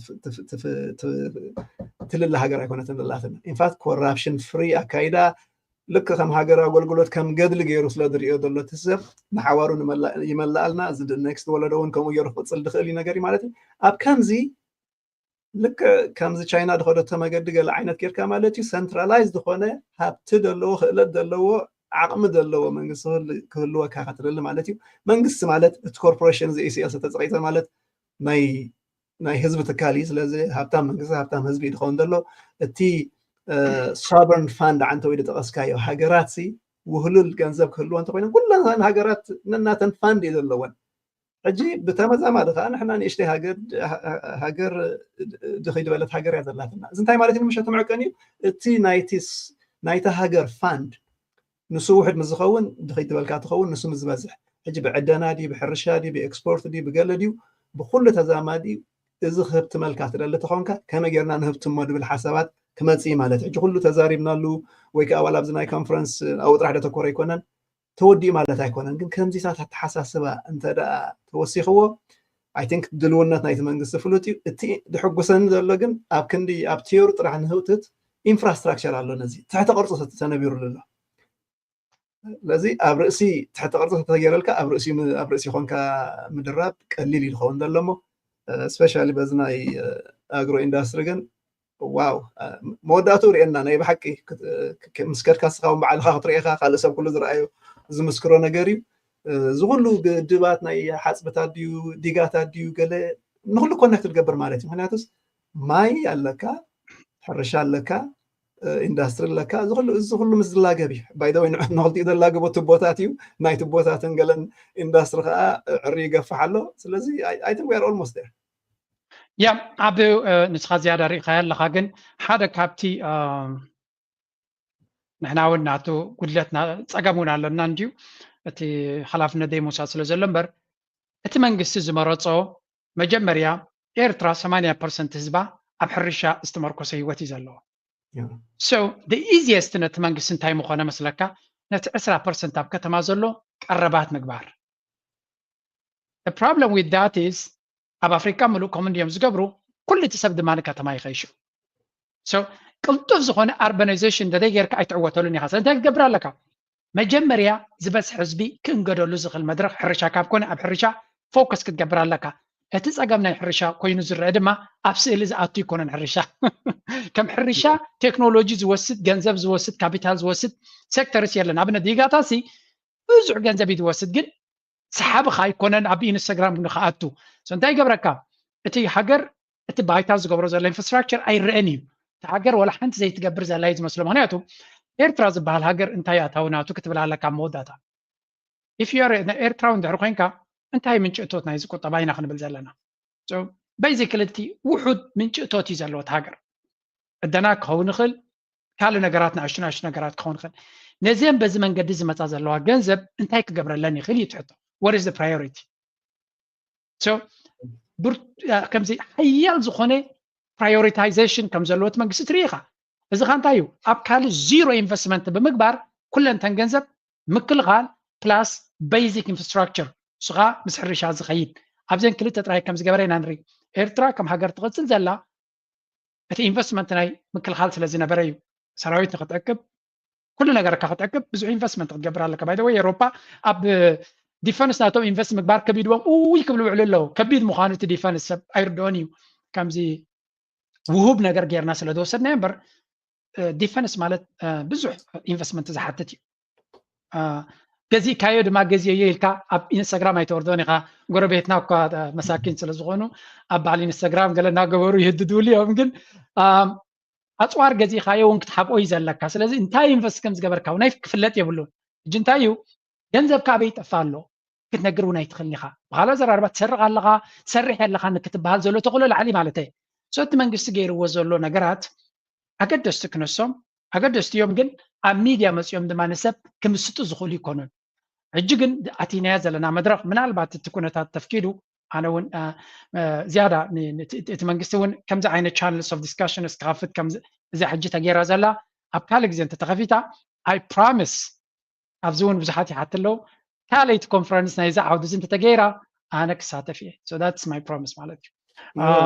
ትልለ ሃገር ኣይኮነትን ዘላትና። ኢንፋክት ኮራፕሽን ፍሪ ኣካይዳ ልክ ከም ሃገር ኣገልግሎት ከም ገድሊ ገይሩ ስለ ዝሪኦ ዘሎ እቲ ሰብ ንሓዋሩ ይመላኣልና። እዚ ኔክስት ወለዶ እውን ከምኡ ገይሩ ክቅፅል ዝኽእል እዩ ነገር እዩ ማለት እዩ። ኣብ ከምዚ ልክዕ ከምዚ ቻይና ዝኸደቶ መገዲ ገለ ዓይነት ጌርካ ማለት እዩ። ሰንትራላይዝ ዝኾነ ሃብቲ ዘለዎ ክእለት ዘለዎ ዓቕሚ ዘለዎ መንግስቲ ክህልወካ ክትደሊ ማለት እዩ። መንግስቲ ማለት እቲ ኮርፖሬሽን እዚ E C L C ተፀቂጠ ማለት ናይ ናይ ህዝቢ ትካል እዩ። ስለዚ ሃብታም መንግስቲ ሃብታም ህዝቢ እዩ ዝኸውን ዘሎ። እቲ ሶቨርን ፋንድ ዓንተ ወይ ዝጠቀስካዮ ሃገራት ሲ ውህሉል ገንዘብ ክህልዎ እንተኮይነ ኩለን ሃገራት ነናተን ፋንድ እዩ ዘለወን። ሕጂ ብተመዛማዲ ከዓ ንሕና ንእሽተይ ሃገር ድኸይ ዝበለት ሃገር እያ ዘላትና። እዚ እንታይ ማለት እዩ? ንምሸት መዕቀኒ እዩ። እቲ ናይቲ ሃገር ፋንድ ንሱ ውሕድ ምስ ዝኸውን ድኸይ ዝበልካ ትኸውን ንሱ ምስ ዝበዝሕ ሕጂ ብዕደና ድዩ ብሕርሻ ድዩ ብኤክስፖርት ድዩ ብገለ ድዩ ብኩሉ ተዛማዲ እዚ ክህብትመልካ ትደሊ ተኾንካ ከመይ ጌርና ንህብትሞ ድብል ሓሳባት ክመፅእ ማለት ሕጂ ኩሉ ተዛሪብናሉ ወይ ከዓ ዋላ ኣብዚ ናይ ኮንፈረንስ ኣብኡ ጥራሕ ደተኮረ ኣይኮነን ተወዲኡ ማለት ኣይኮነን። ግን ከምዚታት ኣተሓሳስባ እንተ ደኣ ተወሲኽዎ I think ድልውነት ናይቲ መንግስቲ ፍሉጥ እዩ። እቲ ድሕጉሰኒ ዘሎ ግን ኣብ ክንዲ ኣብ ቲዮሪ ጥራሕ ንህውትት ኢንፍራስትራክቸር ኣሎ ነዚ ትሕተ ቅርፂ ተነቢሩሉ ኣሎ። ስለዚ ኣብ ርእሲ ትሕተ ቅርፂ ተተገይረልካ ኣብ ርእሲ ኣብ ርእሲ ኮንካ ምድራብ ቀሊል እዩ ዝኸውን ዘሎ እሞ ስፔሻሊ በዚ ናይ ኣግሮ ኢንዳስትሪ ግን ዋው መወዳእትኡ ርእየና ናይ ብሓቂ ምስ ከድካ ስኻ እውን ባዕልኻ ክትርእኻ ካልእ ሰብ ኩሉ ዝረኣዩ ዝምስክሮ ነገር እዩ። እዚ ኩሉ ግድባት ናይ ሓፅብታት ድዩ ዲጋታት ድዩ ገለ ንኩሉ ኮነክት ትገብር ማለት እዩ። ምክንያቱስ ማይ ኣለካ፣ ሕርሻ ኣለካ፣ ኢንዳስትሪ ኣለካ፣ እዚ ኩሉ ምስ ዝላገብ እዩ። ባይ ዘ ወይ ንክልቲኡ ዘላግቦ ትቦታት እዩ። ናይ ትቦታትን ገለን ኢንዳስትሪ ከዓ ዕሪ ይገፍሕ ኣሎ። ስለዚ I think we are almost there። ያ ኣብ ንስኻ ዝያዳ ርኢኻያ ኣለኻ ግን ሓደ ካብቲ ንሕና እውን ናቱ ጉድለትና ፀገም እውን ኣለና እንድዩ እቲ ሓላፍነት ዘይምውሳድ ስለ ዘሎ እምበር እቲ መንግስቲ ዝመረፆ መጀመርያ ኤርትራ ሰማንያ ፐርሰንት ህዝባ ኣብ ሕርሻ ዝተመርኮሰ ህይወት እዩ ዘለዎ so the easiest ነቲ መንግስቲ እንታይ ምኾነ መስለካ ነቲ ዕስራ ፐርሰንት ኣብ ከተማ ዘሎ ቀረባት ምግባር problem with that is ኣብ ኣፍሪካ ምሉእ ከምኡ እንድዮም ዝገብሩ ኩሉ እቲ ሰብ ድማ ንከተማ ይኸይሹ so ቅልጡፍ ዝኾነ ኣርባናይዜሽን እንተዘይ ጌርካ ኣይትዕወተሉን ኢኻ ስለዚ እንታይ ክትገብር ኣለካ መጀመርያ ዝበዝሕ ህዝቢ ክእንገደሉ ዝኽእል መድረኽ ሕርሻ ካብ ኮነ ኣብ ሕርሻ ፎከስ ክትገብር ኣለካ እቲ ፀገም ናይ ሕርሻ ኮይኑ ዝረአ ድማ ኣብ ስእሊ ዝኣቱ ይኮነን ሕርሻ ከም ሕርሻ ቴክኖሎጂ ዝወስድ ገንዘብ ዝወስድ ካፒታል ዝወስድ ሴክተርስ የለን ኣብነት ዲጋታሲ ብዙሕ ገንዘብ እዩ ዝወስድ ግን ሰሓቢ ከይኮነን ኣብ ኢንስታግራም ንክኣቱ እንታይ ይገብረካ እቲ ሃገር እቲ ባይታ ዝገብሮ ዘሎ ኢንፍራስትራክቸር ኣይረአን እዩ እቲ ሃገር ወላ ሓንቲ ዘይትገብር ዘላ እዩ ዝመስሎ ምክንያቱ ኤርትራ ዝበሃል ሃገር እንታይ ኣታዊ ናቱ ክትብል ኣለካ ኣብ መወዳእታ። If you are ኤርትራዊ እንድሕር ኮይንካ እንታይ ምንጪ እቶት ናይዚ ቁጠባ ኢና ክንብል ዘለና? Basically እቲ ውሑድ ምንጪ እቶት እዩ ዘለዎ እቲ ሃገር። ዕደና ክኸውን ይኽእል፣ ካልእ ነገራት፣ ንኣሽቱ ንኣሽቱ ነገራት ክኸውን ይኽእል። ነዚአን በዚ መንገዲ ዝመፃ ዘለዋ ገንዘብ እንታይ ክገብረለን ይኽእል እዩ ትሕቶ። What is the priority? ከምዚ ሓያል ዝኾነ prioritization ከም ዘለዎ እቲ መንግስቲ ትርኢ ኢኻ። እዚ ኻ እንታይ እዩ? ኣብ ካልእ zero investment ብምግባር ኩለንተን ገንዘብ ምክልኻል plus basic infrastructure፣ ንሱ ኸዓ ምስ ሕርሻ ዝኸይድ፣ ኣብዘን ክልተ ጥራይ ከም ዝገበረ ኢና ንርኢ። ኤርትራ ከም ሃገር ትቕጽል ዘላ እቲ ኢንቨስትመንት ናይ ምክልኻል ስለ ዝነበረ እዩ። ሰራዊት ንክትዕቅብ፣ ኩሉ ነገርካ ክትዕቅብ ብዙሕ ኢንቨስትመንት ክትገብር ኣለካ። By the way ኤሮፓ ኣብ ዲፈንስ ናቶም ኢንቨስት ምግባር ከቢድዎም ውይ ክብሉ ውዕሉ ኣለዉ። ከቢድ ምዃኑ እቲ ዲፈንስ ሰብ ኣይርድኦን እዩ። ከምዚ ውሁብ ነገር ጌርና ስለ ዝወሰድናዮ እምበር፣ ዲፈንስ ማለት ብዙሕ ኢንቨስትመንት ዝሓትት እዩ። ገዚእካዮ ድማ ገዚኦዮ ኢልካ ኣብ ኢንስታግራም ኣይተወርዶን ኢኻ። ጎረቤትና እኳ መሳኪን ስለ ዝኾኑ ኣብ በዓል ኢንስታግራም ገለ እናገበሩ ይህድድሉ እዮም። ግን ኣፅዋር ገዚእካዮ እውን ክትሓብኦ እዩ ዘለካ። ስለዚ እንታይ ኢንቨስት ከም ዝገበርካ እውን ክፍለጥ የብሉን። ሕጂ እንታይ እዩ፣ ገንዘብካ ኣበይ ይጠፍእ ኣሎ ክትነግር እውን ኣይትኽእልን ኢኻ። ብኻልእ ኣዘራርባ ትሰርቕ ኣለኻ፣ ትሰርሕ ኣለኻ ክትበሃል ዘሎ ተኽእሎ ላዕሊ ማለት እየ። So እቲ መንግስቲ ገይርዎ ዘሎ ነገራት ኣገደስቲ ክነሶም ኣገደስቲ እዮም፣ ግን ኣብ ሚድያ መፂኦም ድማ ንሰብ ክምስጡ ዝኽእሉ ይኮኑን። ሕጂ ግን ኣቲናያ ዘለና መድረኽ ምናልባት እቲ ኩነታት ተፍቂዱ ኣነ እውን ዝያዳ እቲ መንግስቲ እውን ከምዚ ዓይነት channels of discussions ክኸፍት፣ እዚ ሕጂ ተገይራ ዘላ ኣብ ካልእ ግዜ እንተተኸፊታ I promise ኣብዚ እውን ብዙሓት ይሓት ኣለዉ። ካልኣይቲ ኮንፈረንስ ናይዛ ዓውዲ እዚ እንተተገይራ ኣነ ክሳተፍ እየ። So that's my promise ማለት እዩ።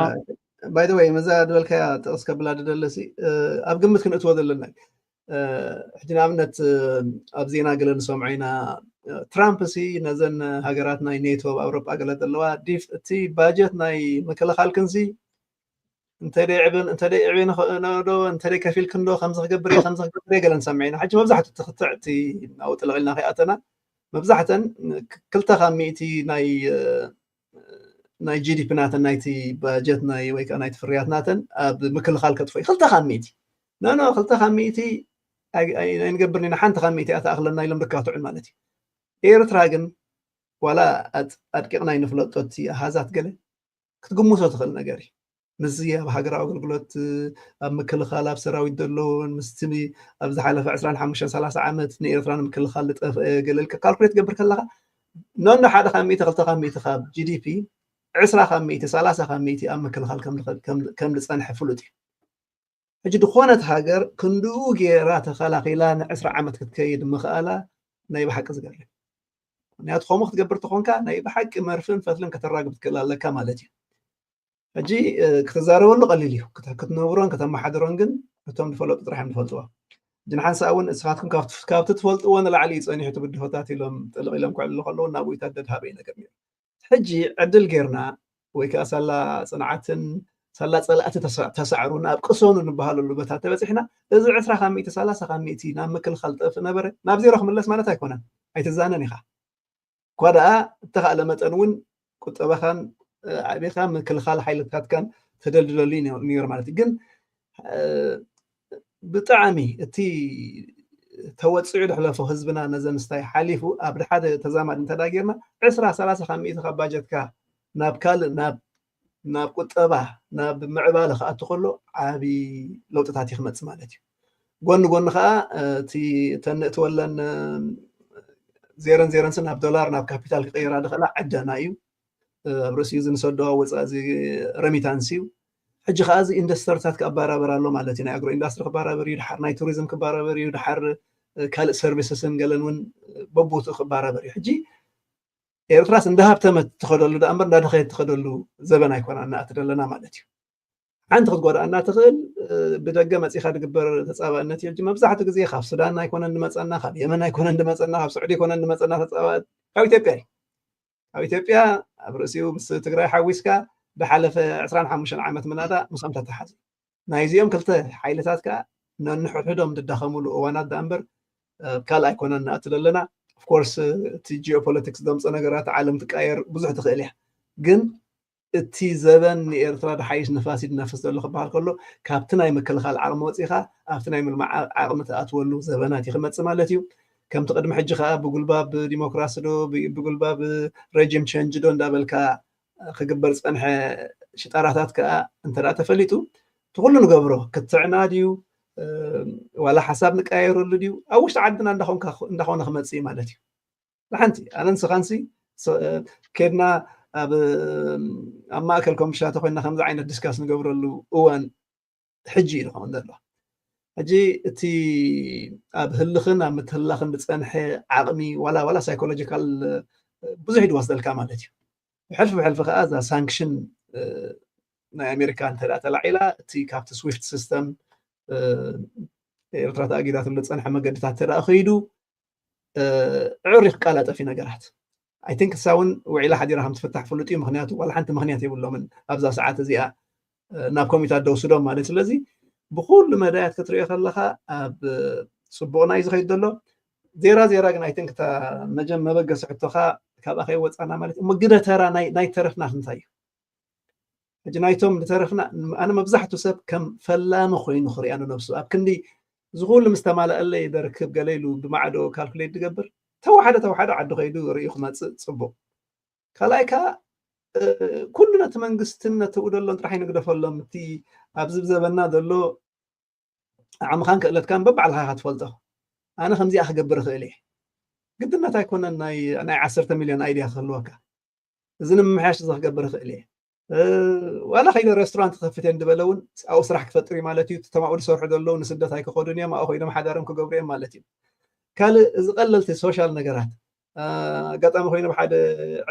By the way መዛ ዝበልካያ ጥቕስ ከብላ ድደለሲ ኣብ ግምት ክንእትዎ ዘለና ሕጂ ንኣብነት ኣብ ዜና ገለ ንሰምዖ ኢና። ትራምፕ ሲ ነዘን ሃገራት ናይ ኔቶ ኣብ ኣውሮጳ ገለ ዘለዋ እቲ ባጀት ናይ ምክልኻል ክንሲ እንተደይ ዕብን እንተደይ ዕብን ዶ እንተደይ ከፊልክን ዶ ከምዚ ክገብር እየ ከምዚ ክገብር እየ ገለ ንሰምዕ ኢና። ሕጂ መብዛሕትኡ እቲ ክትዕ እቲ ናብኡ ጥልቕ ኢልና ከይኣተና መብዛሕተን ክልተ ካብ ሚእቲ ናይ ናይ ጂዲፒ ናተን ናይቲ ባጀት ናይ ወይ ከዓ ናይቲ ፍርያት ናተን ኣብ ምክልኻል ከጥፎ እዩ። ክልተ ካብ ሚእቲ ኖ ኖ ክልተ ካብ ሚእቲ ኣይንገብርን ኢና፣ ሓንቲ ካብ ሚእቲ እያ ትኣኽለና ኢሎም ድካትዑን ማለት እዩ። ኤርትራ ግን ዋላ ኣድቂቕና ይንፍለጦ እቲ ኣሃዛት ገለ ክትግምቶ ትኽእል ነገር እዩ። ምስዚ ኣብ ሃገራዊ ኣገልግሎት ኣብ ምክልኻል ኣብ ሰራዊት ዘለውን ምስቲ ኣብ ዝሓለፈ ዕስራን ሓሙሽተን ሰላሳ ዓመት ንኤርትራ ንምክልኻል ዝጠፍአ ገለ ኢልካ ካልኩሌት ትገብር ከለኻ ኖኖ ሓደ ካብ ሚእቲ ክልተ ካብ ሚእቲ ካብ ጂዲፒ ዕስራ ካብ ሚእቲ ሰላሳ ካብ ሚእቲ ኣብ ምክልኻል ከም ዝጸንሐ ፍሉጥ እዩ። ሕጂ ዝኾነት ሃገር ክንድኡ ገይራ ተኸላኺላ ንዕስራ ዓመት ክትከይድ ምኽኣላ ናይ ብሓቂ ዝገርም። ምክንያቱ ከምኡ ክትገብር ተኾንካ ናይ ብሓቂ መርፍን ፈትልን ከተራግብ ትክእል ኣለካ ማለት እዩ። ሕጂ ክትዛረበሉ ቀሊል እዩ፣ ክትነብሮን ከተመሓድሮን ግን እቶም ዝፈለጡ ጥራሕ እዮም ዝፈልጥዎ። ሕጂ ንሓንሳእ እውን እስኻትኩም ካብቲ ትፈልጥዎ ንላዕሊ እዩ ፀኒሑ እቲ ብድሆታት ኢሎም ጥልቕ ኢሎም ክዕልሉ ከለዉ ናብኡ ይታደድ ሃበይ ነገር ነይሩ። ሕጂ ዕድል ጌርና ወይ ከዓ ሳላ ፅንዓትን ሳላ ፀላእቲ ተሳዕሩ ናብ ቅሰኑ ንበሃለሉ ቦታ ተበፂሕና እዚ ዕስራ ካብ ሚእቲ ሰላሳ ካብ ሚእቲ ናብ ምክልኻል ጠፍ ነበረ ናብ ዜሮ ክምለስ ማለት ኣይኮነን። ኣይትዛነን ኢኻ። እኳ ደኣ እተኻእለ መጠን እውን ቁጠባኻን ዓቢኻ ምክልኻል ሓይልታትካን ተደልድለሉ እዩ ነይሩ ማለት እዩ። ግን ብጣዕሚ እቲ ተወፂዑ ድሕለፎ ህዝብና ነዘን ስታይ ሓሊፉ ኣብ ሓደ ተዛማድ እንተዳ ጌርና ዕስራ ሰላሳ ካብ ሚእቲ ካብ ባጀትካ ናብ ካልእ ናብ ናብ ቁጠባ ናብ ምዕባለ ክኣቱ ከሎ ዓብዪ ለውጥታት እዩ ክመፅእ ማለት እዩ። ጎኒ ጎኒ ከዓ እቲ ተንእትወለን ዜረን ዜረንስ ናብ ዶላር ናብ ካፒታል ክቀይራ ዝኽእላ ዕደና እዩ። ኣብ ርእሲኡ እዚ ንሰዶ ወፃእ እዚ ረሚታንስ እዩ። ሕጂ ከዓ እዚ ኢንዱስትሪታት ክባራበር ኣሎ ማለት እዩ። ናይ ኣግሮ ኢንዱስትሪ ክባራበር እዩ፣ ድሓር ናይ ቱሪዝም ክባራበር እዩ፣ ድሓር ካልእ ሰርቪስስን ገለን እውን በቦትኡ ክባራበር እዩ። ሕጂ ኤርትራስ እንዳሃብተመት ትኸደሉ ደኣ እምበር እንዳደኸየት ትኸደሉ ዘበን ኣይኮና እናኣት ዘለና ማለት እዩ። ሓንቲ ክትጎድኣና ትኽእል ብደገ መፂኻ ዝግበር ተፃባእነት እዩ። ሕጂ መብዛሕትኡ ግዜ ካብ ሱዳን ኣይኮነን ዝመፀና፣ ካብ የመን ኣይኮነን ዝመፀና፣ ካብ ስዑዲ ኣይኮነን ዝመፀና ተፃባእት ካብ ኢትዮጵያ እዩ። ካብ ኢትዮጵያ ኣብ ርእሲኡ ምስ ትግራይ ሓዊስካ ብሓለፈ ዕስራን ሓሙሽተን ዓመት ምናዳ ምስኦም ተተሓዙ። ናይዚኦም ክልተ ሓይልታት ከዓ ነንሕድሕዶም ዝዳኸሙሉ እዋናት ደኣ እምበር ካልእ ኣይኮነን ንኣቱ ዘለና። ኦፍኮርስ እቲ ጂኦፖለቲክስ ዘምፆ ነገራት ዓለም ትቃየር ብዙሕ ትኽእል እያ። ግን እቲ ዘበን ንኤርትራ ድሓይሽ ንፋስ እዩ ድነፍስ ዘሎ ክበሃል ከሎ፣ ካብቲ ናይ ምክልኻል ዓቕሚ ወፂኻ ኣብቲ ናይ ምልማዕ ዓቕሚ ትኣትወሉ ዘበናት እዩ ክመፅእ ማለት እዩ። ከምቲ ቅድሚ ሕጂ ከዓ ብጉልባብ ዲሞክራሲ ዶ ብጉልባብ ረጅም ቸንጅ ዶ እንዳበልካ ክግበር ዝፀንሐ ሽጣራታት ከዓ እንተ ተፈሊጡ፣ እቲ ኩሉ ንገብሮ ክትዕና ድዩ ዋላ ሓሳብ ንቀያየረሉ ድዩ ኣብ ውሽጢ ዓድና እንዳኾነ ክመፅእ እዩ ማለት እዩ። ሓንቲ ኣነ ንስኻንሲ ኬድና ኣብ ኣብ ማእከል ኮምሽና ተኮይና ከምዚ ዓይነት ዲስካስ ንገብረሉ እዋን ሕጂ እዩ ዝኸውን ዘሎ። ሕጂ እቲ ኣብ ህልኽን ኣብ ምትህላኽን ዝፀንሐ ዓቕሚ ዋላ ዋላ ሳይኮሎጂካል ብዙሕ እዩ ዝወስደልካ ማለት እዩ። ብሕልፊ ብሕልፊ ከዓ እዛ ሳንክሽን ናይ ኣሜሪካ እንተ ተላዒላ እቲ ካብቲ ስዊፍት ሲስተም ኤርትራ ተኣጊዳትሉ ዝፀንሐ መገድታት እንተ ከይዱ ዕር ክቃላጠፍ እዩ ነገራት። ኣይ ቲንክ እሳ እውን ውዒላ ሓዲራ ከም ትፍታሕ ፍሉጥ እዩ። ምክንያቱ ዋላ ሓንቲ ምክንያት የብሎምን ኣብዛ ሰዓት እዚኣ ናብ ኮሚታት ደውስዶም ማለት። ስለዚ ብኩሉ መዳያት ክትሪኦ ከለካ ኣብ ፅቡቕና እዩ ዝኸይድ ዘሎ። ዜራ ዜራ ግን ኣይ ቲንክ እታ መጀም መበገሲ ሕቶካ ካብኣ ከይወፃና ማለት እዩ። ግደ ተራ ናይ ተረፍና እንታይ እዩ? ሕጂ ናይቶም ዝተረፍና ኣነ መብዛሕቱ ሰብ ከም ፈላሚ ኮይኑ ክሪኣ ንነብሱ ኣብ ክንዲ እዚ ኩሉ ምስ ተማልኣለይ ደርክብ ገለ ኢሉ ብማዕዶ ካልኩሌት ዝገብር ተወሓደ ተወሓደ ዓዲ ከይዱ ርእዩ ክመፅእ ፅቡቕ። ካልኣይ ከዓ ኩሉ ነቲ መንግስትን ነቲ ደሎን ጥራሕ ይንግደፈሎም። እቲ ኣብዚ ዘበና ዘሎ ዓቕምኻን ክእለትካን በባዕልኻ ኢኻ ትፈልጦ። ኣነ ከምዚኣ ክገብር እኽእል እየ። ግድነት ኣይኮነን ናይ ዓሰርተ ሚልዮን ኣይድያ ክህልወካ። እዚ ንምምሕያሽ እዚ ክገብር እኽእል እየ። ዋላ ከይደ ሬስቶራንት ክኸፍት እየ እንድበለ እውን ኣብኡ ስራሕ ክፈጥር እዩ ማለት እዩ። እቶም ኣብኡ ዝሰርሑ ዘለዉ ንስደት ኣይክኸዱን እዮም፣ ኣብኡ ኮይዶም ሓዳሮም ክገብሩ እዮም ማለት እዩ። ካልእ እዚ ቀለልቲ ሶሻል ነገራት ኣጋጣሚ ኮይኑ ብሓደ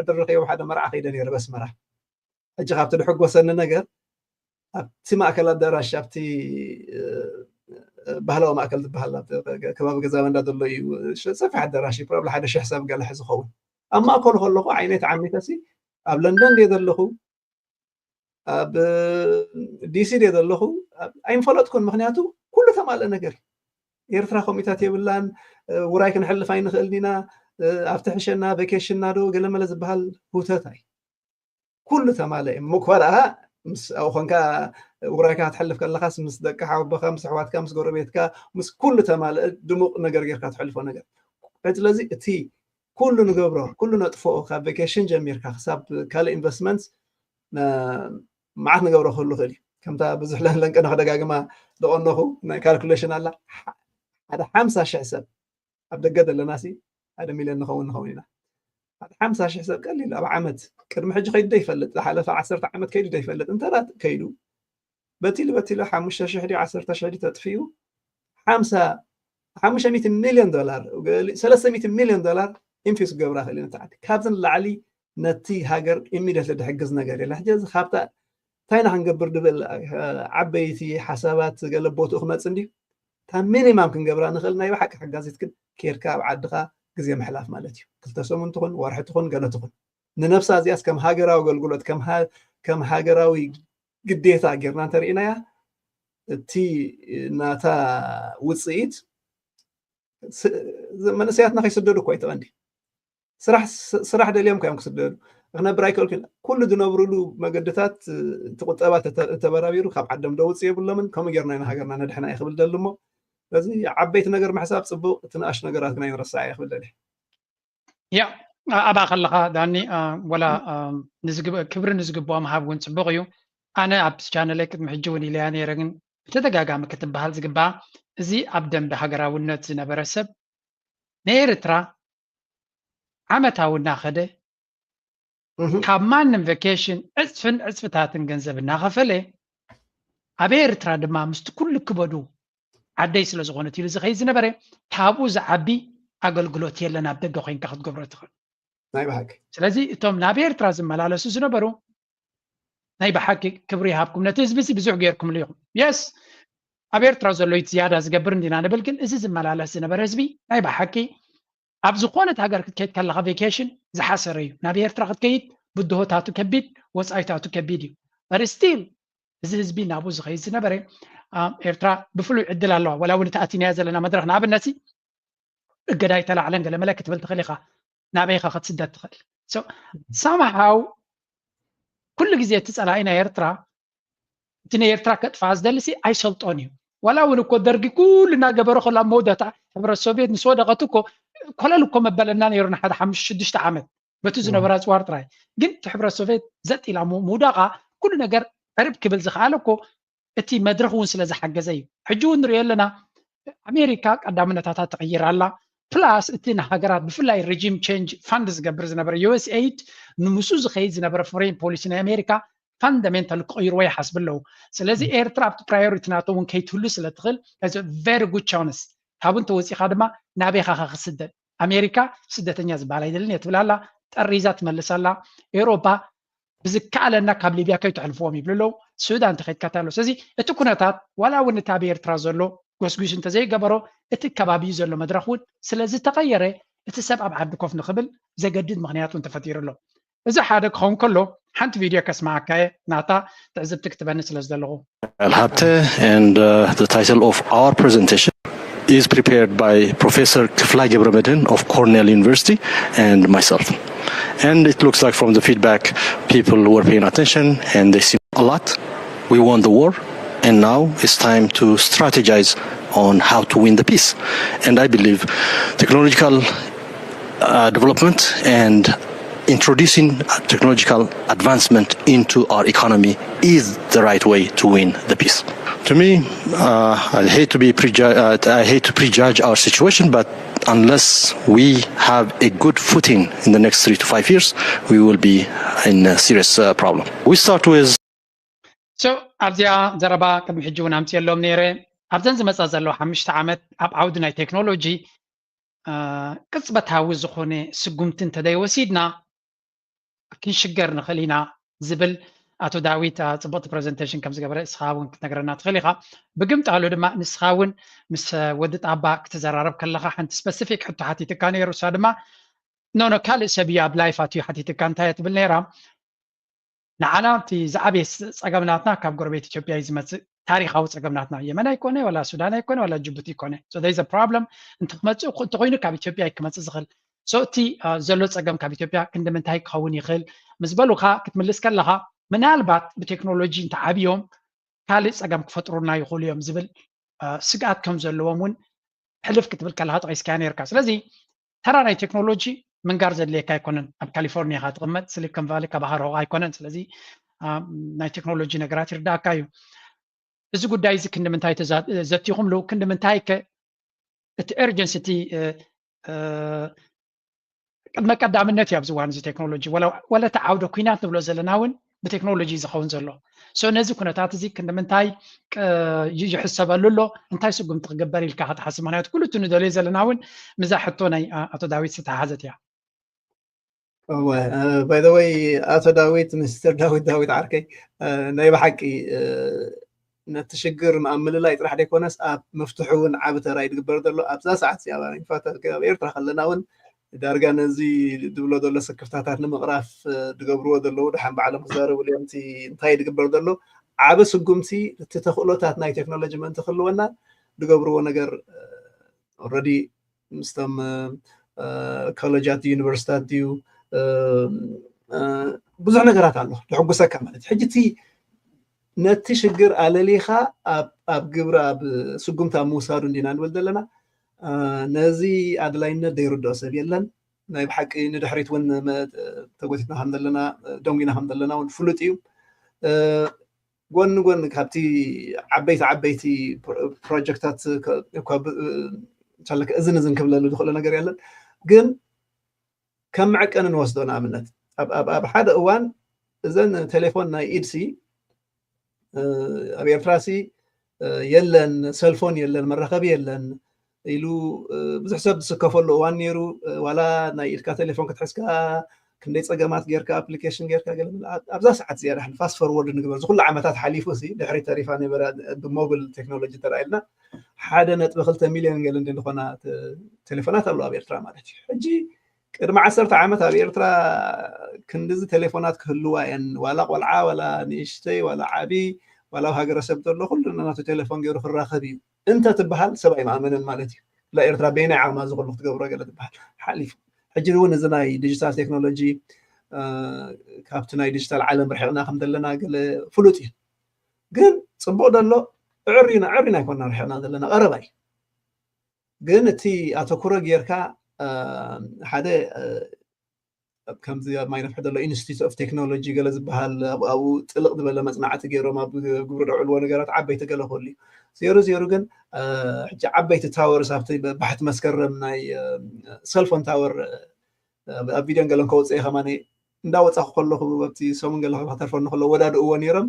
ዕድል ረኺበ ብሓደ መርዓ ከይደ ነይረ በስመራ። ሕጂ ካብቲ ድሕጎሰኒ ነገር ኣብቲ ማእከል ኣዳራሽ ኣብቲ ባህላዊ ማእከል ዝበሃል ከባቢ ገዛ መንዳ ዘሎ እዩ። ሰፊሕ ኣዳራሽ እዩ። ፕሮባብሊ ሓደ ሽሕ ሰብ ገለ ዝኸውን ኣብ ማእከሉ ከለኹ ዓይነይ ተዓሚተሲ ኣብ ለንደን ድየ ዘለኹ ኣብ ዲሲ ድየ ዘለኹ ኣይምፈለጥኩን። ምክንያቱ ኩሉ ተማልአ ነገር እዩ። ኤርትራ ከምኡታት የብላን። ውራይ ክንሕልፍ ኣይንኽእልን ኢና። ኣብቲ ሕሸና ቬኬሽንና ዶ ገለመለ ዝበሃል ሁተት እዩ። ኩሉ ተማልአ እሞ እኳ ደኣ ምስ ኣብኡ ኮንካ ውራይካ ክትሕልፍ ከለኻስ ምስ ደቂ ሓወቦኻ ምስ ኣሕዋትካ ምስ ጎረቤትካ ምስ ኩሉ ተማልአ ድሙቕ ነገር ጌርካ ትሕልፎ ነገር። ስለዚ እቲ ኩሉ ንገብሮ ኩሉ ነጥፍኦ ካብ ቬኬሽን ጀሚርካ ክሳብ ካልእ ኢንቨስትመንት መዓት ንገብሮ ክህሉ ይኽእል እዩ። ከምታ ብዙሕ ለንለንቀ ንክደጋግማ ዝቐነኹ ናይ ካልኩሌሽን ኣላ ሓደ ሓምሳ ሽሕ ሰብ ኣብ ደገ ዘለና ሲ ሓደ ሚልዮን ንኸውን ንኸውን ኢና። ሓደ ሓምሳ ሽሕ ሰብ ቀሊል ኣብ ዓመት ቅድሚ ሕጂ ከይዱ ዶ ይፈልጥ? ዝሓለፈ ዓሰርተ ዓመት ከይዱ ዶ ይፈልጥ? እንተ ከይዱ በቲሉ በቲሉ ሓሙሽተ ሽሕ ድዩ ዓሰርተ ሽሕ ድዩ ተጥፊኡ ሓምሳ ሓሙሽተ ሚእቲ ሚልዮን ዶላር ሰለስተ ሚእቲ ሚልዮን ዶላር ኢንፊስ ክገብራ ክእል እዩ ነቲ ዓዲ። ካብዚ ንላዕሊ ነቲ ሃገር ኢሚድየትሊ ድሕግዝ ነገር የለ። ሕጂ እዚ ካብታ እንታይ ኢና ክንገብር ድብል ዓበይቲ ሓሳባት ገለ ቦትኡ ክመፅእ እንድዩ። እታ ሚኒማም ክንገብራ ንኽእል ናይ ብሓቂ ሓጋዚት ግን ኬድካ ኣብ ዓድኻ ግዜ ምሕላፍ ማለት እዩ። ክልተ ሰሙን ትኹን ወርሒ ትኹን ገለ ትኹን ንነብሳ እዚኣስ ከም ሃገራዊ ኣገልግሎት ከም ሃገራዊ ግዴታ ጌርና እንተርኢናያ እቲ ናታ ውፅኢት መንእሰያትና ከይስደዱ እኳ ይተቐንዲ ስራሕ ደልዮም እኳ እዮም ክስደዱ። ክነብር ኣይክእልኩን ኩሉ ዝነብሩሉ መገድታት እቲ ቁጠባ ተበራቢሩ ካብ ዓዶም ደውፅ የብሎምን። ከምኡ ጌርና ኢና ሃገርና ነድሕና እየ ክብል ደሊ እሞ በዚ ዓበይቲ ነገር ምሕሳብ ፅቡቅ እቲ ንኣሽ ነገራት ግና ይንረሳዕ እየ ክብል ደሊ። ያ ኣብኣ ከለኻ ዳኒ ወላ ክብሪ ንዝግብኦም ሃብ እውን ፅቡቅ እዩ። ኣነ ኣብ ቻነለይ ቅድሚ ሕጂ እውን ኢለያ ነይረ ግን ብተደጋጋሚ ክትበሃል ዝግባኣ እዚ ኣብ ደንበ ሃገራውነት ዝነበረ ሰብ ንኤርትራ ዓመታዊ እናኸደ ካብ ማንም ቨኬሽን ዕፅፍን ዕፅፍታትን ገንዘብ እናኸፈለ ኣብ ኤርትራ ድማ ምስቲ ኩሉ ክበዱ ዓደይ ስለ ዝኾነት ኢሉ ዝኸይድ ዝነበረ ካብኡ ዝዓቢ ኣገልግሎት የለን ኣብ ደገ ኮይንካ ክትገብሮ ትኽእል። ናይ ብሓቂ ስለዚ እቶም ናብ ኤርትራ ዝመላለሱ ዝነበሩ ናይ ብሓቂ ክብሪ ይሃብኩም ነቲ ህዝቢ እዚ ብዙሕ ገይርኩምሉ ኢኹም። የስ ኣብ ኤርትራ ዘሎ እዩ ዝያዳ ዝገብር እንዲና ንብል ግን እዚ ዝመላለስ ዝነበረ ህዝቢ ናይ ብሓቂ ኣብ ዝኾነት ሃገር ክትከይድ ከለኻ ቬኬሽን ዝሓሰረ እዩ። ናብ ኤርትራ ክትከይድ ብድሆታቱ ከቢድ ወፃኢታቱ ከቢድ እዩ። በር ስቲል እዚ ህዝቢ ናብኡ ዝኸይድ ዝነበረ ኤርትራ ብፍሉይ ዕድል ኣለዋ። ወላ እውን እቲ ኣቲናያ ዘለና መድረክ ንኣብነት እገዳ ይተላዕለን ገለ መለ ክትብል ትኽእል ኢኻ። ናበይ ኢኻ ክትስደድ ትኽእል? ሳምሃው ኩሉ ግዜ እቲ ጸላኢ ናይ ኤርትራ፣ እቲ ናይ ኤርትራ ከጥፋኣ ዝደሊ ሲ ኣይሰልጦን እዩ። ዋላ እውን እኮ ደርጊ ኩሉ እናገበረ ከሎ ኣብ መወዳእታ ሕብረት ሶቪየት ምስ ወደቐት እኮ ኮለል እኮ መበለና ነይሩ ንሓደ ሓሙሽተ ሽዱሽተ ዓመት በቲ ዝነበረ ኣጽዋር ጥራይ። ግን እቲ ሕብረት ሶቪየት ዘጥ ኢላ ምውዳቓ ኩሉ ነገር ዕርብ ክብል ዝኸኣለ እኮ እቲ መድረኽ እውን ስለ ዝሓገዘ እዩ። ሕጂ እውን ንሪኦ ኣለና፣ ኣሜሪካ ቀዳምነታታ ትቕይር ኣላ። ፕላስ እቲ ንሃገራት ብፍላይ ሪጂም ቼንጅ ፋንድ ዝገብር ዝነበረ ዩ ኤስ ኤይድ ንምሱ ዝኸይድ ዝነበረ ፎሬን ፖሊሲ ናይ ኣሜሪካ ፋንዳሜንታል ክቕይርዎ ይሓስብ ኣለዉ። ስለዚ ኤርትራ ኣብቲ ፕራዮሪቲ ናቶ እውን ከይትህሉ ስለ ትኽእል ቨሪ ጉድ ቻንስ ካብኡ እንተወፂኻ ድማ ናበይ ኢኻ ክስደድ? ኣሜሪካ ስደተኛ ዝበሃል ኣይደልን እየ ትብል ኣላ፣ ጠሪዛ ትመልስ ኣላ። ኤውሮፓ ብዝከኣለና ካብ ሊብያ ከይተሕልፍዎም ይብሉ ኣለዉ። ሱዳን ተኸይድካ ኣሎ። ስለዚ እቲ ኩነታት ዋላ እውን እቲ ኣብ ኤርትራ ዘሎ ጎስጒስ እንተዘይገበሮ እቲ ከባቢኡ ዘሎ መድረኽ እውን ስለ ዝተቐየረ እቲ ሰብ ኣብ ዓዲ ኮፍ ንኽብል ዘገድድ ምኽንያት እውን ተፈጢሩ ኣሎ። እዚ ሓደ ክኸውን ከሎ ሓንቲ ቪድዮ ከስማዓካየ ናታ ትዕዝብቲ ክትበኒ ስለ ዝደለኹ Habte, and uh, the title of our presentation is prepared by Professor Kiflay Gebremedhin of Cornell University and myself. And it looks like from the feedback, people were paying attention and they seem a lot. We won the war, and now it's time to strategize on how to win the peace. And I believe technological uh, development and introducing technological advancement into our economy is the right way to win the peace. To me, uh, I hate to be prejudge. Uh, I hate to prejudge our situation, but unless we have a good footing in the next three to five years, we will be in a serious uh, problem. We start with so ኣብዚኣ ዘረባ ቅድሚ ሕጂ እውን ኣምፅየሎም ነይረ። ኣብዘን ዝመፃ ዘለዋ ሓሙሽተ ዓመት ኣብ ዓውዲ ናይ ቴክኖሎጂ ቅፅበታዊ ዝኾነ ስጉምቲ እንተዘይወሲድና ክንሽገር ንኽእል ኢና ዝብል ኣቶ ዳዊት ጽቡቕቲ ፕሬዘንቴሽን ከም ዝገበረ እስኻ እውን ክትነግረና ትኽእል ኢኻ። ብግምጣሉ ድማ ንስኻ እውን ምስ ወዲ ጣባ ክትዘራረብ ከለኻ ሓንቲ ስፐሲፊክ ሕቶ ሓቲትካ ነይሩ። እሳ ድማ ኖ ኖ ካልእ ሰብ እዩ ኣብ ላይፍ ኣትዩ ሓቲትካ እንታይ እያ ትብል ነይራ? ንዓና እቲ ዝዓበየ ጸገም ናትና ካብ ጎረቤት ኢትዮጵያ እዩ ዝመጽእ። ታሪኻዊ ጸገም ናትና የመን ኣይኮነ ዋላ ሱዳን ኣይኮነ ዋላ ጅቡቲ ኣይኮነ። So there is a problem። እንተክመጽእ እንተኮይኑ ካብ ኢትዮጵያ እዩ ክመጽእ ዝኽእል። So እቲ ዘሎ ጸገም ካብ ኢትዮጵያ ክንዲ ምንታይ ክኸውን ይኽእል ምስ በሉኻ ክትምልስ ከለኻ ምናልባት ብቴክኖሎጂ እንተዓብዮም ካልእ ጸገም ክፈጥሩና ይኽእሉ እዮም ዝብል ስግኣት ከም ዘለዎም እውን ሕልፍ ክትብል ከለኻ ጠቒስካያ ነርካ። ስለዚ ተራ ናይ ቴክኖሎጂ ምንጋር ዘድልየካ ኣይኮነን። ኣብ ካሊፎርኒያ ኢኻ ትቕመጥ፣ ሲሊኮን ቫሊ ከባህር ሆቕ ኣይኮነን። ስለዚ ናይ ቴክኖሎጂ ነገራት ይርዳእካ እዩ። እዚ ጉዳይ እዚ ክንዲ ምንታይ ዘቲኹምሉ? ክንዲ ምንታይ ከ እቲ ኤርጀንሲ እቲ ቅድመ ቀዳምነት እዩ ኣብዚ እዋን እዚ ቴክኖሎጂ። ወላ እቲ ዓውደ ኩናት ንብሎ ዘለና እውን ብቴክኖሎጂ ዝኸውን ዘሎ። So ነዚ ኩነታት እዚ ክንዲ ምንታይ ይሕሰበሉ ኣሎ? እንታይ ስጉምቲ ክግበር ኢልካ ክትሓስብ? ምክንያቱ ኩሉ እቲ ንደልዮ ዘለና እውን ምዛ ሕቶ ናይ ኣቶ ዳዊት ዝተሓሓዘት እያ። እወ፣ by the way ኣቶ ዳዊት፣ ሚስተር ዳዊት፣ ዳዊት ዓርከይ፣ ናይ ብሓቂ ነቲ ሽግር ኣብ ምልላይ ጥራሕ ዘይኮነስ ኣብ ምፍትሑ እውን ዓቢ ተራ እዩ ዝግበር ዘሎ። ኣብዛ ሰዓት እዚኣ ኣብ ኤርትራ ከለና እውን ዳርጋ ነዚ ዝብሎ ዘሎ ስክፍታታት ንምቕራፍ ዝገብርዎ ዘለዉ ደሓን ባዕሎም ክዛረብሉ እዮም። እቲ እንታይ ዝግበር ዘሎ ዓቢ ስጉምቲ እቲ ተኽእሎታት ናይ ቴክኖሎጂ ምእንቲ ክህልወና ዝገብርዎ ነገር ኦልረዲ ምስቶም ኮሌጃት ዩኒቨርሲታት ድዩ ብዙሕ ነገራት ኣሎ ዝሕጉሰካ ማለት እዩ። ሕጂ እቲ ነቲ ሽግር ኣለሊኻ ኣብ ግብሪ ኣብ ስጉምቲ ኣብ ምውሳዱ እንዲና ንብል ዘለና። ነዚ ኣድላይነት ዘይርድኦ ሰብ የለን። ናይ ብሓቂ ንድሕሪት እውን ተጎቲትና ከም ዘለና ደንጉና ከም ዘለና እውን ፍሉጥ እዩ። ጎኒ ጎኒ ካብቲ ዓበይቲ ዓበይቲ ፕሮጀክታት እዝን እዝን ክብለሉ ዝኽእሎ ነገር የለን። ግን ከም መዐቀኒ ንወስዶ ንኣብነት ኣብ ሓደ እዋን እዘን ቴሌፎን ናይ ኢድሲ ኣብ ኤርትራ ሲ የለን፣ ሰልፎን የለን፣ መራኸቢ የለን ኢሉ ብዙሕ ሰብ ዝስከፈሉ እዋን ነይሩ። ዋላ ናይ ኢድካ ቴሌፎን ክትሕዝካ ክንደይ ፀገማት ጌርካ ኣፕሊኬሽን ጌርካ ገለ ኣብዛ ሰዓት እዚኣ ዳሕን ፋስት ፎርወርድ ንግበር። ዝኩሉ ዓመታት ሓሊፉ ሲ ድሕሪ ተሪፋ ነበረ ብሞብል ቴክኖሎጂ ተራኢልና ሓደ ነጥቢ ክልተ ሚልዮን ገለ እንደ ዝኾና ቴሌፎናት ኣለዋ ኣብ ኤርትራ ማለት እዩ። ሕጂ ቅድሚ ዓሰርተ ዓመት ኣብ ኤርትራ ክንድዚ ቴሌፎናት ክህልዋ እየን። ዋላ ቆልዓ ዋላ ንእሽተይ ዋላ ዓቢ ዋላ ኣብ ሃገረሰብ ዘሎ ኩሉ ናቱ ቴሌፎን ገይሩ ክራኸብ እዩ እንተ ትበሃል ሰብ ኣይምኣመንን ማለት እዩ። ላ ኤርትራ በይናይ ዓቕማ እዚ ኩሉ ክትገብሮ ገለ ትበሃል ሓሊፉ። ሕጂ እውን እዚ ናይ ዲጂታል ቴክኖሎጂ ካብቲ ናይ ዲጂታል ዓለም ርሒቕና ከም ዘለና ገለ ፍሉጥ እዩ። ግን ፅቡቕ ደሎ ዕሪና ዕሪና ኣይኮና ርሒቕና ዘለና፣ ቀረባ እዩ። ግን እቲ ኣተኩሮ ጌርካ ሓደ ከምዚ ኣብ ማይ ነፍሒ ዘሎ ኢንስቲትዩት ኦፍ ቴክኖሎጂ ገለ ዝበሃል ኣብኡ ጥልቕ ዝበለ መፅናዕቲ ገይሮም ኣብ ግብሪ ደውዕልዎ ነገራት ዓበይቲ ገለ ክህሉ እዩ። ዜሩ ዜሩ ግን ሕጂ ዓበይቲ ታወርስ ኣብቲ ባሕቲ መስከረም ናይ ሰልፎን ታወር ኣብ ቪድዮን ገለን ከውፅእ ከማኒ እንዳወፃኹ ከለኹ ኣብቲ ሰሙን ገለ ከተርፈኒ ከሎ ወዳድእዎ ነይሮም።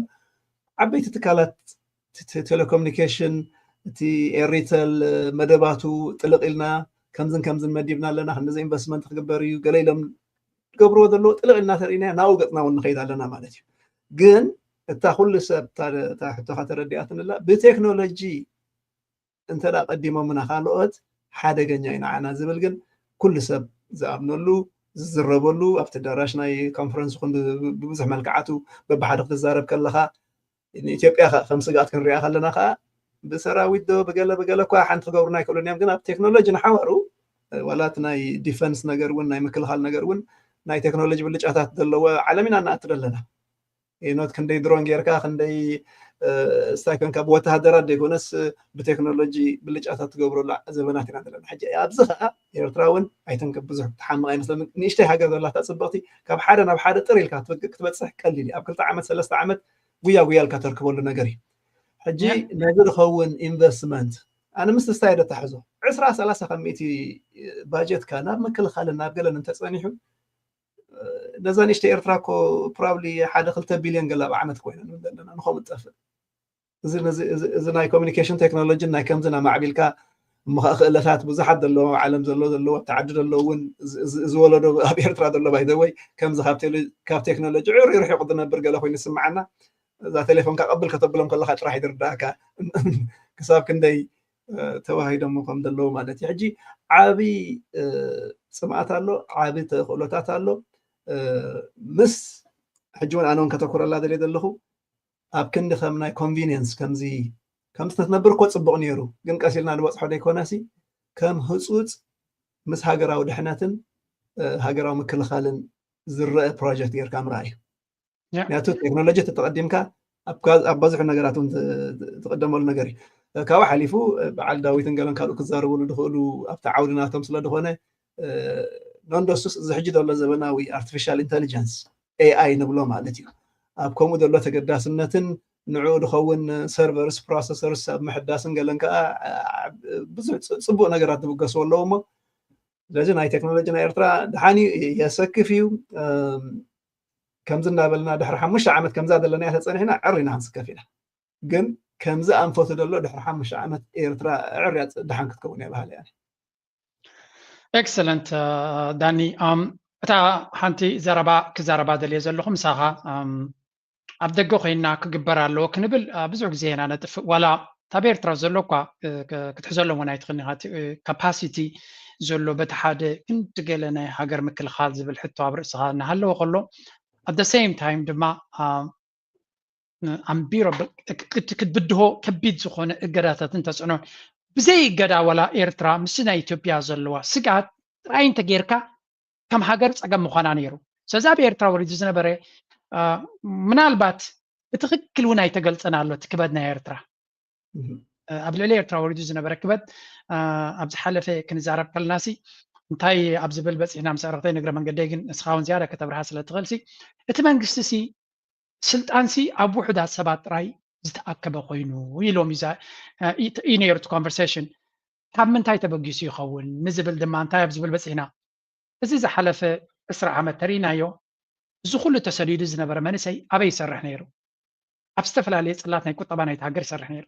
ዓበይቲ ትካላት ቴሌኮሙኒኬሽን እቲ ኤሪተል መደባቱ ጥልቕ ኢልና ከምዝን ከምዝን መዲብና ኣለና፣ ክንዲዚ ኢንቨስትመንት ክግበር እዩ ገለ ኢሎም ዝገብርዎ ዘለዉ ጥልቕ ኢልና ተርእና ናብኡ ገፅና እውን ንኸይድ ኣለና ማለት እዩ። ግን እታ ኩሉ ሰብ እታ ሕቶኻ ተረዲኣትንላ ብቴክኖሎጂ እንተ ቀዲሞምና ካልኦት ሓደገኛ እዩ ንዓና ዝብል ግን ኩሉ ሰብ ዝኣምነሉ ዝዝረበሉ ኣብቲ ኣዳራሽ ናይ ኮንፈረንስ ይኹን ብብዙሕ መልክዓቱ በብሓደ ክትዛረብ ከለኻ ንኢትዮጵያ ከም ስግኣት ክንሪኣ ከለና ከዓ ብሰራዊት ዶ ብገለ ብገለ እኳ ሓንቲ ክገብሩና ኣይክእሉን እዮም። ግን ኣብ ቴክኖሎጂ ንሓዋሩ ዋላት ናይ ዲፈንስ ነገር እውን ናይ ምክልኻል ነገር እውን ናይ ቴክኖሎጂ ብልጫታት ዘለዎ ዓለም ኢና ንኣቱ ዘለና። ኖት ክንደይ ድሮን ጌርካ ክንደይ ስታይ ኮንካ ብወተሃደራት ዘይኮነስ ብቴክኖሎጂ ብልጫታት ትገብረሉ ዘበናት ኢና ዘለና። ሕጂ ኣብዚ ከዓ ኤርትራ እውን ኣይተንክብ ብዙሕ ትሓምቕ ኣይመስለኒ። ንእሽተይ ሃገር ዘላታ ፅብቕቲ ካብ ሓደ ናብ ሓደ ጥር ኢልካ ክትበፅሕ ቀሊል እዩ። ኣብ ክልተ ዓመት ሰለስተ ዓመት ጉያ ጉያ ኢልካ ተርክበሉ ነገር እዩ። ሕጂ ነዚ ዝኸውን ኢንቨስትመንት ኣነ ምስ ስታይ ዶ ተሕዞ ዕስራ ሰላሳ ካብ ሚእቲ ባጀትካ ናብ ምክልኻልን ናብ ገለን እንተፀኒሑ ነዛ ንእሽተይ ኤርትራ እኮ ፕሮባብሊ ሓደ ክልተ ቢልዮን ገላ ብዓመት ኮይና ንብል ዘለና ንኸምኡ ትጠፍእ። እዚ ናይ ኮሚኒኬሽን ቴክኖሎጂን ናይ ከምዚ ናማዕቢልካ እሞ ከዓ ክእለታት ብዙሓት ዘለዎ ዓለም ዘሎ ዘለዎ ኣብቲ ዓዲ ዘሎ እውን እዚ ወለዶ ኣብ ኤርትራ ዘሎ ባይዘወይ ከምዚ ካብ ቴክኖሎጂ ርሒቑ ዝነብር ገለ ኮይኑ ይስምዓና። እዛ ቴሌፎንካ ቀብል ከተብሎም ከለካ ጥራሕ ይድርዳእካ ክሳብ ክንደይ ተዋሂዶሞ ከም ዘለዉ ማለት እዩ። ሕጂ ዓቢ ፅምኣት ኣሎ፣ ዓቢ ተኽእሎታት ኣሎ። ምስ ሕጂ እውን ኣነ እውን ከተኩረላ ደልየ ዘለኹ ኣብ ክንዲ ከም ናይ ኮንቪኒየንስ ከምዚ ከምዚ ተትነብር እኮ ፅቡቕ ነይሩ፣ ግን ቀስ ኢልና ንበፅሖ ደይኮነሲ ከም ህፁፅ ምስ ሃገራዊ ድሕነትን ሃገራዊ ምክልኻልን ዝረአ ፕሮጀክት ጌርካ ምርኣይ እዩ። ምክንያቱ ቴክኖሎጂ ተተቐዲምካ ኣብ ብዙሕ ነገራት እውን ትቕደመሉ ነገር እዩ። ካብኡ ሓሊፉ በዓል ዳዊትን ገለን ካልኡ ክዛረብሉ ዝኽእሉ ኣብቲ ዓውዲ ናቶም ስለ ዝኾነ ኖንዶሱስ እዚ ሕጂ ዘሎ ዘበናዊ ኣርቲፊሻል ኢንተሊጀንስ ኤኣይ ንብሎ ማለት እዩ ኣብ ከምኡ ዘሎ ተገዳስነትን ንዕኡ ዝኸውን ሰርቨርስ ፕሮሰሰርስ ኣብ ምሕዳስን ገለን ከዓ ብዙሕ ፅቡቅ ነገራት ዝብገስዎ ኣለዎ እሞ ስለዚ ናይ ቴክኖሎጂ ናይ ኤርትራ ድሓን እዩ የሰክፍ እዩ ከምዚ እንዳበልና ድሕሪ ሓሙሽተ ዓመት ከምዛ ዘለና ተፀኒሕና ዕር ኢና ክንስከፍ ኢና ግን ከምዚ ኣንፈቱ ዘሎ ድሕሪ ሓሙሽተ ዓመት ኤርትራ ዕርያ ድሓን ክትከውን እያ ባህል እያ ኤክሰለንት ዳኒ እታ ሓንቲ ዘረባ ክዛረባ ደልየ ዘለኹ ምሳኻ ኣብ ደገ ኮይና ክግበር ኣለዎ ክንብል ብዙሕ ግዜ ኢና ነጥፍእ ዋላ ታብ ኤርትራ ዘሎ እኳ ክትሕዘሎም እውን ኣይትኽእልኒ ካፓሲቲ ዘሎ በቲ ሓደ ክንዲ ገለ ናይ ሃገር ምክልኻል ዝብል ሕቶ ኣብ ርእስኻ እናሃለወ ከሎ ኣብ the same time ድማ ኣንቢሮ ክትብድሆ ከቢድ ዝኾነ እገዳታትን ተፅዕኖን ብዘይ እገዳ ዋላ ኤርትራ ምስ ናይ ኢትዮጵያ ዘለዋ ስግኣት ጥራይ እንተጌርካ ከም ሃገር ፀገም ምዃና ነይሩ። ስለዚ ኣብ ኤርትራ ወሪዱ ዝነበረ ምናልባት ብትኽክል እውን ኣይተገልፀን ኣሎ እቲ ክበድ ናይ ኤርትራ ኣብ ልዕሊ ኤርትራ ወሪዱ ዝነበረ ክበድ ኣብ ዝሓለፈ ክንዛረብ ከለናሲ እንታይ ኣብ ዝብል በፂሕና ምስ ዕረክተይ ንግረ መንገደይ ግን ንስኻ እውን ዝያዳ ከተብርሃ ስለ ትኽእልሲ እቲ መንግስቲ ሲ ስልጣንሲ ኣብ ውሑዳት ሰባት ጥራይ ዝተኣከበ ኮይኑ ኢሎም እዩ ነይሩ እቲ ኮንቨርሴሽን ካብ ምንታይ ተበጊሱ ይኸውን ንዝብል ድማ እንታይ ኣብ ዝብል በፂሕና እዚ ዝሓለፈ ዕስራ ዓመት ተሪእናዮ እዚ ኩሉ ተሰዲዱ ዝነበረ መንእሰይ ኣበይ ይሰርሕ ነይሩ ኣብ ዝተፈላለየ ፅላት ናይ ቁጠባ ናይቲ ሃገር ይሰርሕ ነይሩ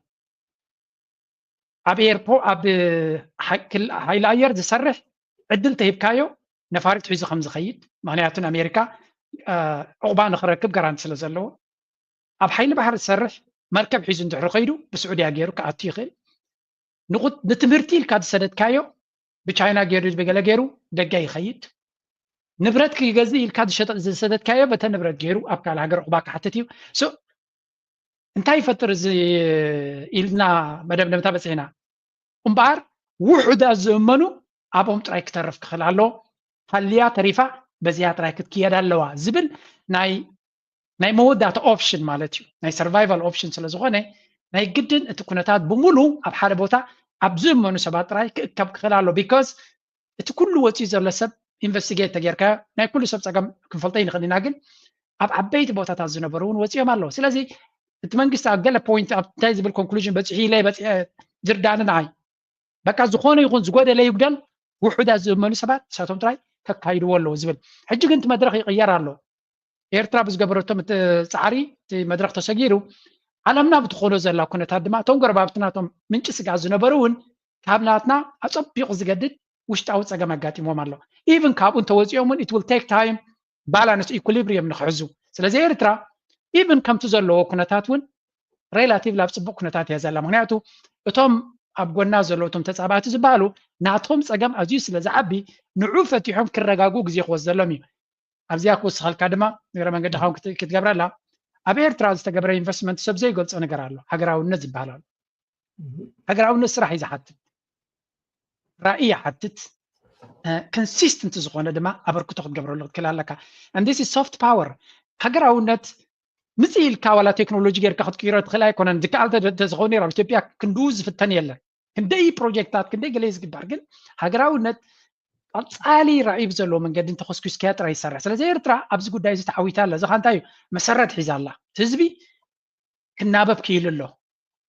ኣብ ኤርፖ ኣብ ሓይሊ ኣየር ዝሰርሕ ዕድል ተሂብካዮ ነፋሪት ሒዙ ከም ዝኸይድ ምክንያቱ ኣሜሪካ ዕቑባ ንክረክብ ጋራንቲ ስለ ዘለዎ ኣብ ሓይሊ ባሕሪ ዝሰርሕ መርከብ ሒዙ እንድሕሪ ከይዱ ብስዑድያ ገይሩ ክኣቱ ይኽእል ንትምህርቲ ኢልካ ዝሰደድካዮ ብቻይና ገይሩ ብገለ ገይሩ ደገ ይኸይድ ንብረት ክገዝእ ኢልካ ዝሰደድካዮ በተ ንብረት ገይሩ ኣብ ካልእ ሃገር ዕቑባ ክሓትት እዩ እንታይ ይፈጥር እዚ ኢልና መደምደምታ በፂሕና እምበኣር ውሑዳት ዝእመኑ ኣብኦም ጥራይ ክተርፍ ክኽእል ኣለዎ ሃልያ ተሪፋ በዚኣ ጥራይ ክትክየድ ኣለዋ ዝብል ናይ ናይ መወዳእታ ኦፕሽን ማለት እዩ። ናይ ሰርቫይቫል ኦፕሽን ስለ ዝኾነ ናይ ግድን እቲ ኩነታት ብምሉ ኣብ ሓደ ቦታ ኣብ ዝእመኑ ሰባት ጥራይ ክእከብ ክኽእል ኣሎ። ቢኮዝ እቲ ኩሉ ወፂኡ ዘሎ ሰብ ኢንቨስቲጌት ተጌርካ ናይ ኩሉ ሰብ ፀገም ክንፈልጦ ይንኽእል ኢና፣ ግን ኣብ ዓበይቲ ቦታታት ዝነበሩ እውን ወፂኦም ኣለዉ። ስለዚ እቲ መንግስቲ ኣብ ገለ ፖይንት ኣብ እንታይ ዝብል ኮንክሉዥን በፂሑ ኢለ በፂሐ ዝርዳኒ ንዓይ በቃ ዝኾነ ይኹን ዝጎደለ ይጉደል ውሑዳት ዝእመኑ ሰባት ንሳቶም ጥራይ ከካይድዎ ኣለዉ ዝብል። ሕጂ ግን እቲ መድረኽ ይቕየር ኣሎ። ኤርትራ ብዝገበረቶም እቲ ፃዕሪ እቲ መድረኽ ተሰጊሩ ዓለምና ብትኾኖ ዘላ ኩነታት ድማ እቶም ጎረባብትና እቶም ምንጪ ስግኣት ዝነበሩ እውን ካብ ናትና ኣፀቢቑ ዝገድድ ውሽጣዊ ፀገም ኣጋጢሞም ኣሎ። ኢቭን ካብኡ እንተወፂኦም እውን it will take time ባላንስ ኢኩሊብሪየም ንክሕዙ። ስለዚ ኤርትራ ኢቭን ከምቲ ዘለዎ ኩነታት እውን ሬላቲቭ ኣብ ፅቡቅ ኩነታት እያ ዘላ። ምክንያቱ እቶም ኣብ ጎና ዘለዉ እቶም ተፃባእቲ ዝበሃሉ ናቶም ፀገም ኣዝዩ ስለ ዝዓቢ ንዑ ፈቲሖም ክረጋግኡ ግዜ ክወስደሎም እዩ። ኣብዚኣ ክውስኸልካ ድማ እግረ መንገድኻ ክትገብረላ ኣብ ኤርትራ ዝተገበረ ኢንቨስትመንት ሰብ ዘይገልፆ ነገር ኣሎ። ሃገራውነት ዝበሃል ኣሎ። ሃገራውነት ስራሕ እዩ ዝሓትት፣ ራእይ ይሓትት፣ ኮንሲስተንት ዝኾነ ድማ ኣበርክቶ ክትገብረሉ ክትክእል ኣለካ። And this is soft power። ሃገራውነት ምጽእ ኢልካ ዋላ ቴክኖሎጂ ጌርካ ክትቅይሮ ትኽእል ኣይኮነን። ዝከኣል ተዝኸውን ነይሩ ኣብ ኢትዮጵያ ክንድኡ ዝፍተን የለን። ክንደይ ፕሮጀክትታት ክንደይ ገለ ዝግበር ግን ሃገራውነት ቀጻሊ ራእይ ብዘለዎ መንገዲ እንተኾስኩስካያ ጥራይ ይሰርሕ። ስለዚ ኤርትራ ኣብዚ ጉዳይ እዚ ተዓዊታ ኣላ። እዚ ኸ እንታይ እዩ? መሰረት ሒዛ ኣላ። እቲ ህዝቢ ክናበብ ክኢሉ ኣሎ።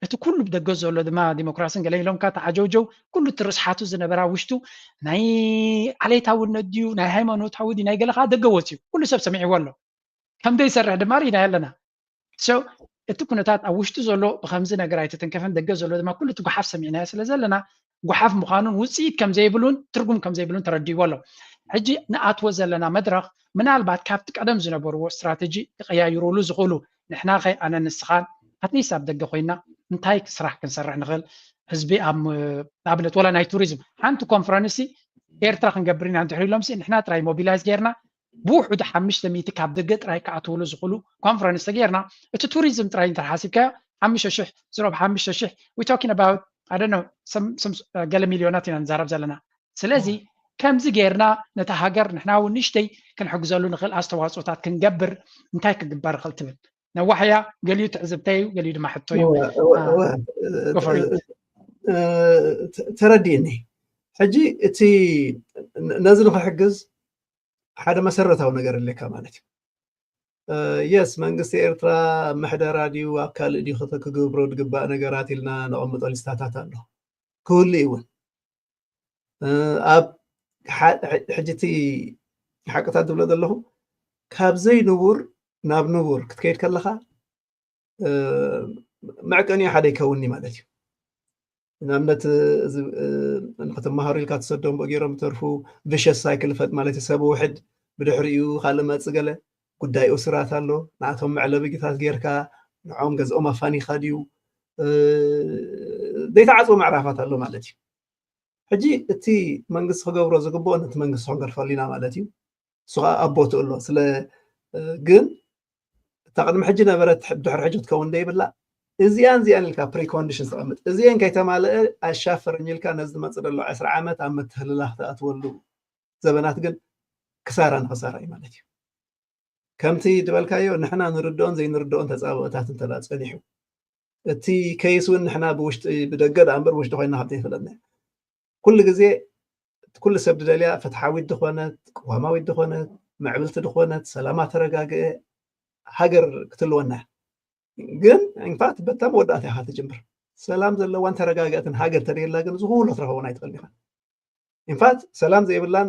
እቲ ኩሉ ብደገ ዘሎ ድማ ዲሞክራስን ገለ ኢሎምካ ተዓጀውጀው ኩሉ እቲ ርስሓቱ ዝነበራ ውሽጡ ናይ ዓሌታውነት ድዩ ናይ ሃይማኖታዊ ድዩ ናይ ገለ ከዓ ደገ ወፅዩ ኩሉ ሰብ ሰሚዕዎ ኣሎ። ከም ዘይሰርሕ ድማ ርኢና ኣለና። እቲ ኩነታት ኣብ ውሽጢ ዘሎ ብከምዚ ነገር ኣይተተንከፈን፣ ደገ ዘሎ ድማ ኩሉ እቲ ጓሓፍ ሰሚዕናዮ ስለ ዘለና ጓሓፍ ምዃኑን ውፅኢት ከም ዘይብሉን ትርጉም ከም ዘይብሉን ተረዲእዎ ኣሎ። ሕጂ ንኣትዎ ዘለና መድረኽ ምናልባት ካብቲ ቀደም ዝነበርዎ ስትራተጂ ክቀያይሩሉ ዝኽእሉ ንሕና ኸ ኣነ ንስኻን ኣትሊስት ኣብ ደገ ኮይና እንታይ ስራሕ ክንሰርሕ ንኽእል? ህዝቢ ኣብ ንኣብነት ወላ ናይ ቱሪዝም ሓንቲ ኮንፈረንስ ኤርትራ ክንገብር ኢና እንድሕር ኢሎም ንሕና ጥራይ ሞቢላይዝ ጌርና ብውሕዱ ሓሙሽተ ሚእቲ ካብ ደገ ጥራይ ክኣትውሉ ዝኽእሉ ኮንፈረንስ ተጌርና እቲ ቱሪዝም ጥራይ እንተሓሲብካዮ ሓሙሽተ ሽሕ ዝሮ ሓሙሽተ ሽሕ we talking about I don't know ገለ ሚልዮናት ኢና ንዛረብ ዘለና። ስለዚ ከምዚ ጌርና ነታ ሃገር ንሕና እውን ንሽተይ ክንሕግዘሉ ንኽእል ኣስተዋፅኦታት ክንገብር እንታይ ክግበር ይኽእል ትብል? ነዋሕያ ገሊኡ ትዕዝብተይ እዩ፣ ገሊኡ ድማ ሕቶ እዩ። ተረዲእኒ። ሕጂ እቲ ነዚ ንክሕግዝ ሓደ መሰረታዊ ነገር ኣለካ ማለት እዩ። የስ መንግስቲ ኤርትራ ምሕደራ ድዩ ኣብ ካልእ ድዩ ክገብሮ ዝግባእ ነገራት ኢልና ነቐምጦ ሊስታታት ኣሎ ክህሉ እውን ኣብ ሕጂ እቲ ሓቅታት ዝብሎ ዘለኹ ካብ ዘይንቡር ናብ ንቡር ክትከይድ ከለኻ መዕቀኒኡ ሓደ ይከውንኒ ማለት እዩ። ንኣብነት ንክትመሃሩ ኢልካ ትሰዶም ብኡ ገይሮም ተርፉ ቪሸስ ሳይክል ፈጥ ማለት እዩ። ሰብ ውሕድ ብድሕሪኡ ካልእ መፅ ገለ ጉዳይ እሱራት ኣሎ። ንኣቶም መዕለቢ ግታት ጌርካ ንዖም ገዝኦም ኣፋኒኻ ድዩ ዘይተዓፅቦ ምዕራፋት ኣሎ ማለት እዩ። ሕጂ እቲ መንግስቲ ክገብሮ ዝግብኦ ነቲ መንግስቲ ክንገድፈሉ ኢና ማለት እዩ። እሱ ከዓ ኣብ ቦትኡ ኣሎ። ስለ ግን እታ ቅድሚ ሕጂ ነበረት ድሕሪ ሕጂ ክትከውን ዘይብላ እዚኣን እዚኣን ኢልካ ፕሪኮንዲሽን ተቐምጥ። እዚአን ከይተማልአ ኣሻፈረኝ ኢልካ ነዚ ዝመፅእ ዘሎ ዕስራ ዓመት ኣብ ምትህልላኽ ትኣትወሉ ዘበናት ግን ክሳራ ንክሳራ እዩ ማለት እዩ። ከምቲ ዝበልካዮ ንሕና ንርድኦን ዘይንርድኦን ተፃብኦታት እንተላ ፀኒሑ እቲ ከይስ እውን ንሕና ብውሽጢ ብደገ ደኣ እምበር ውሽጢ ኮይና ከም ዘይፈለጥና ኩሉ ግዜ ኩሉ ሰብ ዝደልያ ፍትሓዊት ዝኾነት ቅዋማዊት ዝኾነት ምዕብልቲ ዝኾነት ሰላማ ተረጋግአ ሃገር ክትልወና ግን ኢንፋክት በታ መወዳእታ ኢኻ ትጅምር። ሰላም ዘለዋን ተረጋግአትን ሃገር ተደየላ ግን ዝኹሉ ትረኸቦን ኣይትኽእል ኢኻ። ኢንፋክት ሰላም ዘይብላን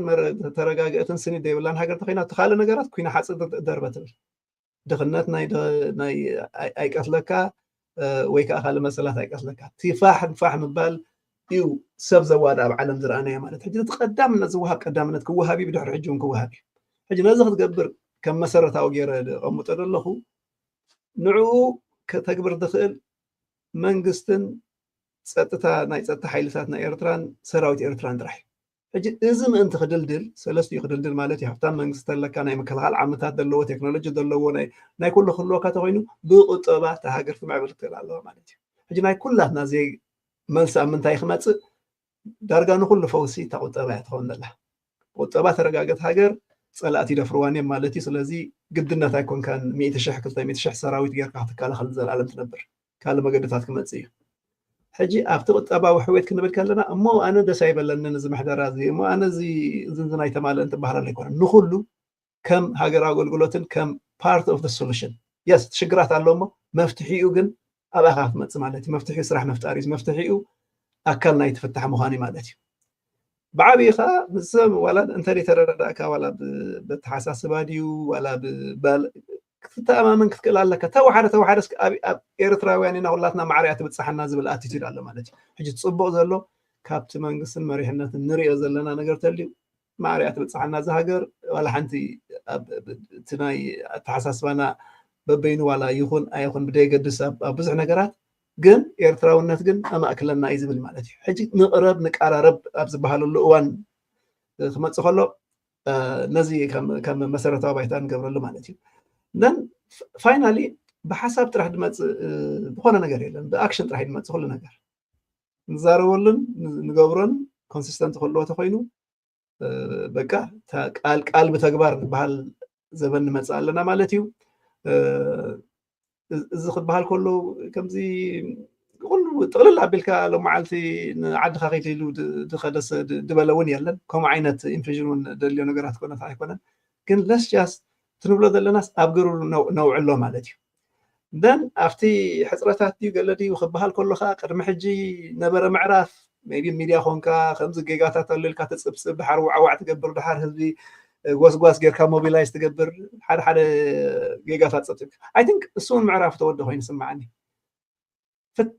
ተረጋግአትን ስኒ ዘይብላን ሃገር ተኮይና እቲ ካልእ ነገራት ኩና ሓፂር ደርበ ትብል። ድኽነት ናይ ኣይቀትለካ ወይ ከዓ ካልእ መሰላት ኣይቀትለካ። እቲ ፋሕ ፋሕ ምባል እዩ ሰብ ዘዋዳ ኣብ ዓለም ዝረኣናዮ ማለት ሕጂ እቲ ቀዳምነት ዝወሃብ ቀዳምነት ክወሃብ እዩ ብድሕሪ ሕጂ እውን ክወሃብ እዩ። ሕጂ ነዚ ክትገብር ከም መሰረታዊ ገይረ ዝቐምጦ ዘለኹ ንዕኡ ከተግብር ዝኽእል መንግስትን ፀጥታ ናይ ፀጥታ ሓይልታት ናይ ኤርትራን ሰራዊት ኤርትራን ጥራሕ እዩ። ሕጂ እዚ ምእንቲ ክድልድል ሰለስቲኡ ክድልድል ማለት እዩ። ሃብታም መንግስቲ ተለካ ናይ ምክልኻል ዓምታት ዘለዎ ቴክኖሎጂ ዘለዎ ናይ ኩሉ ክህልወካ ተኮይኑ ብቁጠባ እታ ሃገር ትምዕብል ክትክእል ኣለዋ ማለት እዩ። ሕጂ ናይ ኩላትና ዘይ መልሲ ኣብ ምንታይ ክመፅእ ዳርጋ ንኩሉ ፈውሲ እታ ቁጠባ እያ ትኸውን ዘላ። ቁጠባ ተረጋገት ሃገር ፀላእቲ ይደፍርዋን እዮም ማለት እዩ። ስለዚ ግድነት ኣይኮንካን ሚእቲ ሽሕ፣ ክልተ ሚእቲ ሽሕ ሰራዊት ጌርካ ክትከላኸል ንዘለኣለም ትነብር። ካልእ መገድታት ክመጽእ እዩ። ሕጂ ኣብቲ ቁጠባዊ ሕውየት ክንብል ከለና፣ እሞ ኣነ ደስ ኣይበለንን እዚ ምሕደራ እዚ፣ እሞ ኣነ እዚ ዝንዝን ኣይተማልእን ትበሃል ኣይኮነን። ንኹሉ ከም ሃገር ኣገልግሎትን ከም part of the solution። የስ፣ ሽግራት ኣሎ እሞ መፍትሒኡ ግን ኣብኣ ክትመጽእ ማለት እዩ። መፍትሒኡ ስራሕ ምፍጣር እዩ። መፍትሒኡ ኣካል ናይቲ ፍታሕ ምዃን እዩ ማለት እዩ። ብዓብዪ ከዓ ምስ ሰብ ዋላ እንተ ዘይተረዳእካ፣ ዋላ ብ-፣ በተሓሳስባ ድዩ ዋላ ብባል ክትተኣማመን ክትክእል ኣለካ። ተዋሓደ ተዋሓደ እስከ ኣብ፣ ኣብ ኤርትራውያን ኢና ኩላትና ማዕረ እያ ትብጽሓና ዝብል ኣቲቱድ ኣሎ ማለት እዩ። ሕጂ ጽቡቕ ዘሎ ካብቲ መንግስትን መሪሕነትን ንሪኦ ዘለና ነገር ተልዩ ማዕረ እያ ትብጽሓና እዛ ሃገር። ዋላ ሓንቲ ኣብ፣ እቲ ናይ ኣተሓሳስባና በበይኑ ዋላ ይኹን ኣይኹን ብደየገድስ ኣብ፣ ኣብ ብዙሕ ነገራት ግን ኤርትራውነት ግን ኣማእክለና እዩ ዝብል ማለት እዩ። ሕጂ ንቕረብ ንቀራረብ ኣብ ዝበሃለሉ እዋን ክመጽእ ከሎ፣ እ፣ ነዚ ከም፣ ከም መሰረታዊ ባይታ ንገብረሉ ማለት እዩ። Then finally ብሓሳብ ጥራሕ ዝመጽእ፣ እ፣ ዝኾነ ነገር የለን። ብኣክሽን ጥራሕ እዩ ዝመጽእ ኩሉ ነገር። ንዛረበሉን ን-፣ ንገብሮን ኮንሲስተንት ክህልዎ ተኾይኑ፣ እ፣ በቃ እታ ቃል፣ ቃል ብተግባር ዝበሃል ዘበን ንመጽእ ኣለና ማለት እዩ። እ፣ እዚ፣ እዚ ክበሃል ከሎ ከምዚ ኩሉ ጥቕልል ኣቢልካ ሎም መዓልቲ ንዓድኻ ከይድ ኢሉ ድ-፣ ድኸደሰ ድ-፣ ድበለ እውን የለን። ከምኡ ዓይነት ኢንፊዥን እውን ደልዮ ነገራት ኮነ ኣይኮነን። ግን let's just ትንብሎ ዘለናስ ኣብ ግብሪ ነው-፣ ነውዕሎ ማለት እዩ። Then ኣብቲ ሕጽረታት ድዩ ገለ ድዩ ክበሃል ከሎ ከዓ ቅድሚ ሕጂ ነበረ ምዕራፍ፣ maybe ሚድያ ኮንካ ከምዚ ጌጋታት ኣሎ ኢልካ ትጽብጽብ፣ ድሓር ዋዕዋዕ ትገብር፣ ድሓር ህዝቢ፣ እ፣ ጎስጓስ ጌርካ ሞቢላይዝ ትገብር፣ ሓደ ሓደ ጌጋታት ጸብጺብካ። I think እሱ እውን ምዕራፍ ተወደ ኮይኑ ይስምዓኒ። ፍት-፣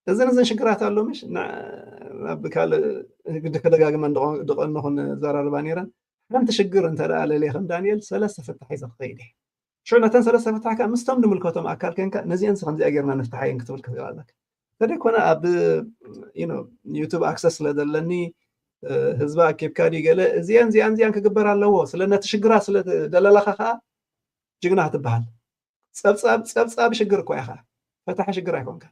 እዘን እዘን ሽግራት ኣሎ ምሽ? ን-፣ ኣብ ካልእ ግዲ ከደጋግመን ድቐ-፣ ድቐንኹ ንዘራርባ ነይረን። ሓንቲ ሽግር እንተ ደኣ ለልየ ከም ዳንኤል ሰለስተ ፍታሕ ሒዘ ክኸይድ እየ። ሽዑ ነተን ሰለስተ ፍታሕ ከኣ ምስቶም ንምልከቶም ኣካል ኮንካ ነዚአንስ ከምዚኣ ጌርና ንፍትሓየን ክትብል ክትኽእል ኣለካ። እንተደይኮነ ኣብ፣ you know፣ ዩቱብ ኣክሰስ ስለ ዘለኒ፣ እ፣ ህዝቢ ኣኪብካ ድዩ ገለ እዚአን እዚአን እዚአን ክግበር ኣለዎ ስለ ነቲ ሽግራት ስለ ደለለኻ ከኣ ጅግና ክትበሃል። ጸብጻብ፣ ጸብጻብ ሽግር እኮ ኢኻ። ፈታሒ ሽግር ኣይኮንካ።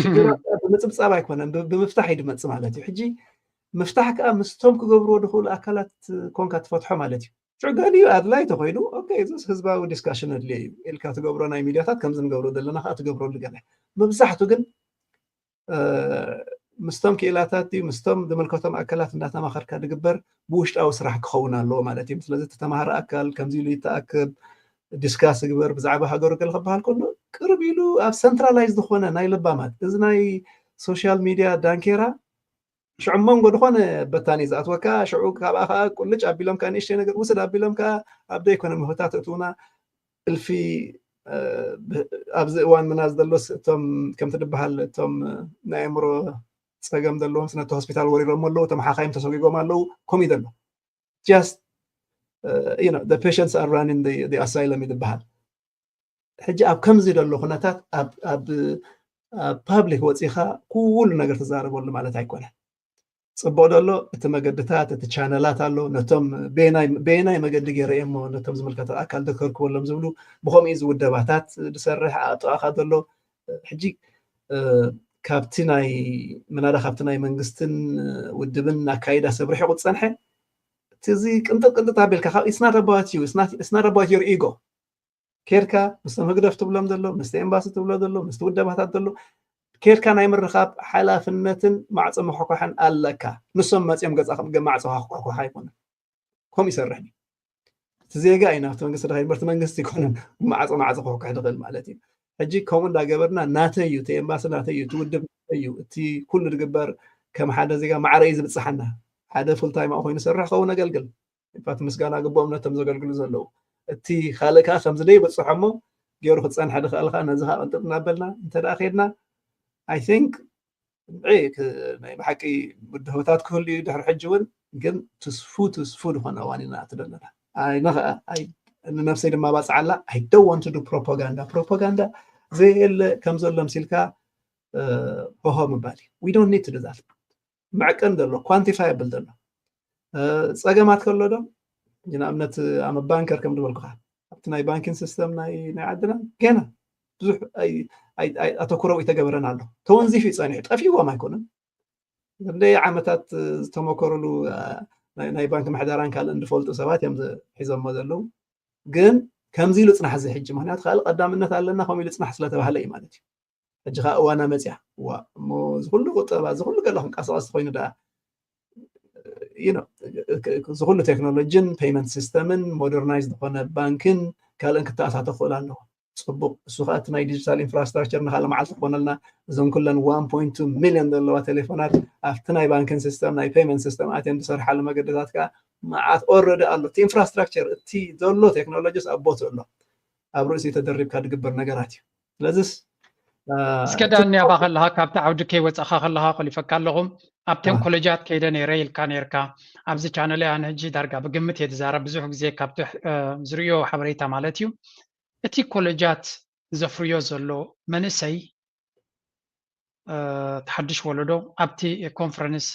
ሽግር ብምጽብጻብ ኣይኮነን፣ ብ-፣ ብምፍታሕ እዩ ድመጽእ ማለት እዩ። ሕጂ ምፍታሕ ከኣ ምስቶም ክገብርዎ ድኽእሉ ኣካላት ኮንካ ትፈትሖ ማለት እዩ። ሽዑ ገሊኡ ኣድላይ ተኾይኑ፣ ኦኬ፣ እዚስ ህዝባዊ ዲስካሽን ኣድልዮ እዩ ኢልካ ትገብሮ ናይ ሚድያታት ከምዚ ንገብሮ ዘለና ከኣ ትገብረሉ ገለ። መብዛሕቱ ግን፣ እ፣ ምስቶም ክኢላታት ድዩ፣ ምስቶም ዝምልከቶም ኣካላት እንዳተማኸርካ ድግበር ብውሽጣዊ ስራሕ ክኸውን ኣለዎ ማለት እዩ። ስለዚ እቲ ተማሃሪ ኣካል ከምዚ ኢሉ ይተኣከብ፣ ዲስካስ ይግበር፣ ብዛዕባ ሃገሩ ገለ ክበሃል ከሎ ቅርብ ኢሉ ኣብ ሰንትራላይዝ ዝኾነ ናይ ለባማት፣ እዚ ናይ ሶሻል ሚድያ ዳንኬራ ሽዑ መንጎ ዝኾነ በታኒ ዝኣትወካ፣ ሽዑ ካብኣ ከዓ ቁልጭ ኣቢሎም ከዓ ንእሽተይ ነገር ውስድ ኣቢሎም ከዓ ኣብ ዘይኮነ ምህታት እትውና እልፊ፣ እ፣ ብ-፣ ኣብዚ እዋን ምናዝ ዘሎስ እቶም ከምቲ ድበሃል እቶም ናይ ኣእምሮ ጸገም ዘለዎም ስነቲ ሆስፒታል ወሪሮም ኣለዉ፣ እቶም ሓኻይም ተሰጒጎም ኣለዉ፣ ከምኡ እዩ ዘሎ። Just, uh, you know, the patients are running the, the asylum እዩ ዝበሃል። ሕጂ ኣብ ከምዚ ዘሎ ኩነታት ኣብ፣ ኣብ፣ ኣብ ፓብሊክ ወፂኻ ኩሉ ነገር ትዛረበሉ ማለት ኣይኮነን። ጽቡቕ ደሎ እቲ መገድታት፣ እቲ ቻነላት ኣሎ፣ ነቶም በየናይ፣ በየናይ መገዲ ገይረ እየ እሞ ነቶም ዝምልከቶ ኣካል ደከርክበሎም ዝብሉ ብኸምኡ እዩ ዝውደባታት ዝሰርሕ ኣብ ጥቓኻ ዘሎ። ሕጂ፣ እ፣ ካብቲ ናይ ምናዳ ካብቲ ናይ መንግስትን ውድብን ኣካይዳ ሰብ ርሒቑ ዝጸንሐ፣ እቲ እዚ ቅንጥጥ ቅንጥጥ ኣቢልካ ካብ it's not about you, it's not, it's not about your ego። ኬድካ ምስቶም ህግደፍ ትብሎም ዘሎ፣ ምስቲ ኤምባሲ ትብሎ ዘሎ፣ ምስቲ ውደባታት ዘሎ፣ ኬድካ ናይ ምርኻብ ሓላፍነትን ማዕጾ መኳኳሕን ኣለካ። ንሶም መጺኦም ገጻ-፣ ማዕጾኻ ክኳኳሓ ኣይኮነን። ከምኡ ይሰርሕ ድዩ? እቲ ዜጋ እዩ ናብቲ መንግስቲ ድኸይድ እምበር፣ እቲ መንግስቲ ኣይኮነን ማዕጾ ማዕጾ ክኳኳሕ ድኽእል ማለት እዩ። ሕጂ ከምኡ እንዳገበርና ናተይ እዩ፣ እቲ ኤምባሲ ናተይ እዩ፣ እቲ ውድብ ናተይ እዩ፣ እቲ ኩሉ ድግበር ከም ሓደ ዜጋ ማዕረ እዩ ዝብጽሓና። ሓደ ፉል ታይም ኣብኡ ኮይኑ ይሰርሕ፣ ከውን ኣገልግል። ኢንፋክት ምስጋና ግብኦም ነቶም ዘገልግሉ ዘለዉ። እቲ ካልእ ከኣ ከምዚ ደይበጽሖ እሞ ገይሩ ክጸንሐ ድኽእል ከኣ ነዚ ከኣ ቅንጥጥ እናበልና እንተ ደኣ ኬድና፣ I think ንዒ ክ-፣ ናይ ብሓቂ ብድሆታት ክህሉ እዩ ድሕሪ ሕጂ እውን፣ ግን ትስፉ ትስፉ ዝኾነ እዋን ኢና ንኣቱ ዘለና። ኣነ ኸኣ፣ ኣይ፣ ንነብሰይ ድማ ባጽዓላ፣ I don't want to do propaganda። ፕሮፓጋንዳ ዘየለ ከም ዘሎ ምሲልካ፣ እ፣ ሆሆ ምባል እዩ። We don't need to do that። መዕቀን ዘሎ፣ ኳንቲፋየብል ዘሎ፣ እ፣ ጸገማት ከሎ ዶ? ንኣብነት፣ I'm a banker ከም ዝበልኩኻ፣ ኣብቲ ናይ ባንኪንግ ሲስተም ናይ፣ ናይ ዓድና ገና ብዙሕ ኣይ-፣ ኣይ-፣ ኣይ-፣ ኣተኩሮ ይተገበረን ኣሎ። ተወንዚፉ እዩ ጸኒሑ፣ ጠፊዎም ኣይኮነን። ክንደይ ዓመታት ዝተመከሩሉ፣ እ፣ ናይ ባንክ ምሕደራን ካልእን ዝፈልጡ ሰባት እዮም ሒዞሞ ዘለዉ። ግን ከምዚ ኢሉ ፅናሕ እዚ ሕጂ፣ ምክንያቱ ካልእ ቀዳምነት ኣለና ከምኡ ኢሉ ፅናሕ ስለተባህለ እዩ ማለት እዩ። ሕጂ ከዓ እዋና መፅያ። እሞ እዚ ኩሉ ቁጠባ፣ እዚ ኩሉ ገለ ክንቀሳቀስ ኮይኑ ደኣ ዝኩሉ ቴክኖሎጂን ፔይመንት ሲስተምን ሞደርናይዝ ዝኾነ ባንክን ካልእን ክተኣሳተ ክኽእል ኣለዎ። ፅቡቅ። እሱ ከዓ እቲ ናይ ዲጂታል ኢንፍራስትራክቸር ንካልእ መዓልቲ ክኾነልና፣ እዞም ኩለን ዋን ፖይንት ቱ ሚሊዮን ዘለዋ ቴሌፎናት ኣብቲ ናይ ባንክን ሲስተም፣ ናይ ፔይመንት ሲስተም ኣትየን ዝሰርሓሉ መገድታት ከዓ መዓት ኦረዲ ኣሎ። እቲ ኢንፍራስትራክቸር፣ እቲ ዘሎ ቴክኖሎጂስ ኣብ ቦትኡ ኣሎ። ኣብ ርእሲ ተደሪብካ ዝግበር ነገራት እዩ። ስለዚስ እስከ ዳኒ፣ ኣባ ከለካ፣ ካብቲ ዓውዲ ከይወፃእካ ከለካ ኮሊፈካ ኣለኹ። ኣብተን ኮሌጃት ከይደ ነይረ ኢልካ ነይርካ። ኣብዚ ቻነል ኣነ ሕጂ ዳርጋ ብግምት እየ ዝዛረብ፣ ብዙሕ ግዜ ካብቲ ዝርእዮ ሓበሬታ ማለት እዩ። እቲ ኮሌጃት ዘፍርዮ ዘሎ መንእሰይ፣ ተሓድሽ ወለዶ፣ ኣብቲ ኮንፈረንስ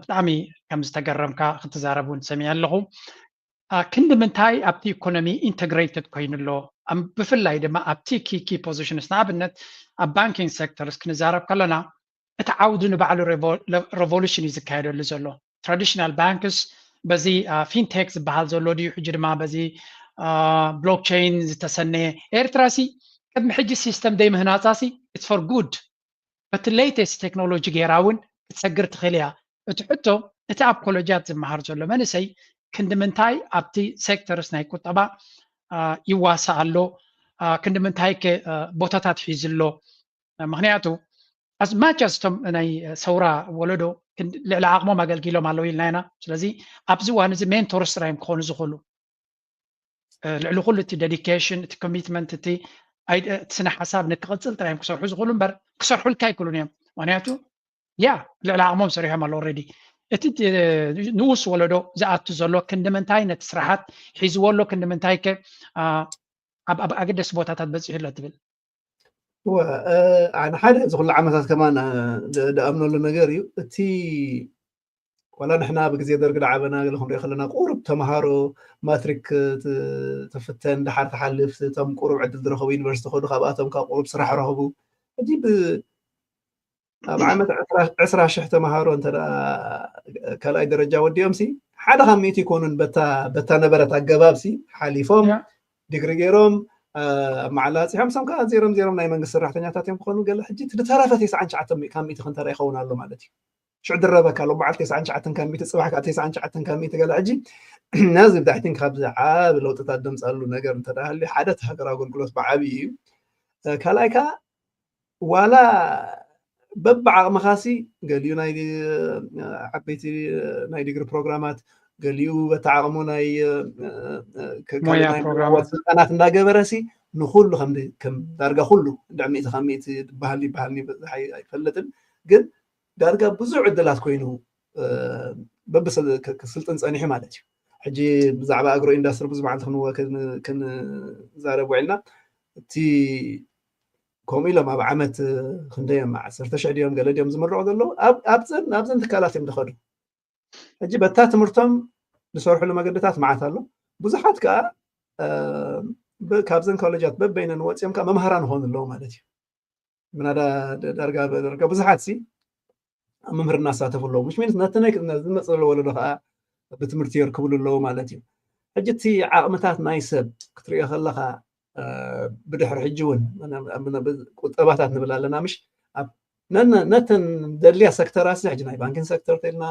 ብጣዕሚ ከም ዝተገረምካ ክትዛረብ እውን ሰሚዐ ኣለኹ። ክንዲ ምንታይ ኣብቲ ኢኮኖሚ ኢንተግሬትድ ኮይኑ ኣሎ? ብፍላይ ድማ ኣብቲ ኪ ኪ ፖዚሽንስ፣ ንኣብነት ኣብ ባንኪንግ ሴክተርስ ክንዛረብ ከለና፣ እቲ ዓውዲ ንባዕሉ ሬቮሉሽን እዩ ዝካየደሉ ዘሎ። ትራዲሽናል ባንክስ በዚ ፊንቴክ ዝበሃል ዘሎ ድዩ፣ ሕጂ ድማ በዚ ብሎክቸይን ዝተሰነየ? ኤርትራ ሲ ቅድሚ ሕጂ ሲስተም ደይ ምህናፃ ሲ it's for good፣ በቲ ሌተስት ቴክኖሎጂ ገይራ እውን ክትሰግር ትኽእል እያ። እቲ ሕቶ፣ እቲ ኣብ ኮሌጃት ዝመሃር ዘሎ መንእሰይ ክንዲ ምንታይ ኣብቲ ሴክተርስ ናይ ቁጠባ ይዋሳእ ኣሎ፣ ክንዲ ምንታይ ከ ቦታታት ሒዙ ኣሎ? ምክንያቱ as much as እቶም ናይ ሰውራ ወለዶ ልዕሊ ዓቕሞም ኣገልጊሎም ኣለዉ ኢልና ኢና። ስለዚ ኣብዚ እዋን እዚ ሜንቶርስ ጥራይ እዮም ክኾኑ ዝኽእሉ። ልዕሊ ኩሉ እቲ ዴዲኬሽን፣ እቲ ኮሚትመንት፣ እቲ ስነ ሓሳብ ንክቕፅል ጥራይ እዮም ክሰርሑ ዝኽእሉ እምበር ክሰርሑልካ ኣይክእሉን እዮም። ምክንያቱ ያ ልዕሊ ዓቕሞም ሰሪሖም ኣለዉ ኦልሬዲ። እቲ ንኡስ ወለዶ ዝኣቱ ዘሎ ክንዲ ምንታይ ነቲ ስራሓት ሒዝዎ ኣሎ፣ ክንዲ ምንታይ ከ ኣብ ኣገደስቲ ቦታታት በፂሑ ኣሎ ትብል? ኣነ ሓደ እዚ ኩሉ ዓመታት ከማን ዝኣምነሉ ነገር እዩ። እቲ ዋላ ንሕና ብግዜ ደርጊ ዝዓበና ገለ ክንሪኦ ከለና ቁሩብ ተምሃሮ ማትሪክ ትፍተን፣ ድሓር ትሓልፍ፣ እቶም ቁሩብ ዕድል ዝረኸቡ ዩኒቨርሲቲ ከዱ፣ ካብኣቶም ካብ ቁሩብ ስራሕ ረኸቡ። ሕጂ ኣብ ዓመት ዕስራ ሽሕ ተምሃሮ እንተ ካልኣይ ደረጃ ወዲኦም ሲ ሓደ ካብ ሚእቲ ይኮኑን በታ ነበረት ኣገባብ ሲ ሓሊፎም ዲግሪ ገይሮም ኣብ መዓላ ኣፅሖም፣ እሶም ከዓ ዜሮም ዜሮም ናይ መንግስቲ ሰራሕተኛታት እዮም ክኾኑ። ገለ ሕጂ ዝተረፈ ተስዓን ትሽዓተን ካብ ሚእቲ ክንተራ ይኸውን ኣሎ ማለት እዩ። ሽዑ ድረበካ ኣሎ በዓል ተስዓን ትሽዓተን ካብ ሚእቲ፣ ፅባሕ ከዓ ተስዓን ትሽዓተን ካብ ሚእቲ ገለ። ሕጂ ነዚ ብታሕቲን ካብዚ ዓብ ለውጥታት ደምፃሉ ነገር እንተደሃልዩ ሓደ እቲ ሃገር ኣገልግሎት ብዓብዩ እዩ። ካልኣይ ከዓ ዋላ በብዓቕምኻሲ ገሊኡ ናይ ዓበይቲ ናይ ዲግሪ ፕሮግራማት፣ ገሊኡ በቲ ዓቕሙ ናይ ስልጠናት እንዳገበረሲ ንኩሉ ከም ዳርጋ ኩሉ እንድዕ ሚእቲ ካብ ሚእቲ ዝበሃል ይበሃል ኣይፈልጥን፣ ግን ዳርጋ ብዙሕ ዕድላት ኮይኑ በብክስልጥን ፀኒሑ ማለት እዩ። ሕጂ ብዛዕባ ኣግሮ ኢንዳስትሪ ብዙሕ መዓልቲ ክንዛረብ ውዒልና። እቲ ከምኡ ኢሎም ኣብ ዓመት ክንደዮም ዓሰርተ ሽሕ ድዮም ገለ ድዮም ዝምረቑ ዘለዉ ኣብዘን ትካላት እዮም ዝኸዱ። ሕጂ በታ ትምህርቶም ዝሰርሕሉ መገድታት መዓት ኣሎ። ብዙሓት ከዓ ካብዘን ኮሌጃት በበይነን ወፂኦም ከዓ መምሃራን ይኾኑ ኣለዉ ማለት እዩ። ምናዳ ዳርጋ ዳርጋ ብዙሓት ሲ ኣብ መምህርና ዝሳተፉ ኣለዉ። ምሽ ሚንስ ነቲ ናይ ዝመፅ ዘሎ ወለዶ ከዓ ብትምህርቲ የርክብሉ ኣለዉ ማለት እዩ። ሕጂ እቲ ዓቕምታት ናይ ሰብ ክትሪኦ ከለካ ብድሕሪ ሕጂ እውን ቁጠባታት ንብል ኣለና ምሽ ነተን ደድልያ ሰክተራት ሕጂ ናይ ባንኪን ሰክተር ተልና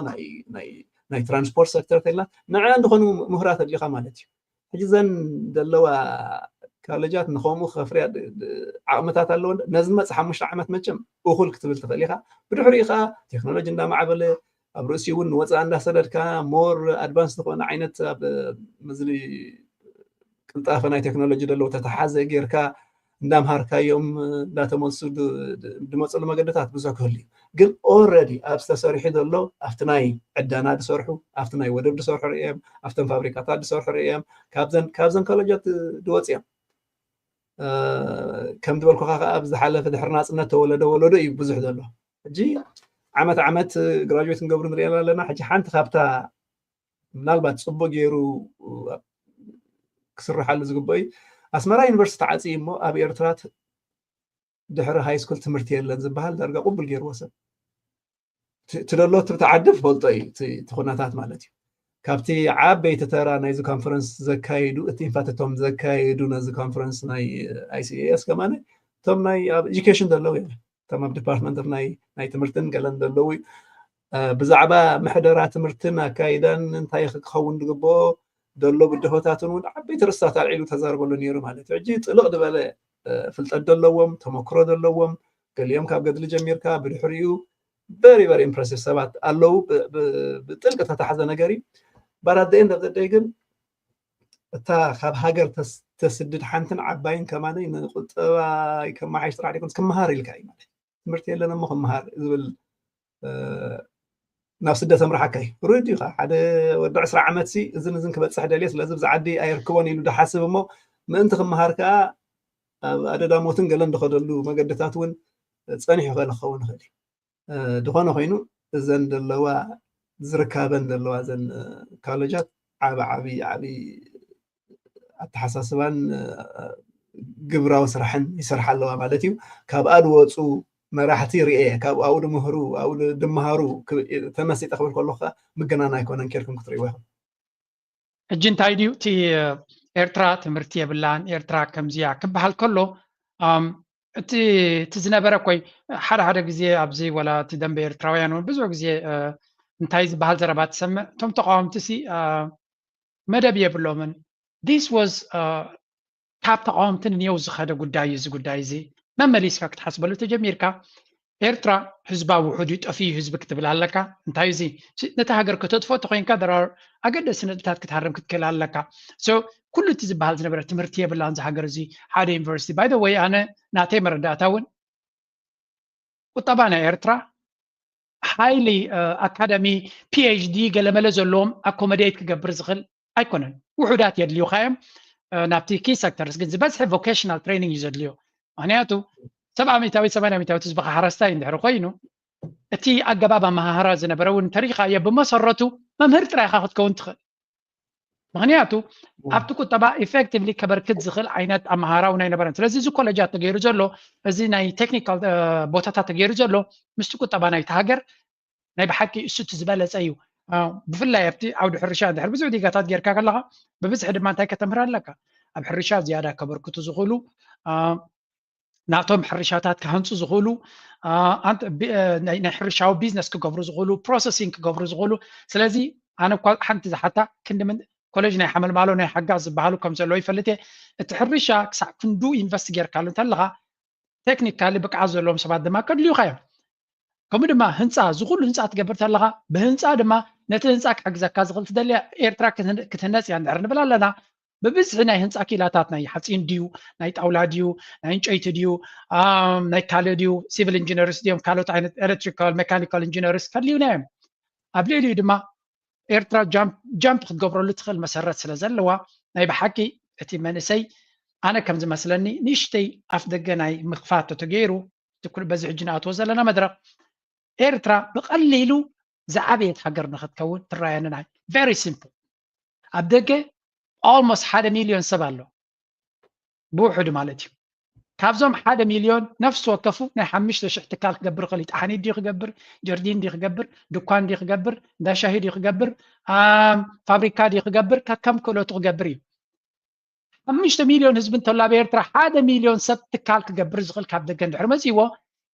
ናይ ትራንስፖርት ሰክተር ተልና ንዐ እንደኾኑ ምሁራት ኣድሊኻ ማለት እዩ። ሕጂ ዘን ዘለዋ ካሌጃት ንኸምኡ ከፍርያ ዓቕምታት ኣለወን። ነዚ መፅ ሓሙሽተ ዓመት መቸም እኹል ክትብል ትኽእል ኢኻ። ብድሕሪኡ ከዓ ቴክኖሎጂ እንዳማዕበለ ኣብ ርእሲኡ እውን ንወፃኢ እንዳሰደድካ ሞር ኣድቫንስ ዝኾነ ዓይነት ኣብ ምዝሊ ቅልጣፈ ናይ ቴክኖሎጂ ዘለዎ ተተሓዘ ጌርካ እንዳምሃርካዮም እንዳተመልሱ ዝመፅሉ መገድታት ብዙሕ ክህሉ እዩ። ግን ኦረዲ ኣብ ዝተሰሪሑ ዘሎ ኣብቲ ናይ ዕዳና ዝሰርሑ ኣብቲ ናይ ወደብ ዝሰርሑ ርእዮም ኣብተን ፋብሪካታት ዝሰርሑ ርእዮም ካብዘን ኮሌጃት ዝወፅኦም ከም ዝበልኩካ ከዓ ኣብ ዝሓለፈ ድሕሪ ናፅነት ተወለደ ወለዶ እዩ ብዙሕ ዘሎ። ሕጂ ዓመት ዓመት ግራጁዌት ክንገብሩ ንሪኦ ኣለና። ሕጂ ሓንቲ ካብታ ምናልባት ፅቡቅ ገይሩ ክስርሓሉ ዝግበኦ እዩ። ኣስመራ ዩኒቨርሲቲ ተዓፅዩ እሞ ኣብ ኤርትራ ድሕሪ ሃይ ስኩል ትምህርቲ የለን ዝበሃል ዳርጋ ቅቡል ገይርዎ ሰብ ትደሎ ትብቲ ዓዲ ፈልጦ እዩ እቲ ኩነታት ማለት እዩ። ካብቲ ዓበይቲ ተራ ናይዚ ኮንፈረንስ ዘካይዱ እቲ ኢንፋክት እቶም ዘካይዱ ነዚ ኮንፈረንስ ናይ ኣይሲኤስ ከማነ እቶም ናይ ኣብ ኤጁኬሽን ዘለዉ እዮም። እቶም ኣብ ዲፓርትመንት ናይ ትምህርትን ገለን ዘለዉ ብዛዕባ ምሕደራ ትምህርትን ኣካይዳን እንታይ ክኸውን ዝግብኦ ዘሎ ብድሆታትን እውን ዓበይቲ ርስታት ኣልዒሉ ተዛርበሉ ነይሩ ማለት እዩ። ሕጂ ጥልቕ ዝበለ ፍልጠት ዘለዎም፣ ተመክሮ ዘለዎም፣ ገሊኦም ካብ ገድሊ ጀሚርካ ብድሕሪኡ very very impressive ሰባት ኣለዉ። ብጥልቂ ተታሕዘ ነገር እዩ። But at the end of the day ግን እታ ካብ ሃገር ተስድድ ሓንትን ዓባይን ከማነይ ንቁጠባ ከመሓይሽ ጥራሕ ደይኮንስ ክመሃር ኢልካ እዩ ማለት ትምህርቲ የለን እሞ ክመሃር ዝብል ናብ ስደት ኣምርሓካ እዩ። ርድ እዩ ሓደ ወዲ ዕስራ ዓመት ሲ እዝን እዝን ክበፅሕ ደልየ ስለዚ ብዛ ዓዲ ኣይርክቦን ኢሉ ድሓስብ እሞ ምእንቲ ክመሃር ከዓ ኣብ ኣደዳ ሞትን ገለን ዝኸደሉ መገድታት እውን ፀኒሑ ከለ ክኸውን ይኽእል እዩ። ዝኾነ ኮይኑ እዘን ዘለዋ ዝርካበን ዘለዋ እዘን ካሎጃት ዓቢ ዓቢ ዓቢ ኣተሓሳስባን ግብራዊ ስራሕን ይሰርሓ ኣለዋ ማለት እዩ። ካብኣ ዝወፁ መራሕቲ ርእየ ካብ ኣብኡ ድምህሩ ኣብኡ ድመሃሩ ተመሲጠ ክብል ከለኹ ምገናን ኣይኮነን ኬድኩም ክትርእይዎ ይኹም። ሕጂ እንታይ ድዩ እቲ ኤርትራ ትምህርቲ የብላን ኤርትራ ከምዚያ ክበሃል ከሎ እቲ እቲ ዝነበረ ኮይ ሓደ ሓደ ግዜ ኣብዚ ወላ እቲ ደንበ ኤርትራውያን እውን ብዙሕ ግዜ እንታይ ዝበሃል ዘረባ ትሰምዕ እቶም ተቃወምቲ ሲ መደብ የብሎምን this was ካብ ተቃወምቲ ንንየው ዝኸደ ጉዳይ እዩ እዚ ጉዳይ እዚ መመሊስካ ክትሓስበሉ ተጀሚርካ ኤርትራ ህዝባ ውሑድ እዩ ጠፍዩ ህዝቢ ክትብል ኣለካ እንታይ እዚ ነቲ ሃገር ከተጥፎ ተኮይንካ there are ኣገደሲ ነጥብታት ክትሃርም ክትክእል ኣለካ so ኩሉ እቲ ዝበሃል ዝነበረ ትምህርቲ የብላን ዝሃገር እዚ ሓደ ዩኒቨርሲቲ by the way ኣነ ናተይ መረዳእታ እውን ቁጠባ ናይ ኤርትራ highly academy PhD ገለመለ ዘለዎም accommodate ክገብር ዝኽእል ኣይኮነን ውሑዳት የድልዩካ እዮም ናብቲ key sectors ግን ዝበዝሐ vocational training እዩ ዘድልዮ ምክንያቱ ሰብዓ ሚታዊት ሰማንያ ሚታዊት ህዝቢ ሓረስታይ እንድሕር ኮይኑ እቲ ኣገባብ ኣመሃህራ ዝነበረ እውን እንተሪኢኻዮ ብመሰረቱ መምህር ጥራይ ኢኻ ክትከውን ትኽእል ምክንያቱ ኣብቲ ቁጠባ effectively ከበርክት ዝኽእል ዓይነት ኣመሃራ እውን ኣይነበረን ስለዚ እዚ ኮለጃት ተገይሩ ዘሎ እዚ ናይ ቴክኒካል ቦታታት ተገይሩ ዘሎ ምስቲ ቁጠባ ናይቲ ሃገር ናይ ብሓቂ እሱ እቲ ዝበለፀ እዩ ብፍላይ ኣብቲ ዓውዲ ሕርሻ እንድሕር ብዙሕ ዲጋታት ጌርካ ከለካ ብብዝሒ ድማ እንታይ ከተምህር ኣለካ ኣብ ሕርሻ ዝያዳ ከበርክቱ ዝኽእሉ ናቶም ሕርሻታት ክሃንፁ ዝኽእሉ ናይ ሕርሻዊ ቢዝነስ ክገብሩ ዝኽእሉ processing ክገብሩ ዝኽእሉ ስለዚ ኣነ እኳ ሓንቲ ዝሓታ ክንዲ ኮሌጅ ናይ ሓመልማሎ ናይ ሓጋዝ ዝበሃሉ ከም ዘለዉ ይፈልጥ እየ እቲ ሕርሻ ክሳዕ ክንዱ ኢንቨስት ጌርካሉ እንተለካ ቴክኒካሊ ብቅዓት ዘለዎም ሰባት ድማ ከድልዩካ እዮም ከምኡ ድማ ህንፃ ዝኩሉ ህንፃ ትገብር ተለካ ብህንፃ ድማ ነቲ ህንፃ ክሕግዘካ ዝኽእል ትደልያ ኤርትራ ክትህነፅ እያ እንድሕር ንብል ኣለና ብብዝሒ ናይ ህንፃ ኪላታት ናይ ሓፂን ድዩ ናይ ጣውላ ድዩ ናይ እንጨይቲ ድዩ ናይ ካልእ ድዩ civil engineers ድዮም ካልኦት ዓይነት electrical mechanical engineers ከድልዩና እዮም ኣብ ልዕሊኡ ድማ ኤርትራ ጃምፕ ክትገብረሉ ትኽእል መሰረት ስለ ዘለዋ ናይ ብሓቂ እቲ መንእሰይ ኣነ ከም ዝመስለኒ ንእሽተይ ኣፍ ደገ ናይ ምኽፋት ተተገይሩ ትኩል በዚ ሕጂ ንኣትዎ ዘለና መድረክ ኤርትራ ብቐሊሉ ዝዓበየት ሃገር ንክትከውን ትረኣየንና very simple ኣብ ደገ almost ሓደ ሚልዮን ሰብ ኣሎ ብውሕዱ ማለት እዩ ካብዞም ሓደ ሚልዮን ነፍሲ ወከፉ ናይ ሓሙሽተ ሽሕ ትካል ክገብር ይኽእል እዩ። ጠሓኒት ድዩ ክገብር፣ ጀርዲን ድዩ ክገብር፣ ድኳን ድዩ ክገብር፣ እንዳ ሻሂ ድዩ ክገብር፣ ፋብሪካ ድዩ ክገብር፣ ከከም ክእለቱ ክገብር እዩ። ሓሙሽተ ሚልዮን ህዝቢ እንተሎ ኣብ ኤርትራ ሓደ ሚልዮን ሰብ ትካል ክገብር ዝኽእል ካብ ደገ እንድሕር መፂእዎ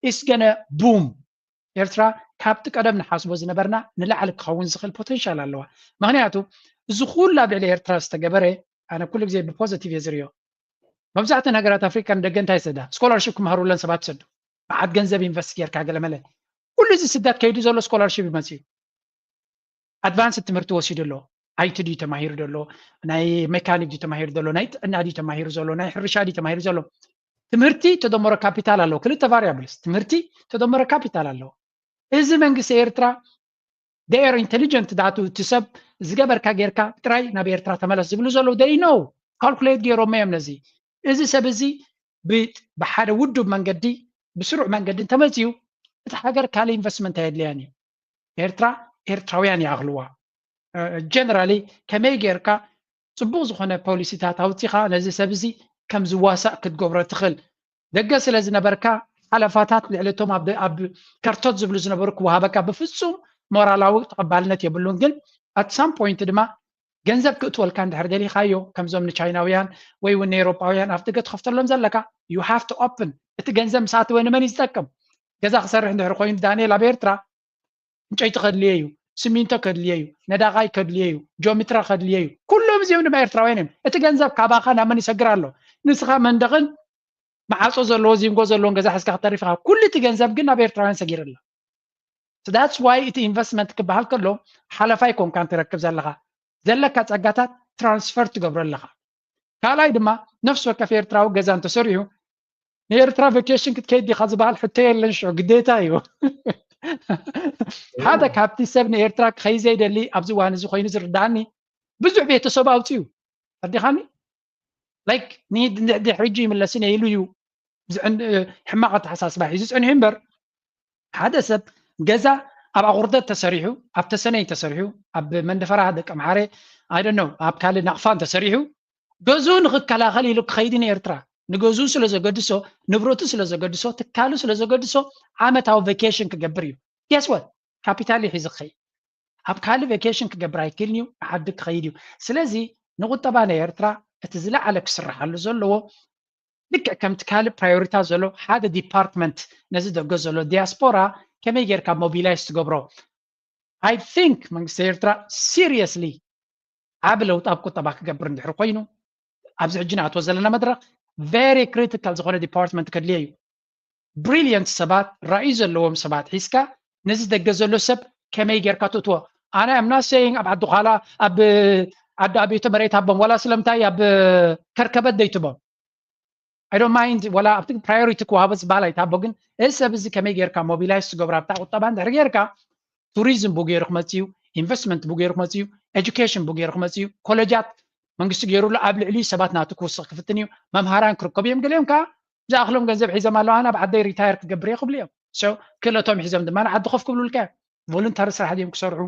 it's gonna boom። ኤርትራ ካብቲ ቀደም ንሓስቦ ዝነበርና ንላዕሊ ክኸውን ዝኽእል ፖቴንሻል ኣለዋ። ምኽንያቱ እዚ ኩሉ ኣብ ልዕሊ ኤርትራ ዝተገበረ ኣነ ኩሉ ግዜ ብፖዘቲቭ እየ ዝሪኦ። መብዛሕተን ሃገራት ኣፍሪካ ንደገ እንታይ ይሰዳ? ስኮላርሽፕ ክመሃሩለን ሰባት ይሰዱ። መዓት ገንዘብ ኢንቨስት ጌርካ ገለመለ ኩሉ እዚ ስደት ከይዱ ዘሎ ስኮላርሽፕ ይመፅእ እዩ። ኣድቫንስድ ትምህርቲ ወሲዱ ኣሎ። ኣይቲ ድዩ ተማሂሩ ዘሎ፣ ናይ ሜካኒክ ድዩ ተማሂሩ ዘሎ፣ ናይ ጥዕና ድዩ ተማሂሩ ዘሎ፣ ናይ ሕርሻ ድዩ ተማሂሩ ዘሎ። ትምህርቲ ተደመሮ ካፒታል ኣለዎ። ክልተ ቫሪያብልስ ትምህርቲ ተደመሮ ካፒታል ኣለዎ። እዚ መንግስቲ ኤርትራ they are intelligent ዳቱ እቲ ሰብ ዝገበርካ ጌርካ ጥራይ ናብ ኤርትራ ተመለስ ዝብሉ ዘለዉ they know ካልኩሌት ገይሮሞ እዮም ነዚ። እዚ ሰብ እዚ ብሓደ ውዱብ መንገዲ ብስሩዕ መንገዲ እንተመፅኡ እቲ ሃገር ካልእ ኢንቨስትመንት ኣየድልያን እዩ። ኤርትራ ኤርትራውያን ይኣኽልዋ። ጀነራሊ ከመይ ጌርካ ፅቡቅ ዝኮነ ፖሊሲታት ኣውፂኻ ነዚ ሰብ እዚ ከም ዝዋሳእ ክትገብሮ ትኽእል። ደገ ስለ ዝነበርካ ሓለፋታት ልዕሊ እቶም ኣብ ከርቶት ዝብሉ ዝነበሩ ክወሃበካ ብፍፁም ሞራላዊ ተቐባልነት የብሉን። ግን at some point ድማ ገንዘብ ክእትወልካ እንድሕር ደሊኻዮ፣ ከምዞም ንቻይናውያን ወይ እውን ንኤሮጳውያን ኣፍ ደገ ትኸፍተሎም ዘለካ፣ you have to open። እቲ ገንዘብ ምስ ኣተወ ንመን እዩ ዝጠቅም? ገዛ ክሰርሕ እንድሕር ኮይኑ ዳንኤል ኣብ ኤርትራ ዕንጨይቲ ከድልየ እዩ፣ ስሚንቶ ከድልየ እዩ፣ ነዳቓይ ከድልየ እዩ፣ ጆሚትራ ከድልየ እዩ። ኩሎም እዚኦም ድማ ኤርትራውያን እዮም። እቲ ገንዘብ ካባኻ ናብ መን ይሰግር ኣሎ? ንስኻ መንደቕን መዓጾ ዘለዎ ዚንጎ ዘለዎን ገዛ ሒዝካ ክተርፍ ኢኻ። ኩሉ እቲ ገንዘብ ግን ናብ ኤርትራውያን ሰጊሩ ኣሎ። So that's why እቲ ኢንቨስትመንት ክበሃል ከሎ ሓለፋ ኣይኮንካን ትረክብ ዘለኻ፣ ዘለካ ጸጋታት ትራንስፈር ትገብሮ ኣለኻ። ካልኣይ ድማ ነፍሲ ወከፍ ኤርትራዊ ገዛ እንተሰሪሑ ንኤርትራ ቨኬሽን ክትከይድ ዲኻ ዝበሃል ሕቶ የለን። ሽዑ ግዴታ እዩ። ሓደ ካብቲ ሰብ ንኤርትራ ክኸይድ ዘይደሊ ኣብዚ እዋን እዚ ኮይኑ ዝርዳእኒ ብዙሕ ቤተሰብ ኣውፅዩ ኣዲኻኒ ላይክ ንድሕሪ ሕጂ ይምለስን እየ ኢሉ እዩ። ሕማቕ ኣተሓሳስባ ሒዙ ፀኒሑ እምበር ሓደ ሰብ ገዛ ኣብ ኣቑርደት ተሰሪሑ፣ ኣብ ተሰነይ ተሰሪሑ፣ ኣብ መንደፈራ ደቂ ኣምሓረ፣ I don't know፣ ኣብ ካልእ ናቕፋን ተሰሪሑ ገዝኡ ንክከላኸል ኢሉ ክኸይድ ንኤርትራ ንገዝኡ ስለ ዘገድሶ፣ ንብረቱ ስለ ዘገድሶ፣ ትካሉ ስለ ዘገድሶ ዓመታዊ ቨኬሽን ክገብር እዩ። Guess what? ካፒታል እዩ ሒዙ ክኸይድ። ኣብ ካልእ ቨኬሽን ክገብር ኣይክእልን እዩ፣ ንዓዲ ክኸይድ እዩ። ስለዚ ንቁጠባ ናይ ኤርትራ እቲ ዝለዓለ ክስርሓሉ ዘለዎ ልክዕ ከምቲ ካልእ ፕራዮሪታት ዘሎ ሓደ ዲፓርትመንት ነዚ ደገ ዘሎ ዲያስፖራ ከመይ ጌርካ ሞቢላይዝ ትገብሮ? I think መንግስቲ ኤርትራ ሲሪየስሊ ዓቢ ለውጢ ኣብ ቁጠባ ክገብር እንድሕር ኮይኑ ኣብዚ ሕጂ ንኣትዎ ዘለና መድረኽ very critical ዝኾነ ዲፓርትመንት ከድልዮ እዩ። ብሪሊየንት ሰባት ራእይ ዘለዎም ሰባት ሒዝካ ነዚ ደገ ዘሎ ሰብ ከመይ ጌርካ ትእትዎ? ኣነ I'm not saying ኣብ ዓዲ ዃላ ኣብ ዓዲ ኣቤቶ መሬት ሃቦም ዋላ ስለምንታይ ኣብ ከርከበት ደይትቦም I don't mind ዋላ ኣብቲ ፕራዮሪቲ ክወሃቦ ዝበሃል ኣይትሃቦ ግን እዚ ሰብ እዚ ከመይ ጌርካ ሞቢላይዝ ትገብሮ ኣብታ ቁጠባ እንድሕር ጌርካ ቱሪዝም ብኡ ገይሩ ክመፅእ እዩ፣ ኢንቨስትመንት ብኡ ገይሩ ክመፅእ እዩ፣ ኤጁኬሽን ብኡ ገይሩ ክመፅእ እዩ፣ ኮሌጃት መንግስቲ ገይሩሉ ኣብ ልዕሊኡ ሰባት ናቱ ክውስኽ ክፍትን እዩ፣ መምሃራን ክርከቡ እዮም። ገሊኦም ከዓ ዝኣኽሎም ገንዘብ ሒዞም ኣለዉ፣ ኣነ ኣብ ዓደይ ሪታየር ክገብር እየ ክብሉ እዮም። So ክእለቶም ሒዞም ድማ ንዓዲ ኮፍ ክብሉልካ እዮም። ቮሉንታሪ ስራሕ ድዮም ክሰርሑ፣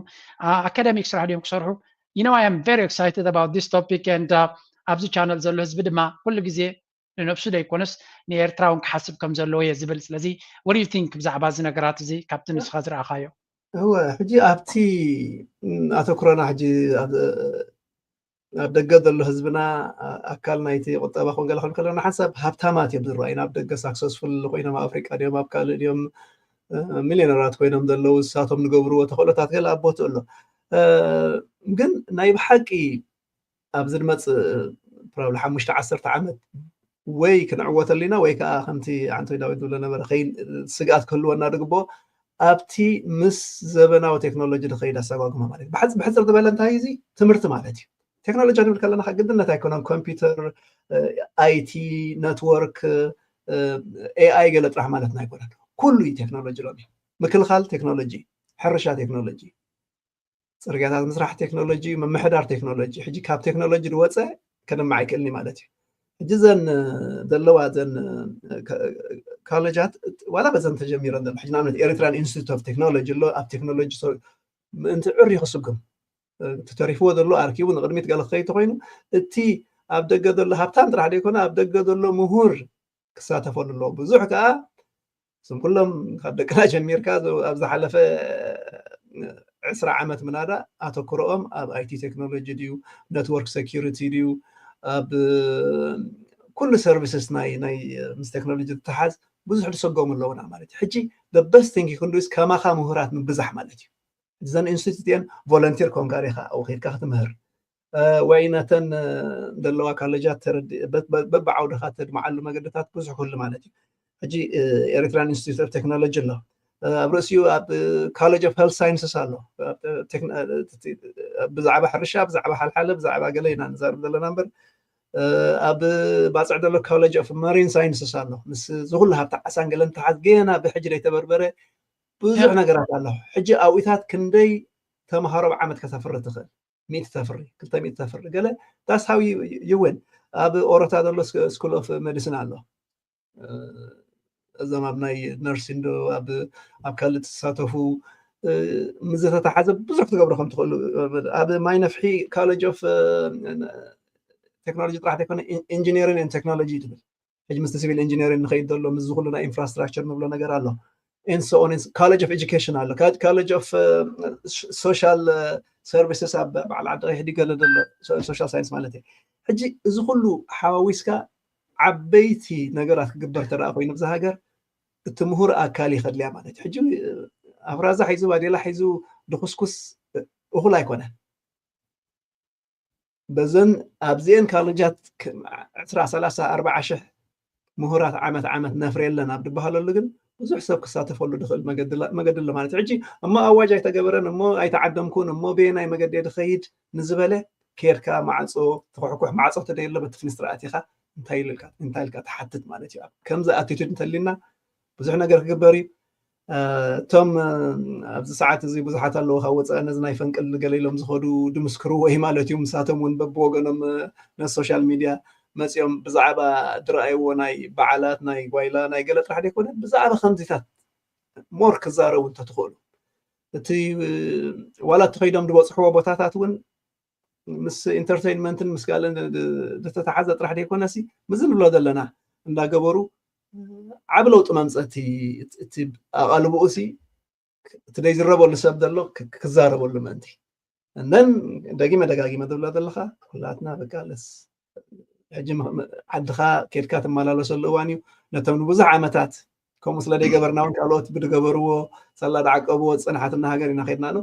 ኣካደሚክ ስራሕ ድዮም ክሰርሑ? You know, I am very excited about this topic and ኣብዚ ቻነል ዘሎ ህዝቢ ድማ ኩሉ ግዜ ንነብሱ ዘይኮነስ ንኤርትራ እውን ክሓስብ ከም ዘለዎ እየ ዝብል። ስለዚ what do you think ብዛዕባ እዚ ነገራት እዚ ካብቲ ንስኻ ዝረኣኻዮ? እወ ሕጂ ኣብቲ ኣተኩረና ሕጂ ኣብ ደገ ዘሎ ህዝብና ኣካል ናይቲ ቁጠባ ክን ገለ ክን ከለና ሓንሳብ ሃብታማት እዮም ዝረኣዩ ናብ ደገ ሳክሰስፉል ኮይኖም ኣብ ኣፍሪቃ ድዮም ኣብ ካልእ ድዮም ሚሊዮነራት ኮይኖም ዘለዉ ንሳቶም ንገብርዎ ተኽእሎታት ገለ ኣብ ቦትኡ ኣሎ ግን ናይ ብሓቂ ኣብዚ ዝመፅእ ፕሮባብሊ ሓሙሽተ ዓሰርተ ዓመት ወይ ክንዕወተሉ ኢና ወይ ከዓ ከምቲ ዓንቶይ ዳዊት ዝብሎ ነበረ ስግኣት ክህልወና ድግቦ ኣብቲ ምስ ዘበናዊ ቴክኖሎጂ ዝኸይድ ኣሰጓጉማ ማለት እዩ። ብሕፅር ዝበለ እንታይ እዚ ትምህርቲ ማለት እዩ። ቴክኖሎጂ ንብል ከለና ግድነት ኣይኮነን ኮምፒውተር፣ ኣይቲ፣ ነትወርክ፣ ኤኣይ ገለ ጥራሕ ማለትና ኣይኮነን። ኩሉ እዩ ቴክኖሎጂ ሎሚ። ምክልኻል ቴክኖሎጂ፣ ሕርሻ ቴክኖሎጂ፣ ፅርግያታት ምስራሕ ቴክኖሎጂ፣ ምምሕዳር ቴክኖሎጂ። ሕጂ ካብ ቴክኖሎጂ ዝወፀ ከነማ ኣይክእልኒ ማለት እዩ። ሕጂ ዘን ዘለዋ ዘን ኮሌጃት ዋላ በዘን ተጀሚረን ዘሎ ሕጂ ንኣብነት ኤሪትራን ኢንስቲቱት ኦፍ ቴክኖሎጂ ኣሎ ኣብ ቴክኖሎጂ ምእንቲ ዕሪ ክስጉም ተሪፍዎ ዘሎ ኣርኪቡ ንቅድሚት ገለ ክኸይድ ተኮይኑ እቲ ኣብ ደገ ዘሎ ሃብታም ጥራሕ ዘይኮነ ኣብ ደገ ዘሎ ምሁር ክሳተፈሉ ኣለዎ። ብዙሕ ከዓ ስም ኩሎም ካብ ደቅና ጀሚርካ ኣብ ዝሓለፈ ዕስራ ዓመት ምናዳ ኣተኩረኦም ኣብ ኣይቲ ቴክኖሎጂ ድዩ፣ ነትወርክ ሴኪሪቲ ድዩ፣ ኣብ ኩሉ ሰርቪስስ ናይ ናይ ምስ ቴክኖሎጂ ዝተሓዝ ብዙሕ ዝሰጎሙ ኣለውና ማለት እዩ። ሕጂ the best thing you can do is ከማኻ ምሁራት ምብዛሕ ማለት እዩ። ዘን ኢንስቲትዩት እየን ቮለንቲር ኮንካ ዲኻ ኣብኡ ከይድካ ክትምህር ወይ ነተን ዘለዋ ካለጃት በብዓውድኻ ተድምዓሉ መገድታት ብዙሕ ክህሉ ማለት እዩ። ሕጂ ኤሪትራን ኢንስቲትዩት ኦፍ ቴክኖሎጂ ኣሎ። ኣብ ርእሲኡ ኣብ ካሌጅ ኦፍ ሄልት ሳይንስስ ኣሎ። ብዛዕባ ሕርሻ፣ ብዛዕባ ሓልሓለ፣ ብዛዕባ ገለ ኢና ንዛርብ ዘለና እምበር ኣብ ባፅዕ ዘሎ ኮሌጅ ኦፍ ማሪን ሳይንስስ ኣሎ። ምስ ዝኩሉ ሃብቲ ዓሳን ገለን ተሓዝ ገና ብሕጂ ዘይተበርበረ ብዙሕ ነገራት ኣሎ። ሕጂ ኣብኡታት ክንደይ ተምሃሮ ብዓመት ከተፍሪ ትኽእል? ሚእቲ ተፍሪ፣ ክልተ ሚእቲ ተፍሪ ገለ that's how you win። ኣብ ኦሮታ ዘሎ ስኩል ኦፍ ሜዲሲን ኣሎ። እዞም ኣብ ናይ ነርሲን ዶ ኣብ ካልእ ትሳተፉ ምስ ዝተተሓዘ ብዙሕ ክትገብሩ ከም ትኽእሉ ኣብ ማይ ነፍሒ ኮሌጅ ኦፍ ቴክኖሎጂ ጥራሕ ዘይኮነ ኢንጂኒሪንግ ቴክኖሎጂ ትብል ሕጂ ምስቲ ሲቪል ኢንጂነሪንግ ንኸይድ ዘሎ ምስ ዝኩሉ ናይ ኢንፍራስትራክቸር ንብሎ ነገር ኣሎ። and so on, college of education ኣሎ፣ college of social services ኣብ በዓል ዓዲ ቀይሕ ድዩ ገለ ዘሎ፣ social science ማለት እዩ። ሕጂ እዚ ኩሉ ሓዋዊስካ ዓበይቲ ነገራት ክግበር ተደኣ ኮይኑ ብዛ ሃገር እቲ ምሁር ኣካል ይኸድልያ ማለት እዩ። ሕጂ ኣፍራዛ ሒዙ ባዴላ ሒዙ ድኹስኩስ እኹል ኣይኮነን። በዘን ኣብዚኤን ካሌጃት ዕስራ፣ ሰላሳ፣ ኣርባዓ ሽሕ ምሁራት ዓመት ዓመት ነፍርየለን ኣብ ዝበሃለሉ ግን ብዙሕ ሰብ ክሳተፈሉ ዝኽእል መገዲ ኣሎ ማለት እዩ። ሕጂ እሞ ኣዋጅ ኣይተገበረን፣ እሞ ኣይተዓደምኩን፣ እሞ በየናይ መገዲ ድኸይድ ንዝበለ ኬድካ ማዕፆ ትኩሕኩሕ ማዕፆ ተደየሎ በቲ ፍንስትር ኣቲኻ እንታይ ኢልካ እንታይ ኢልካ ትሓትት ማለት እዩ። ከምዚ ኣቲቱድ እንተሊና ብዙሕ ነገር ክግበር እዩ። እቶም ኣብዚ ሰዓት እዚ ብዙሓት ኣለዉ ካብ ወፃኢ ነዚ ናይ ፈንቅል ገለ ኢሎም ዝኸዱ ድምስክሩ ወይ ማለት እዩ። ምሳቶም እውን በብወገኖም ነቲ ሶሻል ሚድያ መፂኦም ብዛዕባ ዝረኣይዎ ናይ በዓላት ናይ ጓይላ ናይ ገለ ጥራሕ ዘይኮነ ብዛዕባ ከምዚታት ሞር ክዛረቡ እንተትኽእሉ እቲ ዋላ እቲ ከይዶም ዝበፅሕዎ ቦታታት እውን ምስ ኢንተርቴይንመንትን ምስ ካልእን ዝተተሓዘ ጥራሕ ዘይኮነሲ ምዚ ንብሎ ዘለና እንዳገበሩ ዓብ ለውጢ መምፀቲ እቲ ኣቓልብኡ ሲ እቲ ዘይዝረበሉ ሰብ ዘሎ ክዛረበሉ ምእንቲ እነን ደጊመ ደጋጊመ ዝብሎ ዘለካ ኩላትና በቃ ለስ ሕጂ ዓድኻ ኬድካ ትመላለሰሉ እዋን እዩ። ነቶም ንብዙሕ ዓመታት ከምኡ ስለ ዘይገበርና እውን ካልኦት ብዝገበርዎ ሳላ ዝዓቀብዎ ዝፀንሓትና ሃገር ኢና ከድና ኣሎ።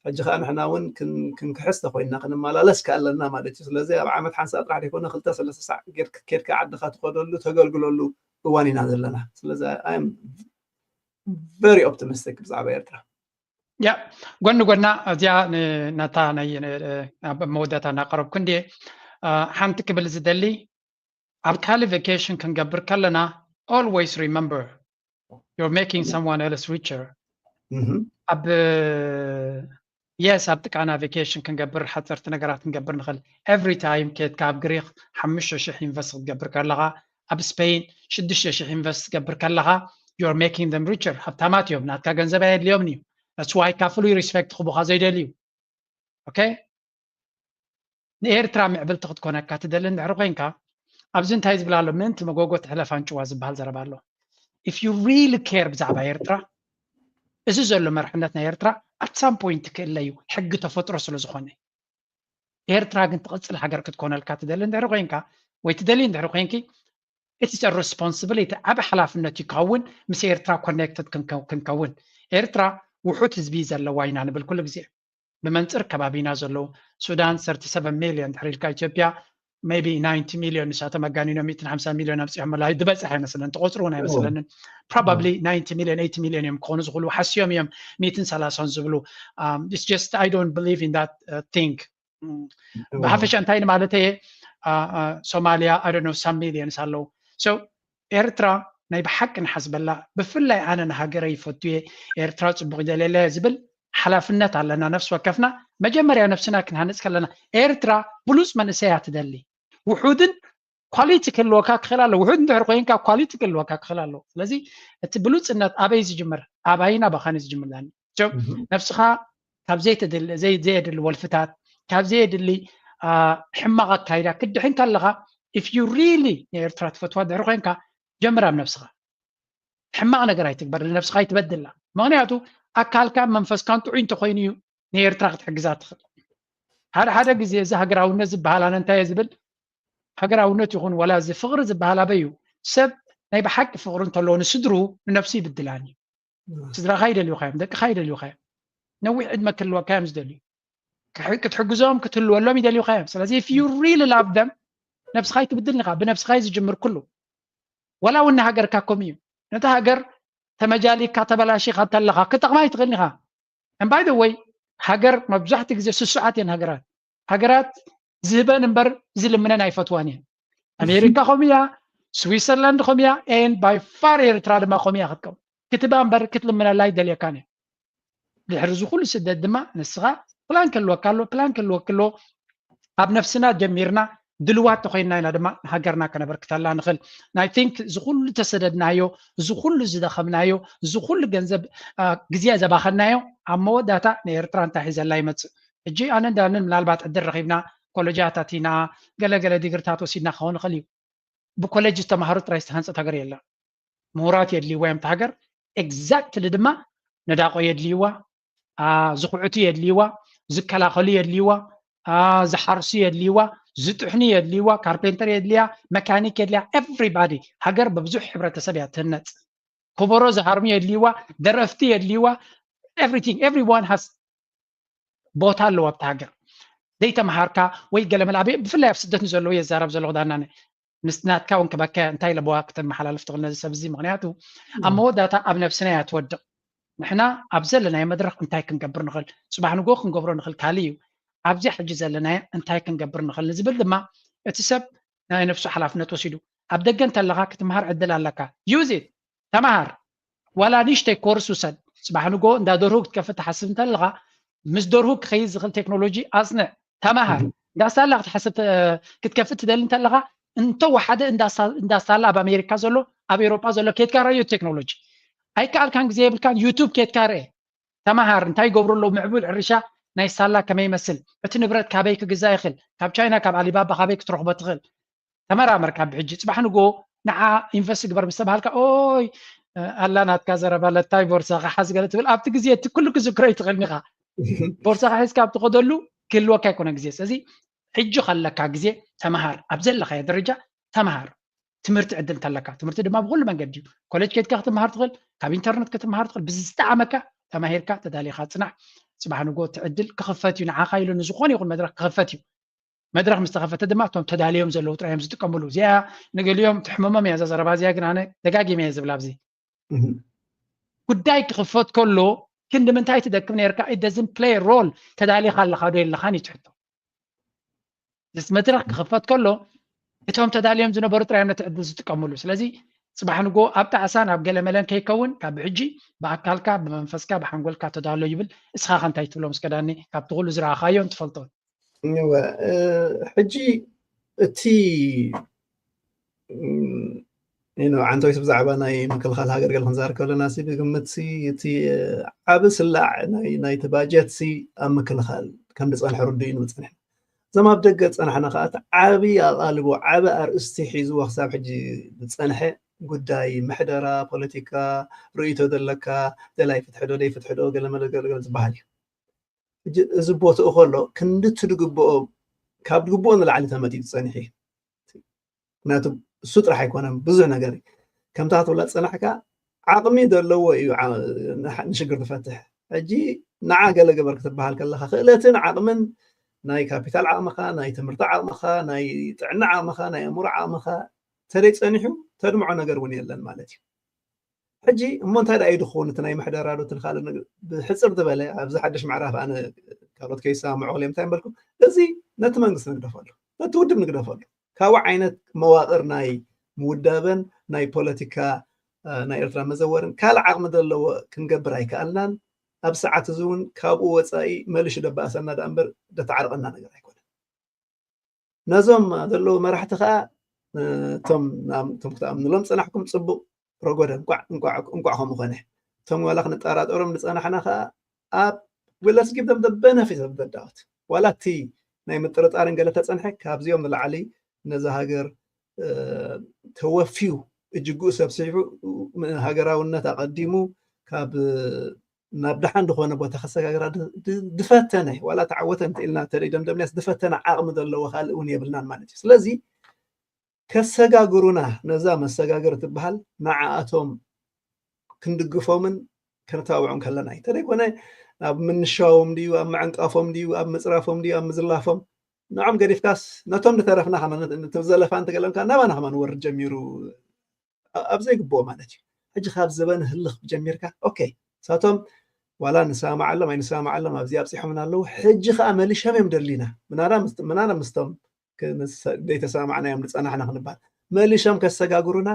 ሕጂ ከዓ ንሕና እውን ክንክሕስ ተኮይንና ክንመላለስ ከኣለና ማለት እዩ። ስለዚ ኣብ ዓመት ሓንሳእ ጥራሕ ዘይኮነ ክልተ ሰለስተ ሳዕ ኬድካ ዓድኻ ትኸደሉ ተገልግለሉ እዋን ኢና ዘለና። ስለዚ I am very optimistic ብዛዕባ ኤርትራ። ያ ጎኒ ጎና እዚኣ ነታ ናይ ኣብ መወዳእታ እናቀረብኩ እንድየ ሓንቲ ክብል ዝደሊ ኣብ ካሊ ቬኬሽን ክንገብር ከለና always remember you're making someone else richer ኣብ yes ኣብ ጥቃና ቬኬሽን ክንገብር ሓፀርቲ ነገራት ክንገብር ንኽእል every time ኬድካ ኣብ ግሪክ ሓሙሽተ ሽሕ ኢንቨስት ክትገብር ከለኻ ኣብ ስፔን ሽዱሽተ ሽሕ ኢንቨስት ክትገብር ከለኻ you're making them richer ሃብታማት እዮም ናትካ ገንዘብ ኣየድልዮምን እዩ that's why ካብ ፍሉይ ሪስፔክት ክቡኻ ዘይደልዩ okay ንኤርትራ ምዕብልቲ ክትኮነካ ትደሊ እንድሕር ኮይንካ ኣብዚ እንታይ ዝብል ኣሎ ምእንቲ መጎጎ ትሕለፍ ኣንጭዋ ዝበሃል ዘረባ ኣሎ if you really care ብዛዕባ ኤርትራ እዚ ዘሎ መርሕነት ናይ ኤርትራ at some point ክእለ እዩ ሕጊ ተፈጥሮ ስለ ዝኾነ ኤርትራ ግን ትቕፅል ሃገር ክትኮነልካ ትደሊ እንድሕር ኮይንካ ወይ ትደሊ እንድሕር ኮይንኪ it's a responsibility ዓብ ሓላፍነት ይኸውን ምስ ኤርትራ connected ክንከውን ኤርትራ ውሑድ ህዝቢ ዘለዋ ኢና ንብል ኩሉ ግዜ ብመንፅር ከባቢና ዘለዉ ሱዳን thirty seven million ድሕሪ ኢልካ ኢትዮጵያ maybe ninety million ንሳቶም ኣጋኒኖም ሚእትን ሓምሳን ሚልዮን ኣብፂሖም ኣላ ዝበፅሕ ኣይመስለን ተቆፅሩ እውን ኣይመስለንን probably ninety million eighty million እዮም ክኾኑ ዝኽእሉ ሓስዮም እዮም ሚእትን ሰላሳን ዝብሉ it's just I don't believe in that thing ብሓፈሻ እንታይ ንማለት እየ ሶማሊያ I don't know some millions ኣለዉ so ኤርትራ ናይ ብሓቂ ንሓስበላ ብፍላይ ኣነ ንሃገረ ይፈቱ እየ ኤርትራ ፅቡቅ ይደልየላ እየ ዝብል ሓላፍነት ኣለና ነፍሲ ወከፍና መጀመርያ ነብስና ክንሃንፅ ከለና ኤርትራ ብሉፅ መንእሰያ ትደሊ ውሑድን ኳሊቲ ክህልወካ ክኽእል ኣሎ ውሑድ እንድሕር ኮይንካ ኳሊቲ ክህልወካ ክኽእል ኣሎ ስለዚ እቲ ብሉፅነት ኣበይ ዝጅምር ኣባይን ኣባኻን ዝጅምር ነብስኻ ካብ ዘየድሊ ወልፍታት ካብ ዘየድሊ ሕማቕ ኣካይዳ ክድሕን ከለኻ if you really ንኤርትራ ትፈትዋ ድሕሪ ኮይንካ ጀምር ኣብ ነብስኻ ሕማቕ ነገር ኣይትግበር ንነብስኻ ኣይትበድላ ምክንያቱ ኣካልካ መንፈስካን ጥዑይ እንተኮይኑ እዩ ንኤርትራ ክትሕግዛ ትኽእል ሓደ ሓደ ግዜ እዚ ሃገራውነት ዝበሃል ኣነ እንታይ ዝብል ሃገራውነት ይኹን ወላ እዚ ፍቕሪ ዝበሃል ኣበይ እዩ ሰብ ናይ ብሓቂ ፍቕሪ እንተለዎ ንስድሩ ንነብሱ ይብድላን እዩ ስድራኻ ይደልዩካ እዮም ደቅኻ ይደልዩካ እዮም ነዊሕ ዕድመ ክህልወካ እዮም ዝደልዩ ክትሕግዞም ክትህልወሎም ይደልዩካ እዮም ስለዚ if you really love them ነብስኻ ይትብድል ኢኻ ብነብስኻ እዩ ዝጅምር ኩሉ ወላ እውን ንሃገርካ ከምኡ እዩ ነቲ ሃገር ተመጃሊካ ተበላሺኻ እንተለኻ ክጠቕማ ይትኽእል ኢኻ and by the way ሃገር መብዛሕትኡ ግዜ ስሱዓት እየን ሃገራት ሃገራት ዝህበን እምበር ዝልምነን ኣይፈትዋን እየን ኣሜሪካ ከምኡ እያ ስዊሰርላንድ ከምኡ እያ and by far ኤርትራ ድማ ከምኡ እያ ክትከውን ክትባ እምበር ክትልምነላ ኣይደልየካን እያ ድሕሪ እዚ ኩሉ ስደት ድማ ንስኻ ፕላን ክህልወካ ኣሎ ፕላን ክህልወክ ኣሎ ኣብ ነፍስና ጀሚርና ድልዋት ተኮይንና ኢና ድማ ንሃገርና ከነበርክተላ ንኽእል ናይ ቲንክ እዚ ኩሉ ተሰደድናዮ እዚ ኩሉ ዝደኸምናዮ እዚ ኩሉ ገንዘብ ግዜ ዘባኸናዮ ኣብ መወዳእታ ንኤርትራ እንታይ ሒዘላ ይመፅእ ሕጂ ኣነ እንዳንን ምናልባት ዕድል ረኺብና ኮለጃታት ኢና ገለገለ ዲግርታት ወሲድና ክኸውን ይኽእል እዩ ብኮሌጅ ዝተማሃሩ ጥራይ ዝተሃንፀት ሃገር የላ ምሁራት የድልይዋ እዮም ሃገር exactly ድማ ነዳቆ የድልይዋ፣ ዝኹዕቱ የድልይዋ፣ ዝከላኸሉ የድልይዋ፣ ዝሓርሱ የድልይዋ፣ ዝጥሕኑ የድልይዋ፣ ካርፔንተር የድልያ፣ መካኒክ የድልያ። Everybody፣ ሃገር ብብዙሕ ሕብረተሰብ እያ ትህነፅ። ኮቦሮ ዝሃርሙ የድልይዋ፣ ደረፍቲ የድልይዋ። Everything, everyone has ቦታ ኣለዎ ኣብቲ ሃገር። ዘይተምሃርካ ወይ ገለመለ ኣብ ብፍላይ ኣብ ስደት ንዘለዉ የዛረብ ዘለኹ ዳናነ፣ ምስ ናትካ እውን ክበካ እንታይ ለበዋ ክተመሓላልፍ ትኽእል ነዚ ሰብ እዚ። ምክንያቱ ኣብ መወዳእታ ኣብ ነብስና እያ ትወድቕ። ንሕና ኣብ ዘለናዮ መድረኽ እንታይ ክንገብር ንኽእል፣ ፅባሕ ንጎ ክንገብሮ ንኽእል ካልእ እዩ። ኣብዚ ሕጂ ዘለናዮ እንታይ ክንገብር ንኽእል ንዝብል ድማ እቲ ሰብ ናይ ነብሱ ሓላፍነት ወሲዱ። ኣብ ደገ እንተለኻ ክትምሃር ዕድል ኣለካ፣ use it፣ ተምሃር። ዋላ ንእሽተይ ኮርስ ውሰድ። ፅባሕ ንጎ እንዳ ደርሁ ክትከፍት ትሓስብ እንተለኻ፣ ምስ ደርሁ ክኸይድ ዝኽእል ቴክኖሎጂ ኣፅንዕ፣ ተምሃር። እንዳሳላ ክትሓስብ ክትከፍት ትደሊ እንተለኻ፣ እንተወሓደ እንዳሳላ ኣብ ኣሜሪካ ዘሎ፣ ኣብ ኤውሮጳ ዘሎ ኬድካ ራዮ ቴክኖሎጂ። ኣይከኣልካን ግዜ የብልካን፣ ዩቱብ ኬድካ ርአ፣ ተምሃር። እንታይ ይገብሩ ኣለዉ፣ ምዕቡል ሕርሻ ናይ ሳላ ከመይ ይመስል፣ እቲ ንብረት ካበይ ክግዛእ ይኽእል፣ ካብ ቻይና ካብ ኣሊባባ ካበይ ክትረኽቦ ትኽእል፣ ተመራመር። ካብ ሕጂ ፅባሕ ንጎ ንዓ ኢንቨስት ግበር ምስ ተባሃልካ፣ ኦይ ኣላ ናትካ ዘረባ ለታይ ቦርሳኻ ሓዝ ገለ ትብል። ኣብቲ ግዜ እቲ ኩሉ ክዝክሮ ይትኽእል ኢኻ። ቦርሳኻ ሒዝካ ኣብ ትኸደሉ ክህልወካ ኣይኮነ ግዜ። ስለዚ ሕጂ ከለካ ግዜ ተምሃር፣ ኣብ ዘለካዮ ደረጃ ተምሃር። ትምህርቲ ዕድል እንተለካ፣ ትምህርቲ ድማ ብኩሉ መንገዲ እዩ። ኮሌጅ ኬድካ ክትምሃር ትኽእል፣ ካብ ኢንተርነት ክትምሃር ትኽእል። ብዝጠዓመካ ተማሂርካ ተዳሊኻ ፅናሕ። ፅባሕ ንጎ እቲ ዕድል ክኽፈት እዩ፣ ንዓኻ ኢሉ ንዝኾነ ይኹን መድረኽ ክኽፈት እዩ። መድረኽ ምስ ተኸፈተ ድማ እቶም ተዳልዮም ዘለዉ ጥራይ እዮም ዝጥቀምሉ። እዚኣ ንገሊኦም ትሕምሞም እያ እዛ ዘረባ እዚኣ፣ ግን ኣነ ደጋጊመ እየ ዝብላ ኣብዚ። ጉዳይ ክኽፈት ከሎ ክንዲ ምንታይ ትደክም ነርካ? It doesn't play role። ተዳሊኻ ኣለኻ ዶ የለኻን እዩ ትሕቶ። ምስ መድረኽ ክኽፈት ከሎ እቶም ተዳልዮም ዝነበሩ ጥራይ እዮም ነቲ ዕድል ዝጥቀምሉ። ስለዚ ፅባሕ ንጎ ኣብ ጣዕሳን ኣብ ገለመለን ከይከውን ካብ ሕጂ ብኣካልካ ብመንፈስካ ብሓንጎልካ ተዳሎ ይብል። እስኻ ከ እንታይ ትብሎም እስከ ዳኒ፣ ካብቲ ኩሉ ዝረኣኻዮን ትፈልጦን? እወ፣ እ፣ ሕጂ እቲ ም፣ you know፣ ዓንተዊት ብዛዕባ ናይ ምክልኻል ሃገር ገለ ክንዛረብ ከለና ሲ ብግምት ሲ እቲ ዓቢ ስላዕ ናይ ናይቲ ባጀት ሲ ኣብ ምክልኻል ከም ዝጸንሐ ርዱእ እዩ ንብል ጸኒሕና። እዞም ኣብ ደገ ዝጸናሕና ከኣ እቲ ዓቢ ኣቓልቦ ዓቢ ኣርእስቲ ሒዝዎ ክሳብ ሕጂ ዝጸንሐ ጉዳይ ምሕደራ፣ ፖለቲካ፣ ርእይቶ ዘለካ፣ ደላይ ፍትሒ ዶ ደይ ፍትሒ ዶ ገለ መለ ገለ ገለ ዝበሃል እዩ። ሕጂ እዚ ቦትኡ ከሎ ክንዲ እቲ ዝግብኦ ካብ ዝግብኦ ንላዕሊ ተመጢጡ ጸኒሑ እዩ። ምክንያቱ እሱ ጥራሕ ኣይኮነን፣ ብዙሕ ነገር እዩ። ከምታ ክትብላ ዝጸናሕካ ዓቕሚ ዘለዎ እዩ ዓ- ንሓ- ንሽግር ዝፈትሕ። ሕጂ ንዓ ገለ ግበር ክትበሃል ከለኻ ክእለትን ዓቕምን ናይ ካፒታል ዓቕምኻ፣ ናይ ትምህርቲ ዓቕምኻ፣ ናይ ጥዕና ዓቕምኻ፣ ናይ ኣእምሮ ዓቕምኻ ተደይ ጸኒሑ ተድምዖ ነገር እውን የለን ማለት እዩ። ሕጂ እሞ እንታይ ደኣ እዩ ድኸውን እቲ ናይ ምሕደራ ዶ እቲ ካልእ ነገር? ብሕጽር ዝበለ ኣብዚ ሓድሽ ምዕራፍ ኣነ ካልኦት ከይሰማምዑ ክልኦም እንታይ ምበልኩ፣ እዚ ነቲ መንግስቲ ንግደፈሉ፣ ነቲ ውድብ ንግደፈሉ። ካብኡ ዓይነት መዋቕር ናይ ምውዳበን ናይ ፖለቲካ እ፣ ናይ ኤርትራ መዘወርን ካልእ ዓቕሚ ዘለዎ ክንገብር ኣይከኣልናን። ኣብ ሰዓት እዚ እውን ካብኡ ወጻኢ መሊሹ ደባእሰና ደኣ እምበር ደተዓርቐና ነገር ኣይኮነን። ነዞም ዘለዉ መራሕቲ ከኣ እ፣ እቶም ንኣም- እቶም ክትኣምንሎም ዝጸናሕኩም ጽቡቕ ረጎደ፣ እንቋዕ እንቋዕ እንቋዕ ከምኡ ኮነ። እቶም ዋላ ክንጠራጠሮም ዝጸናሕና ከኣ ኣብ well, let's give them the benefit of the doubt። ዋላ እቲ ናይ ምጥርጣርን ገለ ተጸንሐ ካብዚኦም ንላዕሊ ነዛ ሃገር እ፣ ተወፊዩ እጅግኡ ሰብሲቡ ሃገራውነት ኣቐዲሙ ካብ ናብ ደሓን ዝኾነ ቦታ ከሰጋግራ ድ- ድ- ዝፈተነ ዋላ ተዓወተ እንተኢልና ተደይ ደምደምንያስ ዝፈተነ ዓቕሚ ዘለዎ ካልእ እውን የብልናን ማለት እዩ። ስለዚ ከሰጋግሩና ነዛ መሰጋገር ትበሃል ንዓኣቶም ክንድግፎምን ከነተባብዖም ከለና እዩ። እንተደይኮነ ኣብ ምንሻዎም ድዩ ኣብ ምዕንቃፎም ድዩ ኣብ ምፅራፎም ድዩ ኣብ ምዝላፎም ንዖም ገዲፍካስ ነቶም ዝተረፍና ከመ- እቲ ዘለፋ እንተገለምካ ናባና ከማ ንወርድ ጀሚሩ ኣ- ኣብ ዘይግብኦ ማለት እዩ። ሕጂ ካብ ዘበን ህልኽ ጀሚርካ ኦኬ ሳቶም ዋላ ንሰማማዓሎም ኣይንሰማማዓሎም ኣብዚ ኣብፂሖምና ኣለዉ። ሕጂ ከዓ መሊሾም እዮም ደሊና ምናዳ ምስ- ምናዳ ምስቶም ክንሰ- ዘይተሰማማዕናዮም ዝፀናሕና ክንባል መሊሾም ከሰጋግሩና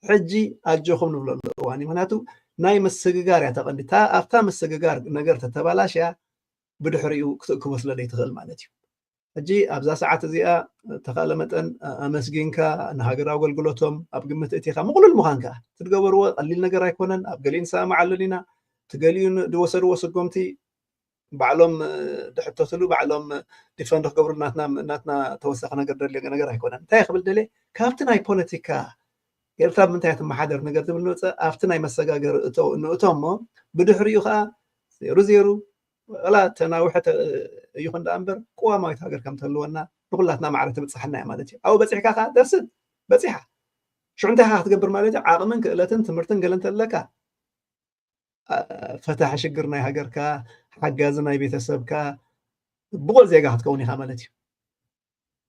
ሕጂ ኣጆኹም ንብለሉ እዋን እዩ። ምክንያቱ ናይ ምስግጋር እያ ተቐንዲ እታ ኣብታ ምስግጋር ነገር ተተባላሽያ ብድሕሪኡ ክትእክቦ ስለ ዘይትኽእል ማለት እዩ። ሕጂ ኣብዛ ሰዓት እዚኣ ተኻእለ መጠን ኣመስጊንካ ንሃገራዊ ኣገልግሎቶም ኣብ ግምት እቲኻ ምቕሉል ምዃንካ ትትገበርዎ ቀሊል ነገር ኣይኮነን። ኣብ ገሊኡ ንሰማማዓሉን ኢና እቲ ገሊኡ ዝወሰድዎ ስጎምቲ ባዕሎም ድሕተትሉ ባዕሎም ዲፈንድ ክገብሩ ናትና ናትና ተወሳኺ ነገር ደልዮ ነገር ኣይኮነን። እንታይ ክብል ደልየ ካብቲ ናይ ፖለቲካ ኤርትራ ብምንታይ ትመሓደር ነገር ዝብል ንውፅእ ኣብቲ ናይ መሰጋገሪ እቶ ንእቶ እሞ ብድሕሪኡ ከዓ ዜሩ ዜሩ ዋላ ተናውሐ ይኹን ደኣ እምበር ቅዋማዊት ሃገር ከም ትህልወና ንኩላትና ማዕረ ትብፅሓና እያ ማለት እዩ። ኣብኡ በፂሕካ ከዓ ደርስን በፂሓ ሽዑ እንታይ ክትገብር ማለት እዩ? ዓቕምን ክእለትን ትምህርትን ገለ እንተለካ ፈታሒ ሽግር ናይ ሃገርካ፣ ሓጋዚ ናይ ቤተሰብካ ብቑዕ ዜጋ ክትከውን ኢኻ ማለት እዩ።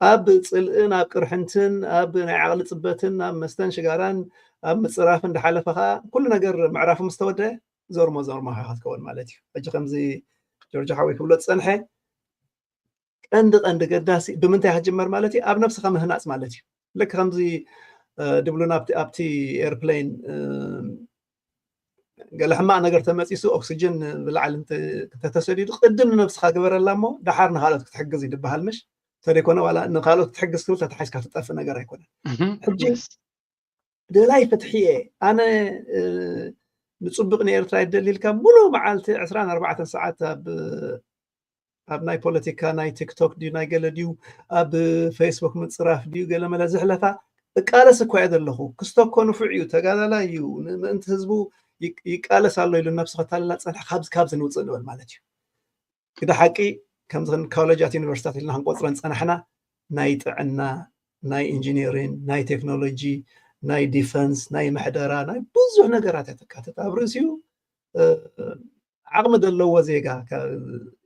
ኣብ ፅልእን ኣብ ቅርሕንትን ኣብ ናይ ዓቕሊ ፅበትን ኣብ መስተን ሽጋራን ኣብ ምፅራፍን እንዳሓለፈ ከዓ ኩሉ ነገር ምዕራፉ ምስ ተወደአ ዞርሞ ዞርሞ ኢኻ ክትከውን ማለት እዩ። ሕጂ ከምዚ ጆርጆ ሓወይ ክብሎ ዝፀንሐ ቀንዲ ቀንዲ ገዳሲ ብምንታይ ክጅመር ማለት እዩ? ኣብ ነብስኻ ምህናፅ ማለት እዩ። ልክ ከምዚ ድብሉን ኣብቲ ኤርፕሌን ገለ ሕማቕ ነገር ተመፂሱ ኦክስጅን ብላዕሊ እንተተሰዲዱ ቅድም ንነብስኻ ግበረላ እሞ ደሓር ንካልኦት ክትሕግዝ እዩ ዝበሃል ምሽ? ተደይኮነ ዋላ ንካልኦት ክትሕግዝ ክብል ተታሒዝካ ትጠፍእ ነገር ኣይኮነን። ሕጂ ደላይ ፍትሒ እየ ኣነ ንፅቡቅ ንኤርትራ ይደሊ ኢልካ ሙሉ መዓልቲ ዕስራን ኣርባዕተን ሰዓት ኣብ ኣብ ናይ ፖለቲካ ናይ ቲክቶክ ድዩ ናይ ገለ ድዩ ኣብ ፌስቡክ ምፅራፍ ድዩ ገለ መለ ዝሕለፋ እቃለስ እኳ እየ ዘለኹ። ክስቶ እኮ ንፉዕ እዩ፣ ተጋዳላይ እዩ፣ ንምእንቲ ህዝቡ ይቃለስ ኣሎ ኢሉ ነብሱ ከታልላ ፀንሐ ካብዚ ካብዚ ንውፅእ ንበል ማለት እዩ። ግደ ሓቂ ከምዚ ኮሌጃት ዩኒቨርሲታት ኢልና ክንቆፅረን ፀናሕና ናይ ጥዕና ናይ ኢንጂኒሪን ናይ ቴክኖሎጂ ናይ ዲፈንስ ናይ ምሕደራ ናይ ብዙሕ ነገራት እያ ተካትት ኣብ ርእሲኡ ዓቕሚ ዘለዎ ዜጋ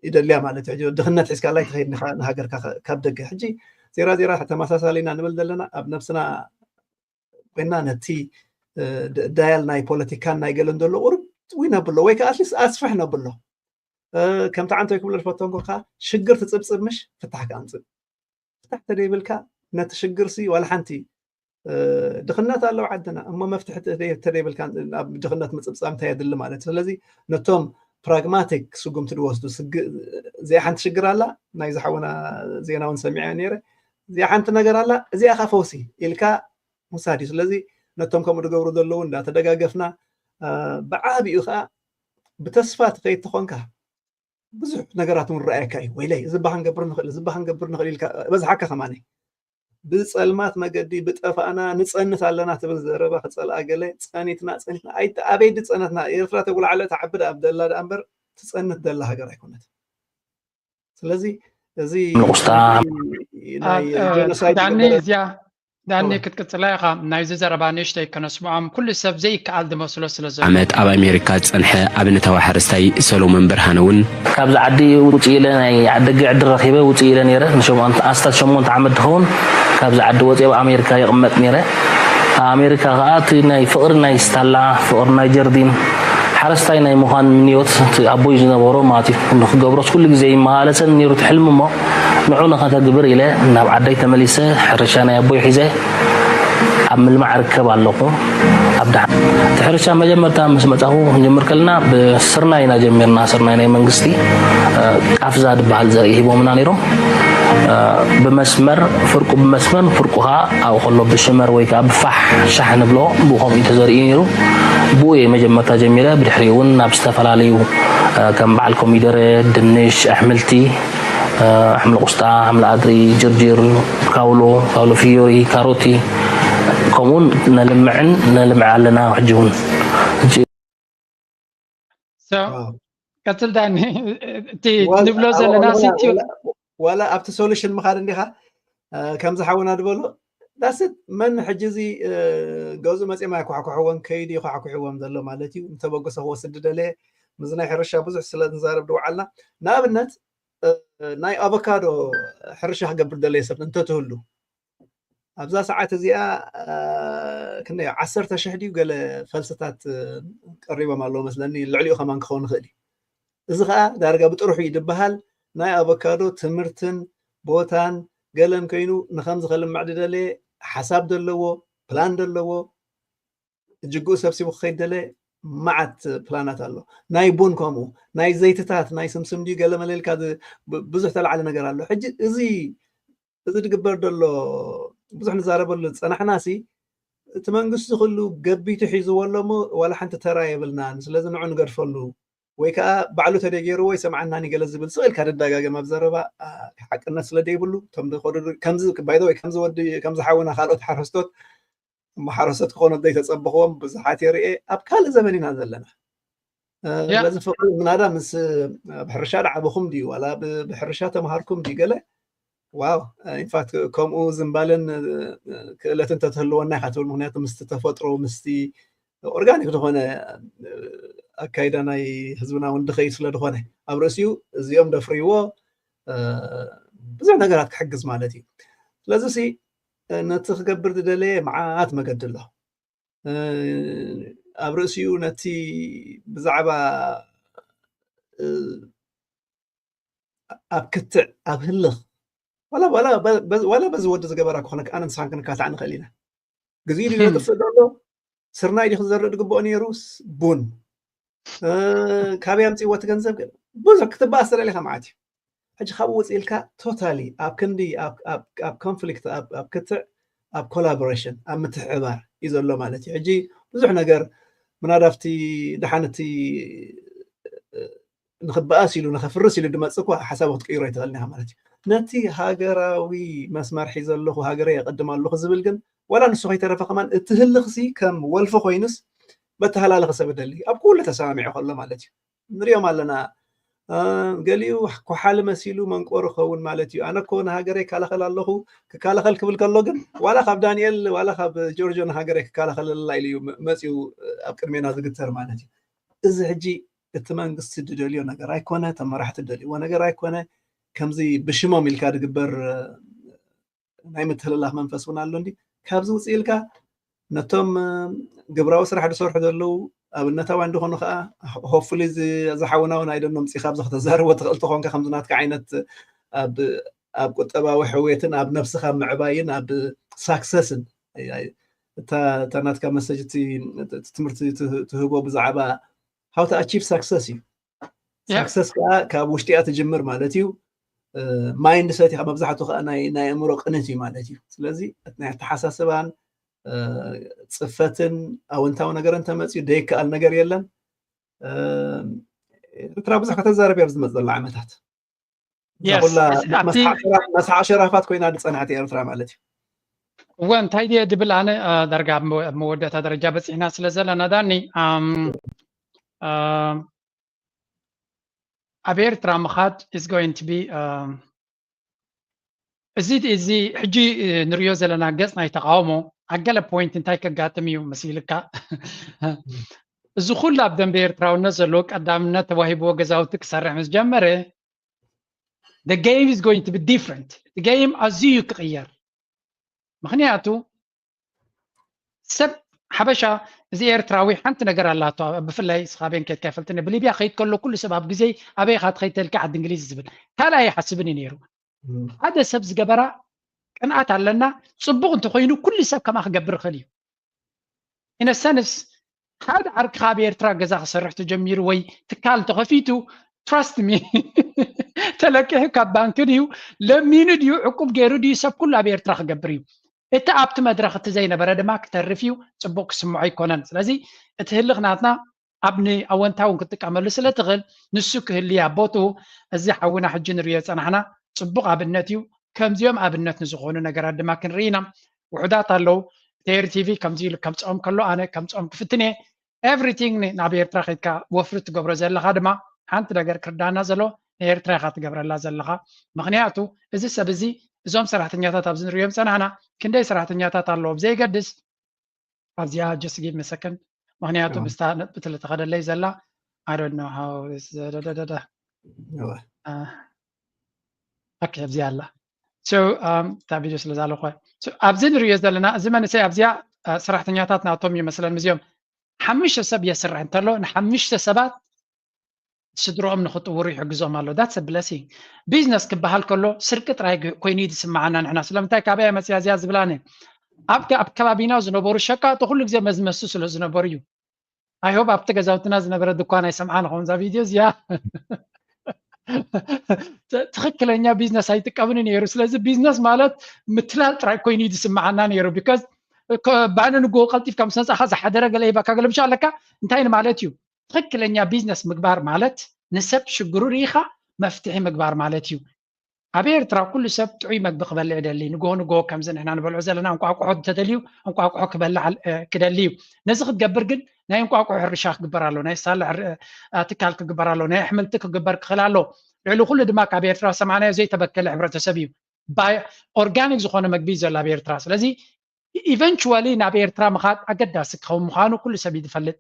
ይደልያ ማለት እዩ። ድኽነት ሒዝካላ ኣይትኸይድ ንሃገርካ ካብ ደገ ሕጂ ዜራ ዜራ ተመሳሳሊና ንብል ዘለና ኣብ ነብስና ኮይና ነቲ ዳያል ናይ ፖለቲካን ናይ ገለን ዘሎ ቁርብ ዊን ኣብሎ ወይ ከዓ ኣትሊስት ኣስፍሕ ነብሎ ከምቲ ዓንተ ክብሎ ዝፈተንኩ ከዓ ሽግር ትፅብፅብ ምሽ ፍታሕ ክኣምፅእ ፍታሕ ተደይብልካ ነቲ ሽግር ሲ ዋላ ሓንቲ ድኽነት ኣለዎ ዓድና እሞ መፍትሒ ተደይብልካ ኣብ ድኽነት ምፅብፃብ እንታይ የድሊ ማለት እዩ። ስለዚ ነቶም ፕራግማቲክ ስጉምቲ ዝወስዱ እዚኣ ሓንቲ ሽግር ኣላ ናይ ዝሓወና ዜና እውን ሰሚዐ ነይረ እዚኣ ሓንቲ ነገር ኣላ እዚኣ ካ ፈውሲ ኢልካ ምውሳድ እዩ። ስለዚ ነቶም ከምኡ ዝገብሩ ዘለዉ እንዳተደጋገፍና ብዓቢኡ ከዓ ብተስፋ ትኸይድ ተኾንካ ብዙሕ ነገራት እውን ረኣየካ እዩ። ወይለይ እዚ ባህ ክንገብር ንኽእል እዚ ባህ ክንገብር ንኽእል ኢልካ በዝሓካ ከማነ ብፀልማት መገዲ ብጠፋእና ንፀንት ኣለና ትብል ዘረባ ክፀልኣ ገለ ፀኒትና ፀኒትና ኣበይ ድፀነትና ኤርትራ ተጉላዕለ ተዓብድ ኣብ ደላ ደኣ እምበር ትፀንት ደላ ሃገር ኣይኮነት። ስለዚ እዚ ንቁስታ ዳኒ እዚያ ዳኒ ክትቅፅላ ኢኻ ናይዚ ዘረባ ንእሽተይ ከነስምዖም ኩሉ ሰብ ዘይከኣል ዝመስሎ ስለ ዘሎ ዓመት ኣብ ኣሜሪካ ዝፀንሐ ኣብነታዊ ሓረስታይ ሰሎሞን ብርሃነ እውን ካብዚ ዓዲ ውፅእ ኢለ ናይ ዓደገ ዕድል ረኪበ ውፅእ ኢለ ነይረ ንሸሞንተ ኣስታት ሸሞንተ ዓመት ዝኸውን ካብዚ ዓዲ ወፂ ኣብ ኣሜሪካ ይቕመጥ ነይረ ኣብ ኣሜሪካ ከዓ እቲ ናይ ፍቕሪ ናይ ስታላ ፍቕሪ ናይ ጀርዲን ሓረስታይ ናይ ምዃን ምንዮት እቲ ኣቦይ ዝነበሮ ማለት እዩ ንክገብሮስ ኩሉ ግዜ ይመላለሰን ነይሩ እቲ ሕልሚ እሞ ንዑ ንኸተግብር ኢለ ናብ ዓደይ ተመሊሰ ሕርሻ ናይ ኣቦይ ሒዘ ኣብ ምልማዕ ርከብ ኣለኹ ኣብ ድሓ እቲ ሕርሻ መጀመርታ ምስ መፃኹ ክንጀምር ከለና ብስርናይ ኢና ጀሚርና ስርናይ ናይ መንግስቲ ቃፍዛ ዝበሃል ዘርኢ ሂቦምና ነይሮም ብመስመር ፍርቁ ብመስመር ፍርቁ ከዓ ኣብኡ ከሎ ብሽመር ወይ ከዓ ብፋሕ ሻሕ ንብሎ ብኡ ከምኡ ተዘሪኡ ነይሩ ብኡ እየ መጀመርታ ጀሚረ ብድሕሪኡ እውን ናብ ዝተፈላለዩ ከም በዓል ኮሚደረ ድንሽ ኣሕምልቲ ኣሕምሊ ቁስጣ ኣሕምሊ ኣድሪ ጅርጅር ካውሎ ካውሎ ፍዮሪ ካሮቲ ከምኡውን ነልምዕን ነልምዕ ኣለና ሕጂ እውን ቀፅል ዳኒ እቲ ንብሎ ዘለና ዋላ ኣብቲ ሶሉሽን ምኻድ እንዲኻ ከምዚ ሓውና ዝበሎ ዳስት መን ሕጂ እዚ ገዝኡ መፅኦም ኣይኳሕኩሕዎም ከይዱ ይኳሕኩሕዎም ዘሎ ማለት እዩ። እንተበገሶ ክወስድ ደለየ ምስ ናይ ሕርሻ ብዙሕ ስለ ንዛረብ ድውዓልና ንኣብነት ናይ ኣቮካዶ ሕርሻ ክገብር ደለየ ሰብ እንተትህሉ ኣብዛ ሰዓት እዚኣ ክንደይ ዓሰርተ ሽሕ ድዩ ገለ ፈልስታት ቀሪቦም ኣለዉ መስለኒ ልዕሊኡ ከማን ክኸውን ይኽእል እዩ። እዚ ከዓ ዳርጋ ብጥርሑ እዩ ዝበሃል ናይ ኣቮካዶ ትምህርትን ቦታን ገለን ኮይኑ ንከምዚ ከልምዕ ዝደለየ ሓሳብ ዘለዎ ፕላን ዘለዎ ጅግኡ ሰብሲቡ ክኸይድ ደለ መዓት ፕላናት ኣሎ። ናይ ቡን ከምኡ ናይ ዘይትታት ናይ ስምስም ድዩ ገለ መለ ኢልካ ብዙሕ ተላዕለ ነገር ኣሎ። ሕጂ እዚ እዚ ዝግበር ዘሎ ብዙሕ ንዛረበሉ ዝፀናሕና ሲ እቲ መንግስቲ ኩሉ ገቢቱ ሒዝዎ ኣሎ እሞ ዋላ ሓንቲ ተራ የብልናን። ስለዚ ንዑ ንገድፈሉ ወይ ከዓ ባዕሉ ተደይ ገይርዎ ይሰምዓናን ገለ ዝብል ስቕ ኢልካ ደዳጋገም ኣብ ዘረባ ሓቅነት ስለ ደይብሉ እቶም ዝኸዱ ከምዚ ባይዘ ወይ ከምዚ ወዲ ከምዚ ሓውና ካልኦት ሓረስቶት እሞ ሓረስቶት ክኾኑ ዘይተጸበኽዎም ብዙሓት የርእየ። ኣብ ካልእ ዘመን ኢና ዘለና። እ፣ ያ። በዚ ፍቕሪ ምናዳ ምስ ኣብ ሕርሻ ደዓበኹም ድዩ ዋላ ብ-፣ ብሕርሻ ተምሃርኩም ድዩ ገለ ዋው። ኢንፋክት ከምኡ ዝንባለን እ፣ ክእለት እንተትህልወና ኢኻ ትብል። ምክንያቱ ምስቲ ተፈጥሮ ምስቲ ኦርጋኒክ ዝኾነ እ፣ ኣካይዳ ናይ ህዝብና እውን ድኸይድ ስለ ዝኾነ ኣብ ርእሲኡ እዚኦም ደፍርይዎ እ፣ ብዙሕ ነገራት ክሕግዝ ማለት እዩ። ስለዚ ሲ እ፣ ነቲ ክገብር ዝደለየ መዓት መገዲ ኣሎ። እ፣ ኣብ ርእሲኡ ነቲ ብዛዕባ እ፣ ኣብ ክትዕ ኣብ ህልኽ ዋላ ዋላ በ-፣ በ-፣ ዋላ በዚ ወዲ ዝገበራ ክኾነ ኣነ ንስኻን ክንካታዕ ንኽእል ኢና። ግዜ ድዩ ዘጥፍእ ዘሎ? ስርናይ ድዩ ክዘርእ ዝግብኦ ነይሩ? ስ-፣ ቡን እ፣ ካበይ ኣምፅእዎ እቲ ገንዘብ? ብዙሕ ክትበኣስ ተደሊኻ መዓት እዩ። ሕጂ ካብኡ ውፅእ ኢልካ ቶታሊ ኣብ ክንዲ ኣብ፣ ኣብ፣ ኣብ ኮንፍሊክት ኣብ፣ ኣብ ክትዕ ኣብ ኮላቦሬሽን ኣብ ምትሕብባር እዩ ዘሎ ማለት እዩ። ሕጂ ብዙሕ ነገር ምናዳፍቲ ደሓን እቲ እ፣ ንኽበኣስ ኢሉ ንኸፍርስ ኢሉ ድመፅእ እኳ ሓሳቡ ክትቅይሮ ኣይትኽእልን ኢኻ ማለት እዩ። ነቲ ሃገራዊ መስመር ሒዘ ኣለኹ ሃገረይ የቐድም ኣለኹ ዝብል ግን ዋላ ንሱ ከይተረፈ ከማን እቲ ህልኽሲ ከም ወልፊ ኮይኑስ በተሃላልኸ ሰብ ደሊ ኣብ ኩሉ ተሰማሚዑ ከሎ ማለት እዩ። ንሪኦም ኣለና። እ፣ ገሊኡ ኮሓሊ መሲሉ መንቆሩ ክኸውን ማለት እዩ። ኣነ እኮ ንሃገረይ ይከላኸል ኣለኹ፣ ክከላኸል ክብል ከሎ ግን ዋላ ካብ ዳንኤል ዋላ ካብ ጆርጆ ንሃገረይ ክከላኸለላ ኢሉ እዩ መ-፣ መፂኡ ኣብ ቅድሜና ዝግተር ማለት እዩ። እዚ ሕጂ እቲ መንግስቲ ዝደልዮ ነገር ኣይኮነ፣ እቶም መራሕቲ ዝደልይዎ ነገር ኣይኮነ። ከምዚ ብሽሞም ኢልካ ዝግበር እ፣ ናይ ምትህልላኽ መንፈስ እውን ኣሎ እንዲ። ካብዚ ውፅእ ኢልካ ነቶም እ፣ ግብራዊ ስራሕ ዝሰርሑ ዘለዉ ኣብነታውያን ዝኾኑ ከዓ ሆፕፉሊ እዚ ዝሓውና እውን ኣይደኖ ምፂኻ ኣብዚ ከተዛርቦ ትኽእል ተኾንካ ከምዚ ናትካ ዓይነት ኣብ፣ ኣብ ቁጠባዊ ሕውየትን ኣብ ነብስኻ ምዕባይን ኣብ ሳክሰስን እታ፣ እታ ናትካ መሰጅ እቲ፣ እቲ ትምህርቲ ትህ-፣ ትህቦ ብዛዕባ how to achieve success እዩ። ያ። ሳክሰስ ከዓ ካብ ውሽጢ እያ ትጅምር ማለት እዩ። እ፣ ማይንድ ሰት ኢኻ መብዛሕትኡ ከዓ ናይ፣ ናይ ኣእምሮ ቅንት እዩ ማለት እዩ። ስለዚ እቲ ናይ ኣተሓሳስባን እ፣ ፅፈትን ኣወንታዊ ነገር እንተመፅኡ ዘይከኣል ነገር የለን። እ፣ ኤርትራ ብዙሕ ከተዛረብ እያ ኣብዚ ዝመፅእ ዘሎ ዓመታት። እዛ የስ፣ ኩላ እዚ ኣብቲ መስሓቕ ሸራ-፣ መስሓቕ ሸራፋት ኮይና ዝፀንሐት እያ ኤርትራ ማለት እዩ። እወ እንታይ ድየ ድብል ኣነ እ፣ ዳርጋ ኣብ መወ-፣ ኣብ መወዳእታ ደረጃ በፂሕና ስለ ዘለና ዳኒ ኣም፣ እ፣ ኣብ ኤርትራ ምኻድ is going to be እ፣ እዚ፣ እዚ ሕጂ እ፣ ንሪኦ ዘለና ገፅ ናይ ተቃውሞ ኣብ ገለ ፖይንት እንታይ ከጋጥም እዩ መሲልካ? እዚ ኩሉ ኣብ ደንበ ኤርትራውነት ዘለዎ ቀዳምነት ተዋሂብዎ ገዛውቲ ክሰርሕ ምስ ጀመረ the game is going to be different። እቲ game ኣዝዩ እዩ ክቕየር። ምክንያቱ ሰብ ሓበሻ እዚ ኤርትራዊ ሓንቲ ነገር ኣላቶ። ብፍላይ ስኻቤን ኬትካ ይፈልጥኒ ብሊብያ ከይድ ከሎ ኩሉ ሰብ ኣብ ግዜ ኣበይ ኢኻ ትኸይድ ተልካ ዓዲ እንግሊዝ ዝብል ካልእ ኣይሓስብን እዩ ነይሩ። እም። ሓደ ሰብ ዝገበራ ቅንኣት ኣለና። ፅቡቕ እንተኮይኑ ኩሉ ሰብ ከማ ክገብር ይኽእል እዩ። ኢነሰንስ ሓደ ዓርክኻ ኣብ ኤርትራ ገዛ ክሰርሕ ተጀሚሩ ወይ ትካል እንተኸፊቱ trust me ተለቂሑ ካብ ባንክ ድዩ ለሚኑ ድዩ ዕቁብ ገይሩ ድዩ ሰብ ኩሉ ኣብ ኤርትራ ክገብር እዩ። እቲ ኣብቲ መድረኽ እቲ ዘይነበረ ድማ ክተርፍ እዩ። ፅቡቕ ክስምዖ ኣይኮነን። ስለዚ እቲ ህልኽ ናትና ኣብ ንኣወንታውን ክትጥቀመሉ ስለ ትኽእል ንሱ ክህልያ ቦትኡ እዚ ሓውና ሕጂ ንሪኦ ዝፀናሕና ፅቡቕ ኣብነት እዩ። ከምዚኦም ኣብነት ንዝኾኑ ነገራት ድማ ክንርኢ ኢና። ውሑዳት ኣለዉ። ቴሪ ቲቪ ከምዚ ኢሉ ከምፅኦም ከሎ ኣነ ከምፅኦም ክፍትን እየ። ኤቭሪቲንግ ናብ ኤርትራ ከይድካ ወፍሪ ትገብሮ ዘለኻ ድማ ሓንቲ ነገር ክርዳና ዘሎ ንኤርትራ ኢኻ ትገብረላ ዘለኻ። ምክንያቱ እዚ ሰብ እዚ እዞም ሰራሕተኛታት ኣብዚ ንሪኦም ፀናሕና ክንደይ ሰራሕተኛታት ኣለዎ ብዘይገድስ ኣብዚኣ just give me a second ምክንያቱ እዋ። ምስታ ነጥቢ ትልተኸደለይ ዘላ I don't know how this ደደደደ እዋ። ኦኬ ኣብዚኣ ኣላ። So እታ ቪድዮ ስለ ዛለኮ ኣብዚ ንሪኦ ዘለና እዚ መንእሰይ ኣብዚኣ እ፣ ሰራሕተኛታት ናቶም ይመስለን እዚኦም ሓሙሽተ ሰብ የስርሕ እንተሎ ንሓሙሽተ ሰባት ስድሮኦም ንክጥውሩ ይሕግዞም ኣሎ። That's a blessing። ቢዝነስ ክበሃል ከሎ ስርቂ ጥራይ ግ- ኮይኑ እዩ ዝስምዓና ንሕና። ስለምንታይ ካበይ መፅያ እዚኣ ዝብላነ ኣብ ከ- ኣብ ከባቢና ዝነበሩ ሸቃጦ ኩሉ ግዜ መዝመሱ ስለ ዝነበሩ እዩ። I hope ኣብቲ ገዛውትና ዝነበረ ድኳን ኣይሰምዓን ኾን እዛ ቪድዮ እዚኣ። ት- ትኽክለኛ ቢዝነስ ኣይጥቀምን ነይሩ። ስለዚ ቢዝነስ ማለት ምትላል ጥራይ ኮይኑ እዩ ዝስምዓና ነይሩ። Because ባነ ንጎ ቀልጢፍካ ምስ መፃኻ ዝሓደረ ገለ ሂባካ ገለ ብቻ ኣለካ እንታይ ማለት እዩ? ትኽክለኛ ቢዝነስ ምግባር ማለት ንሰብ ሽግሩ ርኢኻ መፍትሒ ምግባር ማለት እዩ። ኣብ ኤርትራ ኩሉ ሰብ ጥዑይ መግቢ ክበልዕ ይደሊ። ንጎሆ ንጎሆ ከምዚ ንሕና ንበልዖ ዘለና እንቋቁሖ እንተደልዩ እንቋቁሖ ክበልዕ ኣል- እ፣ ክደሊ እዩ። ነዚ ክትገብር ግን ናይ እንቋቁሖ ሕርሻ ክግበር ኣሎ፣ ናይ ሳላ ሕር- እ፣ ትካል ክግበር ኣሎ፣ ናይ ኣሕምልቲ ክግበር ክኽእል ኣሎ። ልዕሊ ኩሉ ድማ ካብ ኤርትራ ሰማንያ ዘይተበከለ ሕብረተሰብ እዩ። ኦርጋኒክ ዝኾነ መግቢ እዩ ዘሎ ኣብ ኤርትራ። ስለዚ ኢቨንቹዋሊ ናብ ኤርትራ ምኻድ ኣገዳሲ ክኸውን ምዃኑ ኩሉ ሰብ እዩ ዝፈልጥ።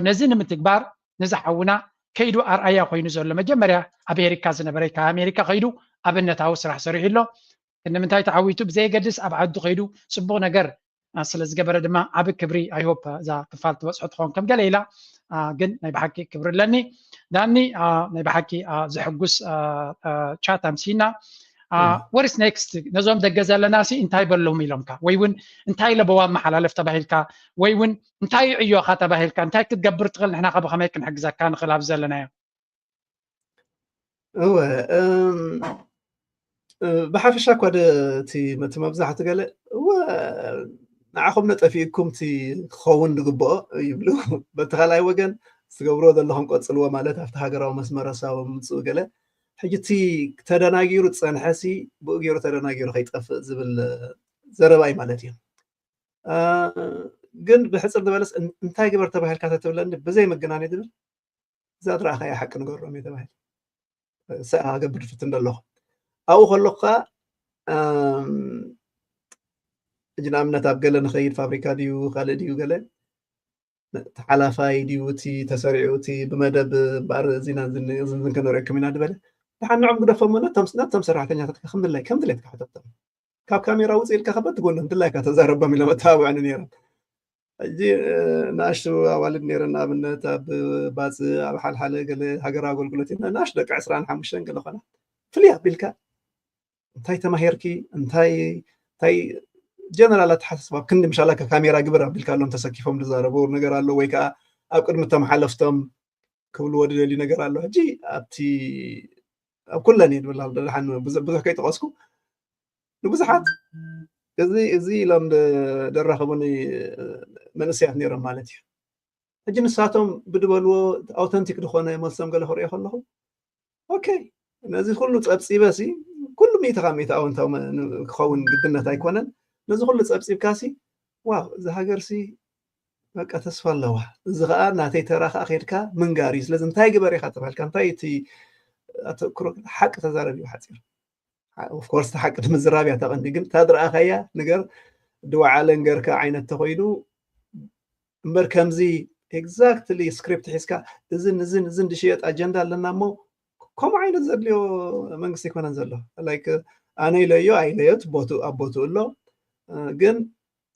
ነዚ ንምትግባር ነዚ ሓውና ከይዱ ኣርኣያ ኮይኑ ዘሎ መጀመርያ ኣሜሪካ ዝነበረ ካብ ኣሜሪካ ከይዱ ኣብነታዊ ስራሕ ሰሪሑ ኣሎ። ንምንታይ ተዓዊቱ ብዘየገድስ ኣብ ዓዱ ከይዱ ፅቡቕ ነገር ስለ ዝገበረ ድማ ዓብ ክብሪ ኣይሆፕ እዛ ክፋል ትበፅሖ ትኸውን ከም ገለ ኢላ። ግን ናይ ብሓቂ ክብሪ ኣለኒ። ዳኒ፣ ናይ ብሓቂ ዘሕጉስ ቻት ኣምሲና። ወርስ ኔክስት ነዞም ደገ ዘለና ሲ እንታይ በሎም ኢሎምካ ወይ እውን እንታይ ለበዋ መሓላለፍ ተባሂልካ ወይ እውን እንታይ ዕዮኻ ተባሂልካ እንታይ ክትገብር ትኽእል ንሕና ከ ብኸመይ ክንሕግዘካ ንኽእል ኣብ ዘለናዮ? እወ ብሓፈሻ እኳ እቲ መብዛሕቱ ገለ እወ ንዓኹም ነጠፊእኩም እቲ ክኸውን ዝግብኦ ይብሉ። በቲ ካልኣይ ወገን ዝገብርዎ ዘለኹም ቀፅልዎ ማለት ኣብቲ ሃገራዊ መስመር ኣሳቦም ምፅኡ ገለ ሕጂ እቲ ተደናጊሩ ዝፀንሐ ሲ ብኡ ገይሩ ተደናጊሩ ከይጠፍእ ዝብል ዘረባ እዩ ማለት እዩ። ግን ብሕፅር ዝበለስ እንታይ ግበር ተባሂልካ ተትብለኒ ብዘይ መገናኒ ዝብል እዛ ዝረኣኻያ ሓቂ ንገሮም እየ ተባሂል ሰኣ ገብር ፍትን ዘለኹ ኣብኡ ከለኹ ከዓ ሕጂ ንኣብነት ኣብ ገለ ንኸይድ ፋብሪካ ድዩ ካልእ ድዩ ገለ ተሓላፋይ ድዩ እቲ ተሰሪዑ እቲ ብመደብ እምበኣር እዚና ዝንክነሪኦኩም ኢና ዝበለ ድሓን ንዖም ግደፎሞ ነቶም ሰራሕተኛታት ከምድላይ ከምድሌት ክሕተቶም ካብ ካሜራ ውፅእ ኢልካ ከበት ጎኖም ድላይካ ተዛረቦም ኢሎም ኣተባብዕኒ ነይሮም። ሕጂ ንኣሽቱ ኣዋልድ ነይረን ንኣብነት ኣብ ባፅእ ኣብ ሓልሓለ ገለ ሃገራዊ ኣገልግሎት ኢና ንኣሽቱ ደቂ ዕስራን ሓሙሽተን ገለ ኮና ፍልይ ኣቢልካ እንታይ ተማሂርኪ እንታይ እንታይ ጀነራል ኣተሓሳስባ ኣብ ክንዲ ምሻላካ ካሜራ ግብር ኣቢልካ ኣሎም ተሰኪፎም ዝዛረቡ ነገር ኣሎ ወይ ከዓ ኣብ ቅድሚ እቶም ሓለፍቶም ክብልዎ ዝደልዩ ነገር ኣሎ። ሕጂ ኣብቲ ኣብ ኩለን እየ ዝብል ኣሎ ደሓን ብዙሕ ከይጠቐስኩ ንብዙሓት እዚ እዚ ኢሎም ደራኸቡኒ መንእሰያት ነይሮም ማለት እዩ። ሕጂ ንሳቶም ብድበልዎ ኣውተንቲክ ዝኾነ መልሶም ገለ ክሪኦ ከለኹ ኦኬ ነዚ ኩሉ ፀብፂበ ሲ ኩሉ ሚእቲ ካብ ሚእቲ ኣወንታዊ ክኸውን ግድነት ኣይኮነን። ነዚ ኩሉ ፀብፂብካ ሲ ዋው እዚ ሃገር ሲ በቃ ተስፋ ኣለዋ። እዚ ከዓ ናተይ ተራ ከዓ ከድካ ምንጋር እዩ። ስለዚ እንታይ ግበር ኢካ ተባልካ እንታይ እቲ ኣተክሮ ሓቂ ተዛረብ እዩ ሓፂር ኦፍኮርስ ሓቂ ንምዝራብ እያ ተቐንዲ ግን እታ ዝረኣኻያ ነገር ድወዓለ ንገርካ ዓይነት ተኮይኑ እምበር ከምዚ ኤግዛክትሊ ስክሪፕት ሒዝካ እዝን እዝን እዝን ዝሽየጥ ኣጀንዳ ኣለና እሞ ከምኡ ዓይነት ዘድልዮ መንግስቲ ኣይኮነን ዘሎ ላይክ ኣነ ኢለዮ ኣይለዮት ቦቱ ኣብ ቦቱ ኣሎ ግን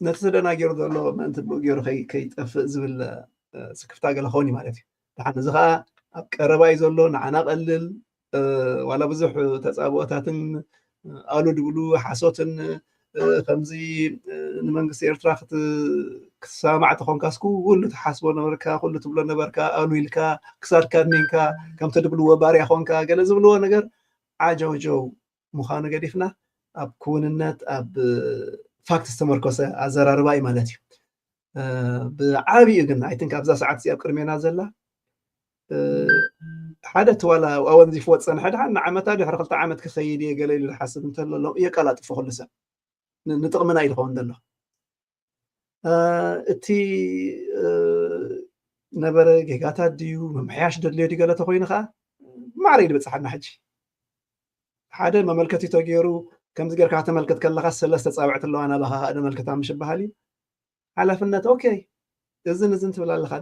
ነቲ ተደናጊሩ ዘሎ ምእንቲ ብኡ ገይሩ ከይጠፍእ ዝብል ስክፍታ ገለ ክኸውን እዩ ማለት እዩ ድሓን እዚ ከዓ ኣብ ቀረባ እዩ ዘሎ ንዓና ቀልል ዋላ ብዙሕ ተፃብኦታትን ኣሉ ድብሉ ሓሶትን ከምዚ ንመንግስቲ ኤርትራ ክትሰማማዕ ተኾንካስ ኩሉ ትሓስቦ ነበርካ ኩሉ ትብሎ ነበርካ ኣሉ ኢልካ ክሳድካ ኣድኒንካ ከምቲ ድብልዎ ባርያ ኾንካ ገለ ዝብልዎ ነገር ዓጀውጀው ምዃኑ ገዲፍና ኣብ ክውንነት ኣብ ፋክት ዝተመርኮሰ ኣዘራርባ እዩ ማለት እዩ። ብዓብኡ ግን ኣይትን ካብዛ ሰዓት እዚኣ ኣብ ቅድሜና ዘላ ሓደ እቲ ዋላ ኣወንዚፍዎ ዝፀንሐ ድሓን ንዓመታ ድሕሪ ክልተ ዓመት ክኸይድ እየ ገለ ኢሉ ዝሓስብ እንተሎ የቀላጥፎ ኩሉ ሰብ ንጥቕምና እዩ ዝኸውን ዘሎ። እቲ ነበረ ጌጋታት ድዩ ምምሕያሽ ደድልዮ ድዩ ገለ ተኮይኑ ከዓ ማዕረ እዩ ዝበፅሓና ሕጂ ሓደ መመልከቲ ተገይሩ ከምዚ ጌርካ ከተመልከት ከለካ ሰለስተ ፃውዕቲ ኣለዋ ናባካ ከዓ ደመልከታ ምሽ ይበሃል እዩ ሓላፍነት ኦኬ እዝን እዝን ትብል ኣለካ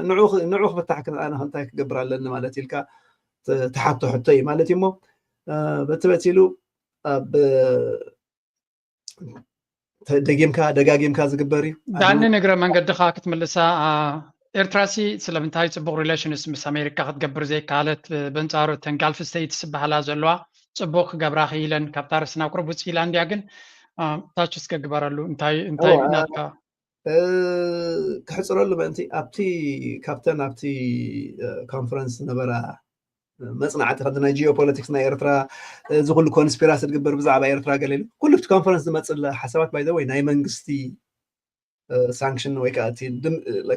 ንዑ ክፍታሕ ኣነ ከንታይ ክገብር ኣለኒ ማለት ኢልካ ትሓቶ ሕቶ እዩ ማለት እዩ እሞ በቲ በቲሉ ኣብ ደጊምካ ደጋጊምካ ዝግበር እዩ። ዳኒ ንግረ መንገድኻ ክትምልሳ ኤርትራሲ ስለምንታይ ፅቡቅ ሪሌሽንስ ምስ ኣሜሪካ ክትገብር ዘይከኣለት? በንፃሩ እተን ጋልፍ ስተይትስ ዝበሃላ ዘለዋ ፅቡቅ ክገብራ ክኢለን ካብታ ርእሲ ናብ ቁርብ ውፅእ ኢላ እንድያ ግን ታች እስከ ግበረሉ እንታይ እንታይ ናትካ ክሕፅረሉ ምእንቲ ኣብቲ ካብተን ኣብቲ ኮንፈረንስ ዝነበራ መፅናዕቲ ከምዚ ናይ ጂኦፖለቲክስ ናይ ኤርትራ እዚ ኩሉ ኮንስፒራሲ ዝግበር ብዛዕባ ኤርትራ ገለ ኢሉ ኩሉ ብቲ ኮንፈረንስ ዝመፅእ ሓሳባት ባይ ወይ ናይ መንግስቲ ሳንክሽን ወይ ከዓ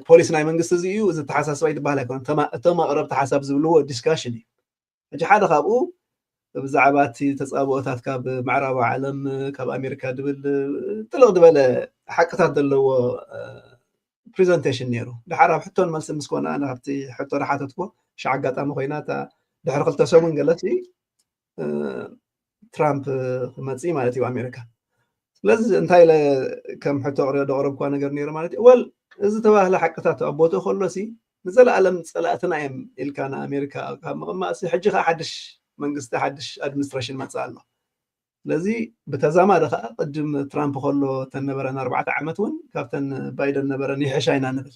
ፖሊሲ ናይ መንግስቲ እዚ እዩ እዚ ተሓሳስባ ይትበሃል ኣይኮነ እቶም ኣቅረብቲ ሓሳብ ዝብልዎ ዲስካሽን እዩ ሕጂ ሓደ ካብኡ ብዛዕባ እቲ ተፃብኦታት ካብ ምዕራባዊ ዓለም፣ ካብ ኣሜሪካ ድብል ጥልቕ ዝበለ ሓቅታት ዘለዎ ፕሬዘንቴሽን ነይሩ። ድሓር ኣብ ሕቶን መልሲ ምስ ኮነ፣ ኣነ ካብቲ ሕቶ ድሓተትኩ ሽዓ ኣጋጣሚ ኮይና፣ እታ ድሕሪ ክልተ ሰሙን ገለሲ ትራምፕ ክመፅእ ማለት እዩ ኣሜሪካ። ስለዚ እንታይ ኢለ ከም ሕቶ ደቕረብኳ ነገር ነይሩ ማለት እዩ። ወል፣ እዚ ተባህለ ሓቅታት ኣብ ቦትኡ ከሎ ሲ ንዘለኣለም ፀላእትና እዮም ኢልካ ንኣሜሪካ ካብ ምቕማጥ ሲ፣ ሕጂ ከዓ ሓድሽ መንግስቲ፣ ሓድሽ ኣድሚኒስትሬሽን መፅእ ኣሎ። ስለዚ ብተዛማዲ ከዓ ቅድም ትራምፕ ከሎ ተነበረን ኣርባዕተ ዓመት እውን ካብተን ባይደን ነበረን ይሕሻ ኢና ንብል።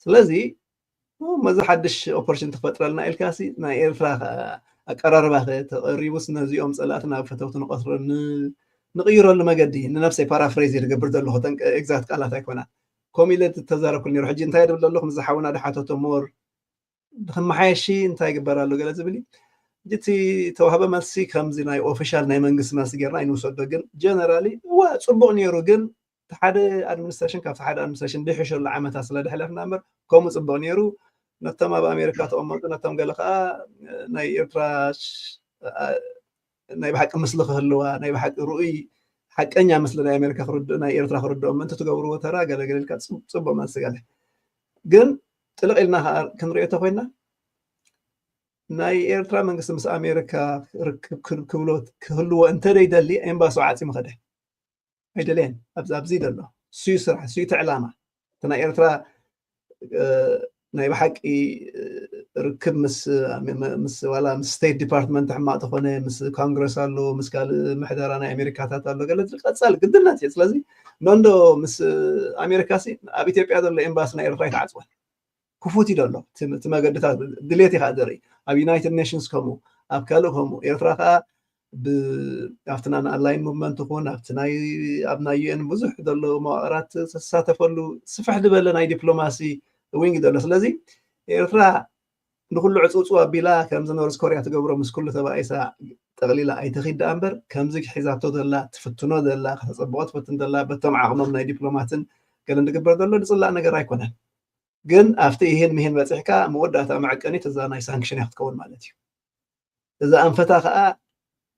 ስለዚ መዚ ሓድሽ ኦፖርቹኒቲ ክፈጥረልና ኢልካ ሲ ናይ ኤርትራ ኣቀራርባ ተቐሪቡስ ነዚኦም ፀላእትና ኣብ ፈተውቲ ንቐትሮ ንቕይረሉ መገዲ ንነብሰይ ፓራፍሬዝ ዝገብር ዘለኹ ተን ኤግዛክት ቃላት ኣይኮና ከምኡ ኢለ ተዛረብኩ ነሩ። ሕጂ እንታይ ድብል ዘለኹ ምስ ዝሓውና ድሓተቶ ሞር ንክመሓየሺ እንታይ ይግበር ኣሎ ገለ ዝብል እዩ። እቲ ተዋህበ መልሲ ከምዚ ናይ ኦፊሻል ናይ መንግስቲ መልሲ ጌርና ኣይንውሰዶ፣ ግን ጀነራሊ እዋ ፅቡቅ ነይሩ፣ ግን እቲ ሓደ ኣድሚኒስትሬሽን ካብቲ ሓደ ኣድሚኒስትሬሽን ድሕሸሉ ዓመታት ስለ ድሕለፍና እምበር ከምኡ ፅቡቅ ነይሩ። ነቶም ኣብ ኣሜሪካ ተቐመጡ ነቶም ገለ ከዓ ናይ ኤርትራ ናይ ብሓቂ ምስሊ ክህልዋ ናይ ብሓቂ ርኡይ ሓቀኛ ምስሊ ናይ ኣሜሪካ ክርድእ ናይ ኤርትራ ክርድኦም ምእንቲ ትገብርዎ ተራ ገለገለ ኢልካ ፅቡቅ መልሲ ገለ ግን ጥልቕ ኢልና ከዓ ክንሪኦ ተኮይና ናይ ኤርትራ መንግስቲ ምስ ኣሜሪካ ርክብ ክብሎ ክህልዎ እንተደይደሊ ኤምባሲ ዓፂሙ ከደ ኣይደለየን። ኣብዚ ዘሎ እሱዩ ስራሕ እሱዩ እቲ ዕላማ እቲ ናይ ኤርትራ ናይ ብሓቂ ርክብ ምስ ምስ ዋላ ምስ ስቴት ዲፓርትመንት ሕማቅ ተኮነ ምስ ኮንግረስ ኣሎ ምስ ካልእ ምሕደራ ናይ ኣሜሪካታት ኣሎ ገለ ቀፃል ግድነት እዩ። ስለዚ ኖንዶ ምስ ኣሜሪካ ሲ ኣብ ኢትዮጵያ ዘሎ ኤምባሲ ናይ ኤርትራ ይተዓፅወን ክፉት እዩ ዘሎ እቲ መገድታት ድሌት ኢካ ዘርኢ ኣብ ዩናይትድ ኔሽንስ ከምኡ ኣብ ካልእ ከምኡ ኤርትራ ከዓ ኣብቲ ናን ኣላይን ሙቭመንት ይኹን ኣብቲ ናይ ኣብ ናይ ዩኤን ብዙሕ ዘሎ መዋቅራት ተሳተፈሉ ስፍሕ ዝበለ ናይ ዲፕሎማሲ ዊንግ ዘሎ። ስለዚ ኤርትራ ንኩሉ ዕፅውፅው ኣቢላ ከምዚ ኖርዝ ኮርያ ትገብሮ ምስ ኩሉ ተባኢሳ ጠቕሊላ ኣይትኺድ ደኣ እምበር ከምዚ ሒዛቶ ዘላ ትፍትኖ ዘላ ከተፀብቆ ትፈትን ዘላ በቶም ዓቕሞም ናይ ዲፕሎማትን ገለን ዝግበር ዘሎ ዝፅላእ ነገር ኣይኮነን። ግን ኣብቲ ይሄን ምሄን በፂሕካ መወዳእታ መዐቀኒት እዛ ናይ ሳንክሽን እያ ክትከውን ማለት እዩ። እዛ ኣንፈታ ከዓ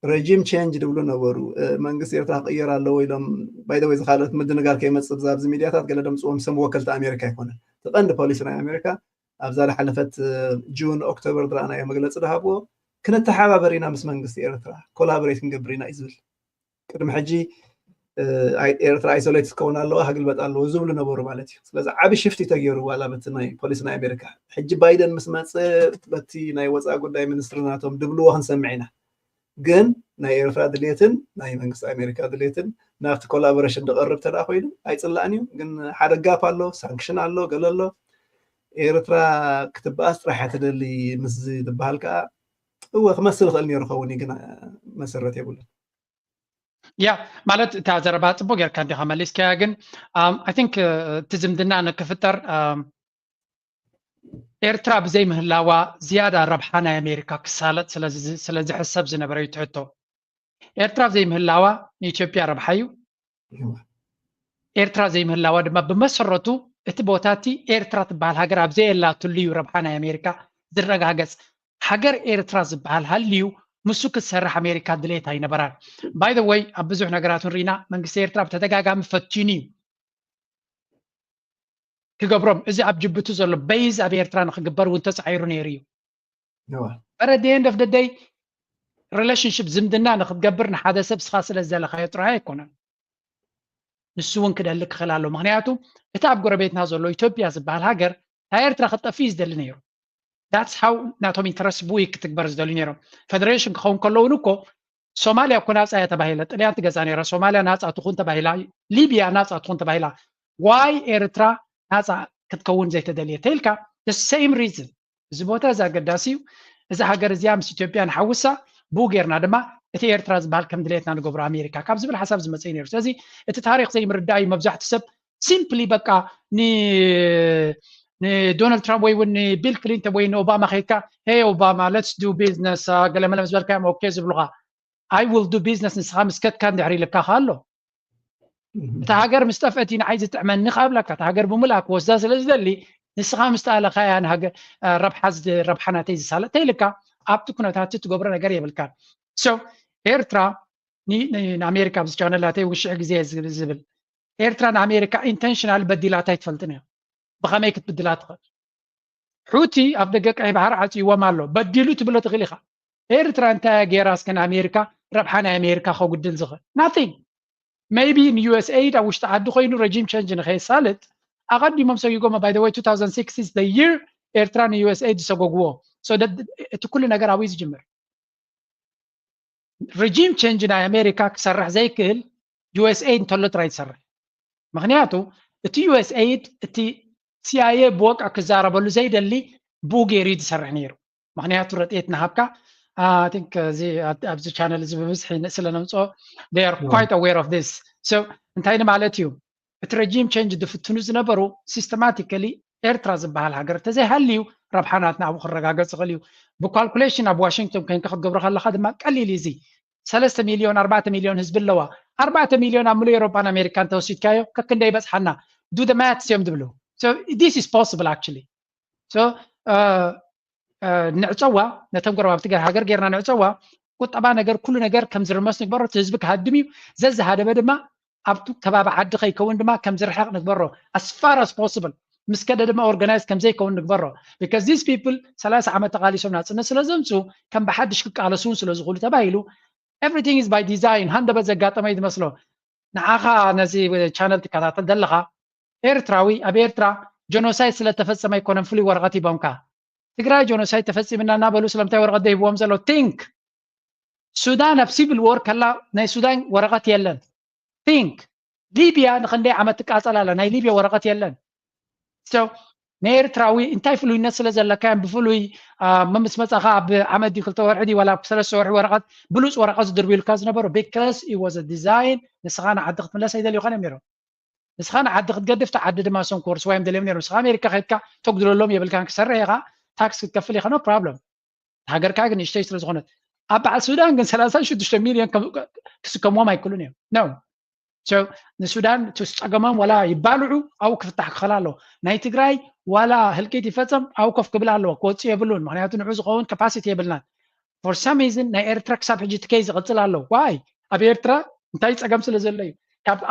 ረጂም ቼንጅ ድብሉ ነበሩ። መንግስቲ ኤርትራ ክቅየር ኣለዎ ኢሎም ባይደወይ ዝካልኦት ምድንጋር ከይመፅእ ብዛ ኣብዚ ሚድያታት ገለ ደምፅዎም ስም ወከልቲ ኣሜሪካ ኣይኮነን። እቲ ቀንዲ ፖሊሲ ናይ ኣሜሪካ ኣብዛ ዝሓለፈት ጁን ኦክቶበር ዝረኣናዮ መግለፂ ዝሃብዎ ክንተሓባበር ኢና ምስ መንግስቲ ኤርትራ ኮላቦሬት ክንገብር ኢና እዩ ዝብል። ቅድሚ ሕጂ ኤርትራ ኣይሶሌት ክትከውን ኣለዋ ክግልበጥ ኣለዎ ዝብሉ ነበሩ ማለት እዩ። ስለዚ ዓብ ሽፍቲ ተገይሩ ዋላ በቲ ናይ ፖሊሲ ናይ ኣሜሪካ ሕጂ ባይደን ምስ መፀ በቲ ናይ ወፃኢ ጉዳይ ሚኒስትሪ ናቶም ድብልዎ ክንሰምዕ ኢና። ግን ናይ ኤርትራ ድሌትን ናይ መንግስቲ ኣሜሪካ ድሌትን ናብቲ ኮላቦሬሽን ዝቐርብ ተደኣ ኮይኑ ኣይፅላእን እዩ። ግን ሓደ ጋፕ ኣሎ፣ ሳንክሽን ኣሎ፣ ገለ ኣሎ። ኤርትራ ክትበኣስ ጥራሕ እያ ትደሊ ምስ ዝበሃል ከዓ እወ ክመስል ይኽእል ነይሩ ኸውን እዩ፣ ግን መሰረት የብሉን። ያ ማለት እታ ዘረባ ፅቡቅ ጌርካ እንዲካ መሊስካያ፣ ግን ኣይ ቲንክ እቲ ዝምድና ንክፍጠር ኤርትራ ብዘይ ምህላዋ ዝያዳ ረብሓ ናይ ኣሜሪካ ክሳለጥ ስለ ዝሕሰብ ዝነበረ እዩ ትሕቶ። ኤርትራ ብዘይ ምህላዋ ንኢትዮጵያ ረብሓ እዩ። ኤርትራ ዘይምህላዋ ድማ ብመሰረቱ እቲ ቦታ እቲ ኤርትራ ትበሃል ሃገር ኣብ ዘየላትሉ እዩ ረብሓ ናይ ኣሜሪካ ዝረጋገፅ። ሃገር ኤርትራ ዝበሃል ሃልዩ ምስኡ ክትሰርሕ ኣሜሪካ ድሌት ኣይነበራን። ባይ ዘ ወይ ኣብ ብዙሕ ነገራት እውን ርኢና መንግስቲ ኤርትራ ብተደጋጋሚ ፈቲኑ እዩ ክገብሮም። እዚ ኣብ ጅቡቲ ዘሎ በይዝ ኣብ ኤርትራ ንክግበር እውን ተፃዒሩ ነይሩ እዩ። But at the end of the day relationship ዝምድና ንክትገብር ንሓደ ሰብ ስኻ ስለ ዝደለካዮ ጥራይ ኣይኮነን። ንሱ እውን ክደሊ ክኽእል ኣሎ። ምክንያቱ እቲ ኣብ ጎረቤትና ዘሎ ኢትዮጵያ ዝበሃል ሃገር ናይ ኤርትራ ክትጠፍእ እዩ ዝደሊ ነይሩ። That's how ናቶም ኢንተረስት ብኡ ክትግበር ዝደልዩ ነይሮም። ፌደሬሽን ክኸውን ከለውን እኮ ሶማልያ እኮ ናፃ እያ ተባሂለ፣ ጥልያን ትገዛ ነይራ፣ ሶማልያ ናፃ ትኹን ተባሂላ፣ ሊብያ ናፃ ትኹን ተባሂላ። ዋይ ኤርትራ ናፃ ክትከውን ዘይተደልየ ተይልካ? The same reason። እዚ ቦታ እዚ ኣገዳሲ እዩ። እዛ ሃገር እዚኣ ምስ ኢትዮጵያ ንሓውሳ ብኡ ጌርና ድማ እቲ ኤርትራ ዝበሃል ከም ድሌትና ንገብሮ ኣሜሪካ ካብ ዝብል ሓሳብ ዝመፀ እዩ ነይሩ። ስለዚ እቲ ታሪክ ዘይምርዳእ እዩ። መብዛሕትኡ ሰብ ሲምፕሊ በቃ ንዶናልድ ትራምፕ ወይ እውን ንቢል ክሊንተን ወይ ንኦባማ ከይድካ ሄይ ኦባማ let's do business ገለመለ ምስ በልካዮም ኦኬ ዝብሉካ። I will do business ንስኻ ምስ ከድካ እንድሕር ኢልካ ኣሎ። እታ ሃገር ምስ ጠፍአት እዩ ንዓይ ዝጥዕመኒ ካብ ብላካ እታ ሃገር ብምልኣ ክወስዳ ስለ ዝደሊ ንስኻ ምስ ተኣለኻያ ረብሓ ናተይ ዝሳለጥ ተይልካ ኣብቲ ኩነታት ትገብሮ ነገር የብልካን። So ኤርትራ ንኣሜሪካ ኣብዚ ቻነል ናተይ እውን ሽሕ ግዜ ዝብል ኤርትራ ንኣሜሪካ ኢንተንሽናል በዲላታ ኣይትፈልጥን እያ። ብኸመይ ክትብድላ ትኽእል? ሑቲ ኣብ ደገ ቀይ ባሕሪ ዓፅይዎም ኣሎ በዲሉ ትብሎ ትኽእል ኢኻ። ኤርትራ እንታይ ገይራ እስከ ንኣሜሪካ ረብሓ ናይ ኣሜሪካ ከጉድል ዝኽእል? Nothing. Maybe ን ዩ ኤስ ኤይድ ኣብ ውሽጢ ዓዲ ኮይኑ ረጂም ቸንጅ ንኸየሳልጥ ኣቐዲሞም ሰጊጎሞ። By the way two thousand six is the year ኤርትራ ን ዩ ኤስ ኤይድ ዝሰጎግዎ። እቲ ኩሉ ነገር ኣብኡ ዝጅምር። ረጂም ቸንጅ ናይ ኣሜሪካ ክሰርሕ ዘይክእል ዩ ኤስ ኤይድ እንተሎ ጥራይ ዝሰርሕ። ምክንያቱ እቲ ዩ ኤስ ኤይድ እቲ ሲ ኣይ ኤ ብወግዒ ክዛረበሉ ዘይደሊ ብኡ ገይሩ እዩ ዝሰርሕ ነይሩ። ምክንያቱ ረድኤት ንሃብካ። I think ኣብዚ ቻነል እዚ ብብዝሒ ስለ ነምፅኦ they are quite aware of this. So እንታይ ንማለት እዩ? እቲ ረጂም ቸንጅ ዝፍትኑ ዝነበሩ ሲስተማቲካሊ ኤርትራ ዝበሃል ሃገር እንተዘይሃልዩ ረብሓ ናትና ኣብኡ ክረጋገፅ ይኽእል እዩ። ብኳልኩሌሽን ኣብ ዋሽንግቶን ኮይንካ ክትገብሮ ከለካ ድማ ቀሊል እዩ። እዚ ሰለስተ ሚልዮን ኣርባዕተ ሚልዮን ህዝቢ ኣለዋ። ኣርባዕተ ሚልዮን ኣብ ምሉእ ኤሮፓን ኣሜሪካን ተወሲድካዮ ከክንደይ ይበፅሓና? Do the maths እዮም ዝብሉ። This is possible actually. So ንዕፀዋ፣ ነተን ጎረባብቲ ሃገር ጌርና ንዕፀዋ። ቁጠባ ነገር ኩሉ ነገር ከም ዝርመስ ንግበሮ። እቲ ህዝቢ ክሃድም እዩ። ዘዝሃደመ ድማ ኣብቲ ከባቢ ዓዲ ከይከውን ድማ ከም ዝርሕቕ ንግበሮ። As far as possible ምስ ከደ ድማ ኦርጋናይዝ ከም ዘይከውን ንግበሮ። Because these people ሰላሳ ዓመት ተቓሊሶም ናፅነት ስለ ዘምፅኡ ከም ብሓድሽ ክቃለሱ እውን ስለ ዝኽእሉ ተባሂሉ everything is by design። ሃንደበት ዘጋጠመ እዩ ዝመስሎ። ንዓኻ ነዚ ቻነል ትከታተል ዘለኻ ኤርትራዊ ኣብ ኤርትራ ጀኖሳይድ ስለ ተፈጸመ ኣይኮነን ፍሉይ ወረቐት ሂቦምካ። ትግራይ ጀኖሳይድ ተፈጺምና እናበሉ ስለምንታይ ወረቐት ዘይህብዎም ዘሎ? Think። ሱዳን ኣብ ሲቪል ዎር ከላ ናይ ሱዳን ወረቐት የለን። Think። ሊብያ ንክንደይ ዓመት ትቃጸል ኣላ፣ ናይ ሊብያ ወረቐት የለን። So ንኤርትራዊ እንታይ ፍሉይነት ስለ ዘለካ እዮም ብፍሉይ ምስ መጻኻ ኣብ ዓመት ድዩ ክልተ ወርሒ ድዩ ዋላ ኣብ ሰለስተ ወርሒ ወረቐት ብሉጽ ወረቐት ዝድርብዩልካ ዝነበሩ? Because it was a design። ንስኻ ንዓዲ ክትምለስ ኣይደልዩኻን እዮም ነይሮም። ንስኻ ንዓዲ ክትገድፍ፣ እቲ ዓዲ ድማ እሶም ክወርስዋ እዮም ደልዮም ነይሮም። ንስኻ ኣሜሪካ ከይድካ ተጉድለሎም የብልካን፣ ክሰርሕ ኢኻ፣ ታክስ ክትከፍል ኢኻ፣ no problem። ሃገርካ ግን ንእሽተይ ስለ ዝኾነት። ኣብ በዓል ሱዳን ግን ሰላሳ ሽዱሽተ ሚልዮን ክስከምዎም ኣይክእሉን እዮም። No። ንሱዳን እቲ ጸገሞም ዋላ ይባልዑ ኣብኡ ክፍታሕ ክኽእል ኣለዎ። ናይ ትግራይ ዋላ ህልቂት ይፈጸም ኣብኡ ኮፍ ክብል ኣለዎ፣ ክወፅእ የብሉን። ምክንያቱ ንዑ ዝኸውን ካፓሲቲ የብልናን። For some reason ናይ ኤርትራ ክሳብ ሕጂ ትከይ ዝቕፅል ኣሎ። Why? ኣብ ኤርትራ እንታይ ጸገም ስለ ዘሎ እዩ?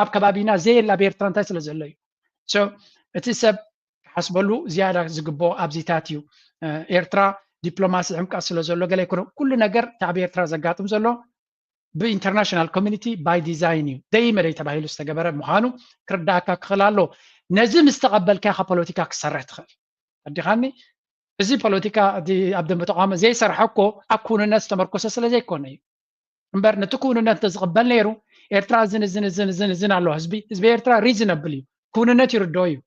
ኣብ ከባቢና ዘየለ ኣብ ኤርትራ እንታይ ስለ ዘሎ እዩ? So እቲ ሰብ ክሓስበሉ ዝያዳ ዝግብኦ ኣብዚታት እዩ። ኤርትራ ዲፕሎማሲ ሕምቀት ስለ ዘሎ ገለ ኣይኮነ። ኩሉ ነገር እቲ ኣብ ኤርትራ ዘጋጥም ዘሎ ብ international community by design እዩ። ደይ መደይ ተባሂሉ ዝተገበረ ምዃኑ ክርዳእካ ክኽእል ኣሎ። ነዚ ምስ ተቐበልካ ኢኻ ፖለቲካ ክትሰርሕ ትኽእል። ኣዲኻኒ እዚ ፖለቲካ ኣብ ደንበ ተቃውሞ ዘይሰርሐ እኮ ኣብ ክውንነት ዝተመርኮሰ ስለ ዘይኮነ እዩ። እምበር ነቲ ክውንነት እንተዝቕበል ነይሩ ኤርትራ እዝን እዝን እዝን እዝን እዝን ኣለዋ። ህዝቢ ህዝቢ ኤርትራ ሪዝነብል እዩ። ክውንነት ይርድኦ እዩ።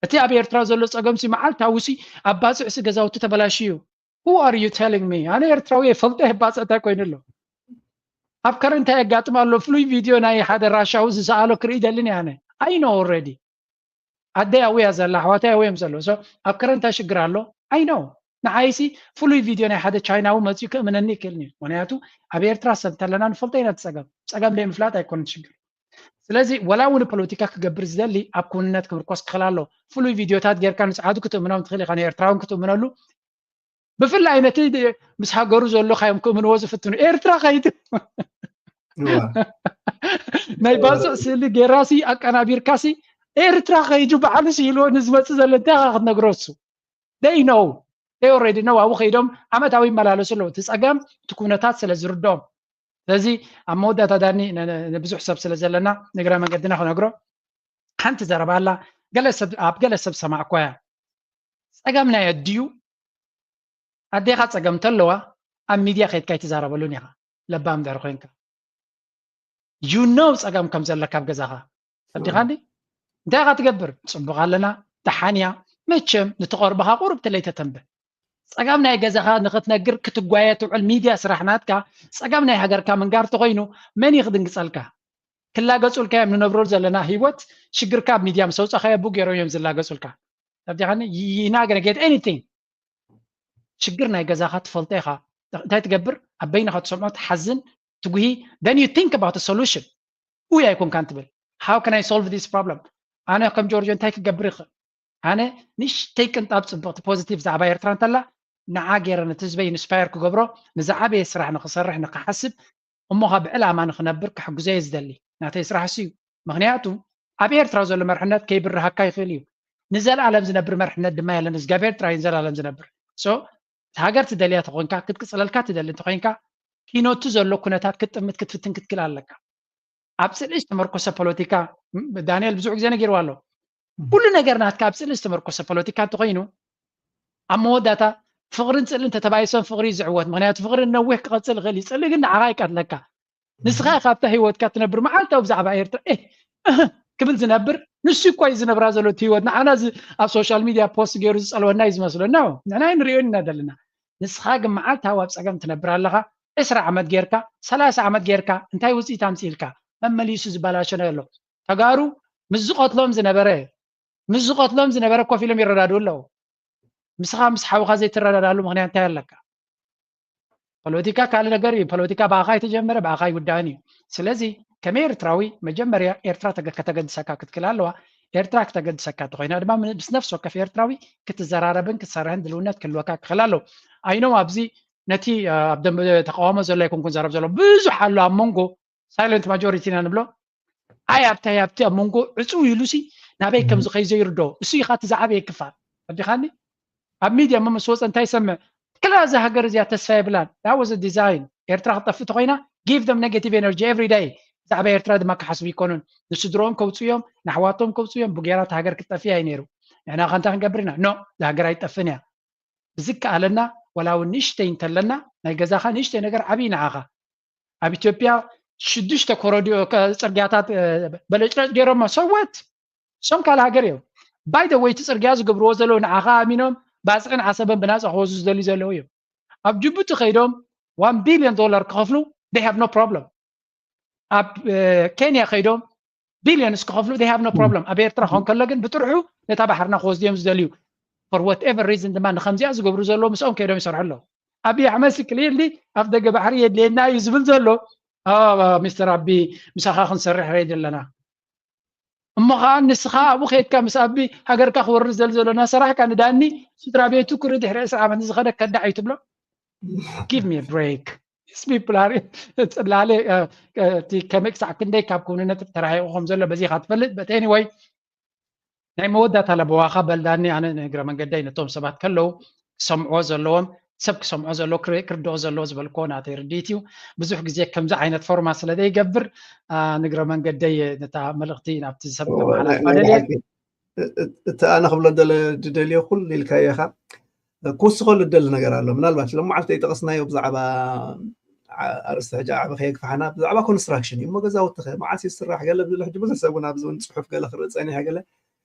እቲ ኣብ ኤርትራ ዘሎ ጸገምሲ መዓልታዊሲ ኣብ ባጽዕሲ ገዛውቲ ተበላሽዩ። Who are you telling me? ኣነ ኤርትራዊ እየ፣ ፈልጦ እየ፣ ባጽዕ እንታይ ኮይኑ ኣሎ? ኣብ ከረን እንታይ የጋጥም ኣሎ? ፍሉይ ቪድዮ ናይ ሓደ ራሻዊ ዝሰኣሎ ክርኢ ደልን እየ ኣነ። I know already። ኣደይ ኣብኡ እያ ዘላ፣ ኣሕዋተይ ኣብኡ እዮም ዘለዉ። So ኣብ ከረን እንታይ ሽግር ኣሎ? I know። ንዓይሲ ፍሉይ ቪድዮ ናይ ሓደ ቻይናዊ መጺኡ ክእምነኒ ይክእልኒ እዩ። ምክንያቱ ኣብ ኤርትራ ሰብ እንተለና ንፈልጦ ኢና እቲ ጸገም። ጸገም ደይ ምፍላጥ ኣይኮነን ሽግር። ስለዚ ወላ እውን ፖለቲካ ክገብር ዝደሊ ኣብ ክውንነት ክምርኮስ ክኽእል ኣሎ። ፍሉይ ቪድዮታት ጌርካ ንጸዓዱ ክትእምኖም ትኽእል ኢኻ፣ ንኤርትራውን ክትእምነሉ። ብፍላይ ነቲ ምስ ሃገሩ ዘሎ ካዮም ክእምንዎ ዝፍትኑ ኤርትራ ከይዱ ናይ ባጽዕ ስእሊ ጌራሲ ኣቀናቢርካሲ ኤርትራ ከይዱ ባዕሉ ስኢልዎ ንዝመጽእ ዘሎ እንታይ ኢኻ ክትነግሮ? እሱ they know they already know። ኣብኡ ከይዶም ዓመታዊ ይመላለሱ ኣለዉ። እቲ ጸገም እቲ ኩነታት ስለ ዝርድኦም። ስለዚ ኣብ መወዳእታ ዳኒ ንብዙሕ ሰብ ስለ ዘለና ንግረ መንገድና ክነግሮ ሓንቲ ዘረባ ኣላ። ገለ ሰብ ኣብ ገለ ሰብ ሰማዕኳያ። ጸገም ናይ ኣድዩ ኣዴኻ ጸገም እንተለዋ ኣብ ሚድያ ከይድካ ኣይትዛረበሉን ኢኻ። ለባም ድሕሪ ኮይንካ you know ጸገም ከም ዘለካ ኣብ ገዛኻ ኣዴኻ እንዲ እንታይ ኢኻ ትገብር? ጽቡቕ ኣለና፣ ደሓን እያ። መቸም ንተቐርበኻ ቁሩብ ተለይተተንብህ። ጸገም ናይ ገዛኻ ንኽትነግር ክትጓየ ትውዕል ሚድያ ስራሕ ናትካ። ጸገም ናይ ሃገርካ ምንጋር ተኾይኑ መን እዩ ክድንግጸልካ? ክላገጹልካ እዮም ንነብረሉ ዘለና ህይወት። ሽግርካ ኣብ ሚድያ ምስ ኣውጻኻዮ ብኡ ገይሮም እዮም ዝላገጹልካ። ተረዲኻኒ? You're not gonna get anything። ሽግር ናይ ገዛኻ ትፈልጦ ኢኻ። እንታይ ትገብር? ኣብ በይንኻ ትሰምዖ፣ ትሓዝን፣ ትጉሂ። Then you think about a solution። ውይ ኣይኮንካን ትብል። How can I solve this problem? ኣነ ከም ጆርጆ እንታይ ክገብር ይኽእል? ኣነ ንእሽተይ ቅንጣብ ጽብቕቲ ፖዚቲቭ ዛዕባ ኤርትራ እንተላ ንዓ ገይረ ነቲ ህዝበይ ኢንስፓየር ክገብሮ፣ ንዝዓበየ ስራሕ ንክሰርሕ ንክሓስብ፣ እሞ ካብ ብዕላማ ንክነብር ክሕግዞ እየ ዝደሊ። ናተይ ስራሕ እሱ እዩ። ምክንያቱ ኣብ ኤርትራ ዘሎ መርሕነት ከይብርሃካ ይኽእል እዩ። ንዘለኣለም ዝነብር መርሕነት ድማ የለን። እግዚኣብሔር ጥራይ ንዘለኣለም ዝነብር። So፣ እቲ ሃገር ትደልያ ተኾንካ፣ ክትቅጽለልካ ትደሊ እንተኾይንካ፣ ኪኖቱ ዘሎ ኩነታት ክትጥምት ክትፍትን ክትክል ኣለካ። ኣብ ጽልኢ ዝተመርኮሰ ፖለቲካ፣ ም-፣ ዳንኤል ብዙሕ ግዜ ነጊርዋ ኣሎ። ኩሉ ነገር ናትካ ኣብ ጽልኢ ዝተመርኮሰ ፖለቲካ እንተኾይኑ፣ ኣብ መወዳእታ ፍቕርን ጽልእን ተተባይሶም ፍቕሪ እዩ ዝዕወት። ምኽንያቱ ፍቕሪ ነዊሕ ክቐጽል ይኽእል እዩ። ጽልኢ ግን ንዓኻ ይቀትለካ። ንስኻ ኢኻ ኣብታ ህይወትካ ትነብር፣ መዓልታዊ ብዛዕባ ኤርትራ፣ "ኤህ፣ እህ" ክብል ዝነብር ንሱ እኮ እዩ ዝነብራ ዘሎ እቲ ህይወት። ንዓና እዚ ኣብ ሶሻል ሚድያ ፖስት ገይሩ ዝጸልወና እዩ ዝመስሎ። No፣ ንሕና ኣይንሪኦን ኢና ዘለና። ንስኻ ግን መዓልታዊ ኣብ ጸገም ትነብር ኣለኻ። ዕስራ ዓመት ጌርካ፣ ሰላሳ ዓመት ጌርካ፣ እንታይ ውጽኢት ኣምጺእልካ? መመሊሱ ዝበላሸ ነገር ኣሎ። ተጋሩ ምስ ዝቐትሎም ዝነበረ፣ ምስ ዝቐትሎም ዝነበረ ኮፍ ኢሎም ይረዳድኡ ኣለዉ። ምስኻ ምስ ሓውኻ ዘይትረዳዳሉ ምኽንያት እንታይ ኣለካ? ፖለቲካ ካልእ ነገር እዩ። ፖለቲካ ብኣኻ ኣይተጀመረ፣ ብኣኻ ኣይውዳእን እዩ። ስለዚ ከም ኤርትራዊ መጀመርያ ኤርትራ ተገ-፣ ከተገድሰካ ክትክእል ኣለዋ። ኤርትራ ክተገድሰካ እንተኾይና ድማ ምስ ነፍሲ ወከፍ ኤርትራዊ ክትዘራረብን ክትሰርሕን ድልውነት ክህልወካ ክኽእል ኣለዎ። ኣይኖም ኣብዚ ነቲ፣ አ፣ ኣብ ደንበ ተቃውሞ ዘሎ ኣይኮንኩን ዘረብ ዘሎ፣ ብዙሕ ኣሎ ኣብ መንጎ ሳይለንት ማጆሪቲ ኢና ንብሎ። ኣይ ኣብታይ ኣብቲ ኣብ መንጎ ዕጹው ኢሉሲ ናበይ ከም ዝኸይ ዘይርዶ። እሱ ኢኻ እቲ ዝዓበየ ክፋል። ረዲኻኒ? ኣብ ሚድያ እሞ ምስ ወጸ እንታይ ይሰምዕ? ክላ እዛ ሃገር እዚኣ ተስፋ የብላን። That was a design። ኤርትራ ክትጠፍእ ተኾይና፣ give them negative energy every day። ብዛዕባ ኤርትራ ድማ ክሓስቡ ይኮኑን። ንስድሮኦም ከውጽኡ እዮም፣ ንኣሕዋቶም ከውጽኡ እዮም፣ ብጌራ እታ ሃገር ክትጠፍእ እያ ነይሩ። ንሕና ከ እንታይ ክንገብር ኢና? ኖ፣ እዛ ሃገር ኣይትጠፍእን እያ። ብዝከኣለና፣ ወላ እውን ንእሽተይ እንተለና፣ ናይ ገዛኻ ንእሽተይ ነገር ዓብዪ ንዓኻ። ኣብ ኢትዮጵያ ሽዱሽተ ኮረዲዮ ከ-፣ ጽርግያታት፣ እ፣ በለጭለጭ ገይሮሞ። So what? እሶም ካልእ ሃገር እዮም። By the way፣ እቲ ጽርግያ ዝገብርዎ ዘለዉ ንዓኻ ኣሚኖም ባጽዕን ዓሰብን ብናጻ ክወስዱ ዝደልዩ ዘለዉ እዮም። ኣብ ጅቡቲ ከይዶም ዋን ቢልዮን ዶላር ክኸፍሉ፣ they have no problem። ኣብ፣ እ፣ ኬንያ ከይዶም ቢልዮንስ ክኸፍሉ፣ they have no problem። ኣብ ኤርትራ ክኾን ከሎ ግን ብጥርሑ ነታ ባሕርና ክወስዱ እዮም ዝደልዩ። For whatever reason ድማ ንኸምዚኣ ዝገብሩ ዘለዉ ምስኦም ከይዶም ይሰርሑ ኣለዉ። ኣብይ ኣሕመድ ሲ ክሊርሊ ኣብ ደገ ባሕሪ የድልየና እዩ ዝብል ዘሎ። ኣ፣ ሚስተር ኣቢ፣ ምሳኻ ክንሰርሕ ሬዲ ኣለና። እሞ ኸዓ ንስኻ ኣብኡ ከይድካ ምስ ኣቢ ሃገርካ ክወርድ ዘል ዘሎ እናሰራሕካ ንዳኒ ስድራ ቤቱ ክርኢ ድሕሪ ዕስራ ዓመት ንዝኸደ ከዳዕ እዩ ትብሎ? Give me a break። These people are ጽላለ፣ እ፣ እ፣ እቲ ከመይ ክሳዕ ክንደይ ካብ ክውንነት ተራሒቑ ከም ዘሎ በዚ ኢኻ ትፈልጥ። But anyway፣ ናይ መወዳእታ ለበዋኻ በል ዳኒ፣ ኣነ ንእግረ መንገደይ ነቶም ሰባት ከለዉ ክሰምዕዎ ዘለዎም፣ ሰብ ክሰምዖ ዘለዎ፣ ክር-፣ ክርድኦ ዘለዎ ዝበልክዎ ናተይ ርድኢት እዩ። ብዙሕ ግዜ ከምዚ ዓይነት ፎርማት ስለ ዘይገብር፣ ኣ፣ ንእግረ መንገደይ ነታ መልእኽቲ ናብቲ ሰብ እወ፣ ከመሓላልፋ ናይ፣ ናይ ደልየ። ብሓቂ። እ-፣ እ-፣ እቲ ኣነ ክብሎ ደለ-፣ ዝደልዮ ኩሉ ኢልካዮ ኢኻ። ክውስኸሉ ዝደሊ ነገር ኣሎ። ምናልባት ሎም መዓልቲ ዘይጠቐስናዮ ብዛዕባ ዓ-፣ ኣርእስቲ ሕጂ ዓቢ ከየግፋሕና፣ ብዛዕባ ኮንስትራክሽን እዩ። እሞ ገዛውቲ ኸ መዓስ እዩ ዝስራሕ? ገለ ዝብል ሕጂ ብዙሕ ሰብ እውን ኣብዚ እውን ጽሑፍ ገለ ክርኢ ጸኒሐ ገለ።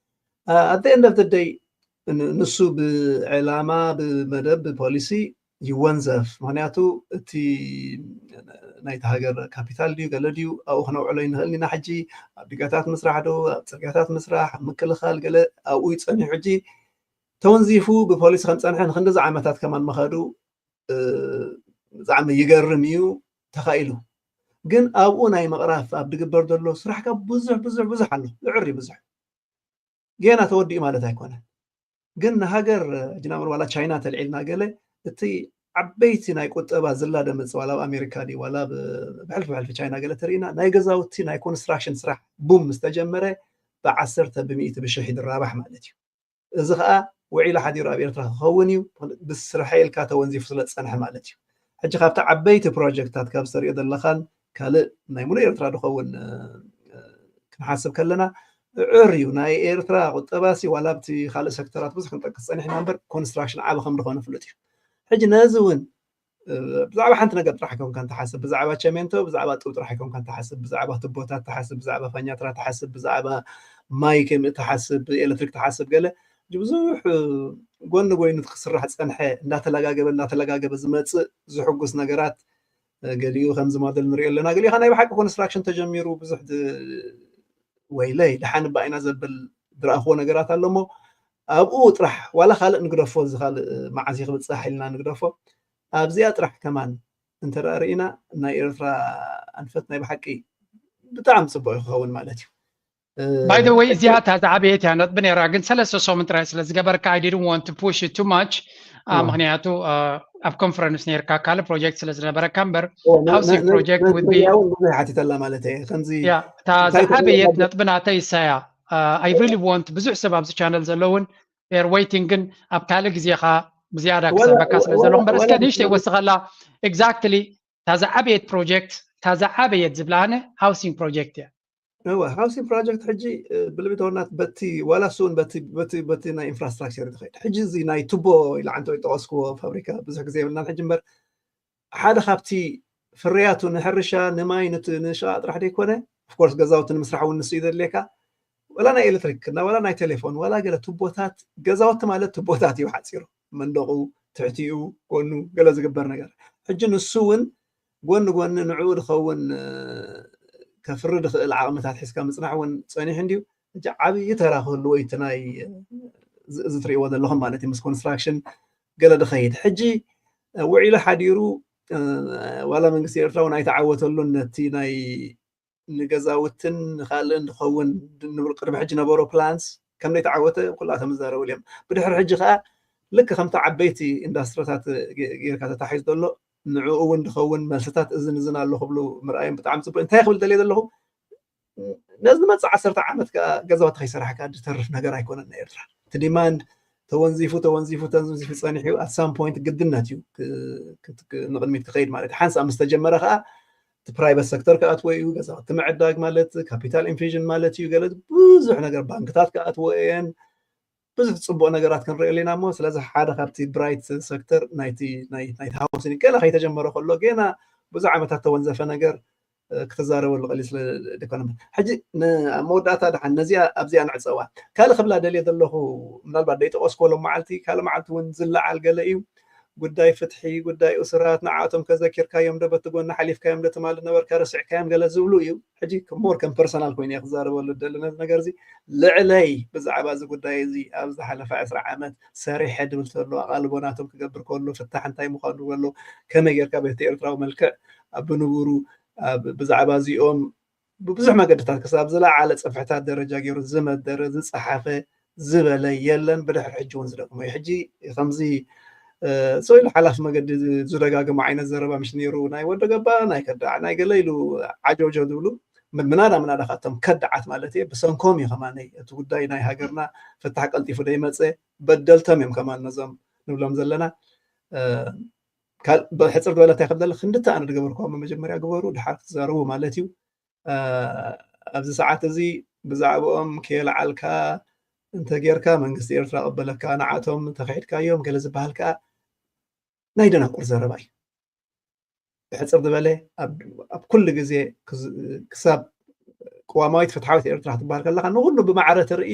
ኣ-፣ at the end of the day፣ ን-፣ ንሱ ብዕላማ፣ ብመደብ፣ ብፖሊሲ ይወንዘፍ። ምኽንያቱ እቲ ናይቲ ሃገር ካፒታል ድዩ፣ ገለ ድዩ፣ ኣብኡ ክነውዕሎ ይንኽእል ኢና። ሕጂ ኣብ ዲጋታት ምስራሕ ዶ፣ ኣብ ጽርግያታት ምስራሕ፣ ኣብ ምክልኻል ገለ ኣብኡ እዩ ጸኒሑ። ሕጂ ተወንዚፉ ብፖሊሲ ከም ጸንሐ ንክንድዚ ዓመታት ከማን ምኸዱ፣ እ፣ ብጣዕሚ ይገርም እዩ፣ ተኻኢሉ። ግን ኣብኡ ናይ ምቕራፍ ኣብ ድግበር ዘሎ ስራሕ ካብ ብዙሕ፣ ብዙሕ፣ ብዙሕ ኣሎ። ዝዕሪ ብዙሕ። ጌና ተወዲኡ ማለት ኣይኮነን። ግን ንሃገር፣ እ፣ ጅናምር ዋላ ቻይና ተልዒልና ገለ፣ እቲ ዓበይቲ ናይ ቁጠባ ዝላደ መጽእ ዋላ ኣብ ኣሜሪካ ድዩ፣ ዋላ ብ-፣ ብሕልፊ ብሕልፊ ቻይና ገለ ተርኢና፣ ናይ ገዛውቲ ናይ ኮንስትራክሽን ስራሕ ቡም ምስ ተጀመረ፣ ብዓሰርተ፣ ብሚእቲ፣ ብሽሕ እዩ ዝራባሕ ማለት እዩ። እዚ ኸኣ ውዒሉ ሓዲሩ ኣብ ኤርትራ ክኸውን እዩ። ብስርሐ ኢልካ ተወንዚፉ ስለ ዝጸንሐ ማለት እዩ። ሕጂ ካብቲ ዓበይቲ ፕሮጀክትታት ካብ ዝተሪኦ ዘለኻን ካልእ ናይ ሙሉእ ኤርትራ ዝኸውን፣ እ፣ ክንሓስብ ከለና፣ ዕር እዩ። ናይ ኤርትራ ቁጠባሲ ዋላ ኣብቲ ካልእ ሴክተራት ብዙሕ ክንጠቅስ ጸኒሕና እምበር ኮንስትራክሽን ዓቢ ከም ዝኾነ ፍሉጥ እዩ። ሕጂ ነዚ እውን እ፣ ብዛዕባ ሓንቲ ነገር ጥራሕ ኣይኮንካን ትሓስብ፣ ብዛዕባ ቸሜንቶ፣ ብዛዕባ ጡብ ጥራሕ ኣይኮንካን ትሓስብ፣ ብዛዕባ ቱቦታት ትሓስብ፣ ብዛዕባ ፋኛትራ ትሓስብ፣ ብዛዕባ ማይ ከምኡ ትሓስብ፣ ኤሌክትሪክ ትሓስብ፣ ገለ ብዙሕ፣ እ፣ ጎኒ ጎይኑ ክስራሕ ዝጸንሐ እንዳተለጋገበ፣ እንዳተለጋገበ ዝመጽእ ዝሕጉስ ነገራት፣ እ፣ ገሊኡ ከምዚ ሞዴል ንሪኦ ኣለና፣ ገሊኡ ከኣ ናይ ብሓቂ ኮንስትራክሽን ተጀሚሩ ብዙሕ ድ-፣ ወይለይ ደሓን እባ ኢና ዘብል ዝረኣኽዎ ነገራት ኣሎ እሞ ኣብኡ ጥራሕ ዋላ ካልእ ንግደፎ፣ እዚ ካልእ መዓስ እዩ ክብጻሕ ኢልና ንግደፎ፣ ኣብዚኣ ጥራሕ ከማን እንተ ደኣ ርኢና፣ ናይ ኤርትራ ኣንፈት ናይ ብሓቂ ብጣዕሚ ጽቡቕ እዩ ክኸውን ማለት እዩ። እ፣ By the way፣ እዚኣ እታ ዝዓበየት እያ ነጥቢ ነይራ፣ ግን ሰለስተ ሰሙን ጥራይ ስለ ዝገበርካ፣ I didn't want to push it too much። ምክንያቱ ኣብ ኮንፈረንስ ነርካ ካልእ ፕሮጀክት ስለ ዝነበረካ እምበር ሃውሲንግ ፕሮጀክት ውድ ቢ ያውን ብዙሕ ሓቲተላ ማለት እየ ከምዚ ያ እታ ዝዓበየት ነጥቢ ናተይ እሳያ I really want ብዙሕ ሰብ ኣብዚ ቻነል ዘለውን ር ወይቲንግ ግን ኣብ ካልእ ግዜኻ ብዝያዳ ክሰበካ ስለ ዘሎ እምበር እስከ ንእሽተይ ወስኸላ exactly እታ ዝዓበየት ፕሮጀክት እታ ዝዓበየት ዝብላ ኣነ ሃውሲንግ ፕሮጀክት እያ እወ ሃውሲንግ ፕሮጀክት ሕጂ ብልቢ ተወናት በቲ ዋላ እሱ እውን በቲ በቲ በቲ ናይ ኢንፍራስትራክቸር ትኸይድ ሕጂ እዚ ናይ ቱቦ ኢላ ዓንተ ይጠቐስክዎ ፋብሪካ ብዙሕ ግዜ የብልናን ሕጂ እምበር ሓደ ካብቲ ፍርያቱ ንሕርሻ ንማይ ንሸቓ ጥራሕ ዘይኮነ ኦፍኮርስ ገዛውቲ ንምስራሕ እውን ንሱ ይደድልየካ ወላ ናይ ኤሌክትሪክ እና ወላ ናይ ቴሌፎን ወላ ገለ ቱቦታት ገዛውቲ ማለት ቱቦታት እዩ ሓፂሩ መንደቑ ትሕቲኡ ጎኑ ገለ ዝግበር ነገር ሕጂ ንሱ እውን ጎኒ ጎኒ ንዕኡ ዝኸውን ከፍሪ ዝኽእል ዓቕምታት ሒዝካ ምፅናሕ እውን ፀኒሑ እንድዩ ሕጂ ዓብዪ ተራ ክህልዎ እዩ እቲ ናይ እዚ ትሪእዎ ዘለኹም ማለት እዩ ምስ ኮንስትራክሽን ገለ ዝኸይድ ሕጂ ውዒሉ ሓዲሩ ዋላ መንግስቲ ኤርትራ እውን ኣይተዓወተሉን ነቲ ናይ ንገዛውትን ንካልእን ዝኸውን ንብል ቅድሚ ሕጂ ነበሮ ፕላንስ ከም ዘይተዓወተ ኩላቶም ዝዛረብሉ እዮም ብድሕሪ ሕጂ ከዓ ልክ ከምቲ ዓበይቲ ኢንዳስትሪታት ጌርካ ተታሒዝ ዘሎ ንዕኡ እውን ዝኸውን መልስታት እዝን እዝን ኣሎ ክብሉ ምርኣዮም ብጣዕሚ ፅቡቅ እንታይ ክብል ደልየ ዘለኹ ነዚ ዝመፅእ ዓሰርተ ዓመት ከዓ ገዛውቲ ከይሰራሕካ ዝተርፍ ነገር ኣይኮነን ናይ ኤርትራ እቲ ዲማንድ ተወንዚፉ ተወንዚፉ ተወንዚፉ ፀኒሑ at some point ግድነት እዩ ንቅድሚት ክኸይድ ማለት እዩ ሓንሳብ ምስ ተጀመረ ከዓ እቲ ፕራይቨት ሰክተር ክኣትዎ እዩ ገዛውቲ ምዕዳግ ማለት ካፒታል ኢንፊዥን ማለት እዩ ገለ ብዙሕ ነገር ባንክታት ክኣትዎ እየን ብዙሕ ፅቡቅ ነገራት ክንሪኦ ኣለና እሞ ስለዚ ሓደ ካብቲ ብራይት ሰክተር ናይቲ ናይቲ ሃውሲንግ ገና ከይተጀመረ ከሎ ገና ብዙሕ ዓመታት ተወንዘፈ ነገር ክትዛረበሉ ቀሊል ስለ ደኮነ ሕጂ ኣብ መወዳእታ ደሓን ነዚኣ ኣብዚኣ ንዕፀዋ ካልእ ክብላ ደልየ ዘለኹ ምናልባት ደይጠቀስኮ ሎም መዓልቲ ካልእ መዓልቲ እውን ዝለዓል ገለ እዩ ጉዳይ ፍትሒ ጉዳይ እሱራት ንዓቶም ከዘኪርካዮም ዶ በቲ ጎኒ ሓሊፍካዮም ዶ ትማል ነበርካ ረስዕካዮም ገለ ዝብሉ እዩ ሕጂ ሞር ከም ፐርሰናል ኮይኑ እየ ክዛረበሉ ደሊ ነዚ ነገር እዚ ልዕለይ ብዛዕባ እዚ ጉዳይ እዚ ኣብ ዝሓለፈ ዕስራ ዓመት ሰሪሐ ድብል ተሎ ኣቓልቦ ናቶም ክገብር ከሎ ፍታሕ እንታይ ምዃኑ ከሎ ከመይ ጌርካ ቤት ኤርትራዊ መልክዕ ኣብ ብንቡሩ ብዛዕባ እዚኦም ብብዙሕ መገድታት ክሳብ ዝለዓለ ፅፍሕታት ደረጃ ገይሩ ዝመደረ ዝፀሓፈ ዝበለ የለን ብድሕሪ ሕጂ እውን ዝደግሞ እዩ ሕጂ ከምዚ ሰው ኢሉ ሓላፍ መገዲ ዝደጋግሞ ዓይነት ዘረባ ምሽ ነይሩ ናይ ወደ ገባ ናይ ከዳዕ ናይ ገለ ኢሉ ዓጆጆ ዝብሉ ምናዳ ምናዳ ካብቶም ከዳዓት ማለት እየ ብሰንኮም እዩ ከማነይ እቲ ጉዳይ ናይ ሃገርና ፍታሕ ቀልጢፉ ደይመፀ በደልቶም እዮም ከማን ነዞም ንብሎም ዘለና ብሕፅር ዝበለ እንታይ ከም ዘለ ክንድቲ ኣነ ዝገበርኩዎም መጀመርያ ግበሩ ድሓር ክትዛረቡ ማለት እዩ ኣብዚ ሰዓት እዚ ብዛዕባኦም ከየልዓልካ እንተ ጌርካ መንግስቲ ኤርትራ ቅበለካ ንዓቶም እንተኸሒድካዮም ገለ ዝበሃል ከዓ ናይ ደናቁር ዘረባ እዩ ብሕፅር ዝበለ ኣብ ኩሉ ግዜ ክሳብ ቅዋማዊት ፍትሓዊት ኤርትራ ክትበሃል ከለካ ንኩሉ ብማዕረ ትርኢ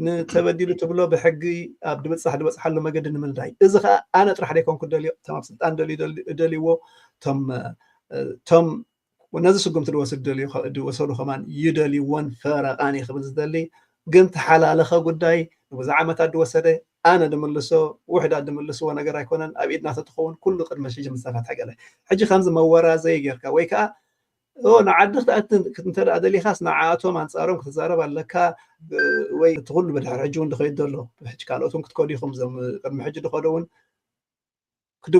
ንተበዲሉ ትብሎ ብሕጊ ኣብ ድብፃሕ ድበፅሓሉ መገዲ ንምንዳይ እዚ ከዓ ኣነ ጥራሕ ደይኮንኩ ደልዮ እቶም ኣብ ስልጣን ደልይዎ ቶም ነዚ ስጉምቲ ድወስድ ድወሰዱ ከማን ይደልይዎን ፈረቓን ክብል ዝደሊ ግን ተሓላለኸ ጉዳይ ንብዙሕ ዓመታት ድወሰደ ኣነ ድምልሶ ውሕዳት ድምልስዎ ነገር ኣይኮነን ኣብ ኢድና ተትኸውን ኩሉ ቅድሚ ሕጂ ምዝተፈትሐ ገለ ሕጂ ከምዚ መወራዘይ ጌርካ ወይ ከዓ ንዓዲ ክትኣቲ እንተ ደሊኻስ ንዓኣቶም ኣንፃሮም ክትዛረብ ኣለካ ወይ እቲ ኩሉ ብድሕሪ ሕጂ እውን ድኸይድ ዘሎ ሕጂ ካልኦት እውን ክትከዱ ኢኹም ዞም ቅድሚ ሕጂ ድኸዶ እውን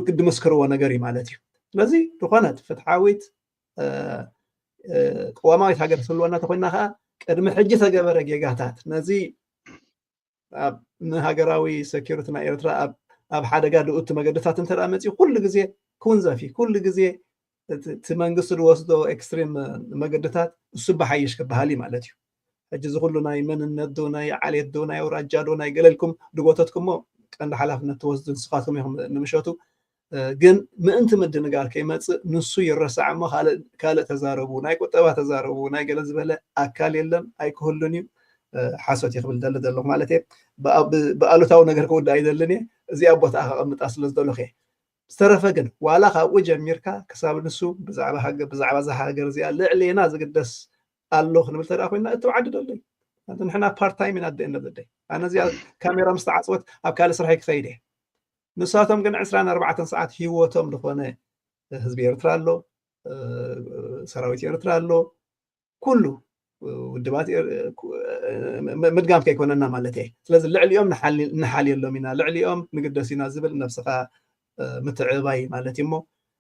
ክድመስክርዎ ነገር እዩ ማለት እዩ ስለዚ ዝኾነት ፍትሓዊት ቅዋማዊት ሃገር ትህልወና ተኮይና ከዓ ቅድሚ ሕጂ ተገበረ ጌጋታት ነዚ ንሃገራዊ ሰኪሪቲ ናይ ኤርትራ ኣብ ሓደጋ ድኡቲ መገድታት እንተ መፅኡ ኩሉ ግዜ ክውንዘፍ እዩ ኩሉ ግዜ እቲ መንግስቲ ዝወስዶ ኤክስትሪም መገድታት እሱ ብሓይሽ ክበሃል እዩ ማለት እዩ ሕጂ እዚ ኩሉ ናይ መንነት ዶ ናይ ዓሌት ዶ ናይ ኣውራጃ ዶ ናይ ገለልኩም ድጎተትኩሞ ቀንዲ ሓላፍነት ትወስዱ ንስኻትኩም ኢኹም ንምሸቱ ግን ምእንቲ ምድንጋር ከይመፅእ ንሱ ይረሳዕ እሞ ካልእ ተዛረቡ ናይ ቁጠባ ተዛረቡ ናይ ገለ ዝበለ ኣካል የለን ኣይክህሉን እዩ ሓሶት ይክብል ደሊ ዘለኹ ማለት እየ ብኣሉታዊ ነገር ክውዳእ ኣይደልን እየ እዚኣ ቦታኣ ከቐምጣ ስለ ዝደለኹ እየ ዝተረፈ ግን ዋላ ካብኡ ጀሚርካ ክሳብ ንሱ ብዛዕባ ሃገር ብዛዕባ እዛ ሃገር እዚኣ ልዕሌና ዝግደስ ኣሎ ክንብል ተደኣ ኮይና እትብ ዓዲ ደሎ እዩ ንሕና ፓርት ታይም ኢና ደይ ኣነ እዚኣ ካሜራ ምስ ተዓፅወት ኣብ ካልእ ስራሕ ክኸይድ እየ ንሳቶም ግን ዕስራን ኣርባዕተን ሰዓት ህይወቶም ዝኾነ ህዝቢ ኤርትራ ኣሎ ሰራዊት ኤርትራ ኣሎ ኩሉ ውድባት ምድጋም ከይኮነና ማለት እየ። ስለዚ ልዕሊኦም ንሓልየሎም ኢና፣ ልዕሊኦም ንግደስ ኢና ዝብል ነብስኻ ምትዕባይ ማለት እዩ። እሞ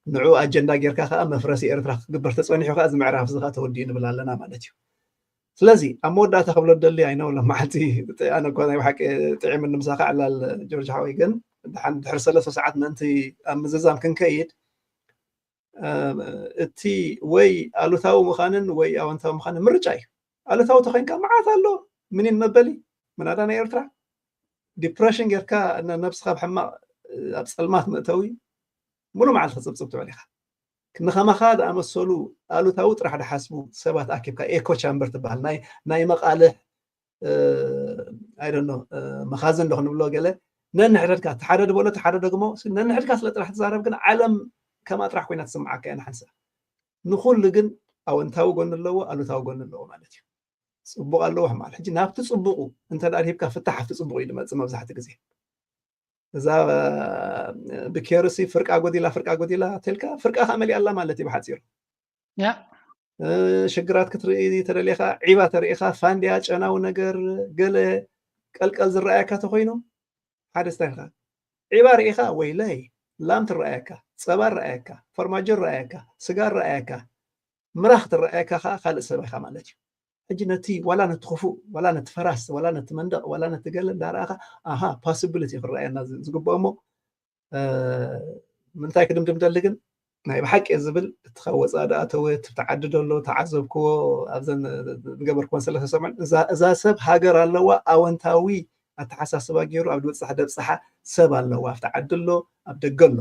ንዑ ኣጀንዳ ጌርካ ከዓ መፍረሲ ኤርትራ ክግበር ተፀኒሑ ከዓ እዚ ምዕራፍ እዚ ከዓ ተወዲኡ ንብል ኣለና ማለት እዩ። ስለዚ ኣብ መወዳእታ ክብሎ ደሊ ኣይነው ለማዓልቲ ኣነ እኳ ናይ ብሓቂ ጥዒምኒ ምሳኻ ዕላል ጆርጅ ሓወይ፣ ግን ድሓን ድሕሪ ሰለስተ ሰዓት ምእንቲ ኣብ ምዝዛም ክንከይድ እቲ ወይ ኣሉታዊ ምዃንን ወይ ኣወንታዊ ምዃንን ምርጫ እዩ። ኣሉታዊ ተኮይንካ መዓት ኣሎ ምኒን መበሊ ምናዳ ናይ ኤርትራ ዲፕሬሽን ጌርካ ነብስኻ ብሕማቕ ኣብ ፀልማት መእተዊ ሙሉ መዓልቲ ክፅብፅብ ትውዕል ኢኻ። ንኸማኻ ዝኣመሰሉ ኣሉታዊ ጥራሕ ዝሓስቡ ሰባት ኣኪብካ ኤኮ ቻምበር ትበሃል ናይ መቃልሕ ኣይደኖ መኻዝን ዶ ክንብሎ ገለ ነንሕደድካ ተሓደ ድበሎ ተሓደ ደግሞ ነንሕድካ ስለ ጥራሕ ትዛረብ ግን ዓለም ከማ ጥራሕ ኮይና ትስምዓካ እያ ንሓንሳ ንኩሉ ግን ኣወንታዊ ጎኒ ኣለዎ ኣሉታዊ ጎኒ ኣለዎ ማለት እዩ። ፅቡቅ ኣለዎ ማለት ሕጂ ናብቲ ፅቡቁ እንተ ሂብካ ፍታሕ ኣብቲ ፅቡቅ እዩ ድመፅእ መብዛሕቲ ግዜ እዛ ብኬርሲ ፍርቃ ጎዲላ ፍርቃ ጎዲላ ተልካ ፍርቃ ከኣ መሊኣ ኣላ ማለት እዩ ብሓፂሩ። ሽግራት ክትርኢ ተደሊኻ ዒባ ተርእኻ ፋንድያ ጨናዊ ነገር ገለ ቀልቀል ዝረኣየካ ተኮይኑ ሓደ ስታይልካ ዒባ ርኢኻ ወይለይ ላም ትረኣየካ፣ ፀባ ረኣየካ፣ ፈርማጆ ረኣየካ፣ ስጋ ረኣየካ፣ ምራኽ ትረኣየካ ከዓ ካልእ ሰብ ኢኻ ማለት እዩ። ሕጂ ነቲ ዋላ ነቲ ክፉእ ዋላ ነቲ ፈራስ ዋላ ነቲ መንደቕ ዋላ ነቲ ገለ እንዳረኣኻ ኣሃ ፓስብልቲ ክረኣየና ዝግብኦ እሞ ምንታይ ክድምድም ደሊ ግን ናይ ብሓቂ ዝብል እቲ ካብ ወፃኢ ደኣ ተወ እቲ ተዓዲ ደሎ ተዓዘብክዎ ኣብዘን ዝገበርክወን ሰለስተ ሰሙን እዛ ሰብ ሃገር ኣለዋ ኣወንታዊ ኣተሓሳስባ ገይሩ ኣብ ዝበፅሓ ደብፅሓ ሰብ ኣለዋ ኣብቲ ዓዲ ኣሎ ኣብ ደገ ኣሎ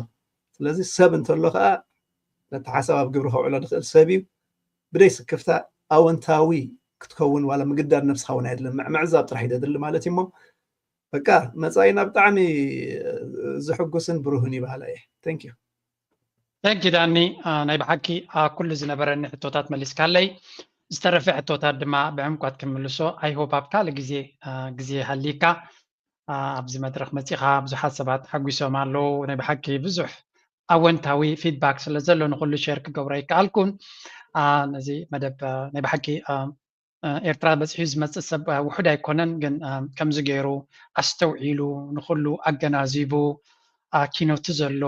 ስለዚ ሰብ እንተሎ ከዓ ነቲ ሓሳብ ኣብ ግብሪ ከውዕሎ ዝኽእል ሰብ እዩ ብደይ ስክፍታ ኣወንታዊ ክትከውን ዋላ ምግዳድ ነብስኻ እውን ኣይድልን ምዕዛብ ጥራሕ ይደድሊ ማለት እዩ እሞ በቃ መፃኢና ብጣዕሚ ዝሕጉስን ብሩህን ይባሃላ እየ thank you thank you ዳኒ ናይ ብሓቂ ኩሉ ዝነበረኒ ሕቶታት መሊስካለይ ዝተረፈ ሕቶታት ድማ ብዕምቋት ክምልሶ I hope ኣብ ካልእ ግዜ ግዜ ሃሊካ ኣብዚ መድረክ መፂኻ ብዙሓት ሰባት ሓጒሶም ኣለዉ ናይ ብሓቂ ብዙሕ ኣወንታዊ feedback ስለ ዘሎ ንኩሉ share ክገብሮ ኣይከኣልኩን ነዚ መደብ ናይ ብሓቂ ኤርትራ በፂሑ ዝመፅእ ሰብ ውሑድ ኣይኮነን ግን ከምዚ ገይሩ ኣስተውዒሉ ንኩሉ ኣገናዚቡ ኪኖቲ ዘሎ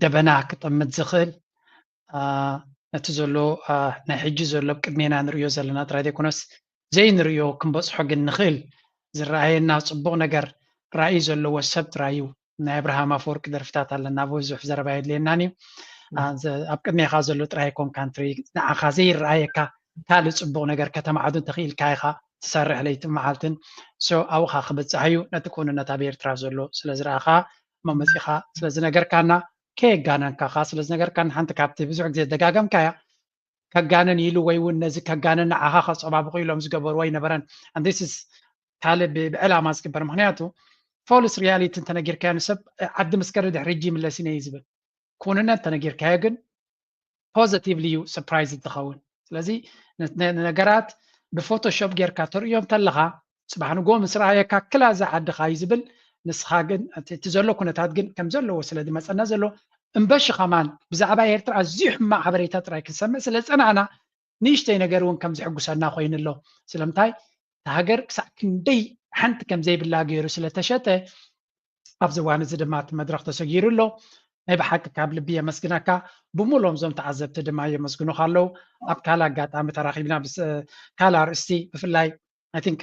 ደበና ክጠምት ዝኽእል ነቲ ዘሎ ናይ ሕጂ ዘሎ ኣብ ቅድሜና ንርእዮ ዘለና ጥራይ ዘይኮነስ ዘይንርእዮ ክንበፅሖ ግን ንኽእል ዝረኣየና ፅቡቕ ነገር ራእይ ዘለዎ ሰብ ጥራይ እዩ ናይ ኣብርሃም ኣፈወርቂ ደርፍታት ኣለና ብዙሕ ዘረባ የድልየናን እዩ ኣብ ቅድሜኻ ዘሎ ጥራይ ኮንካ ንትርኢ ንዓኻ ዘይረኣየካ ካልእ ፅቡቕ ነገር ከተማዕዱ እንተኽኢልካ ኢኻ ትሰርሕ ለይትን መዓልትን so ኣብኻ ክበፅሕ እዩ ነቲ ክውንነት ኣብ ኤርትራ ዘሎ ስለ ዝረኣኻ እሞ መፂኻ ስለ ዝነገርካና ከየጋነንካ ከዓ ስለ ዝነገርካና ሓንቲ ካብቲ ብዙሕ ግዜ ደጋገምካያ ከጋንን ኢሉ ወይ እውን ነዚ ከጋንን ንዓኻ ከፀባብቑ ኢሎም ዝገበርዎ ኣይነበረን this is ካልእ ብዕላማ ዝግበር ምክንያቱ false reality እንተነጊርካዮ ንሰብ ዓዲ ምስ ከደ ድሕሪ ሕጂ ይምለስ ኢነ እዩ ዝብል ክውንነት እንተነጊርካዮ ግን positively እዩ surprise ትኸውን ስለዚ ነገራት ብፎቶሾፕ ጌርካ ተርእዮም ተለኻ ፅባሕ ንጎ ምስ ረኣየካ ክላ እዛ ዓድኻ እዩ ዝብል ንስኻ ግን እቲ ዘሎ ኩነታት ግን ከም ዘለዎ ስለ ዝመፀና ዘሎ እምበሺ ከማን ብዛዕባ ኤርትራ ኣዝዩ ሕማቕ ሓበሬታ ጥራይ ክንሰምዕ ስለ ዝፀናዕና ንእሽተይ ነገር እውን ከም ዝሕጉሰና ኮይኑ ኣሎ ስለምንታይ እታ ሃገር ክሳዕ ክንደይ ሓንቲ ከም ዘይብላ ገይሩ ስለተሸጠ ኣብዚ እዋን እዚ ድማ እቲ መድረክ ተሰጊሩ ኣሎ ናይ ብሓቂ ካብ ልቢ የመስግነካ ብሙሎም ዞም ተዓዘብቲ ድማ የመስግኑካ ኣለዉ ኣብ ካልእ ኣጋጣሚ ተራኪብና ካልእ ኣርእስቲ ብፍላይ I think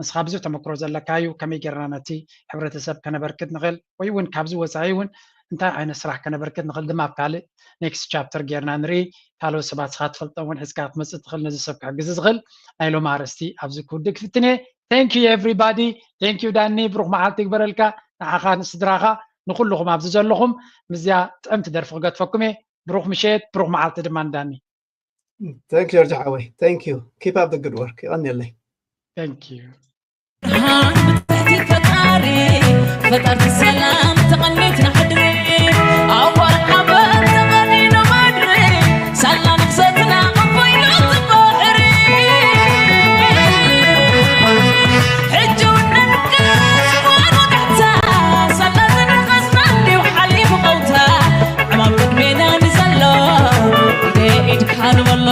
ንስኻ ብዙሕ ተመክሮ ዘለካ እዩ ከመይ ጌርና ነቲ ሕብረተሰብ ከነበርክት ንኽእል ወይ እውን ካብዚ ወፃኢ እውን እንታይ ዓይነት ስራሕ ከነበርክት ንኽእል ድማ ኣብ ካልእ next chapter ጌርና ንርኢ ካልኦት ሰባት ስኻ ትፈልጦም እውን ሒዝካ ክትመፅእ ትኽእል ነዚ ሰብ ክሕግዝ ዝኽእል ናይ ሎም ኣርእስቲ ኣብዚ ክውድእ ክፍትን እየ thank you everybody thank you ዳኒ ብሩክ መዓልቲ ይግበረልካ ንዓኻ ንስድራኻ ንኩልኹም ኣብዚ ዘለኹም ምዝያ ጥዕምቲ ደርፊ ክገድፈኩም እየ ብሩክ ምሸት ብሩክ መዓልቲ ድማ ንዳኒ thank you ርጅ ሓወይ thank you keep up the good work ይቐንየለይ thank you ፈጣሪ ፈጣርቲ ሰላም ተቐኒት ንሕድሪ ኣዋር ሓበን ተቐኒኖ ማድሪ ሳላ ንክሰትና ኣቦይና ትባሕሪ ሕጂ ውነንካ ዋኖ ጋሕታ ሳላ ዝነኸስና እንዲሁ ሓሊፉ ቀውታ ዕማም ቅድሜና ንዘሎ ኢደ ኢድካ ንበሎ